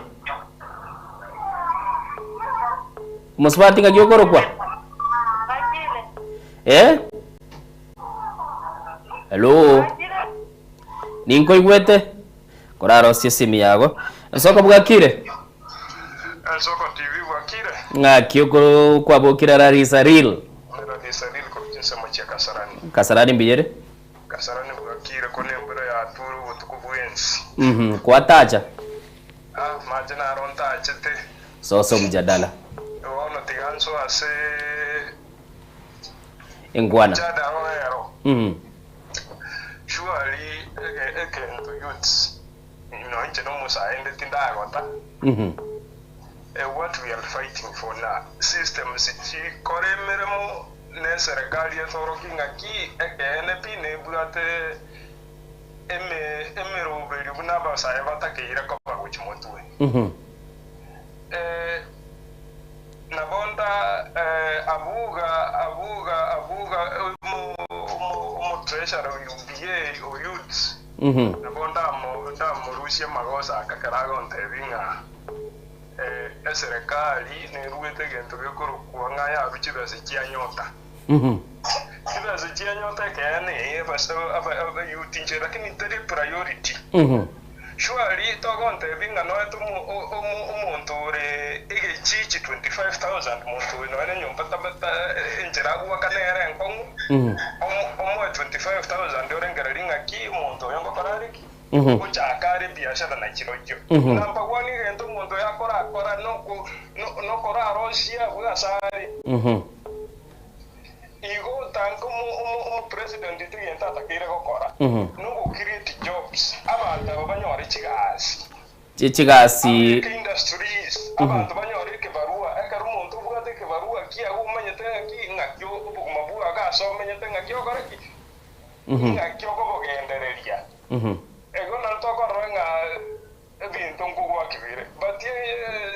Omosubati ng'aki okorokwa? Bwakire. Eh? Hello? Ninkoigwete? Korarosie esimi yago. Nsoko bwakire? Ensoko TV bwakire? Ng'aki oko kwabokire ara risa real? Risa real korwa chinsemo chia Kasarani. Kasarani mbuya ere? Kasarani bwakire ko nembura yature obotuko bwensi. Kwatacha? Ah, mache naro ntachete. Sosa omjadala. Bono tiga nsoe ase Engwana. mjadala ero. Surely egento youths no inche nomosae inde tindagota. What we are fighting for na systems chikore emeremo ne eserekari etoroki ng'aki ekeene pi nebwate eme emeroberio buna abasae batakeire koba gochia motwe. Nabo nda. Especially UBA o youths. Nabo ndamo ndamorusie amagoso aka ekero agontebia ng'a eserekari neruete egento gekorokwa ng'a yarwa chibesa chia nyota. Chibesa chia nyota ekeene ee ase aba youth inche lakini teri priority. Surely togontebia ng'a noete omonto ore egechichi 25,000 monto oyo nonya nenyomba enchera agoakana ere enkong'u, omoe 25,000 orengererie ng'aki omonto oyo ngokora are ki? Gochaka are ebiashara na chirochio. Number one egento omonto oyo akorakora nokora arosie abwo ase are. Igo tanka omopresident egento atakeire gokora nogo create jobs abanto aba banyore chigasi. Chigasi. Abeke industries abanto banyore ekebarua ekero omonto obwate ekebarua kiago omanyete ng'aki ng'aki obogima bwago ase omenyete ng'aki okore ki? Ng'aki okobogendereria. Igo naro tokorora ng'a ebinto nkogwaki bire. But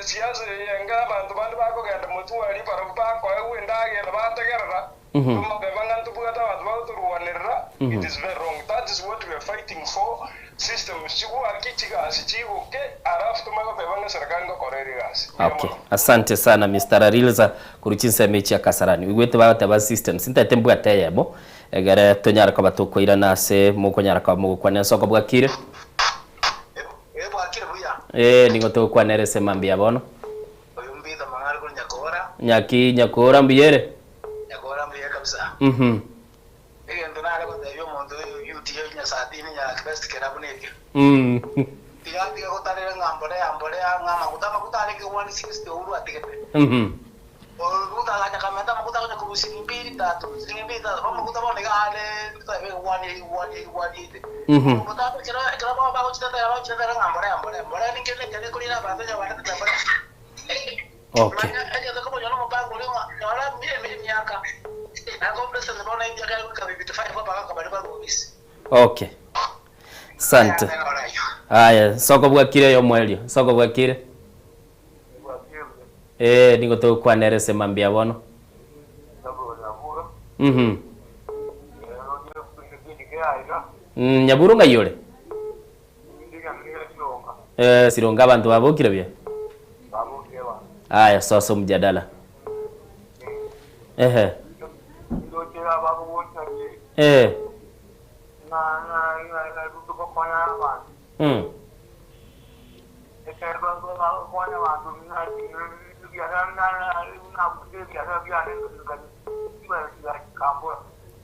siasa eye enga abanto bande bakogenda motwe aria barabwo bakoegwa endagera bategerera, tomateba ng'a ntobwate abanto bagotorwanerera, it is very wrong. That is what we are fighting for, systems chigwaki, chigasi chigoke, alafu tomanye goteba ng'a eserekari ngokora ere egasi. Mbuya Okay, mono. asante sana Mister Rarilza korwa chinsemo echi chia Kasarani. Oigwete bagoteba systems, ntaete mbwate eyemo egere tonyare koba tokoirana ase mokonyara koba mogokwana ensoko bwakire. Ee, bwakire buya. Ee, nigo togokwanera ase mambia bono. Oyo mbitha mang'ana korwa Nyakora. Nyaki Nyakora mbuya ere? Nyakora mbuya kabisa. Egento nare gotebia omonto oyo youth ya Nyasatini nya best kera buna ekio. Tiga atige gotarera ng'a mborea mborea ng'a amaguta amaguta arenge 160 Uhuru atigete. Ruto agacha akamenta amaguta agocha korwa siringi mbiri tatu siringi mbiri tatu bono amaguta bono iga are totabe one eight one eight one eight. Omonto abe ekero ekero bono bagochitetera bagochitetera ng'a mborea mborea mborea ninki nekere ekorira abanto onye baretete mborea. Okay. Manya egento kobonyora omopango oria ng'a nyora emiaka nabo president bono emiaka yaye goika 55 abagaka baria barwe ofisi. Okay. Asante. Aya, soko bwakire oyo omoerio, soko bwakire. Ee, nigo togokwanera ase mambia bono. Nyaburo ng'ai ore? Eh, Sironga abanto babokire buya? Aya, soa ase omjadala. Ehe. Eh.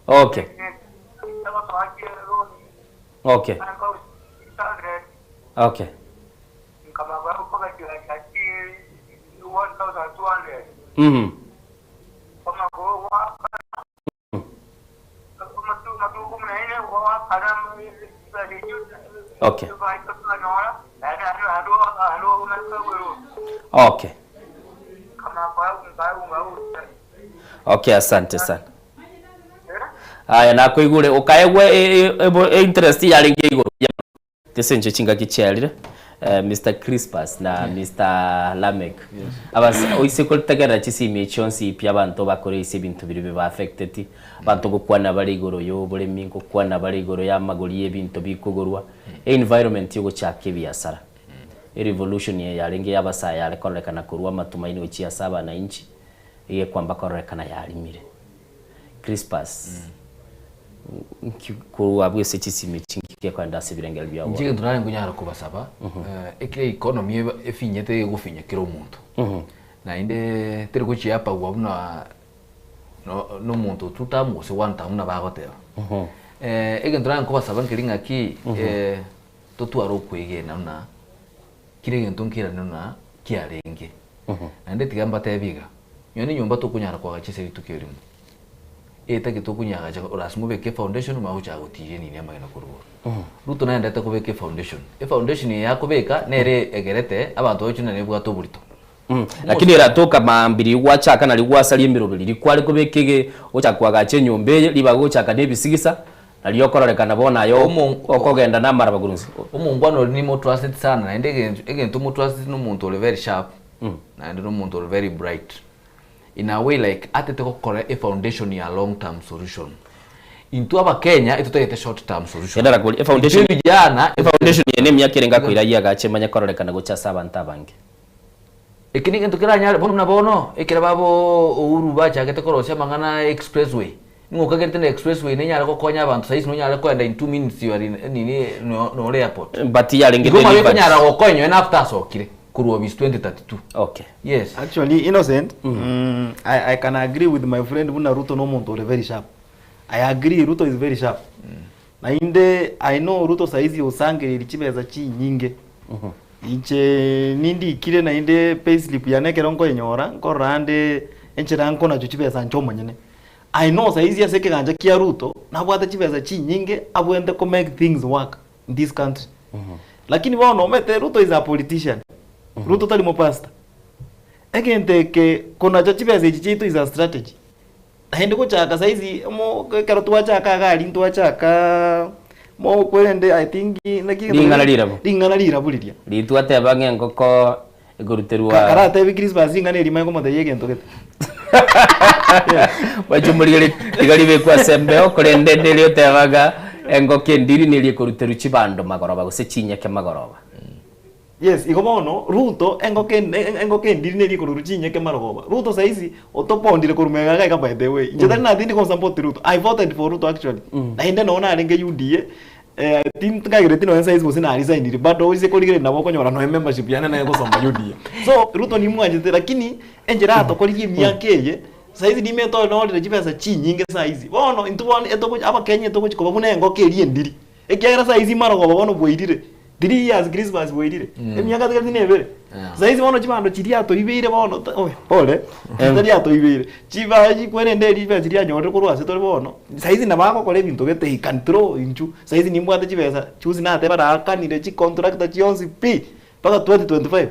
Okay. Okay. Okay. Okay. Okay. Okay, asante sana. Aya nakoigure okaegwa e interest yarenge igoro. Tesencho chingaki chiarire Mister Crispus na Mister Lameck abas oise kotegerera chisimi echi chionsi pi abanto bakore ase ebinto biria biba affecteti abanto ngokwana bare igoro ya oboremi ngokwana bare igoro ya amagori ya ebinto bikogorwa environment ya ogochaka ebiasara erevolution eye yarenge ya abasae yare kororekana korwa amatumaini gochia ase abanainchi egekwamba kororekana yarimire. Crispus, nki korwa abwo ase chisimi echi nki gekoenda ase ebirengererio biao Inche bono? egento nare nkonyara kobasaba, ekero economy eba efinyete egofinya kera omonto, naende teri gochiapagwa buna no na omonto two term gose one term buna bagoteba. Egento nare nkobasaba nkeri ng'aki totware okwegena buna kera egento nkerane buna kiarenge. Naende tiga mbatebi iga, Nonya nenyomba tokonyara koagacha ase rituko erimo, etagete tokonyeagacha lasima obeke efoundation omanye gochaka gotiria enini amagena korwa igoro. Ruto naendete kobeka efoundation, efoundation eye akobeka nere egerete abanto bagochia buna nebwate oborito. Lakini eratoka maambia riria gwachaka nario gwasaria emeroberi riria kware kobeka ege gochaka koagacha enyomba eye ribaga gochaka na ebisigisa nario okororekana bono aye okogenda na amaraba korwa inse. Omongwana oria nimotrusteti sana naende egento omotrusteti na omonto ore very sharp naende na omonto ore very bright in a way like atete gokora efoundation ya long term solution. Intwe abakenya etotagete short term solution. Endara kori, efoundation Intwe vijana efoundation eye nemiaka erenge akoira ayio agache emanye kororekana gocha ase abanto abange. Eki negento keranyare bono buna bono, ekero baba Uhuru bachagete korosia amang'ana a expressway, nigo okagerete na expressway nenyare gokonya abanto saisi nonyare koenda in 2 minutes you are in nini nore airport. But yarenge Igo delivered. ekonyara gokonya nonya after asokire korwa office 2032. Okay. Yes. Actually Innocent, mm. I, I can agree with my friend buna Ruto no omonto ore very sharp. I agree Ruto is very sharp. Naende I know Ruto saizi osangereiri chibesa chinyinge. Inche nindikire naende payslip yane ekero nkoyenyora, nkorora ande enchera nkonachwa chibesa inche omonyene. I know saizi ase ekegancha kia Ruto, nabwate chibesa chinyinge abwenerete ko make things work in this country. Lakini bono omanyete Ruto is a politician, Ruto tari mopastor. Egento eke konacha chibesa echi chiaito is a strategy. Naende gochaka saizi omo ekero twachaka iga aria ntwachaka mokwerende I think naki egento Ring'ana rirabu. ring'ana rirabu riria. Ritwateba ng'a engoko ekoruterwa Karatebi Christmas ring'ana eri manye komotebia egento gete. Bachumorigeri tiga ribekwe ase embeo korende neri oteba ng'a engoko endiri neri ekoruterwa chibando magoroba gose chinyeke magoroba. Yes, igo bono Ruto engoko engoko endiri neri ekorurwa chinyeke marogoba. Ruto saisi otopondire korwa magega iga iga by the way. Inche tari natindi go support Ruto. I voted for Ruto actually. Naende nonye narenge UDA eh, tinkagereti nonye saisi gose na resignire bado oise korigereria nabo okonyora nonye membership yane naye egosomba UDA. So Ruto nimwanchete lakini enchera atokoririe emiaka eye saisi nimete onorire chibesa chinyinge saisi. Bono intwe bono etogochi abakenya etogochi koba buna engoko eria endiri. Ekiagera saizi marogoba bono bwairire, 3 years Christmas bwairire, emiaka tiga tine ebere. Saizi bono chibando chiria atoibeire bono ta oe pole, tari atoibeire, chiba chikwerende eria chibesa chiria anyorire korwa ase tore bono, saizi nabo agokora ebinto gete he can throw intwe, saizi nimbwate chibesa juzi nateba naakanire chicontractor chionsi pi, mpaka 2025.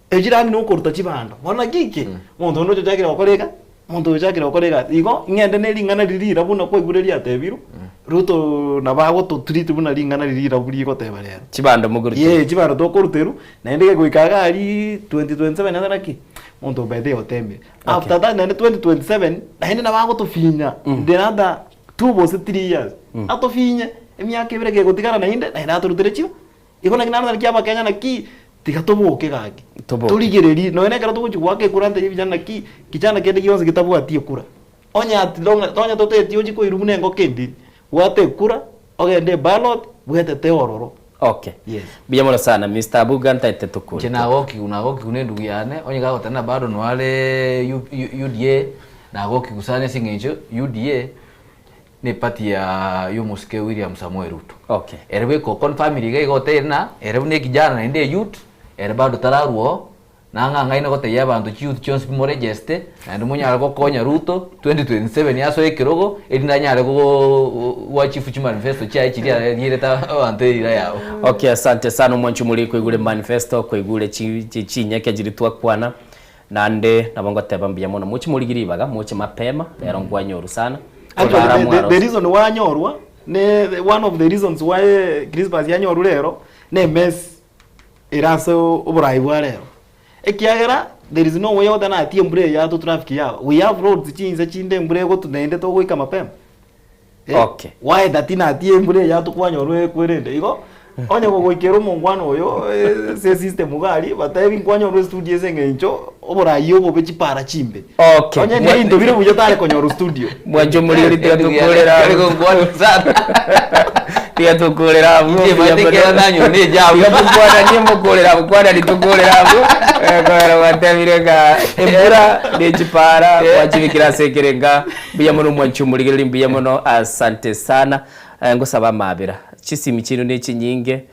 Echio yaani nokoruta chibando. Bono naki ki? Omonto onde ochochakire gokora iga, omonto oyo ochakire gokora egasi. Igo, ng'ende ne ring'ana riria rirabu buna kwaigure riatebirwe, Ruto nabo agototreat buna ring'ana riria rirabu rigoteba rero. Chibando mokoruterwa. Yee, chibando tokoruterwa, naende gegoika iga aria 2027 nere naki? Omonto by the way otemire. After that naende 2027, naende nabo agotofinya, the another two gose three years, atofinye, emiaka ebere kegotigara naende, naende atorutere chiba. Igo naki narora naki abakenya naki tiga toboke gaki. Toboke. Torigererie nonya nekero togochia goaka ekura ntebi vijana naki kichana kende gionsi getabwati ekura. Onye at long onye toteti ochie koirwa buna engoko endiri, bwata ekura ogende eballot bwetete ororo. Okay. Yes. Mbuya mono sana Mister Abuga ntaete tokore. Inche nagokigwa nagokigwa na endugu yane, onye gagoteba bado noare UDA, nagokigwa sana ase eng'encho UDA. Ne party ya y'omosike William Samoei Ruto. Okay. Ere bweka oconfirmire iga iga oteire na ere buna ekijana naende eyouth, ere bado tararwa oo, nang'ang'aine gotebia abanto chiyouth chionsi pi moregeste, naende monyare gokonya Ruto 2027 asoe ekerogo, erinde anyare goachieve chimanifesto chiaye chiria arierete abanto eira yabo. Okay, asante sana omwanchi omoriri koigure manifesto, koigure chinyeke chiria twakwana. Naende nabo ngoteba mbuya mono, moche morigie ribaga, moche mapema, rero nkwanyorwa sana. Actually, Korara the, the, mwarose. the reason wanyorwa ne one of the reasons why Christmas yanyorwa rero ne mess ere ase oborai bwa rero ekiagera there is no way otanatie embura eye yato traffic yaba we have roads chinse chinde embura egotu naende togoika mapema Eh, Okay. Why that natie embura eye atokwanyorwa ekwerende igo onye gogoikera omongwana oyo eh, ase esystem iga aria batebi nkwanyorwa estudio ase eng'encho oborai obobe chipara chimbe Okay. onye ne ebinto bire buya tare konyorwa studio Mwanche omoriri tiga tokorera abwo. Tiga tokorera abwo. Inche Mbuya mate mono. kera nanyora ne ejabu. Tiga tokwananie mokorera abwo kwanani tokorera abwo. Eh, kobera gwatebire ng'a embura ne chipara gwachibekire ase ekerenga. Mbuya mono omwanchi omorigereria mbuya mono asante sana Eh, ngosaba amabera chisimi chiaino ne chinyinge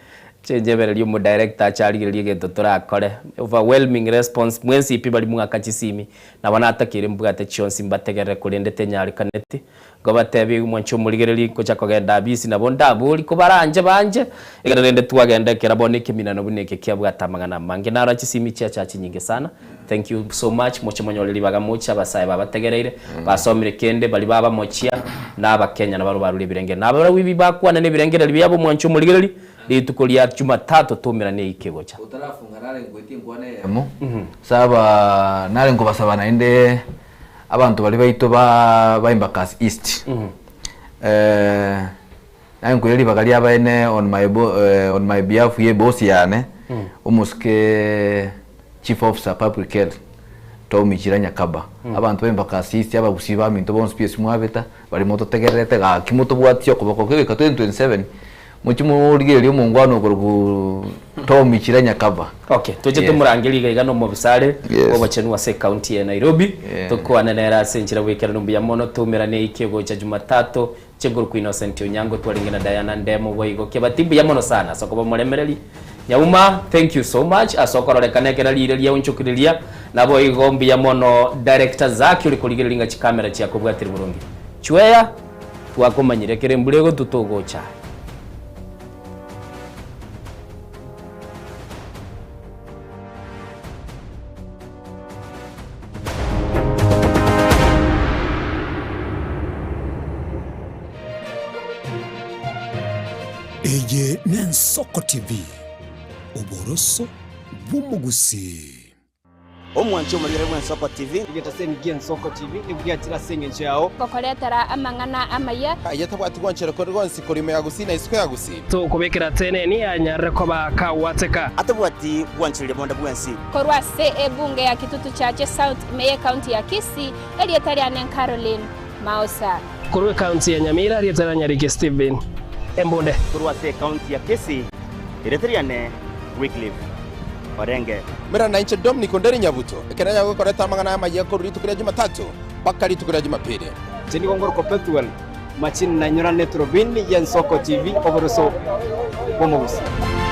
chenjebererie omodirector ache arigererie egento torakore overwhelming response mwensi pi baria mwaka chisimi nabo natakeire mbwate chionsi mbategerere korende tenyarekaneti Nkobatebia mwanche omorigereria ngocha kogenda abisi nabo ndabori kobaranche banche ekero rende twagenda ekero bono ekeminano buna eke kiabwate amang'ana amange narora chisimi chiacha chinyinge sana Thank you so much moche monyore ribaga moche abasae babategereire basomire kende baria babamochia na abakenya nabarobwo barure ebirengeri na abarabwo ebi bakwana na ebirengererio biabo mwanche omorigereri rituko ria jumatatu toumerane eiki egocha. Otarafunga nare nkoetie enkwana eyemo, saba nare nkobasaba naende abanto baria baito ba ba Embakasi East. Eh, naye nkoira ribaga ria abaene on my bo eh, on my behalf ye boss yane, omosike chief officer public health, Tom Ichira Nyakaba. Abanto ba Embakasi East, abagusii baminto bonsi pi ase mwabeta, baria mototegererete gaki motobwatie okoboko kegoika 2027, mochie morigererie omongwana okorokwa Tom Ichira Nyakaba. Okay, toche Yes. tomorangerie iga iga na omobisa are Yes. bw'obochenu ase ecounty ya Nairobi, Yeah. tokwane nere ase enchera bw'ekerero mbuya mono, toumerane eiki egocha Jumatatu, Cheguru Innocent Onyango twarenge na Diana Ndemo boigo Kebati mbuya mono sana ase okoba omoremereri. Nyauma thank you so much ase okororekana ekero riire riaonchokireria naboigo mbuya mono Director Zacky ore korigereria ng'a chikamera chiakobwatire boronge. Chweya twakomanyire ekero embura egotwa togocha aye. Eye n'Ensoko TV, oboroso bw'omogusii. Omwanchi omorigere bw'Ensoko TV. Egetaseni gi'Ensoko TV nigo giachire ase engencho yao. Gokoretera amang'ana amaya. Aye tabwati gwanchera kore gwonsi korwa ime ya Gusii na isiko ya Gusii. Tokobekera teneni anyarire koba kagwateka. Atabwati gwanchereria bonde bwensi. Korwa ase ebunge ya Kitutu Chache South ime y'ecounty ya Kisii, erieta riane Caroline Maosa. Korwa ecounty ya Nyamira, erieta ria Nyariki Stephen Embunde. Korwa ase ecounty ya Kisii, erieta riane Wycliffe Orenge. Mera nainche Dominic Onderi Nyabuto, ekero nyagokoreta amang'ana amayia korwa rituko ria Jumatatu mpaka rituko ria Jumapili. Inche nigo ngorokwa Pethuel Machini na nyorane Turubini y'Ensoko TV, oboroso bw'omogusii.